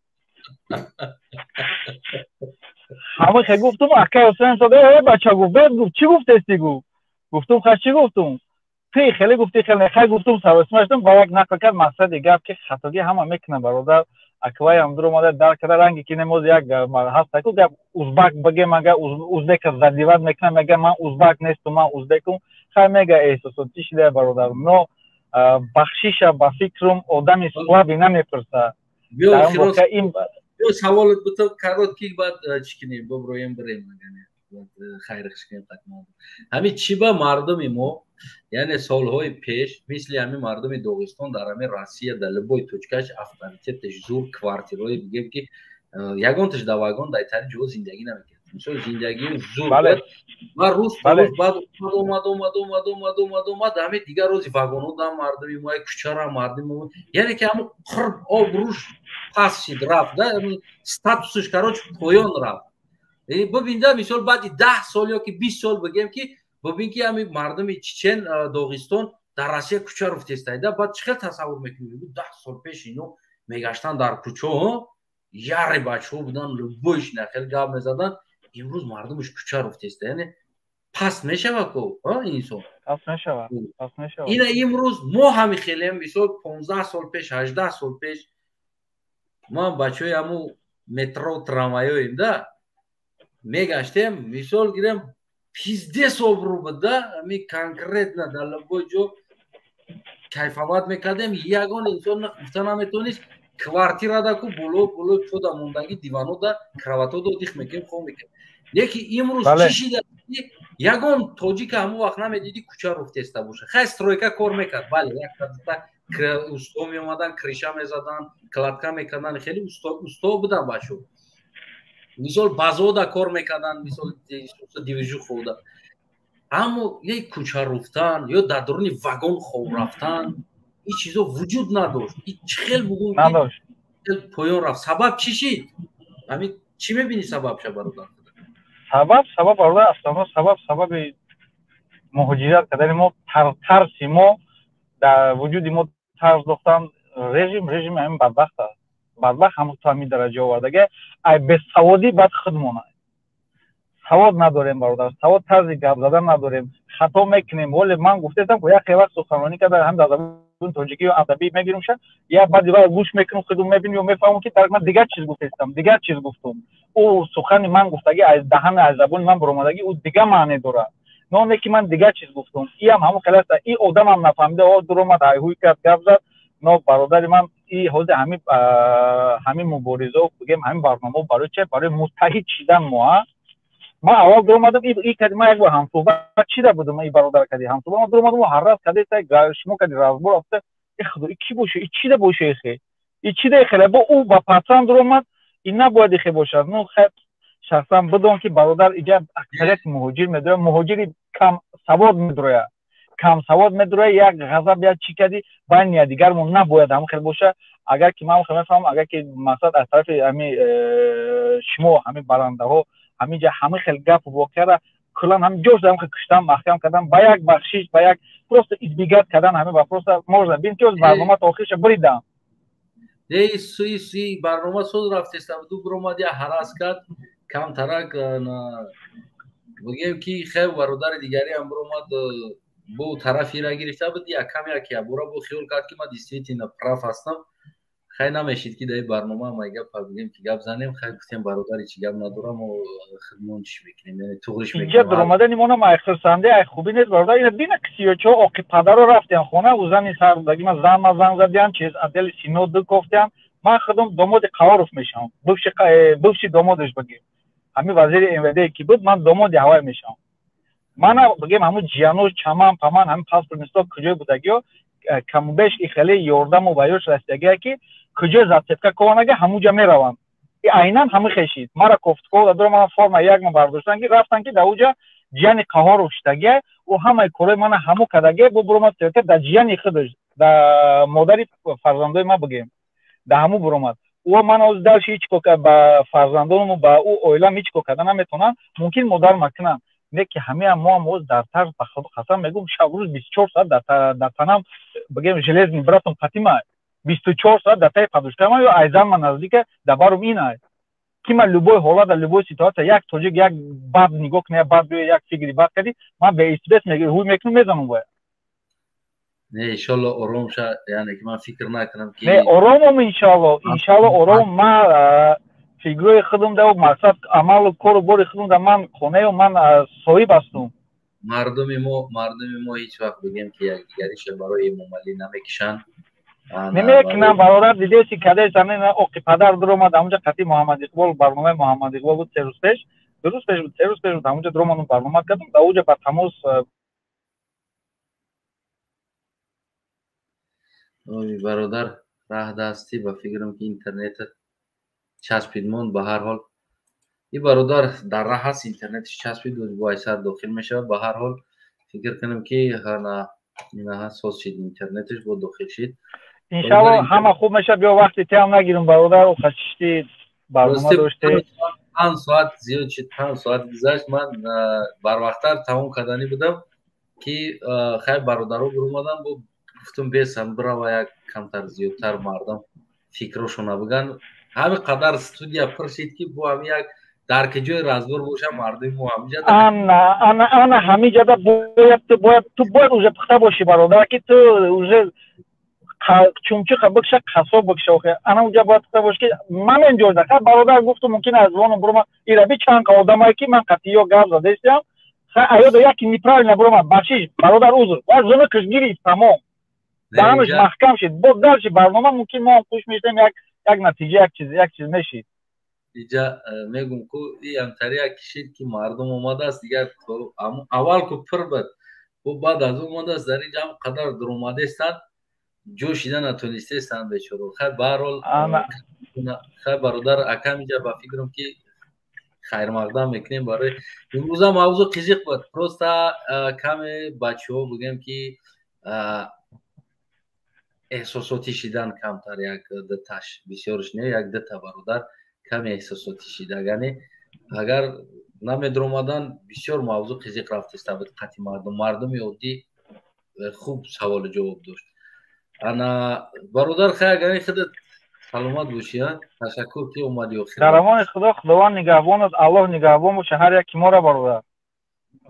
Ҳамон хе гуфтум, акай Ҳусейн сод: «Э, бача», гуфт, «бед», гуфт, «чӣ гуфтести?» гуфт. Гуфтум: «Хай, чӣ гуфтум? Ти хеле гуфти, хеле хай гуфтум, саросима шудум». Ба як нақл кард. Мақсади гап, ки хатогӣ ҳама мекунад, бародар. Акваям дур омада дар када ранги ки немоз як ҳаста ку гап, узбак бигем, ага узбека задевать мекунам, мега: «Ман узбак нестум, ман узбекум». Хай, мега, эҳсосот чӣ шида, бародар, но бахшиша, ба фикрум, одами слабый намепурса. Саволот буто короткий, баъд чӣ кунем, боброем, бирем, хайрхиш кунем. Ҳамин чӣ ба мардуми мо, яъне солҳои пеш, мисли ҳамин мардуми Доғистон дар ҳамин Россия, дар любой точкаш авторитеташ зур, квартираҳои, бигем, ки ягонташ да вагон дар тари ҷо зиндагӣ намекард, мисол, зиндагии зур ва рӯз рӯз баъд омад, омад, омад, омад, омад, омад, ҳамин дигар рӯзи вагонҳо да мардуми мо, кӯчара мардуми мо, яъне ки ҳамун қурб обрӯш паст шид, рафт да, статусаш, короче, поён рафт. Бибинда, мисол, баъди 10 сол ё ки 20 сол, бигем, ки бибин, ки ҳамин мардуми Чечен, Доғистон дар Россия кӯча руфтестайда, баъд чӣ хел тасаввур мекунӣ? 10 сол пеш ино мегаштан дар кӯчо, яре бачаҳо будан, любойш нахел гап мезадан, имрӯз мардумаш кӯча руфтеста, яъне паст мешава ку инсон. Паст мешава, паст мешава. Ина имрӯз мо ҳами хелем, мисол, 15 сол пеш, 18 сол пеш ман бачаҳои ҳамун метро, трамвайоем да мегаштем, мисол гирем, пиздец обрӯ буд да, ами конкретно дар любой ҷо кайфовать мекардем, ягон инсон гуфта наметонист. Квартирада ку боло болои пода мондагӣ диванода, кроватода дих мекунем, хоб мекунем. Леки имрӯз чӣ шида? Ягон тоҷика ҳамон вақт намедидӣ кӯча руфтеста боша. Хай, стройка кор мекард, бале, якта усто меомадан, крыша мезадан, кладка мекардан, хеле усто будан бачо, мисол, базода кор мекардан, мисол, движухода. Аммо як кӯча руфтан ё дар дуруни вагон хоб рафтан, ин чизо вуҷуд надошт. Чӣ хел бугум поён рафт? Сабаб чӣ шид? Ҳамин чӣ мебинӣ сабабша, бародар? Сабаб, бародар, аслан сабаби муҳоҷират кардани мо, тарси мо, дар вуҷуди мо тарс дохтан режим ҳамин бадбахт аст. Бадбахт ҳам то ҳамин дараҷа овардага, ай бесаводӣ баъд худмон савод надорем, бародар, савод, тарзи гап задан надорем, хато мекунем. Воле ман гуфтаистам, ку як вақт суханронӣ карда, ҳам дар забони тоҷикӣ ё адабӣ мегирим ша, я баъди вақт гӯш мекунам, худум мебинем ё мефаҳмам, ки дар ман дигар чиз гуфтаистам, дигар чиз гуфтум. Ӯ сухани ман гуфтагӣ, аз даҳани, аз забони ман баромадагӣ, ӯ дигар маъне дорад, но не ки ман дигар чиз гуфтум. Иам ҳамон хел аст, и одамам нафаҳмида, о дуромад, ҳайҳуй кард, гап зад. Но, бародари ман, и ҳозир ҳамин муборизао, бигем, ҳамин барномао барои че? Барои муттаҳид шидан. Мо, ман аввал дуромадам, и кади ман як бор ҳамсӯҳбат чида будум, и бародар кади ҳамсӯҳбат ман дуромадам, ҳарраз кади шумо кади разбор афта. И худо, и ки боша, и чида боша, ихе, и чида ихеле бо ӯ ба пасанд дуромад, и набояд ихе бошад. Ну хай, шахсан бидон, ки, бародар, иҷа аксарияти муҳоҷир медояд, муҳоҷири кам савод медрояд, камсавод медрояд, як ғазаб, як чӣ кади байни якдигармон набояд ҳамон хел боша. Агар ки ман хел мефаҳмам, агар ки мақсад аз тарафи ҳами шумо, ҳамин барандаҳо, ҳаминҷа ҳамин хел гапу воқеара куллан ҳамин ҷош ҳамин хел куштан, маҳкам кардан, ба як бахшиш, ба як просто избегать кардан ҳамин вопроса можно. Бин, ки барнома то охирша буридам. Не, суи барнома соз рафтеста, ду буромад, я ҳарас кард камтарак, бигем, ки хел бародари дигаре ҳам буромад, бо тарафира гирифта буд, якам як ябора бо хиёл кард, ки ман действительно прав ҳастам. Хай, намешид, ки дар ин барнома ма гап бигем, ки гап занем. Хай, гуфтем, бародари, чи гап надорам, мо хидмон чӣ мекунем, яъне туғриш. Инҷа дуромадани монам ай хурсанди, ай хубӣ нест, бародар. Ина бина, кисиёчо оқи падаро рафтиям хона, ӯ зани сардаги ман, зан ма занг задиям, чиз отдели сино ду кофтиям. Ман худам домоди Қаворов мешавам, бывший домодаш, бигем, ҳамин вазири МВД ки буд, ман домоди ҳавай мешавам. Мана, бигем, ҳамун ҷиянош, чаман паман, ҳамин паспорт мисол куҷое будагиё, камубеш и хеле ёрдаму ваёш расидагия, ки куҷо зацепка кованага, ҳамунҷа мераванд. Айнан ҳами хешид. Мара кофтков дадора, мана форма як ма бардоштан ки рафтан, ки дар уҷа ҷияни Қаҳоров шидагия, ӯ ҳамаи корои мана ҳаму кардагия. Бо буромад дар ҷияни худаш, дар модари фарзандои ма бигем, дар ҳаму буромад. Ӯ ман ҳозир дальше ҳеҷ кор ба фарзандонаму ба ӯ оилам ҳеҷ кор карда наметавонам. Мумкин модар макунам, не ки ҳамеам мо ҳам ҳозир дар тарз. Ба худо қасам мегӯм, шаб рӯз 24 соат дар танам, бигем, железный братом қатима, 24 соат дар таи подушкама ё айзанма наздика, дар барум ин ай ки ман любой ҳолат, дар любой ситуация як тоҷик як бад нигоҳ кунӣ, бад биё, як фикри бад кардӣ, ман беистбес ҳуй мекунам, мезанам бояд. Не, иншолло ором ша, яъне ки ман фикр накунам ки Не, оромам, иншолло, иншолло ором. Ман фигураи худам да, мақсад, амалу кору бори худам да ман хонаю ман соҳиб ҳастум. Мардуми мо ҳеҷ вақт, бигем, ки якдигариша барои эмомалӣ намекишанд. Намекунам, бародар. Дидеси, кадеси оқи падар дуромад ҳамунҷа қатъи Муҳаммад Иқбол, барномаи Муҳаммад Иқбол буд 3 рӯз пеш, 2 рӯз пеш буд, 3 рӯз пеш буд. Ҳамунҷа дуромадам, барнома кардам, дар уҷа ба тамос. Ой, бародар, раҳ дастӣ, ба фикрам ки интернетат часпид монд. Ба ҳар ҳол, и бародар дар раҳ ҳаст, интернетиш часпид, бо айсар дохил мешавад. Ба ҳар ҳол, фикр кунем ки инаҳа соз шид интернетиш, бо дохил шид. Иншалло, ҳама хуб мешавад. Биё, вақти теам нагирем, бародар, хашишти барнома доште. 5 соат зиёд шид, 5 соат гузашт. Ман барвақттар тамом карданӣ будам, ки хайр, бародаро биромадам, бо гуфтум бесам бирава, як камтар зиёдтар мардум фикрошона биган. Ҳами қадар студия пур шид, ки бо ҳами як дар ки ҷои разбор боша, мардуми мо ҳамиҷа. Ана, ана, ана ҳамиҷада бояд ту, бояд ту, бояд уже пухта бошӣ, бародар, ки ту уже чумчуқа бикша, қассоб бикша. Охе, ана уҷа бояд пухта бошӣ, ки ман инҷода ха, бародар, гуфту мумкин аз вону бурома ираби чанд одамае ки ман қатъиё гап задестиам, ха, аёда яки неправильно бурома, бахшиш, бародар, узр, бояд зунукаш гирифт, тамом, даҳанаш маҳкам шид. Бо дальше барнома мумкин мо ҳам хуш мешудем, як натиҷа, як чиз мешид. Иҷа мегум ку и амтари як кишид, ки мардум омадааст дигар. Аввал ку пур буд, бо баъд аз омадааст, дар инҷа ҳам қадар дуромадестанд, ҷо шида натонистестанд бечоро. Хай, баҳарҳол, хай, бародар, акам, инҷа ба фикрам ки хайрмақдам мекунем. Барои имрӯза мавзӯъ қизиқ буд, просто каме бачаҳо, бигем, ки эҳсосотӣ шидан камтар, як дуташ, бисёрш не, як дута бародар каме эҳсосотӣ шида. Яъне агар намедуромадан, бисёр мавзӯъ қизиқ рафтеста буд. Қатъи мардум, мардуми оддӣ хуб саволу ҷавоб дошт. Ана, бародар, хай, агар худат саломат бошӣ, ташаккур ки омадӣ охир. Дар амони Худо, Худованд нигаҳбон аст, Аллоҳ нигаҳбон боша ҳар яки моро, бародар,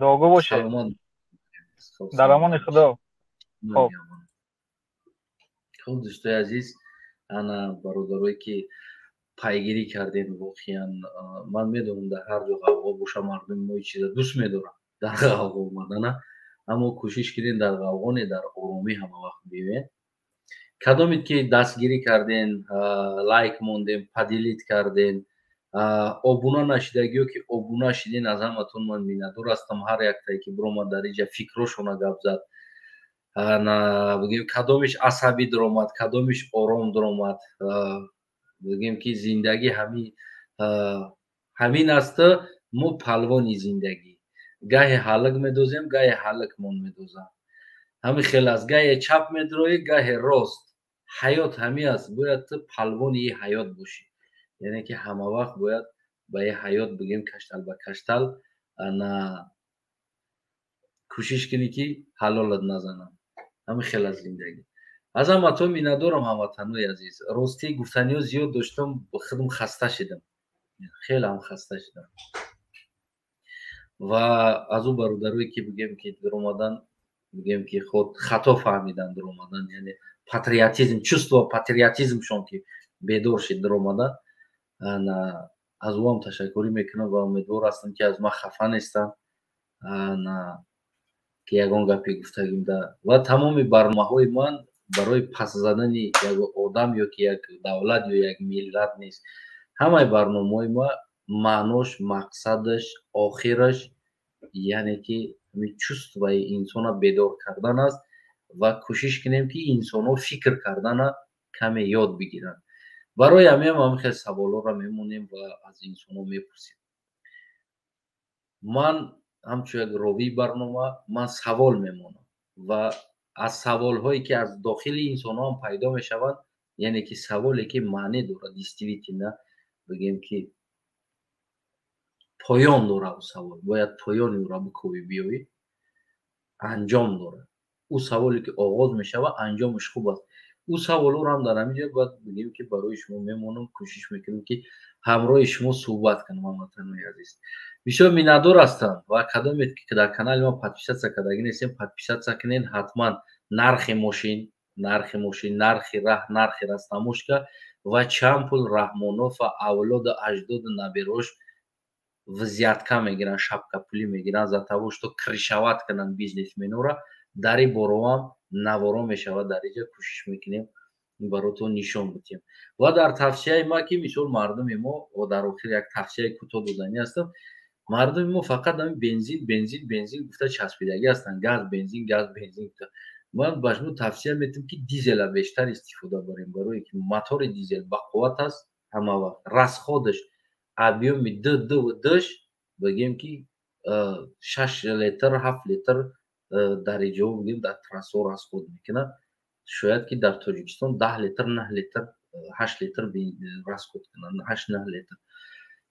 дуогӯ боше. Дар амони Худо, хоб. Хуб, дӯстои азиз, ана бародарое ки пайгирӣ кардем, воқеан ман медонам, дар ҳар ҷо ғавғо боша, мардуми мо чиза дӯст медоранд, дар ғавғо омадана. Аммо кӯшиш кунем дар ғавғо не, дар оромӣ ҳама вақт биёем. Кадомед ки дастгирӣ карден, лайк мондем, поделить карден, обуна нашидагиё ки обуна шиден, аз ҳаматон ман миннатдор ҳастам. Ҳар яктае ки биромад дар инҷа, фикрошона гап зад, бигем, кадомиш асабӣ дуромад, кадомиш ором дуромад, бигем, ки зиндагӣ ҳамин аст. Мо палвони зиндагӣ, гаҳе ҳалак медозем, гаҳе ҳалакмон медозам. Ҳамин хел аст: гаҳе чап медроӣ, гаҳе рост. Ҳаёт ҳамин аст. Бояд ту палвони и ҳаёт бошӣ, яъне ки ҳама вақт бояд ба и ҳаёт, бигем, каштал ба каштал на кӯшиш кунӣ, ки ҳалолат назанам. Ҳамин хел аст зиндагӣ. Аз ҳаматон миннатдорам, ҳамватанои азиз. Ростӣ, гуфтаниҳо зиёд доштам, худам хаста шидам, хеле ҳам хаста шидам. Ва аз ӯ бародарое ки, бигем, ки дуромадан, бигем, ки худ хато фаҳмидан дуромадан, яъне патриотизм, чувство патриотизмшон ки бедор шид, дуромадан, аз ӯ ҳам ташаккурӣ мекунам ва умедвор ҳастам, ки аз ман хафа нестам, ки ягон гапе гуфтагим. Ва тамоми барномаҳои ман барои пас задани як одам ё ки як давлат ё як миллат нест. Ҳамаи барномаҳои ма маънош, мақсадаш, охираш, яъне ки чувствои инсона бедор кардан аст ва кӯшиш кунем, ки инсонҳо фикр кардана каме ёд бигиранд. Барои ҳамин ҳам хел саволҳоро мемонем ва аз инсонҳо мепурсем. Ман ҳамчун як ровии барнома ман савол мемонам ва аз саволҳое ки аз дохили инсонҳо ҳам пайдо мешаванд, яъне ки саволе ки маъне дорад, действительно бигем ки поён дорад, ӯ савол бояд поёни ӯро бикӯвӣ биёӣ, анҷом дорад. Ӯ саволе ки оғоз мешавад, анҷомаш хуб аст. Ӯ саволҳоро ҳам дар ҳамин ҷо бояд бигем ки барои шумо мемонам, кӯшиш мекунем ки ҳамроҳи шумо суҳбат кунам. Ҳамватанои азиз, бисёр миннатдор ҳастам ва кадоме ки дар канали ма подписаться кардагӣ нестем, подписаться кунед ҳатман. Нархи мошин, нархи мошин, нархи раҳ, нархи растамошка ва чанд пул Раҳмонов ва авлоду аҷдоду наберош взятка мегиранд, шапкапулӣ мегиранд за того, что крышевать кунанд бизнесменора. Дар ин бороам наворо мешавад, дар инҷа кӯшиш мекунем баротон нишон бидиҳем. Ва дар тавсияи ма ки мисол мардуми мо, дар охир як тавсияи кӯтоҳ доданӣ ҳастам, мардуми мо фақат ҳамин бензин, бензин, бензин гуфта часпидагӣ ҳастанд, газ, бензин, газ, бензин гуфта. Ман ба шумо тавсия метиҳам ки дизела бештар истифода барем, барое ки мотори дизел бақувват аст, ҳама вақт расходаш объёми д д дш бигем ки 6 литр, 7 литр дар иҷо бигем дар трассо расход мекунад. Шояд ки дар Тоҷикистон 10 литр, 9 литр, 8 литр расход кунад, 8-9 литр.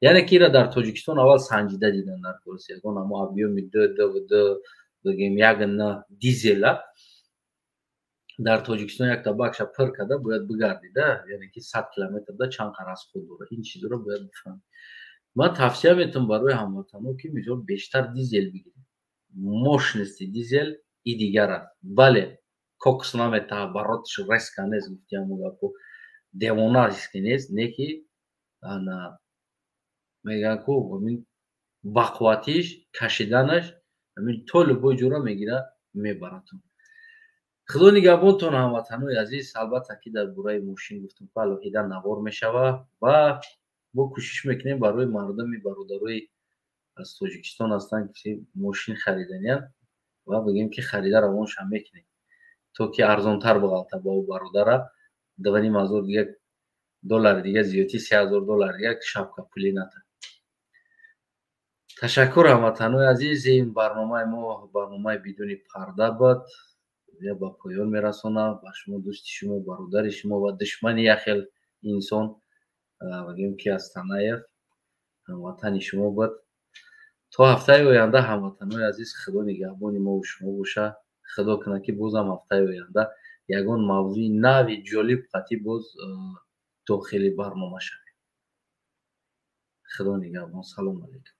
Яъне ки ира дар Тоҷикистон аввал санҷида дидан дар курс ягон амо объёми д д д бигем як н дизела дар Тоҷикистон якта бакша пир карда бояд бигардида, яъне ки 100 километрда чанд қа расход дорад, ин чизро бояд бифаҳмед. Ман тавсия метавам барои ҳамватанҳо ки мисол бештар дизел бигирем. Мощности дизел и дигар аст. Бале, кокс наметаҳад, оборотш резко нест, гуфтиаму гапо девона риски нест, не ки ана мегӯянд ку амин бақувватиш, кашиданаш амин то любой ҷура мегира, мебаратон. Худо нигаҳбонтон, ҳамватанои азиз. Албатта ки дар бораи мошин гуфтам ку алоҳида навор мешавад ва мо кӯшиш мекунем барои мардуми бародарои аз Тоҷикистон ҳастанд ки мошин хариданиянд ва бигем ки харида равоншам мекунем, то ки арзонтар бағалта ба ӯ бародара 2500 дига доллари дига зиёдти 3000 доллар дига шапка пулӣ ната. Ташаккур, ҳамватанои азиз. Ин барномаи мо барномаи бидуни парда буд, я ба поён мерасонам. Ба шумо дӯсти шумо, бародари шумо ва душмани яхел инсон, бигем ки Астанаев, ҳамватани шумо буд. То ҳафтаи оянда, ҳамватанои азиз, Худо нигаҳбони мову шумо боша. Худо кунад ки бозам ҳафтаи оянда ягон мавзӯи нави ҷолиб қатъӣ боз дохили барнома шавем. Худо нигаҳбон, салому алайкум.